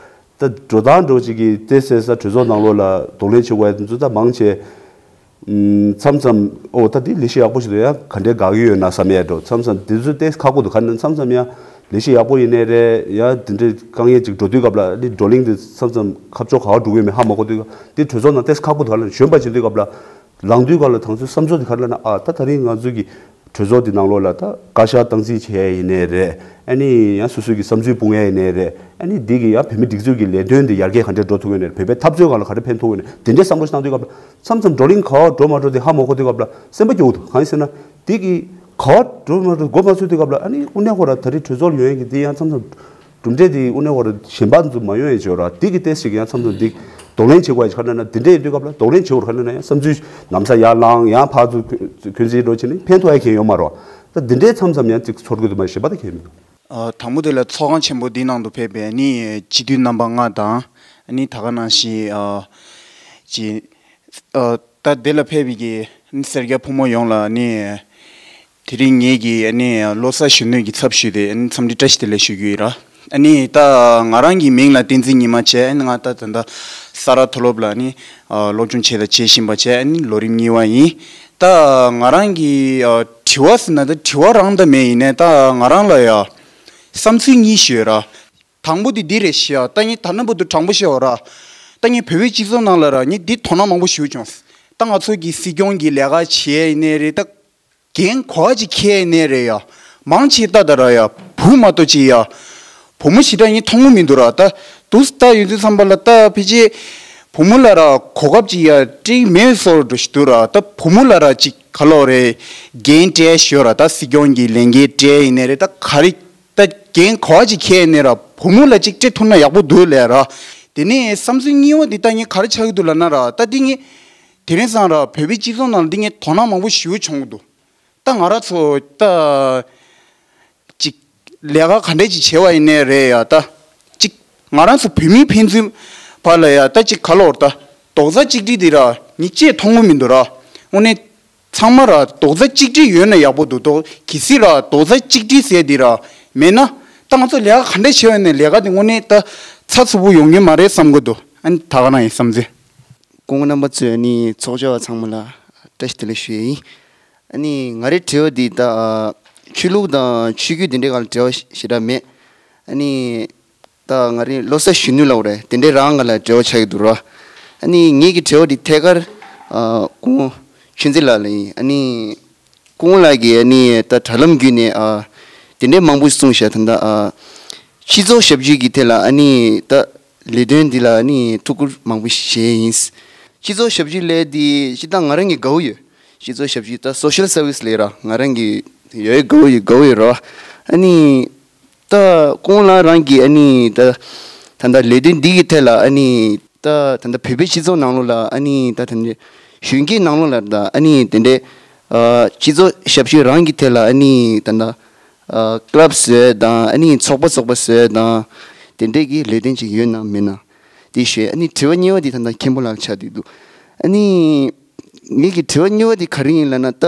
ད་འགྲོ་སྟངས་འགྲོ་ཅིག་གི་ཏེ་ཟེར་ས་གྲོས་ཚོགས་ནང་ལོགས་ལ་གདོང་ལེན་བྱེད་དགོས་ཡ་འདི་ཚོ་ད་མང་ཆེ། མཚམས་མཚམས་ཨོ་ད་དེ་ལས་གཞི་ཡག་པོ་ཞིག་འདུག་ཡ། ག་འདྲའི་དགའ་གི་ཡོད་ན་བསམ་ཡས་འགྲོ། མཚམས་མཚམས་དེ་ཚོ་ཏོག་ཙམ་ཁག་པོ་འདུག་ག་ནས་མཚམས་མཚམས་ཡ་ལས་གཞི་ཡག་པོ་ཡིན་ནའི་རེད། ཡ་དེ་འདྲའི་དཀའ་ངལ་ཅིག་འགྲོ་དུས་སྐབས་ལ་ལི་བགྲོ་གླེང་དེ་མཚམས་མཚམས་ཁ་ཕྱོགས་ག་པར་འགྲོ་གི་ཡོད་མེད་ཧ་མ་གོ་དུས་སྐབས་དེ་གྲོས་ཚོགས་ནང་ཏོག་ཙམ་ཁག་པོ་འདུག་ག་ལ་གཞོན་པ་ཅིག་དུས་སྐབས་ལ་ལངས་དུས་སྐབས་ལ་དང་ཚོའི་བསམ་ཚུལ་དེ་ག་རེ་ལབ་ན། ཨ་ད་ད་རིང་ང་ཚོ་གི་གྲོས་ཚོགས་དེ་ནང་ལོགས་ལ་ད་བཀའ་ཤག་སྟངས་འཛིན་བྱེད་ཡས་ཡིན་ནའི་རེད། ཨ་ནི་ཡང་སོ་སོ་གི་བསམ་ཚུལ་སྤུངས་ཡས་ཡིན་ནའི་རེད། ཨ་ནི་འདི་གི་ཡང་བོད་མི་སྒྲིག་འཛུགས་ཀྱི་ལས་དོན་དེ་ཡར་རྒྱས་ག་འདྲས་འགྲོ་ཐུབ་ཡོད་ནའི་རེད། བོད་པའི་འཐབ་རྩོད་སྒང་ལ་ག་འདྲས་ཕན་ཐོགས་ཡོད་ནའི་དེ་འདྲའི་བསམ་བློ་ཞིག་བཏང་དུས་སྐབས་ལ་མཚམས་མཚམས་བགྲོ་གླེང་ག་པར་འགྲོ་མ་འགྲོ་དེ་ཧ་མ་གོ་དུས་སྐབས་ལ་སེམས་པ་སྐྱོ་བོ་འདུག་གང་ཡིན་ཟེར་ན་འདི་གི་ག་པར་འགྲོ་མ་འགྲོ་མགོ་མ་ཚོས་དུས་སྐབས་ལ་ཨ་ནི་དངོས་གནས་ཁོ་ར་ད་རེས་གྲོས་ཚོགས་ལ་ཡོང་ཡས་ཀྱི་འདི་ཡང་མཚམས་མཚམས་གྲུབ་འབྲས་དེ་དངོས་གནས་ཁོ་ར་གཞན་པ་ཚོ་མ་ཡོང་ཡས་བྱོས་ར། འདི་གི་ཏོག་ཙམ་ཞིག་ཡང་མཚམས་མཚམས་འདི་གདོང་ལེན་བྱེད་དགོས་ཡ་ཞིག་ག་རེ་ལབ་ན། འདི་འདྲས་ཡིན་དུས་སྐབས་ལ་གདོང་ལེན་བྱེད་དགོས་ར། ག་རེ་ལབ་ན་ཡང་བསམ་ཚུལ་ནམ་ས་ཡར་ལངས་ཡང་ཕར་ཚུར་འཁོན་འཛིན་འགྲོ་བྱས་ནས་ཕན་ཐོགས་ཡ་གང་ཡང་ཡོད་མ་རེད། ད་འདི་འདྲས་མཚམས་མཚམས་ཡང་ཅིག་ཚོར་གྱི་འདུག་མ་གཞན་པ་ད་གང་ཡང་མི་འདུག་ཨ། དང་པོ་དེ་ལ་ཚོགས་ཁང་ཆེན་པོ་འདི་ནང་དུ་ཕེབས་པའི་ནི་སྤྱི་འཐུས་རྣམ་པ་ལྔ་དང་ནི་ད་ག་ནང་བཞིན་ཨ། ཅི། ཨ། ད་དེ་ལ་ཕེབས་པའི་གི་ནི་སེར་སྐྱ་ཕོ་མོ་ཡོངས་ལ་ནི། དེ་རིང་ངེད་ཀྱིས་ཨ་ནི་བློ་གསར་གཞོན་ནུ་གི་ཚབ་ཞུས་ཏེ་ཨ་ནི་འཚམས་འདྲི་བཀྲ་ཤིས་བདེ་ལེགས་ཞུ་རྒྱུ་ཡིན་ར། ཨ་ནི་ད་ང་རང་གི་མིང་ལ་བསྟན་འཛིན་ཉི་མ་བྱས། ཨ་ནི་ང་ད་ད་ལྟ་ས་རཱ་མཐོ་སློབ་ལ་ཨ་ནི་ཨ་སློབ་སྦྱོང་བྱས་དང་བྱེད་བཞིན་པ་བྱས། ཨ་ནི་ལོ་རིམ་གཉིས་པ་ཡིན། ད་ང་རང་གི་ཨ་དྲི་བ་ཟེར་ན་ད་དྲི་བ་རང་ད་མེད། ཡིན་ནའི་ད་ང་རང་ལ་ཡ་བསམ་ཚུལ་གཉིས་ཤིག་ཡོད་ར། དང་པོ་དེ་འདི་རེད་ཤག་ད་ངས་ད་ནང་བར་དུ་དྲང་པོ་བཤད་པ་ར། ད་ངས་བོད་པའི་སྤྱི་ཚོགས་ནང་ལ་ར་ངས་འདི་དོ་སྣང་མང་པོ་ཞིག་བྱུང་། ད་ང་ཚོ་གི་སྲིད་སྐྱོང་གི་ལས་ཀ་བྱེད་ཡས་ཡིན་ནའི་རེད། ད་འགན་གོ་བ་ཅིག་འཁྱེར་ཡས་ཡིན་ནའི་རེད་ཡ། མང་ཆེ་ལྟ་ད་ར་ཡ། བུ་མ་གཏོགས་ཅིག་ཡ། བུ་མོ་ཞེ་དྲག་ངས་མཐོང་གི་མི་འདུག་ར། ད་དུས་ལྟ་ཡོང་དུས་ཙམ་པ་ལ་ད་ཕལ་ཆེར་བུ་མོ་ལ་ར་གོ་སྐབས་ཅིག་ཡ་སྤྲད་མེད་བཟོ་འདྲ་ཞིག་འདུག་ར། ད་བུ་མོ་ལ་ར་ཅིག་ག་ལོག་རེད། འགན་སྤྲད་ཤོག་ར། ད་སྲིད་སྐྱོང་གི་ལས་འགན་སྤྲད་ཡས་ཡིན་ནའི་རེད། ད་ག་རེ། ད་འགན་གོ་བ་ཅིག་འཁྱེར་ནས་ར་བུ་མོ་ལ་ཅིག་སྤྲད་ཐུབ་ན་ཡག་པོ་འདུག་ལབ་ར། དེ་ནས་བསམ་ཚུལ་གཉིས་པ་འདི་ད་ངས་ག་རེ་ཆགས་ཀྱི་འདུག་ལབ་ན་ར། ད་འདི་ངས་དེ་རིང་སང་ར་བོད་པའི་སྤྱི་ཚོགས་ནང་ལ་འདི་ངས་དོ་སྣང་མང་པོ་ཞེ་པོ་བྱུང་གི་འདུག་ད་ང་རང་ཚོ་ད་ཅིག་ལས་ཀ་ག་འདྲས་ཅིག་བྱས་པ་ཡིན་ནའི་རེད་ཡ། ད་ཅིག་ང་རང་ཚོ་བོད་མིའི་ཕན་ཚུན་བར་ལ་ཡ་ད་ཅིག་ག་ལོག་ད་རྡོག་རྩ་གཅིག་སྒྲིལ་འདི་ར་ངས་ཅིག་མཐོང་གི་མི་འདུག་ར། དངོས་གནས། ཚང་མ་ར་རྡོག་རྩ་གཅིག་སྒྲིལ་ཡོད་ན་ཡག་པོ་འདུག་དོ། གལ་སྲིད་ར་རྡོག་རྩ་གཅིག་སྒྲིལ་ཟེར་འདི་ར་མེད་ན། ད་ང་ཚོ་ལས་ཀ་ག་འདྲས་བྱས་པ་ཡིན་ནའི་ལས་ཀ་འདི་དངོས་གནས་ད་ཚགས་ཚུད་པོ་ཡོང་གི་མ་རེད་བསམ་གི་འདུག་ཨ་ནི་ད་ག་རང་ཡིན་བསམ་ཚུལ། སྐུ་ངོ་རྣམ་པ་ཚོས་ཨ་ནི་ཚོགས་བཅར་བ་ཚང་མ་ལ་བཀྲ་ཤིས་བདེ་ལེགས་ཞུ་ཡས་ཡིན། ཨ་ནི་ང་རའི་དྲི་བ་འདི་ད་ཆོས་ལུགས་དང་ཆོས་བརྒྱུད་འདི་འདྲའི་སྒང་ལ་འབྲེལ་བ་ཞེ་དྲག་མེད། ཨ་ནི། ད་ང་རའི་བློ་གསར་གཞོན་ནུ་ལབ་དགོས་རེད། དེ་འདྲའི་རང་སྒང་ལ་འབྲེལ་བ་ཆགས་ཀྱི་འདུག་ར། ཨ་ནི་ངེད་ཀྱི་དྲི་བ་འདི་ཐད་ཀར་ཨ་སྐུ་ངོ་ཆོས་འཛིན་ལགས་ལ་ཡིན། ཨ་ནི་སྐུ་ངོ་ལགས་ཀྱིས་ཨ་ནི་ད་དྲ་ལམ་བརྒྱུད་ནས་ཨ་དེ་འདྲའི་མང་པོ་གསུངས་ཤག་ད་ལྟ་ཨ་སྤྱི་ཚོགས་ཞབས་ཞུ་གི་ཐད་ལ་ཨ་ནི་ད་ལས་དོན་འདི་ལ་ཨ་ནི་ཐུགས་ཁུར་མང་པོ་བཞེས་ཡིན། སྤྱི་ཚོགས་ཞབས་ཞུ་ལས་འདི་སྤྱིར་བཏང་ང་རང་གི་དགའ་བོ་ཡོད། སྤྱི་ཚོགས་ཞབས་ཞུ་ད་སོ་ཤལ་སར་བིས་ལས་ར་ང་རང་གི་ཡོད་དགའ་བོ་ཡོད་དགའ་བོ་ཡོད་ར། ཨ་ནི། ད་སྐུ་ངོ་ལགས་རང་གིས་ཨ་ནི་ད་ད་ལྟ་ལས་དོན་འདི་གི་ཐད་ལ་ཨ་ནི་ད་ད་ལྟ་བོད་པའི་སྤྱི་ཚོགས་ནང་ལོགས་ལ་ཨ་ནི་ད་ད་ལྟ་གཞོན་སྐྱེས་ནང་ལོགས་ལ་ད་ཨ་ནི་དེ་འདྲའི་ཨ་སྤྱི་ཚོགས་ཞབས་ཞུ་རང་གི་ཐད་ལ་ཨ་ནི་ད་ལྟ་ཨ་ཀླབ་བཟོས་དང་ཨ་ནི་ཚོགས་པ་ཚོགས་པ་བཟོས་དང་དེ་འདྲའི་གི་ལས་དོན་ཅིག་ཡོད་ན་མེད་ན་དེ་ཞུས། ཨ་ནི་དྲི་བ་གཉིས་པ་འདི་ད་ལྟ་མཁན་པོ་ལགས་ཆགས་བསྡད་འདུག་ཨ་ནི་ངེད་ཀྱི་དྲི་བ་གཉིས་པ་འདི་ག་རེ་ཡིན་ལབ་ན་ད་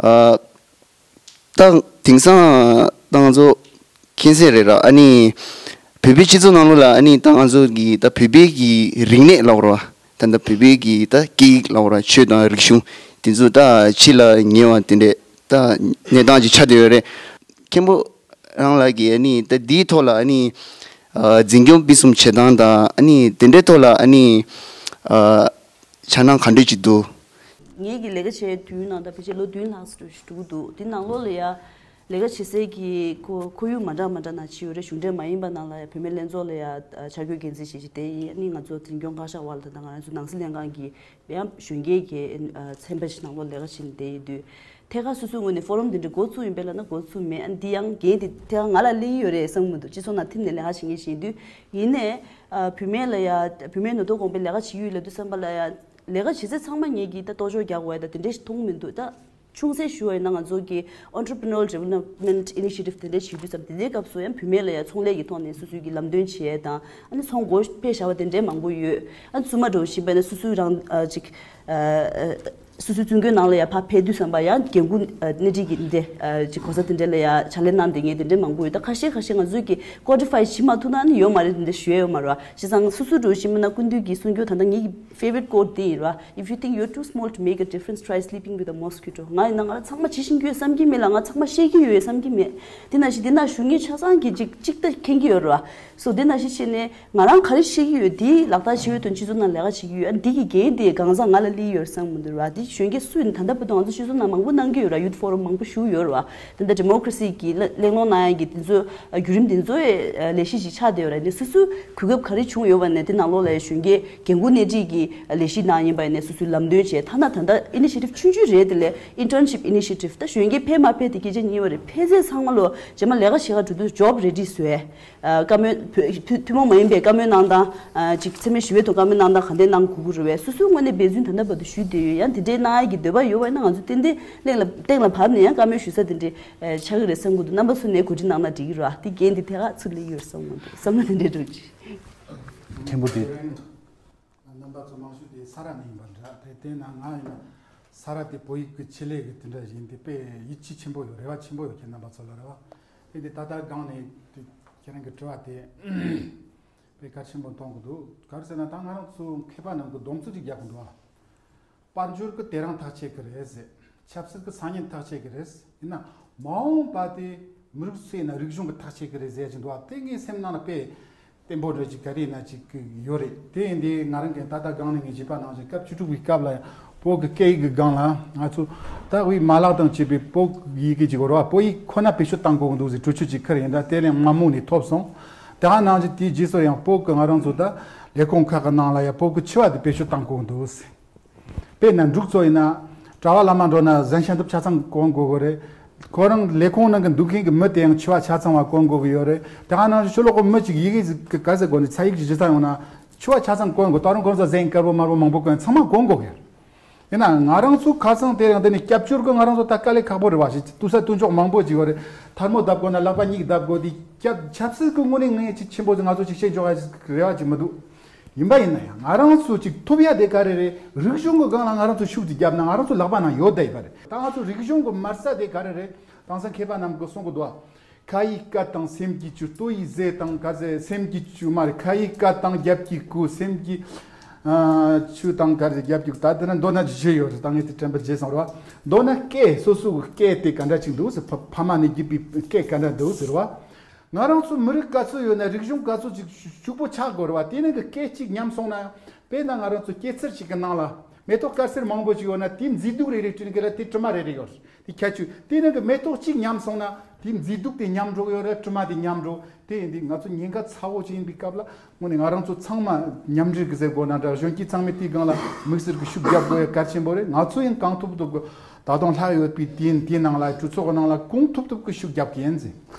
ཨ། ད་དེང་སང་ད་ང་ཚོ་མཁྱེན་གསལ་རེད་ར། ཨ་ནི་བོད་པའི་སྤྱི་ཚོགས་ནང་ལོགས་ལ་ཨ་ནི་ད་ང་ཚོ་གི་ད་བོད་པའི་གི་རིག་གནས་ལབ་དགོས་ར། ད་ད་བོད་པའི་གི་ད་སྐད་ཡིག་ལབ་དགོས་ར། ཆོས་དང་རིག་གཞུང་དེ་ཚོ་ད་ཕྱི་ལ་ཉེ་བ་དེ་འདྲས་ད་གནས་སྟངས་ཅིག་ཆགས་བསྡད་ཡོད་རེད། མཁན་པོ་རང་ལགས་ཀྱིས་ཨ་ནི་ད་འདིའི་ཐོག་ལ་ཨ་ནི་ཨ་འཛིན་སྐྱོང་སྤེལ་གསུམ་བྱེད་སྟངས་དང་ཨ་ནི་དེ་འདྲའི་ཐོག་ལ་ཨ་ནི་ཨ་འཆར་སྣང་ག་འདྲས་ཅིག་འདུག་ངེད་ཀྱི་ལས་ཀ་བྱས་དུས་ནང་ད་ཕལ་ཆེར་ལོ་བདུན་ལྷག་ཙམ་འགྲོ་གི་འདུག་དེ་ནང་ལོགས་ལ་ཡ་ལས་ཀ་བྱེད་སའི་གི་ཁོ་ཁོར་ཡུག་མ་འདྲ་མ་འདྲ་ནང་ཅིག་ཡོད་རེད། གཞུང་འབྲེལ་མ་ཡིན་པ་ནང་ལ་ཡ་བུད་མེད་ལྷན་ཚོགས་ལ་ཡ་ཨ་བཅའ་སྒྲིག་འགན་འཛིན་བྱེད་ཀྱི་དེ་ཡིན། ཨ་ནི་ང་ཚོ་འཛིན་སྐྱོང་བཀའ་ཤག་བར་ལ་ད་ལྟ་ང་རང་ཚོ་ནང་སྲིད་ལྷན་ཁང་གི་ཡང་གཞོན་སྐྱེས་ཀྱི་ཨ་ཚན་པ་ཞིག་ནང་ལོགས་ལས་ཀ་བྱེད་ནས་བསྡད་ཡོད་དུས། ཐད་ཀར་སོ་སོའི་ངོས་ནས་ཕོ་རམ་འདི་འདྲ་འགོ་བཙུགས་ཡིན་པས་ལབ་ན་འགོ་བཙུགས་མེད། ཨ་འདི་ཡང་འགན་འདི་ཐད་ཀར་ང་ལ་སླེབས་ཀྱི་ཡོད་རེད་བསམ་གྱི་མི་འདུག་སྤྱི་ཚོགས་ནང་ཐིམ་ནས་ལས་ཀ་བྱེད་མཁན་ཞིག་ཡིན་དུས། ཡིན་ནའི་ཨ་བུད་མེད་ལ་ཡ་བུད་མེད་ནུས་སྟོབས་གོང་སྤེལ་ལས་ཀ་བྱེད་ཀྱི་ཡོད་ལབ་དུས་ཙམ་པ་ལ་ཡ་ལས་ཀ་བྱེད་ཚད་ཚང་མ་ངེད་ཀྱིས་ད་གཏོར་བཅོམ་རྒྱག་དགོས་ཡ་ད་དེ་འདྲ་ཞིག་མཐོང་གི་མི་འདུག་ད་ཆུང་ཙག་ཞུ་བ་ཡིན་ན་ང་ཚོ་གི་Entrepreneurial Development Initiative དེ་འདྲ་བྱེད་དུས་ཙམ་དེ་འདྲའི་སྐབས་སུ་ཡང་བུད་མེད་ལ་ཡ་ཚོང་ལས་ཀྱི་ཐོག་ནས་སོ་སོའི་གི་ལམ་སྟོན་བྱེད་ཡ་དང་ཨ་ནི་ཚོང་སྒོ་ཕྱེ་བཞག་པ་དེ་འདྲའི་མང་པོ་ཡོད། ཨ་ནི་ཚུར་མ་འགྲོ་བཞིན་པ་ཡིན་ན་སོ་སོའི་རང་ཨ་ཅིག་ཨ། སོ་སོའི་བཙུན་དགོན་ནང་ལ་ཡ་ཕར་ཕེབས་དུས་ཙམ་པ་ཡང་འགན་འཁུར་སྣེ་ཁྲིད་ཀྱི་འདི་ཅིག་གོ་ས་དེ་འདྲ་ལ་ཡ་ཕྱག་ལས་གནང་བསྡད་མཁན་དེ་འདྲ་མང་པོ་ཡོད། ད་ཁ་ཤས་ཁ་ཤས་ང་ཚོས་ཀྱི་ཀོ་ཌི་ཕའི་བྱེད་མ་ཐུབ་ན་ནི་ཡོད་མ་རེད། དེ་འདྲ་ཞུ་ཡ་ཡོད་མ་རེད་བ། བྱས་ཙང་སོ་སོ་འགྲོ་བཞིན་མིན་ན་སྐུ་མདུན་གྱི་གསུང་རྒྱུ་ད་ལྟ་ངེད་ཀྱི་favorite quote དེ་ཡིན་ར། If you think you're too small to make a difference, try sleeping with a mosquito. ང་ཡིན་ན་ང་ཚང་མ་བྱེད་ཤེས་ཀྱི་ཡོད་བསམ་གྱི་མེད་ལ། ང་ཚང་མ་ཤེས་ཀྱི་ཡོད་བསམ་གྱི་མེད། དེ་ནང་བཞིན་དེ་ན་བཞུགས་མཁན་ཆ་ཚང་གིས་ཅིག་ཅིག་ལྟ་མཁྱེན་གྱི་ཡོད་ར། སོ་དེ་ནང་བཞིན་བྱས་ནས་ང་རང་ག་རེ་ཤེས་ཀྱི་ཡོད་དེ་ལག་བསྟར་བྱེད་འོས་དོན་སྤྱི་ཚོགས་ནང་ལས་ཀ་བྱེད་ཀྱི་ཡོད། ཨ་འདི་གི་འགན་དེ་གང་ཟག་ང་ལ་སླེབས་ཡོད་བསམ་མི་འདུག་ར། དེ་གཞོན་སྐྱེས་སུ་ཡིན་ད་ལྟ་བར་དུ་ང་ཚོ་སྤྱི་ཚོགས་ནང་མང་པོ་གནང་གི་ཡོད་ར། ཡུཐ་ཕོ་རམ་མང་པོ་ཞུགས་ཡོད་ར། དེ་འདྲ་ཌི་མོ་ཀ་ར་སི་གི་གླེང་སློང་གནང་ཡ་གི་དེ་ཚོ་བརྒྱུད་རིམ་དེ་ཚོའི་ལས་གཞི་ཞིག་ཆགས་བསྡད་ཡོད་ར། ནས་སོ་སོའི་གོ་སྐབས་ག་རེ་བྱུང་ཡོད་པ་ནས་དེ་ནང་ལོགས་ལ་གཞོན་སྐྱེས་འགན་འཁུར་སྣེ་ཁྲིད་ཀྱི་ལས་གཞི་ནང་ཡིན་པ་ཡིན་ནས་སོ་སོའི་ལམ་སྟོན་བྱས། ཐ་ན་ད་ལྟ་ཨི་ནི་ཤི་ཊིབ་ཆུང་ཆུང་རེད། དེ་ལས་ཨིན་ཊརན་ཤིབ་ཨི་ནི་ཤི་ཊིབ་ད་གཞོན་སྐྱེས་ཕེབས་མ་ཕེབས་དེ་སྐད་ཆ་གཉིས་པ་རེད། ཕེབས་ཚད་ཚང་མ་ལོ་རྗེས་མ་ལས་ཀ་བྱེད་ག་འགྲོ་དུས་ཇོབ་རེ་ཌི་བཟོས། བཀའ་མོལ་བོད་ཐུ་ཐུན་མོང་མ་ཡིན་པའི་བཀའ་མོལ་གནང་སྟངས་ཅིག་འཚེ་མེད་ཞི་བའི་ཐོག་བཀའ་མོལ་གནང་སྟངས་ག་འདྲས་གནང་དགོས་ཀྱི་རེད་བས། སོ་སོའི་ངོས་ནས་འབད་བརྩོན་ད་ལྟ་བར་དུ་ཞུས་བསྡད་ཡོད། ཡང་དེ་འདྲས་གནང་ཡ་གི་འདོད་པ་ཡོད་པ་ཡིན་ན་ང་ཚོ་ཏན་ཏན་གླེང་ལ་སྟེང་ལ་བབས་ནས་ཡང་བཀའ་མོལ་ཞུ་ས་དེ་འདྲས་ཆགས་ཀྱི་རེད་བསམ་གྱི་འདུག་རྣམ་པ་ཚོ་ནས་གོ་སྒྲིག་གནང་ན་འགྲིག་གི་རེད་བ། དེ་འགན་དེ་ཐད་ཀར་ཚུར་སླེབས་ཡོད་བསམ་གྱི་འདུག་བསམ་བློ་དེ་འདྲས་འགྲོ་གི། མཁན་པོ་དེ། རྣམ་པ་ཚོ་མང་ཤོས་དེ་ས་ར་ནས་ཡིན་པ་འདྲ། དེ་བལྟས་ན་ང་ཡིན་ན་ས་ར་དེ་བོད་ཡིག་གི་ཆེད་ལས་ཀྱི་དེ་འདྲ་ཡིན་དེ་དཔེ་ཡིད་ཆེས་ཆེན་པོ་ཡོད། རེ་བ་ཆེན་པོ་ཡོད་ཁྱེད་རྣམ་པ་ཚོ་ལ་རེ་བ། དེ་དེ་ད་ལྟ་སྒང་ནས་དེ་ཁྱེད་རང་གི་དྲི་བ་དེ་དཔེ་གལ་ཆེན་པོ་མཐོང་གི་འདུག་ག་རེ་ཟེར་ན་ད་ང་རང་ཚོ་མཁས་པ་རྣམས་ཀྱི་སྡོམ་རྩིས་ཅིག་རྒྱག་གི་འདུག་ཨ། དཔལ་འབྱོར་གྱི་དེ་རང་ཐག་ཆད་ཀྱི་རེད་ཟེར། ཆབ་སྲིད་ཀྱི་སང་ཉིན་ཐག་ཆད་ཀྱི་རེད། ཡིན་ན་མ་འོངས་པ་དེ་མི་རིགས་སུ་ཡིན་ན་རིག་གཞུང་གི་ཐག་ཆད་ཀྱི་རེད་ཟེར་གྱི་འདུག་བ། དེ་ངའི་སེམས་ནང་ལ་དཔེ་བརྟན་པོ་འདྲ་ཅིག་ག་རེ་ཡིན་ན་ཅིག་ཡོད་རེད། དེ་ཡིན་དུས་ང་རང་གིས་ད་ལྟ་སྒང་ནས་ངས་བྱས་པ་ནང་བཞིན་སྐབས་བཅུ་དྲུག་པའི་སྐབས་ལ་ཡང་བོད་ཀྱི་སྐད་ཡིག་གི་སྒང་ལ་ང་ཚོ་ད་དབུས་མ་ལག་དང་བཅས་པའི་བོད་ཡིག་གི་ཅིག་ཡོད་རེད་བ། བོད་ཡིག་ཁོ་ན་བེད་སྤྱོད་བཏང་དགོས་ཀྱི་འདུག་ཟེར་གྲོས་ཆོད་ཅིག་ཁུར་ཡིན། ད་དེ་ལན་མ་མུག་ནས་ཐོབ་སོང་། དེ་ག་ནང་བཞིན་དེའི་རྗེས་སུ་ཡང་བོད་ཀྱི་ང་རང་ཚོ་ད་ལས་ཁུངས་ཁག་གི་ནང་ལ་ཡང་བོད་ཀྱི་འཆི་བ་དེ་བེད་སྤྱོད་བཏང་དགོས་ཀྱི་འདུག་ཟེར། དཔེར་ན་འབྲུག་ཚོ་ཡིན་ན་གྲྭ་པ་བླ་མ་འགྲོ་ན་གཟན་ཤམ་ཐབས་ཆ་ཚང་གོན་དགོས་ཀྱི་རེད། ཁོ་རང་ལས་ཁུངས་ནང་གི་འདུག་མཁན་གྱི་མི་དེ་ཡང་འཆི་བ་ཆ་ཚང་བ་གོན་དགོས་ཀྱི་ཡོད་རེད། དེ་ག་ནང་བཞིན་ཕྱི་ལོགས་གི་མི་གཅིག་ཡི་གེ་ག་ཟེར་དགོས་ནི་ཚ་ཡིག་ཅིག་ཇི་ལྟར་ཡོང་ན་འཆི་བ་ཆ་ཚང་གོན་དགོས། ད་རུང་ཁོ་ཚོ་གཟན་དཀར་པོ་དམར་པོ་མང་པོ་གོན་ཚང་མ་གོན་དགོས་ཀྱི་རེད། ཡིན་ན་ང་རང་ཚོ་ཁ་སང་དེ་ཡང་དེ་ནི་སྐྱབས་བཅོལ་གྱི་ང་རང་ཚོ་ད་དཀའ་ལས་ཁག་པོ་རེད་བ། ཞིག་དུས་ས་དུས་ཕྱོགས་མང་པོ་ཅིག་ཡོད་རེད། ཐལ་མོ་བརྡབ་དགོས་ན་ལག་པ་གཉིས་བརྡབ་དགོས། དེ་སྐྱབས་ཆབ་སྲིད་ཀྱི་ངོས་ནས་ངས་ཅིག་ཆེན་པོ་ང་ཚོ་ཅིག་བཤད་འཇོག་ཡ་ཅིག་རེ་བ་ཅིག་མི་འདུག་ཡིན་པ་ཡིན་ན་ཡང་ང་རང་ཚོ་ཅིག་ཐོབ་ཡ་དེ་ག་རེ་རེད། རིག་གཞུང་གི་སྒང་ལ་ང་རང་ཚོ་ཤུགས་ཅིག་བརྒྱབ་ན་ང་རང་ཚོ་ལག་པ་ནང་ཡོད་བསྡད་ཡོད་པ་རེད། ད་ང་ཚོ་རིག་གཞུང་གི་དམར་ས་དེ་ག་རེ་རེད། དེང་སང་མཁས་པ་རྣམས་ཀྱིས་གསུང་གི་འདུག་ཨ། ཁ་ཡི་སྐད་དང་སེམས་ཀྱི་ཆུ། ལྟོ་ཡི་ཟས་དང་ག་ཟེར་སེམས་ཀྱི་ཆུ་མ་རེད། ཁ་ཡི་སྐད་དང་རྒྱབ་ཀྱི་སྐུ། སེམས་ཀྱི་ཨ་ཆུ་དང་ག་ཟེར་རྒྱབ་ཀྱི་སྐུ། ད་དེ་ན་མདོར་ན་ཅི་བྱས་ཡོད་རེད། ད་ངས་དེ་དྲན་པ་བརྗེད་སོང་རེད་བ། མདོར་ན་སྐད་སོ་སོ་གི་སྐད་དེ་ག་འདྲ་ཅིག་འདུག་ཟེར། ཕ་ཕ་མ་ནས་བརྒྱུད་པའི་སྐད་ག་འདྲ་འདུག་ཟེར་བ། ང་རང་ཚོ་མི་རིགས་ག་ཚོད་ཡོད་ན་རིག་གཞུང་ག་ཚོད་ཅིག་ཕྱུག་པོ་ཆགས་དགོས་རེད་བ། དེ་ནང་གི་སྐད་ཅིག་ཉམས་སོང་ན་ཡང་། དཔེར་ན་ང་རང་ཚོ་སྐྱེད་ཚལ་ཞིག་གི་ནང་ལ་མེ་ཏོག་དཀར་སེར་མང་པོ་ཅིག་ཡོད་ན་དེའི་མཛེས་སྡུག་རེ་རེ་བསྐྲུན་གི་ར། དེ་དྲི་མ་རེ་རེ་ཡོད་རེད། དེ་ཁྱད་ཆོས་དེ་ནང་གི་མེ་ཏོག་གཅིག་ཉམས་སོང་ན་དེའི་མཛེས་སྡུག་དེ་ཉམས་འགྲོ་གི་ཡོད་རེད། དྲི་མ་དེ་ཉམས་འགྲོ། དེ་ཡིན་དུས་ང་ཚོ་ཉེན་ཁ་ཚ་བོ་ཅིག་ཡིན་པའི་སྐབས་ལ་དངོས་གནས་ང་རང་ཚོ་ཚང་མ་མཉམ་འབྲེལ་གི་ཟེར་དགོས་ན་འདྲ། གཞོན་སྐྱེས་ཚང་མས་དེའི་སྒང་ལ་དམིགས་བསལ་གི་ཤུགས་རྒྱབ་དགོས་ཡ་གལ་ཆེན་པོ་རེད། ང་ཚོ་ཡང་གང་ཐུབ་ཐུབ་གི་ད་དུང་ལྷག་ཡོད་པའི་དེའི་དེའི་ནང་ལ་གྲོས་ཚོགས་ཀྱི་ནང་ལ་གང་ཐུབ་ཐུབ་གི་ཤུགས་རྒྱབ་གི་ཡིན་ཟེར།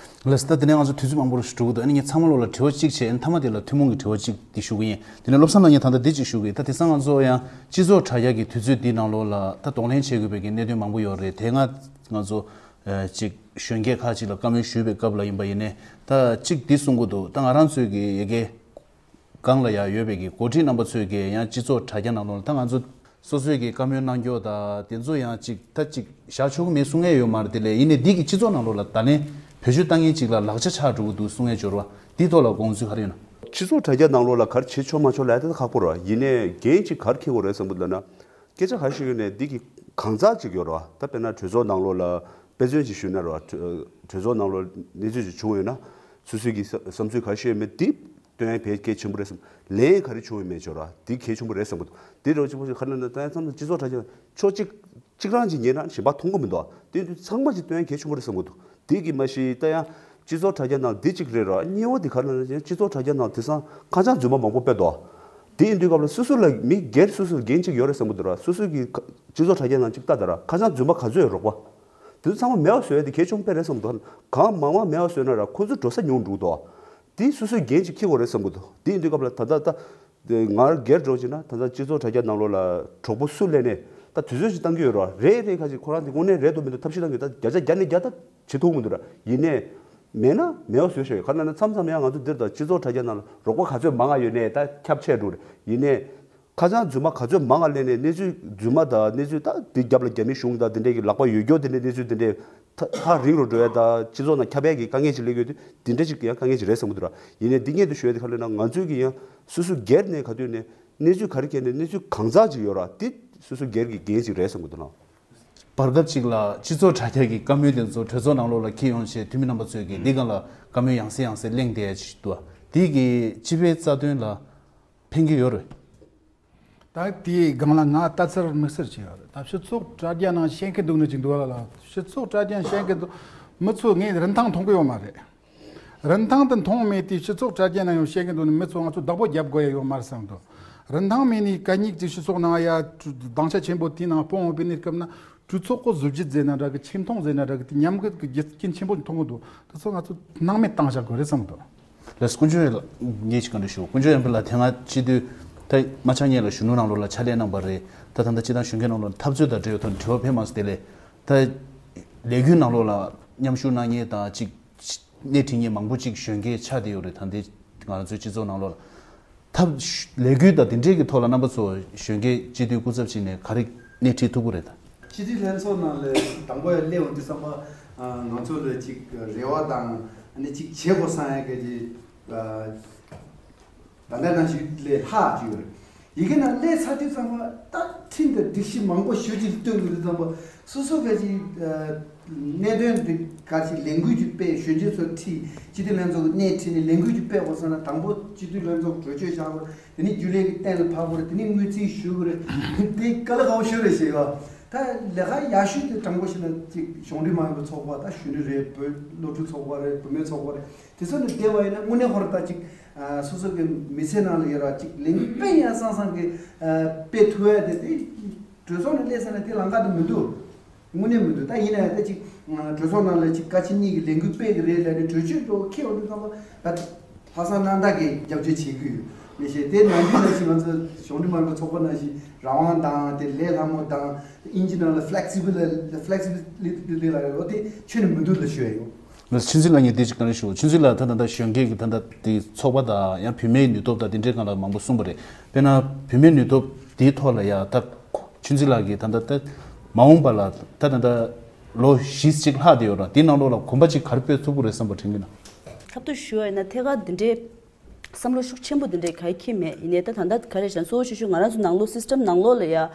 ལགས་སོ། ད་དེ་ནས་ང་ཚོ་དུས་ཚོད་མང་པོ་ཞིག་འགྲོ་གི་འདུག་ཨ་ནི་ངས་ཚང་མ་ལོག་ལ་དྲི་བ་གཅིག་བྱས། ཨ་ནི་མཐའ་མ་དེ་ལ་ཐུན་མོང་གི་དྲི་བ་གཅིག་དེ་ཞུ་གི་ཡིན། དེ་ནས་བློ་བཟང་ལགས་ངས་ད་ལྟ་འདི་གཅིག་ཞུ་གི་ཡིན། ད་དེང་སང་ང་ཚོ་ཡང་སྤྱི་ཚོགས་དྲ་རྒྱ་གི་དུས་ཚོད་འདིའི་ནང་ལོགས་ལ་ད་གདོང་ལེན་བྱེད་དགོས་པའི་གི་གནད་དོན་མང་པོ་ཡོད་རེད། དེ་སྔ་ང་ཚོ་ཨ་ཅིག་གཞོན་སྐྱེས་ཁག་ཅིག་ལ་བཀའ་མོལ་ཞུས་པའི་སྐབས་ལ་ཡིན་པ་ཡིན་ནའི་ད་གཅིག་འདི་གསུང་གི་འདུག་ད་ང་རང་ཚོའི་གི་ཡ་གི་སྒང་ལ་ཡང་ཡོད་པའི་གི་འགོ་ཁྲིད་རྣམ་པ་ཚོས་གི་ཡང་སྤྱི་ཚོགས་དྲ་རྒྱ་ནང་ལོགས་ལ་ད་ང་ཚོ་སོ་སོའི་གི་བཀའ་མོལ་གནང་རྒྱུ་དང་དེ་ཚོ་ཡང་ཅིག་ད་ཅིག་བཞག་ཆོག་གི་མེད་གསུང་ཡས་ཡོད་མ་རེད། དེ་ལས་ཡིན་ནའི་འདི་གི་སྤྱི་ཚོགས་ནང་ལོགས་ལ་ད་ལན་བེད་སྤྱོད་བཏང་མཁན་ཅིག་ལ་ལག་ཆ་ཆགས་འགྲོ་གི་འདུག་གསུང་ཡས་འབྱོར་བ་འདིའི་ཐོག་ལ་དགོངས་ཚུལ་ག་རེ་ཡོད་ན། སྤྱི་ཚོགས་དྲ་རྒྱ་ནང་ལོགས་ལ་ག་རེ་བྱེད་ཆོག་མ་ཆོག་ལབ་ཡ་དེ་ད་ཁག་པོ་རེད། ཡིན་ནའི་འགན་ཅིག་ག་རེ་འཁྱེར་དགོས་རེད་བསམ་གི་འདུག་ལབ་ན། སྐད་ཆ་ག་རེ་བཤད་ཡོད་ནའི་འདི་གི་གང་ཟག་ཅིག་ཡོད་རེད་བ། ད་དཔེར་ན་གྲོས་ཚོགས་ནང་ལོགས་ལ་དཔེ་མཚོན་ཅིག་ཞུས་ན་རེད་བ། གྲོས་གྲོས་ཚོགས་ནང་ལོགས་གནས་ཚུལ་ཅིག་བྱུང་ཡོད་ན་སོ་སོའི་གི་བསམ་བསམ་ཚུལ་ག་རེ་བཤད་ཡོད་མེད་འདི་སྟོན་ཡ་དཔེ་གལ་ཆེན་པོ་རེད་བསམ། ལན་ག་རེ་བྱུང་ཡོད་མེད་ཅོ་ར་འདི་གལ་ཆེན་པོ་རེད་བསམ་གི་འདུག་འདི་རོ་གཅིག་པོ་ཞིག་ག་རེ་ན་ད་ཡང་མཚམས་སྤྱི་ཚོགས་དྲ་རྒྱ་ཕྱོགས་གཅིག་གཅིག་རང་གཅིག་ཉན་ན་གཞན་པ་མཐོང་གི་མི་འདུག་དེ་དུས་ཚང་མ་གཅིག་སྟོན་ཡ་གལ་ཆེན་པོ་རེད་བསམ་གི་འདུག་འདི་གི་མ་གཞི་ད་ཡང་སྤྱི་ཚོགས་དྲ་རྒྱ་ནང་འདི་གཅིག་རེད་ར། གཉིས་པ་འདི་ག་རེ་ན་སྤྱི་ཚོགས་དྲ་རྒྱ་ནང་དེང་སང་ཁ་བྱང་རྫུན་མ་མང་པོ་སྤེལ་འདུག་དེ་ཡིན་དུས་སྐབས་ལ་སོ་སོ་ལ་མི་སྒེར་སོ་སོ་ལ་འགན་གཅིག་ཡོད་རེད་བསམ་གི་འདུག་ར། སོ་སོ་གི་ཁ་སྤྱི་ཚོགས་དྲ་རྒྱ་ནང་གཅིག་ལྟ་ད་ར། ཁ་བྱང་རྫུན་མ་ག་ཚོད་ཡོད་རོགས་པ། དེ་ཚོ་ཚང་མ་མེད་པ་བཟོ་ཡ་དེ་གལ་ཆེན་པོ་དཔེ་རེད་བསམ་གི་འདུག་གང་མང་མང་མེད་པ་བཟོས་ན་ར་ཁོ་ཚོ་འགྲོ་ས་ཉུང་འགྲོ་གི་འདུག་དེ་སོ་སོའི་འགན་ཅིག་འཁྱེར་དགོས་རེད་བསམ་གི་འདུག་དེ་ཡིན་དུས་སྐབས་ལ་ད་ལྟ་ད་དེ་ང་སྒེར་འགྲོ་བྱས་ན་ད་ལྟ་སྤྱི་ཚོགས་དྲ་རྒྱ་ནང་ལོགས་ལ་གྲོགས་པོ་སུ་སླེབས་ནས་ད་དུས་ཚོད་ཅིག་བཏང་གི་ཡོད་རེད་བ། རེད་རེད་ཁ་ཅིག་ཁོ་རང་དེ་དངོས་གནས་རེད་འདུག་མི་འདུག་ཐབས་ཤེས་བཏང་གི་ད་བརྒྱ་ཆ་བརྒྱ་ནས་བརྒྱ་ད་བྱེད་ཐུབ་མི་འདུག་ར། ཡིན་ནའི་མེད་ན་མེད་པ་བཟོས་ཤོག་ག་རེ་ན་མཚམས་མཚམས་ཡང་ང་ཚོ་འདིར་ད་སྤྱི་ཚོགས་དྲ་རྒྱ་ནང་ལ་རོགས་པ་ག་ཚོད་མང་ང་ཡོད་ནའི་ད་ཁྱབ་ཆེ་འགྲོ་རེད། ཡིན་ནའི། ཁ་བྱང་རྫུན་མ་ག་ཚོད་མང་ང་སླེབས་ནས་གནས་ཚུལ་རྫུན་མ་དང་གནས་ཚུལ་ད་དེ་རྒྱབ་ལ་རྒྱ་མི་གཞུང་དང་དེ་འདྲས་ཀྱི་ལག་པ་ཡོད་རྒྱུ་དེ་འདྲས་གནས་ཚུལ་དེ་འདྲས་ཐག་ཐག་རིང་རུ་འགྲོ་ཡ་དང་སྤྱི་ཚོགས་ནང་ཁྱབ་ཡ་གི་དཀའ་ངལ་ཅིག་སླེབས་ཡོད་དུས་དེ་འདྲས་ཅིག་ཡང་དཀའ་ངལ་ཅིག་རེད་བསམ་གི་འདུག་ར། ཡིན་ནའི་འདི་སྔོན་དུ་ཞུ་ཡ་དེ་ག་ལབ་ན་ང་ཚོས་ཀྱི་ཡང་སོ་སོ་སྒེར་ནས་ག་དུས་ནས་གནས་ཚུལ་ག་རེ་བྱས་ནས་གནས་ཚུལ་གང་ཚང་ཅིག་ཡོད་ར་དེ་སོ་སོ་སྒེར་གྱི་འགན་ཅིག་རེད་བསམ་གི་འདུག་ལ། བར་སྐབས་ཅིག་ལ་སྤྱི་ཚོགས་དྲ་རྒྱ་གི་བཀའ་མོལ་དེ་ཚོ་གྲོས་ཚོགས་ནང་ལོགས་ལ་འཁྱེར་ཡོང་བྱས་འཐུས་མི་རྣམ་པ་ཚོས་ཀྱིས་འདི་སྒང་ལ་བཀའ་མོལ་ཡང་སེ་ཡང་སེ་གླེང་བསྡད་ཡ་ཅིག་འདུག་བ། དེ་གིས་སྤྱི་པའི་རྩ་དོན་ལ་ཕན་གྱི་ཡོད་རེད། ད་དེའི་སྒང་ལ་ང་ལྟ་ཚུལ་དམིགས་བསལ་ཅིག་ཡོད་རེད། ད་སྤྱི་ཚོགས་དྲ་རྒྱ་ནང་བཤད་མཁན་འདུག་ནི་ཅིག་འདུག་ལ་ལ། སྤྱི་ཚོགས་དྲ་རྒྱ་ནང་བཤད་མཁན་འདུག་མི་ཚོས་ངའི་རིན་ཐང་མཐོང་གི་ཡོད་མ་རེད། རིན་ཐང་དེ་མཐོང་མེད་དུས་སྤྱི་ཚོགས་དྲ་རྒྱ་ནང་ཡང་བཤད་མཁན་འདུག་ནི་མི་ཚོ་ང་ཚོ་བདག་པོ་རྒྱབ་དགོས་ཡ་ཡོད་མ་རེད་བསམ་འདུག་རིན་ཐང་མེད་ནི་གད་སྙིགས་ཅིག་སྤྱི་ཚོགས་ནང་ཡ་སྡིངས་ཆ་ཆེན་པོ་དེའི་ནང་སྤུངས་འོང་པའི་གནས་སྐབས་ན། གྲོས་ཚོགས་ཁོ་བཟོ་བཅོས་མཛད་ན་འདྲ་གི་ཆེ་མཐོང་མཛད་ན་འདྲ་གི་དེ་ཉམས་རྒུད་ཀྱི་རྒྱུ་རྐྱེན་ཆེན་པོ་མཐོང་གི་འདུག་དེ་ཚོ་ང་ཚོ་སྣང་མེད་བཏང་བཞག་དགོས་རེད་བསམ་འདུག་ལགས་དཀོན་མཆོག་ཡ་ལགས་ངས་ཅིག་བཀའ་འདྲི་ཞུ། དཀོན་མཆོག་ཡ་འཕེལ་ལགས་དེ་སྔ་སྤྱི་འཐུས་ད་མ་ཆགས་སྔོན་ལ་གཞོན་ནུ་ནང་ལོགས་ལ་ཕྱག་ལས་གནང་པ་རེད། ད་ད་ལྟ་སྤྱི་བཏང་གཞོན་སྐྱེས་ནང་ལོགས་ལ་འཐབ་རྩོད་དང་འབྲེལ་བའི་ཐོག་ནས་དྲི་བ་ཕེབས་མ་སོང་། དེ་ལས་ད་ལས་འགུལ་ནང་ལོགས་ལ་མཉམ་ཞུགས་གནང་མཁན་དང་ཅིག་སྣེ་ཁྲིད་མཁན་མང་པོ་ཅིག་གཞོན་སྐྱེས་ཆགས་བསྡད་ཡོད་རེད། ད་འདི་ང་རང་ཚོའི་སྤྱི་ཚོགས་ནང་ལོགས་ལ། ཐབས་ལས་འགུལ་དང་དེ་འབྲེལ་གྱི་ཐོག་ལ་རྣམ་པ་ཚོ་གཞོན་སྐྱེས་སྤྱི་འཐུས་སྐུ་ཚབ་བྱས་ནས་ག་རེ་སྣེ་ཁྲིད་ཐུབ་ཀྱི་རེད་ད། སྤྱི་འཐུས་ལྷན་ཚོགས་ནང་ལ་དང་པོ་ཡར་སླེབས་འོང་དུས་ཙམ་པ་ང་ཚོ་ལ་ཅིག་རེ་བ་དང་ཨ་ནི་ཅིག་བྱེད་དགོས་བསམ་ཡ་གི་ཅིག་ད་ལྟ་ནང་བཞིན་ལས་ལྷག་ཅིག་ཡོད་རེད། ཡི་གེ་ནང་སླེབས་ཚར་དུས་ཙམ་པ་ད་ཁྲིམས་དང་སྒྲིག་གཞི་མང་པོ་ཞེ་ཅིག་བཏོན་དགོས་དུས་ཙམ་པ་སོ་སོ་ག་ཅིག་གནད་དོན་འདི་ག་ཅིག་ལས་འགུལ་ཅིག་སྤེལ་གཞོན་སྐྱེས་ཚོ་ཁྲིད་སྤྱི་འཐུས་ལྷན་ཚོགས་ཀྱི་སྣེ་ཁྲིད་ནས་ལས་འགུལ་ཅིག་སྤེལ་དགོས་བསམ་ན་དང་པོ་སྤྱི་འཐུས་ལྷན་ཚོགས་གྲོས་ཆོད་བཞག་དགོས་རེད། དེ་ནས་རྒྱུན་ལས་ཀྱི་གཏན་ལ་ཕབ་དགོས་རེད། དེ་ནས་དངུལ་རྩིས་ཞུ་དགོས་རེད། དེ་དཀའ་ལས་ཁག་པོ་ཞེ་པོ་རེད་ཞེས་ག་ད་ལས་ཀ་ཡག་ཤོས་དེ་དྲང་པོ་བཤད་ན་ཅིག་གཞུང་འབྲེལ་མ་ཡིན་པའི་ཚོགས་པ་ད་གཞོན་ནུ་རེད། བོད་སློབ་ཕྲུག་ཚོགས་པ་རེད། བུད་མེད་ཚོགས་པ་རེད། དེ་ཚོ་ནས་བསྡད་པ་ཡིན་ན་དངོས་གནས་ཧོར་ད་ཅིག་སོ་སོ་གི་མི་ཚེ་ནང་ལ་ཡོད་ར་ཅིག་ལས་འགུལ་སྤེལ་ཡ་སང་སང་གི་སྤེལ་ཐུབ་ཡ་དེ་དེ་གྲོས་ཚོགས་ནས་སླེབས་ཟེར་ན་དེ་ལམ་ཁ་དེ་མི་འདུག་དངོས་གནས་མི་འདུག་ད་ཡིན་ན་ཡང་ད་ཅིག་གྲོས་ཚོགས་ནང་ལ་ཅིག་བཀའ་སྤྱི་གཉིས་ཀྱི་ལས་འགུལ་སྤེལ་གི་རེད་ལབ་ནས་གྲོས་ཆོད་འགྲོ་ཁེལ་འོང་དུས་ཙམ་པ་ད་ལྷག་བསམ་རྣམ་དག་གིས་རྒྱབ་སྐྱོར་བྱེད་ཀྱི་ཡོད། མི་ཤེས་དེ་ནང་བཞིན་ནང་བཞིན་ང་ཚོ་གཞུང་འབྲེལ་མ་ཡིན་པའི་ཚོགས་པ་ནང་བཞིན་རང་དབང་དང་དེ་ལས་སླ་མོ་དང་ཨིན་ཇི་ནང་ལ་flexible flexibility ལབ་རེད་ལོ། དེ་ཁྱོན་ནས་མི་འདུག་ལབ་ཞུ་ཡ་ཡོད། ལགས་ཆུང་ཆུང་ལགས་ངས་འདི་ཅིག་བཀའ་འདྲི་ཞུ། ཆུང་ཆུང་ལགས་ད་ད་ལྟ་གཞོན་སྐྱེས་ཀྱི་ད་ལྟ་དེ་ཚོགས་པ་དང་ཡང་བུད་མེད་ནུས་སྟོབས་དང་དེ་འདྲའི་སྒང་ལ་མང་པོ་གསུངས་པ་རེད། དཔེར་ན་བུད་མེད་ནུས་སྟོབས་དེའི་ཐོག་ལ་ཡང་ད་ཆུང་ཆུང་ལགས་ཀྱིས་ད་ལྟ་ད་མ་འོངས་པ་ལ་ད་ད་ལྟ་ལོ་བཞི་ཅིག་ལྷག་བསྡད་ཡོད་ར། དེའི་ནང་ལོགས་ལ་གོམ་པ་ཅིག་ག་རེ་སྤོས་ཐུབ་ཀྱི་རེད་བསམ་པ་དྲན་གྱི་ན། ཁ་ཐུག་ཞུ་བ་ཡིན་ན་ཐད་ཀར་འདི་འདྲའི་བསམ་བློ་ཤུགས་ཆེན་པོ་འདི་འདྲའི་ག་ཡེ་འཁྱེར་མེད། ཡིན་ནའི་ད་ད་ལྟ་ག་རེ་བྱས་གཙོ་བོ་ཆེ་ཤོས་ང་རང་ཚོ་ནང་ལོགས་སི་སི་ཊམ་ནང་ལོགས་ལ་ཡ།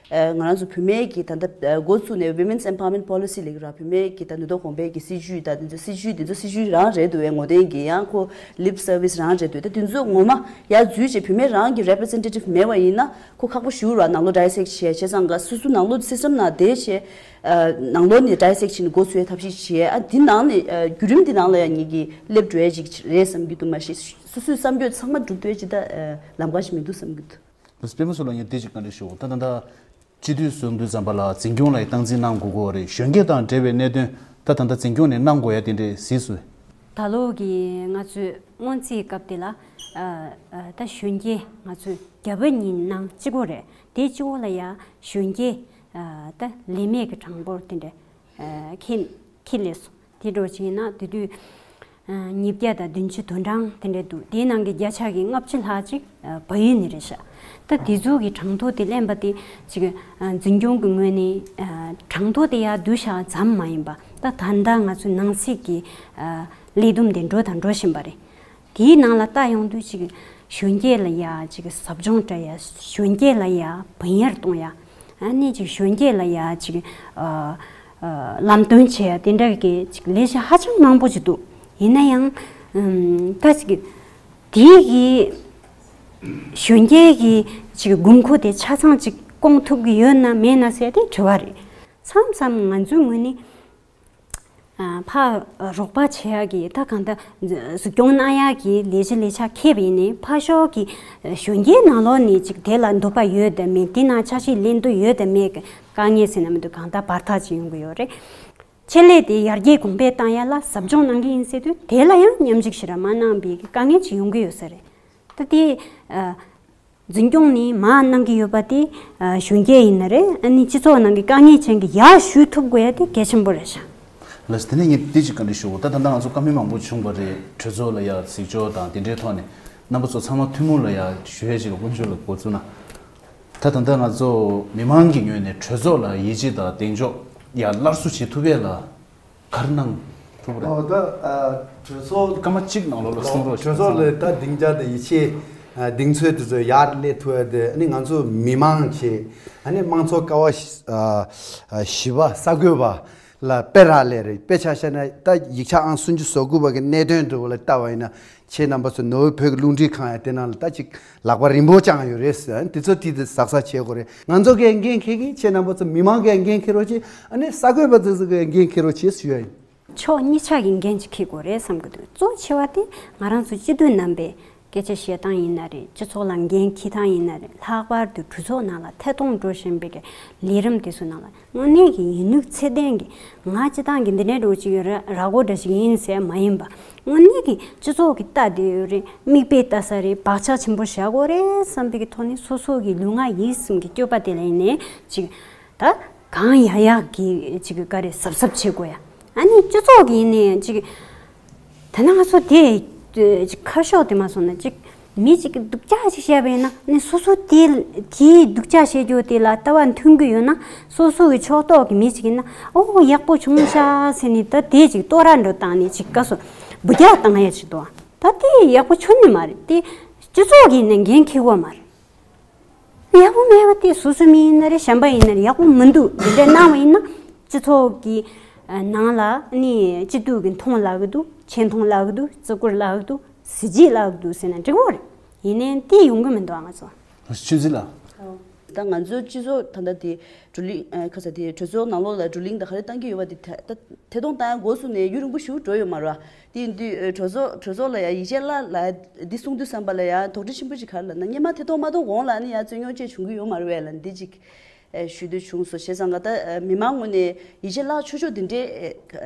ཨ་ང་རང་ཚོ་བུད་མེད་ཀྱི་ད་ལྟ་ཨ་འགོ་བཙུགས་ནས་Women's Empowerment Policy ལབ་ཀྱི་ར། བུད་མེད་ཀྱི་ད་ནུས་སྟོབས་གོང་འཕེལ་གྱི་སྲིད་ཇུས། ད་དེ་ཚོ་སྲིད་ཇུས་དེ་ཚོ་སྲིད་ཇུས་རང་རེད་འདུག་བས། ངོ་དེབ་ཀྱི་ཡང་ཁོ་lip service རང་རེད་འདུག་ད་དེ་ཚོ་ངོ་མ་ཡར་འཛུལ་བྱས་བུད་མེད་རང་གི་representative མེད་པ་ཡིན་ན་ཁོ་ཁག་པོ་ཞེ་པོ་ར། ནང་ལོགས་dissect བྱས་བྱས་ཙང་ག་སོ་སོ་ནང་ལོགས་སི་སི་ཊམ་ནང་བསྡད་བྱས་ཨ་ནང་ལོགས་ནས་dissect བྱས་ནས་འགོ་ཚུགས་ཡའི་ཐབས་ཤེས་བྱས། ཨ་འདི་ནང་ནས་ཨ་བརྒྱུད་རིམ་འདི་ནང་ལ་ཡང་ངེད་ཀྱིས་སླེབས་འགྲོ་ཡ་ཅིག་རེད་བསམ་གྱི་འདུག་མ་གཞི་སོ་སོའི་བསམ་སྤྱོད་ཚང་མ་འགྲུབ་འདོད་ཅིག་ད་ཨ་ལམ་ཁ་ཞིག་མི་འདུག་བསམ་གྱི་འདུག་ལགས་པད་མ་ཚུ་ལགས་ངས་འདི་ཅིག་བཀའ་འདྲི་ཞུ། ད་ད་ད་སྤྱི་འཐུས་སོང་དུས་ཙམ་པ་ལ་འཛིན་སྐྱོང་ལ་ཡང་སྟངས་འཛིན་གནང་དགོས་ཀྱི་ཡོད་རེད། གཞོན་སྐྱེས་དང་འབྲེལ་བའི་གནད་དོན་ད་ད་ལྟ་འཛིན་སྐྱོང་ནས་གནང་དགོས་ཡ་དེ་འདྲས་གཟིགས་སོང་། ད་ལོ་གི་ང་ཚོའི་སྔོན་རྩིས་སྐབས་དེ་ལ་ཨ་ཨ་ད་གཞོན་སྐྱེས་ང་ཚོས་བརྒྱ་པ་ཉིད་ནང་གཅིག་པོ་རེད། དེ་གཅིག་པོ་ལ་ཡ་གཞོན་སྐྱེས་ཨ་ད་ལས་མེད་ཀྱི་གྲངས་འབོར་དེ་འདྲས་ཨ་ཁེ་ཁེ་ལས་སོང་། དེ་འདྲ་བྱས་ན་དེ་དུས་ཨ་ཉིས་བརྒྱ་དང་བདུན་ཅུ་དོན་གྲངས་དེ་འདྲ་འདུག་དེའི་ནང་གི་བརྒྱ་ཆ་གི་ལྔ་བཅུ་ལྷག་ཅིག་ཨ་བལ་ཡུལ་ནས་རེད་ཤག་ད་དེ་ཚོ་གི་གྲངས་ཐོ་དེ་ལེན་པ་དེ་ཅིག་ཨ་འཛིན་སྐྱོང་གི་ངོས་ནས་ཨ་གྲངས་ཐོ་དེ་ཡར་བསྡུས་བཞག་ཙམ་མ་ཡིན་པ་ད་ད་ལྟ་ང་ཚོའི་ནང་སྲིད་ཀྱི་ཨ་ལས་བསྡོམས་དེ་འགྲོ་དང་འགྲོ་བཞིན་པ་རེད། དེའི་ནང་ལ་ལྟ་ཡོང་དུས་ཅིག་གཞོན་སྐྱེས་ལ་ཡ་ཅིག་ཟབ་སྦྱོང་སྤྲད་ཡ། གཞོན་སྐྱེས་ལ་ཡ་བུན་གཡར་གཏོང་ཡ། ཨ་ནི་ཅིག་གཞོན་སྐྱེས་ལ་ཡ་ཅིག་ཨ་ཨ་ལམ་སྟོན་བྱེད་ཡ་དེ་འདྲ་གི་ཅིག་ལས་གཞི་ཧ་ཅང་མང་པོ་ཅིག་འདུག་ཡིན་ན་ཡང་ཨམ་ད་ཅིག་དེའི་གི་གཞོན་སྐྱེས་ཀྱི་ཅིག་དགོས་མཁོ་དེ་ཆ་ཚང་ཅིག་སྐོང་ཐུབ་ཀྱི་ཡོད་ན་མེད་ན་ཟེར་དེ་དྲི་བ་རེད། མཚམས་མཚམས་ང་ཚོའི་ངོས་ནས་ཨ་ཕར་རོགས་པ་བྱེད་ཡག་གི་ད་གང་ལྟར་གཟིགས་སྐྱོང་གནང་ཡག་གི་ལས་གཞི་ལས་འཆར་འཁྱེར་བ་ཡིན་ནའི་ཕར་ཕྱོགས་ཀྱི་གཞོན་སྐྱེས་ནང་ལོགས་ནས་ཅིག་དེ་ལ་འདོད་པ་ཡོད་དམ་མེད། དེ་ནང་ཆ་ཤས་ལེན་འདོད་ཡོད་དམ་མེད་ཀྱི་དཀའ་ངལ་ཟེར་ན་མི་འདུག་གང་ལྟར་བར་ཐག་ཅིག་ཡོང་གི་ཡོད་རེད། ཆེད་ལས་དེ་ཡར་རྒྱས་གོང་འཕེལ་བཏང་ཡག་ལ་ཟབ་སྦྱོང་གནང་གི་ཡིན་ཟེར་དུས་དེ་ལ་ཡང་མཉམ་ཞུགས་ཞེ་དྲག་མ་གནང་བའི་དཀའ་ངལ་ཅིག་ཡོང་གི་ཡོད་ས་རེད། ད་དེ་ཨ། འཛིན་སྐྱོང་ནས་མར་གནང་གི་ཡོད་པ་དེ་ཨ་གཞོན་སྐྱེས་ཡིན་ན་རེད། ཨ་ནི་སྤྱི་ཚོགས་ནང་གི་དཀའ་ངལ་ཅན་གྱི་ཡར་ཞུ་ཐུབ་དགོས་ཡ་དེ་གལ་ཆེན་པོ་རེད་ཤག་ལགས་སོ། དེ་ནས་ངས་འདི་ཅིག་བཀའ་འདྲི་ཞུ། ད་ད་ལྟ་ང་ཚོ་བཀའ་མོལ་མང་པོ་བྱུང་བ་རེད། གྲོས་ཚོགས་ལ་ཡ་གཟིགས་ཕྱོགས་དང་དེ་འདྲའི་ཐོག་ནས་རྣམ་པ་ཚོ་ཚང་མ་ཐུན་མོང་ལ་ཡ་ཞུ་ཡ་ཅིག་ལ་དཀོན་མཆོག་ལ་འགོ་བཙུགས་ན། ད་ད་ལྟ་ང་ཚོ་མི་མང་གི་ངོས་ནས་གྲོས་ཚོགས་ལ་ཡིད་ཆེས་དང་གདེང་འཇོག་ཡར་སླར་གསོ་བྱེད་ཐུབ་ཡས་ལ་ག་རེ་གནང་ཐུབ་རེད། ཨོ་ད་ཨ་གྲོས་ཚོགས་སྐར་མ་གཅིག་ནང་ལོགས་ལ་གསུང་རོགས་གྲོས་ཚོགས་ལ་ད་སྡིངས་ཆ་དང་ཡིད་ཆེས་ཨ་གདེང་ཚོད་དེ་ཚོ་ཡར་སླེབས་ཐུབ་ཡས་དེ་ཨ་ནི་ང་ཚོ་མི་མང་བྱས་ཨ་ནི་དམངས་གཙོ་ཀ་བ་ཨ་ཨ་བཞི་པ་གསར་འགོད་པ་ལ་དཔེ་རག་ལས་རེད། དཔེ་ཆ་བཞག་ན་ད་ཡིག་ཆ་ཨང་སུམ་ཅུ་སོ་དགུ་པ་གི་གནད་དོན་འདྲ་བོ་ལ་ལྟ་བ་ཡིན་ན། ཁྱེད་རྣམ་པ་ཚོ་ནོར་བུ་བོད་ཀྱི་རླུང་འཕྲིན་ཁང་ཡང་དེ་ནང་ལ་ད་ཅིག་ལག་པ་རིང་པོ་བརྐྱངས་ཡོད་རེད་ཟེར། དེ་ཚོ་དེ་དེ་ཟག་ཟག་བྱེད་དགོས་རེད། ང་ཚོ་གིས་འགན་འཁྱེར་གྱི། ཁྱེད་རྣམ་པ་ཚོ་མི་མང་གིས་འགན་འཁྱེར་རོགས་བྱེད། ཨ་ནི་གསར་འགོད་པ་ཚོ་ཚོ་གིས་འགན་འཁྱེར་རོགས་བྱེད་ཞུ་ཡ་ཡིན། ཕྱོགས་གཉིས་ཆ་གི་འགན་ཅིག་འཁྱེར་དགོས་རེད་བསམ་གྱི་འདུག་གཙོ་ཆེ་བ་དེ་ང་རང་ཚོ་སྤྱི་འཐུས་རྣམ་པས་སྐད་ཆ་བཤད་སྟངས་ཡིན་ན་རེད། སྤྱི་ཚོགས་ལ་འགན་འཁྱེར་སྟངས་ཡིན་ན་རེད། ལྷག་པར་དུ་གྲོས་ཚོགས་ནང་ལ་ཐད་གཏོང་འགྲོ་བཞིན་པའི་གི་ལས་རིམ་དེ་ཚོ་ནང་ལ་དངོས་གནས་ཀྱི་ཡིན་ལུགས་ཚད་ལྡན་གྱི་ང་སྤྱི་བཏང་གི་འདི་འདྲའི་འགྲོ་ཅིག་ཡོད་ར་ར་སྒོ་འདྲ་ཞིག་ཡིན་ཟེར་མ་ཡིན་པ། དངོས་གནས་ཀྱི་སྤྱི་ཚོགས་ཀྱི་ལྟ་བསྡད་ཡོད་རེད། མིག་དཔེ་ལྟ་ས་རེད། བག་ཆགས་ཆེན་པོ་བཞག་དགོས་རེད་བསམ་པའི་གི་ཐོག་ནས་སོ་སོ་གི་ལུས་ངག་ཡིད་གསུམ་གྱི་སྤྱོད་པ་དེ་ལ་ཡིན་ནའི་ཅིག་ད་གང་ཡག་ཡག་གི་ཅིག་ག་རེ་གཟབ་གཟབ་བྱེད་དགོས་ཡ། ཨ་ནི་སྤྱི་ཚོགས་ཀྱི་ཡིན་ནའི་ཅིག་ད་ནང་སོ་དེ་ཅིག་ཁ་ཕྱོགས་དེ་མ་སོང་ན་ཅིག་མི་གཅིག་གིས་སྡུག་ཅག་ཅིག་བཤད་པ་ཡིན་ན་ནི་སོ་སོ་དེ་དེའི་སྡུག་ཅག་བཤད་རྒྱུ་དེ་ལ་ལྟ་བ་མཐུན་གྱི་ཡོད་ན། སོ་སོ་གི་ཕྱོགས་གཏོགས་ཀྱི་མི་གཅིག་ཡིན་ན་ཨོ་ཡག་པོ་བྱུང་ཤག་ཟེར་ནས་ད་དེ་ཅིག་བསྟོད་ར་འདྲ་བཏང་ནས་ཅིག་ག་སོ་འབུ་རྒྱག་བཏང་ཡ་ཅིག་འདུག་ད་དེ་ཡག་པོ་ཆོ་ནི་མ་རེད། དེ་སྤྱི་ཚོགས་ཀྱི་ནས་འགན་འཁྱེར་དགོས་མ་རེད། ཡག་པོ་མེད་པ་དེ་སོ་སོ་མི་ཡིན་ན་རེད། གཞན་པ་ཡིན་ན་རེད། ཡག་པོ་མི་འདུག་འདི་འདྲ་གནང་བ་ཡིན་ན་སྤྱི་ཚོགས་ཀྱི་ནང་ལ་ནི་སྤྱི་འཐུས་ཀྱི་མཐོང་ལབ་ཀྱི་འདུག་ཆེ་མཐོང་ལབ་ཀྱི་འདུག་བརྩི་བཀུར་ལབ་ཀྱི་འདུག་གཟི་བརྗིད་ལབ་ཀྱི་འདུག་ཟེར་ན་འགྲིག་གི་རེད། ཡིན་ནའི་དེ་ཡོང་གི་མི་འདུག་ང་ཚོ། ཆོས་འཛིན་ལགས། ད་ང་ཚོའི་སྤྱི་ཚོགས་ད་ལྟ་དེ་བགྲོ་གླེང་ཁ་ས་དེ་གྲོས་ཚོགས་ནང་ལོགས་ལ་བགྲོ་གླེང་དང་ག་རེ་བཏང་གི་ཡོད་པ་དེ་ད་ཐད་གཏོང་བཏང་ཡ་འགོ་བཙུགས་ནས་ཡུན་རིང་པོ་ཞིག་འགྲོ་ཡོད་མ་རེད་བ། དེ་ཡིན་དུས་གྲོས་ཚོགས་གྲོས་ཚོགས་ལ་ཡ་ཡིད་ཆེས་བརླག་ལ་འདི་གསུང་དུས་བསམ་པ་ལ་ཡ་དོགས་འདྲི་ཆེན་པོ་ཞིག་ག་རེ་ལབ་ན། སྔོན་མ་ཐད་གཏོང་མ་གཏོང་གོང་ལ་ནི་ཡ་རྩོད་རྙོག་ཅིག་བྱུང་གི་ཡོད་མ་རེད་བས་ལབ་འདི་ཅིག་ཞུ་འདོད་བྱུང་སོང་། བྱས་ཙང་ག་ད་མི་མང་ངོས་ནས་ཡིད་ཆེས་བརླག་ཆོག་ཆོག་འདི་འདྲའི་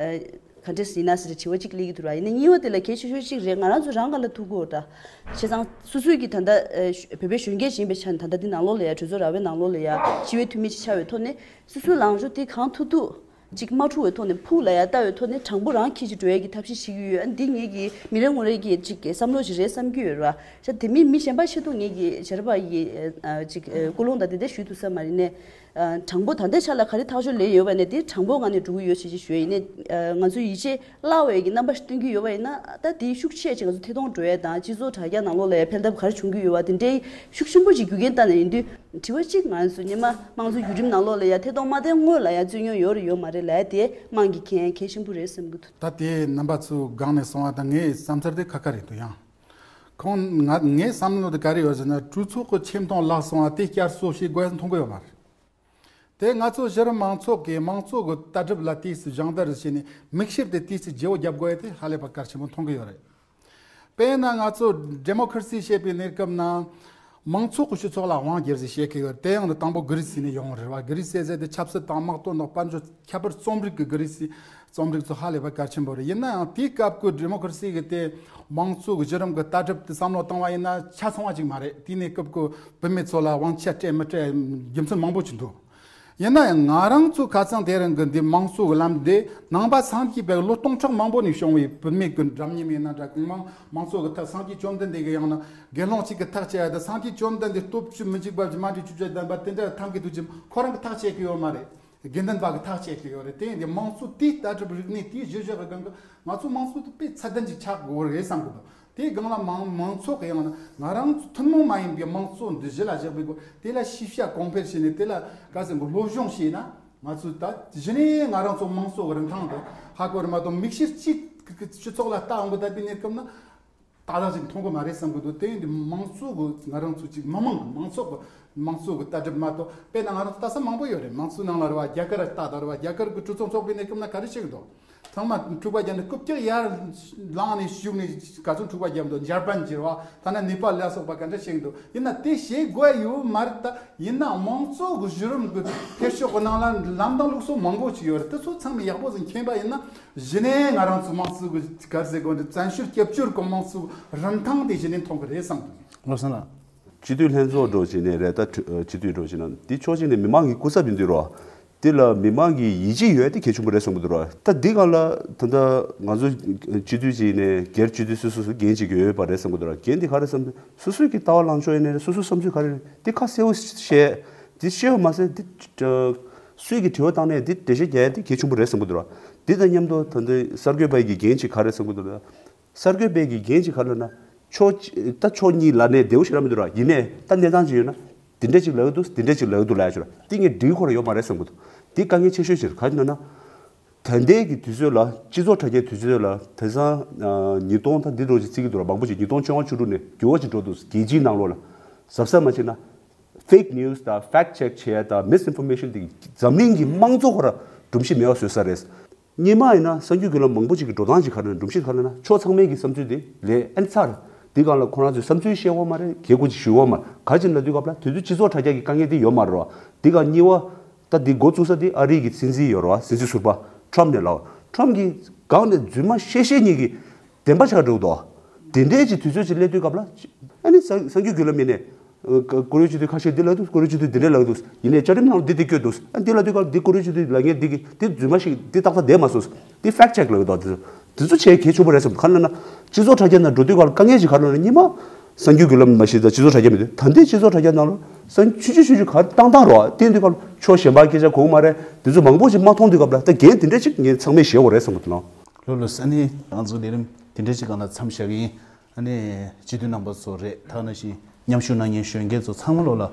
ག་འདྲས་ཡིན་ན་ཟེར་དྲི་བ་གཅིག་སླེབས་ཀྱི་འདུག་ར། ཡིན་ན་གཉིས་པ་དེ་ལ་གལ་ཆེ་ཤོས་གཅིག་རེད། ང་རང་ཚོ་རང་ག་ལ་ཐུག་གོ་འདྲ། བྱས་ཙང་སོ་སོའི་གི་ད་ལྟ་བོད་པའི་གཞོན་སྐྱེས་ཡིན་པའི་ཆ་ནས་ད་ལྟ་འདི་ནང་ལོགས་ལ་ཡ་གྲོས་ཚོགས་ར་བའི་ནང་ལོགས་ལ་ཡ་སྤྱི་བའི་འཐུས་མི་ཅིག་ཆགས་པའི་ཐོག་ནས་སོ་སོའི་ལངས་ཕྱོགས་དེ་གང་ཐུབ་ཐུབ་ཅིག་མ་འཁྲུག་པའི་ཐོག་ནས་ཕུགས་ལ་ཡ་ལྟ་བའི་ཐོག་ནས་དྲང་པོ་རང་འཁྱེར་ཅིག་འགྲོ་ཡ་གི་ཐབས་ཤེས་ཤིག་ཡོད། ཨ་འདི་ངེད་ཀྱི་མི་རེ་ངོ་རེ་གི་ཅིག་བསམ་བློ་ཞིག་རེད་བསམ་གྱི་ཡོད་ར། ད་དེ་མིན་མི་གཞན་པ་ཆེད་དུ་ངེད་ཀྱི་བྱ་ར་པ་ཡི་ཅིག་ཀུན་སློང་དང་དེ་འདྲ་ཞུས་ཐུབ་ས་མ་རེད་ནས། དྲང་པོ་ད་ལྟའི་ཆ་ལ་ག་རེ་ཐག་གཅོད་ལས་ཡོད་པ་ནས་དེ་དྲང་པོ་ངང་ནས་འགྲོ་གི་ཡོད་ཅེས་ཅིག་ཞུ་ཡ་ཡིན་ནས། ང་ཚོས་ཡིད་ཆེས་བརླག་པའི་གི་རྣམ་པ་ཞིག་སྟོན་གྱི་ཡོད་པ་ཡིན་ན་ད་དེ་ཤུགས་ཆེ་ཅིག་ང་ཚོ་ཐད་གཏོང་འགྲོ་ཡ་དང་སྤྱི་ཚོགས་དྲ་རྒྱ་ནང་ལོགས་ལ་ཡ་ཕན་ཐབས་ག་རེ་བྱུང་གི་ཡོད་པ་དེ་འདྲའི་ཤུགས་ཆེན་པོ་ཅིག་རྒྱུ་རྐྱེན་བལྟས་ནས་ཡིན་དུས། དྲི་བ་གཅིག་ང་ཚོ་སྔོན་མ་དམངས་གཙོའི་བརྒྱུད་རིམ་ནང་ལོགས་ལ་ཡ་ཐད་གཏོང་མ་བཏང་སྔོན་ལ་ཡ་རྩོད་རྙོག་ཡོད་རེད་ཡོད་མ་རེད་ལབ་ཡ་དེ་དམངས་ཀྱིས་མཁྱེན་ཡ་གལ་ཆེན་པོ་རེད་བསམ་གྱི་འདུག་ད་དེ་རྣམ་པ་ཚོའི་སྒང་ནས་སོང་བ་དང་ངའི་བསམ་ཚུལ་དེ་ཁ་ཁ་རེད་འདུག་ཡང་། ཁོང་ང་ངའི་བསམ་བློ་དེ་ག་རེ་ཡོད་ཟེར་ན་གྲོས་ཚོགས་ཀྱི་ཆེ་མཐོང་བརླག་སོང་བ་དེ་བསྐྱར་གསོ་བྱེད་དགོས་མཐོང་གི་ཡོད་མ་རེད། དེ་ང་ཚོ་གཞི་རིམ་མང་ཚོགས་ཀྱིས་དམངས་གཙོ་གི་ལྟ་གྲུབ་ལ་དུས་སུ་སྦྱང་བརྡར་བྱས་ནས་མིག་ཤེལ་དེ་དུས་སུ་བརྗེ་བོ་རྒྱབ་དགོས་ཡ་དེ་ཧ་ལས་པ་གལ་ཆེན་པོ་མཐོང་གི་ཡོད་རེད། དཔེར་ན་ང་ཚོ་ཌི་མོ་ཀ་ར་སི་བཤད་པའི་གནས་སྐབས་ན། མང་ཚོགས་ཀྱི་སྤྱི་ཚོགས་ལ་དབང་སྒྱུར་ཟེར་བཤད་ཀྱི་ཡོད་རེད། དེ་ཡང་ནི་དང་པོ་གྷི་རི་སི་ནས་ཡོང་བ་རེད་བ། གྷི་རི་སི་ཟེར་དེ་ཆབ་སྲིད་དང་དམག་དོན་དང་དཔལ་འབྱོར་ཁྱད་པར་རྩོམ་རིག་གི་གྷི་རི་སི་རྩོམ་རིག་ཚོ་ཧ་ལས་པ་གལ་ཆེན་པོ་རེད། ཡིན་ན་ཡང་དེའི་སྐབས་ཀྱི་ཌི་མོ་ཀ་ར་སི་གི་དེ་དམངས་གཙོ་གི་གཞི་རིམ་གྱི་ལྟ་གྲུབ་དེ་བསམ་བློ་བཏང་བ་ཡིན་ན་ཆ་ཚང་བ་ཅིག་མ་རེད། དེའི་གནས་སྐབས་ཀྱི་བུད་མེད་ཚོ་ལ་དབང་ཆ་སྤྲད་མི་སྤྲད་རྒྱུ་མཚན་མང་པོ་ཅིག་འདུག་ཡིན་ན་ཡང་ང་རང་ཚོ་ཁ་སང་དེ་རིང་གི་འདི་དམངས་གཙོ་གི་ལམ་འདི་ནང་པ་སངས་རྒྱས་པའི་ལོ་སྟོང་ཕྲག་མང་པོ་ནས་བྱུང་བའི་བུད་མེད་ཀྱི་འདྲ་མཉམ་ཡིན་ན་འདྲ། གང་མང་དམངས་གཙོ་གི་ཐག་སངས་རྒྱས་བཅོམ་ལྡན་འདས་ཀྱི་ཡང་ན་དགེ་སློང་གཅིག་གི་ཐག་བཅད་ཡ་དང་སངས་རྒྱས་བཅོམ་ལྡན་འདས་སྟོབས་བཅུ་མི་འཇིགས་པ་བཞི་མ་འདྲེས་བཅུ་བརྒྱད་ལྡན་པ་དེ་འདྲ་ཐམས་ཅད་ཐུགས་རྗེ་ཁོ་རང་གི་ཐག་བཅད་ཀྱི་ཡོད་མ་རེད། དགེ་འདུན་པ་གི་ཐག་བཅད་ཀྱི་ཡོད་རེད། དེ་ཡིན་དུས་དམངས་གཙོ་དེའི་ལྟ་གྲུབ་རིག་གནས་དེའི་གཞི་བཞག་གི་སྒང་གི་ང་ཚོ་དམངས་གཙོ་དེ་དཔེ་ཚད་ལྡན་ཅིག་ཆགས་དགོས་རེད་བསམ་གི་འདུག་དེའི་སྒང་ལ་མང་མང་ཚོགས་ཀྱི་ཡང་ན་ང་རང་ཚོ་ཐུན་མོང་མ་ཡིན་པའི་དམངས་གཙོ་འདི་གཞི་ལ་བཞག་པའི་སྐོར་དེ་ལ་ཤེས་བྱ་གོང་འཕེལ་བྱས་ནས་དེ་ལ་ག་ཟེར་གི་སློབ་སྦྱོང་བྱས་ན་ང་ཚོ་ད་གཞི་ནས་ང་རང་ཚོ་དམངས་གཙོ་གི་རིན་ཐང་དང་ཧ་གོ་རེད་མ་གཏོགས་མིག་ཤེལ་གཅིག་གི་སྤྱི་ཚོགས་ལ་ལྟ་འོང་གི་ད་དེ་གནས་སྐབས་ན། ཏག་ཏག་ཅིག་མཐོང་གི་མ་རེད་བསམ་གི་འདུག་དེ་ཡིན་དུས་དམངས་གཙོ་གི་ང་རང་ཚོ་ཅིག་མི་མང་གི་མང་ཚོགས་ཀྱི་དམངས་གཙོ་གི་ལྟ་གྲུབ་མ་གཏོགས་དཔེར་ན་ང་རང་ཚོ་ལྟ་ས་མང་པོ་ཡོད་རེད། དམངས་གཙོའི་ནང་ལ་རེད་བ། རྒྱ་གར་ལྟ་དང་རེད་བ། རྒྱ་གར་གྱི་གྲོས་ཚོགས་འཚོགས་པའི་གནས་སྐབས་ན་ག་རེ་བྱེད་ཀྱི་འདུག་ཚང་མ་འཁྲུག་པ་བརྒྱབ་ནས་རྐུབ་བཀྱག་ཡར་ལངས་ནས་བཞུགས་ནས་ག་ཚོད་འཁྲུག་པ་བརྒྱབ་འདུག་འཇར་པན་གྱི་རེད་བ། ཐ་ན་ནེ་པཱལ་ལ་སོགས་པ་ག་འདྲ་བྱེད་ཀྱི་འདུག་ཡིན་ན་དེ་བྱེད་དགོས་ཡོད་མ་རེད། ད་ཡིན་ན་དམངས་གཙོ་གི་གཞི་རིམ་གྱི་འཕེལ་ཕྱོགས་ཀྱི་ནང་ལ་ལམ་དང་ལུགས་སྲོལ་མང་པོ་ཅིག་ཡོད་རེད། དེ་ཚོ་ཚང་མ་ཡག་པོ་ཟིག་མཁྱེན་པ་ཡིན་ན། གཞི་ནས་ང་རང་ཚོ་དམངས་གཙོ་གི་ག་རེ་ཟེར་དགོས་འདུག་བཙན་བྱོལ་སྐྱབས་བཅོལ་གྱི་དམངས་གཙོ་རིན་ཐང་དེ་གཞི་ནས་མཐོང་གི་རེད་བསམ་གི་འདུག་བློ་བཟང་ལགས། སྤྱི་འཐུས་ལྷན་ཚོགས་འགྲོ་བྱས་ནས་རེད། ད་སྤྱི་འཐུས་འགྲོ་བྱས་ན་འདི་ཕྱོགས་གཅིག་ནས་མི་མང་གི་སྐུ་ཚབ་ཡིན་དུས་རོ། དེ་ལ་མི་མང་གི་ཡིད་ཆེས་ཡོད་དེ་གལ་ཆེན་པོ་རེད་བསམ་གྱི་འདུག་ར། ད་འདི་སྒང་ལ་ད་ལྟ་ང་ཚོ་སྤྱི་འཐུས་ཅིག་ནས་སྒེར་སྤྱི་འཐུས་སོ་སོ་སོ་འགན་ཅིག་ཡོད་པ་རེད་བསམ་གྱི་འདུག་ར། འགན་འདི་ག་རེ་བསམ་སོ་སོ་གི་ལྟ་བ་ལངས་ཕྱོགས་ཡིན་ནའི་སོ་སོའི་བསམ་ཚུལ་ག་རེ་རེད་འདི་ཁ་གསལ་བོ་བཤད། འདི་བཤད་པ་མ་ཟད་འདི་སུས་ཀྱི་དྲི་བ་བཏང་ནས་འདི་འགྲེལ་བཤད་རྒྱག་ཡ་འདི་གལ་ཆེན་པོ་རེད་བསམ་གྱི་འདུག་ར། འདི་དང་མཉམ་དུ་ད་ལྟ་གསར་འགོད་པ་ཡི་འགན་ཅིག་ག་རེ་བསམ་གྱི་འདུག་ར། གསར་འགོད་པའི་གི་འགན་ཅིག་ག་རེ་ལབ་ན། ཕྱོགས་གཅིག་ད་ཕྱོགས་གཉིས་ལ་ནས་བདེ་བོ་ཞིག་རག་མི་འདུག་ར། ཡིན་ནའི་ད་གནས་སྟངས་ཅིག་ཡོད་ན། འདི་འདྲ་ཅིག་ལབ་ཀྱི་འདུག་འདི་འདྲ་ཅིག་ལབ་ཀྱི་འདུག་ལབ་ཡ་ཅིག་ར། འདི་ངས་འགྲིག་ཁོ་ར་ཡོད་མ་རེད་བསམ་གྱི་འདུག་འདི་དཀའ་ངལ་ཆེ་ཤོས་ཅིག་རེད། ག་རེ་ལབ་ན། ད་ལྟའི་གི་དུས་ཚོད་ལ་སྤྱི་ཚོགས་དྲ་རྒྱའི་དུས་ཚོད་ལ་དེང་སང་ཉིས་སྟོང་ད་འདི་འདྲ་ཅིག་བརྩི་གི་འདུག་ར། མང་པོ་ཅིག་ཉིས་སྟོང་བཅོ་ལྔ་བཅུ་དྲུག་ནས་འགྱུར་བ་ཅིག་འགྲོ་འདུག་རྒྱལ་སྤྱིའི་ནང་ལོགས་ལ་གཟབ་གཟབ་མ་བྱས་ན། Fake news་དང་fact check་བྱེད་ཡ་དང་misinformation་དེ་འཛམ་གླིང་གི་དམངས་གཙོ་ཁོ་ར་སྒྲོམ་གཞི་མེད་པ་བཟོས་ས་རེད། སྔོན་མ་ཡིན་ན་གསར་འགྱུར་བརྒྱུད་ལམ་མང་པོ་ཅིག་གི་འགྲོ་སྟངས་ཅིག་ག་རེ་ན་སྒྲོམ་གཞི་ག་རེ་ན་ཕྱོགས་ཚང་མའི་གི་བསམ་ཚུལ་དེ་ལས་ཨན་ཚར། དེ་སྒང་ལ་ཁོ་རང་ཚོའི་བསམ་ཚུལ་བཤད་ཡོད་མ་རེད། གལ་དགོས་ཅིག་ཞུ་ཡོད་མ་རེད། ག་ཅིག་ལབ་དུས་སྐབས་ལ་དེ་དུས་སྤྱི་ཚོགས་དྲ་རྒྱ་གི་དཀའ་ངལ་དེ་ཡོད་མ་རེད་བ། དེ་སྒང་གཉིས་པ་ད་དེ་འགོ་བཙུགས་ས་དེ་ཨ་རི་གི་སྲིད་འཛིན་ཡོད་རེད་བ། སྲིད་འཛིན་ཟུར་པ་ཊམ་ནས་ལབ། ཊམ་གི་སྒང་ནས་རྫུན་མ་བཤད་བཤད་ཉིད་ཀྱི་བདེན་པ་ཆགས་འགྲོ་འདུག་དེ་འདྲའི་ཅིག་དུས་ཚོད་ཅིག་སླེབས་དུས་སྐབས་ལ་ཨ་ནི་གསར་གསར་འགྱུར་བརྒྱུད་ལམ་ཡིན་ནའི། ཨ་ཀ་བཀུར་འོས་སྤྱི་འཐུས་ཁ་ཤས་འདི་ལབ་འདུག་བཀུར་འོས་སྤྱི་འཐུས་འདི་འདྲ་ལབ་འདུག་ཡིན་ནའི་བཅའ་ཁྲིམས་ནང་ལ་འདི་འདི་བཀོད་འདུག་ཨ་འདི་ལབ་དུས་སྐབས་འདི་བཀུར་འོས་སྤྱི་འཐུས་ལབ་མཁན་འདི་གི་འདི་རྫུན་མ་ཞིག་འདི་ཏག་ཏག་བསྡད་མ་སོང་། འདི་fact check་ལབ་འདུག་དེ་ཚོ་དེ་ཚོ་བྱས་གལ་ཆེན་པོ་རེད་བསམ། ག་རེ་ལབ་ན་སྤྱི་ཚོགས་དྲ་རྒྱ་ནང་འགྲོ་དུས་སྐབས་ལ་དཀའ་ངལ་ཞིག་ག་རེ་ལབ་ན་སྔོན་མ་གསར་འགྱུར་བརྒྱུད་ལམ་མ་གཞི་དང་སྤྱི་ཚོགས་དྲ་རྒྱ་མི་འདུག་ད་ལྟའི་སྤྱི་ཚོགས་དྲ་རྒྱ་ནང་ལ་གསར་འགྱུར་ཆུང་ཆུང་ཆུང་ཆུང་ག་རེ་བཏང་བཏང་རོགས། དེ་དུས་སྐབས་ལ་ཕྱོགས་གཞན་པ་སྐད་ཆ་གོ་མ་རེད། དེ་ཚོ་མང་པོ་ཞིག་མ་མཐོང་དུས་སྐབས་ལ་ད་འགན་དེ་འདྲ་ཅིག་ངས་ཚང་མས་བཞེས་དགོས་རེད་བསམ་གི་འདུག་ལགས། ལགས་ལགས། ཨ་ནི་ང་ཚོ་ལས་རིམ་དེ་འདྲ་ཅིག་སྒང་ལ་མཚམས་བཞག་གི་ཡིན། ཨ་ནི་སྤྱི་འཐུས་རྣམ་པ་ཚོ་རེད། ད་ནང་བཞིན་མཉམ་ཞུགས་གནང་མཁན་གཞོན་སྐྱེས་ཚོ་ཚང་མ་ལོག་ལ་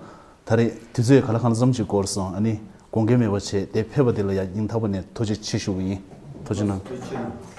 ད་རེས་དུས་ཚོད་ག་ལ་གང་ཙམ་ཅིག་འགོར་སོང་། ཨ་ནི་དགོངས་འགལ་མེད་པ་བྱས་ཏེ་ཕེབས་པ་དེ་ལ་ཡང་སྙིང་ཐག་པ་ནས་ཐུགས་རྗེ་ཆེ་ཞུ་གི་ཡིན། ཐུགས་རྗེ་གནང་།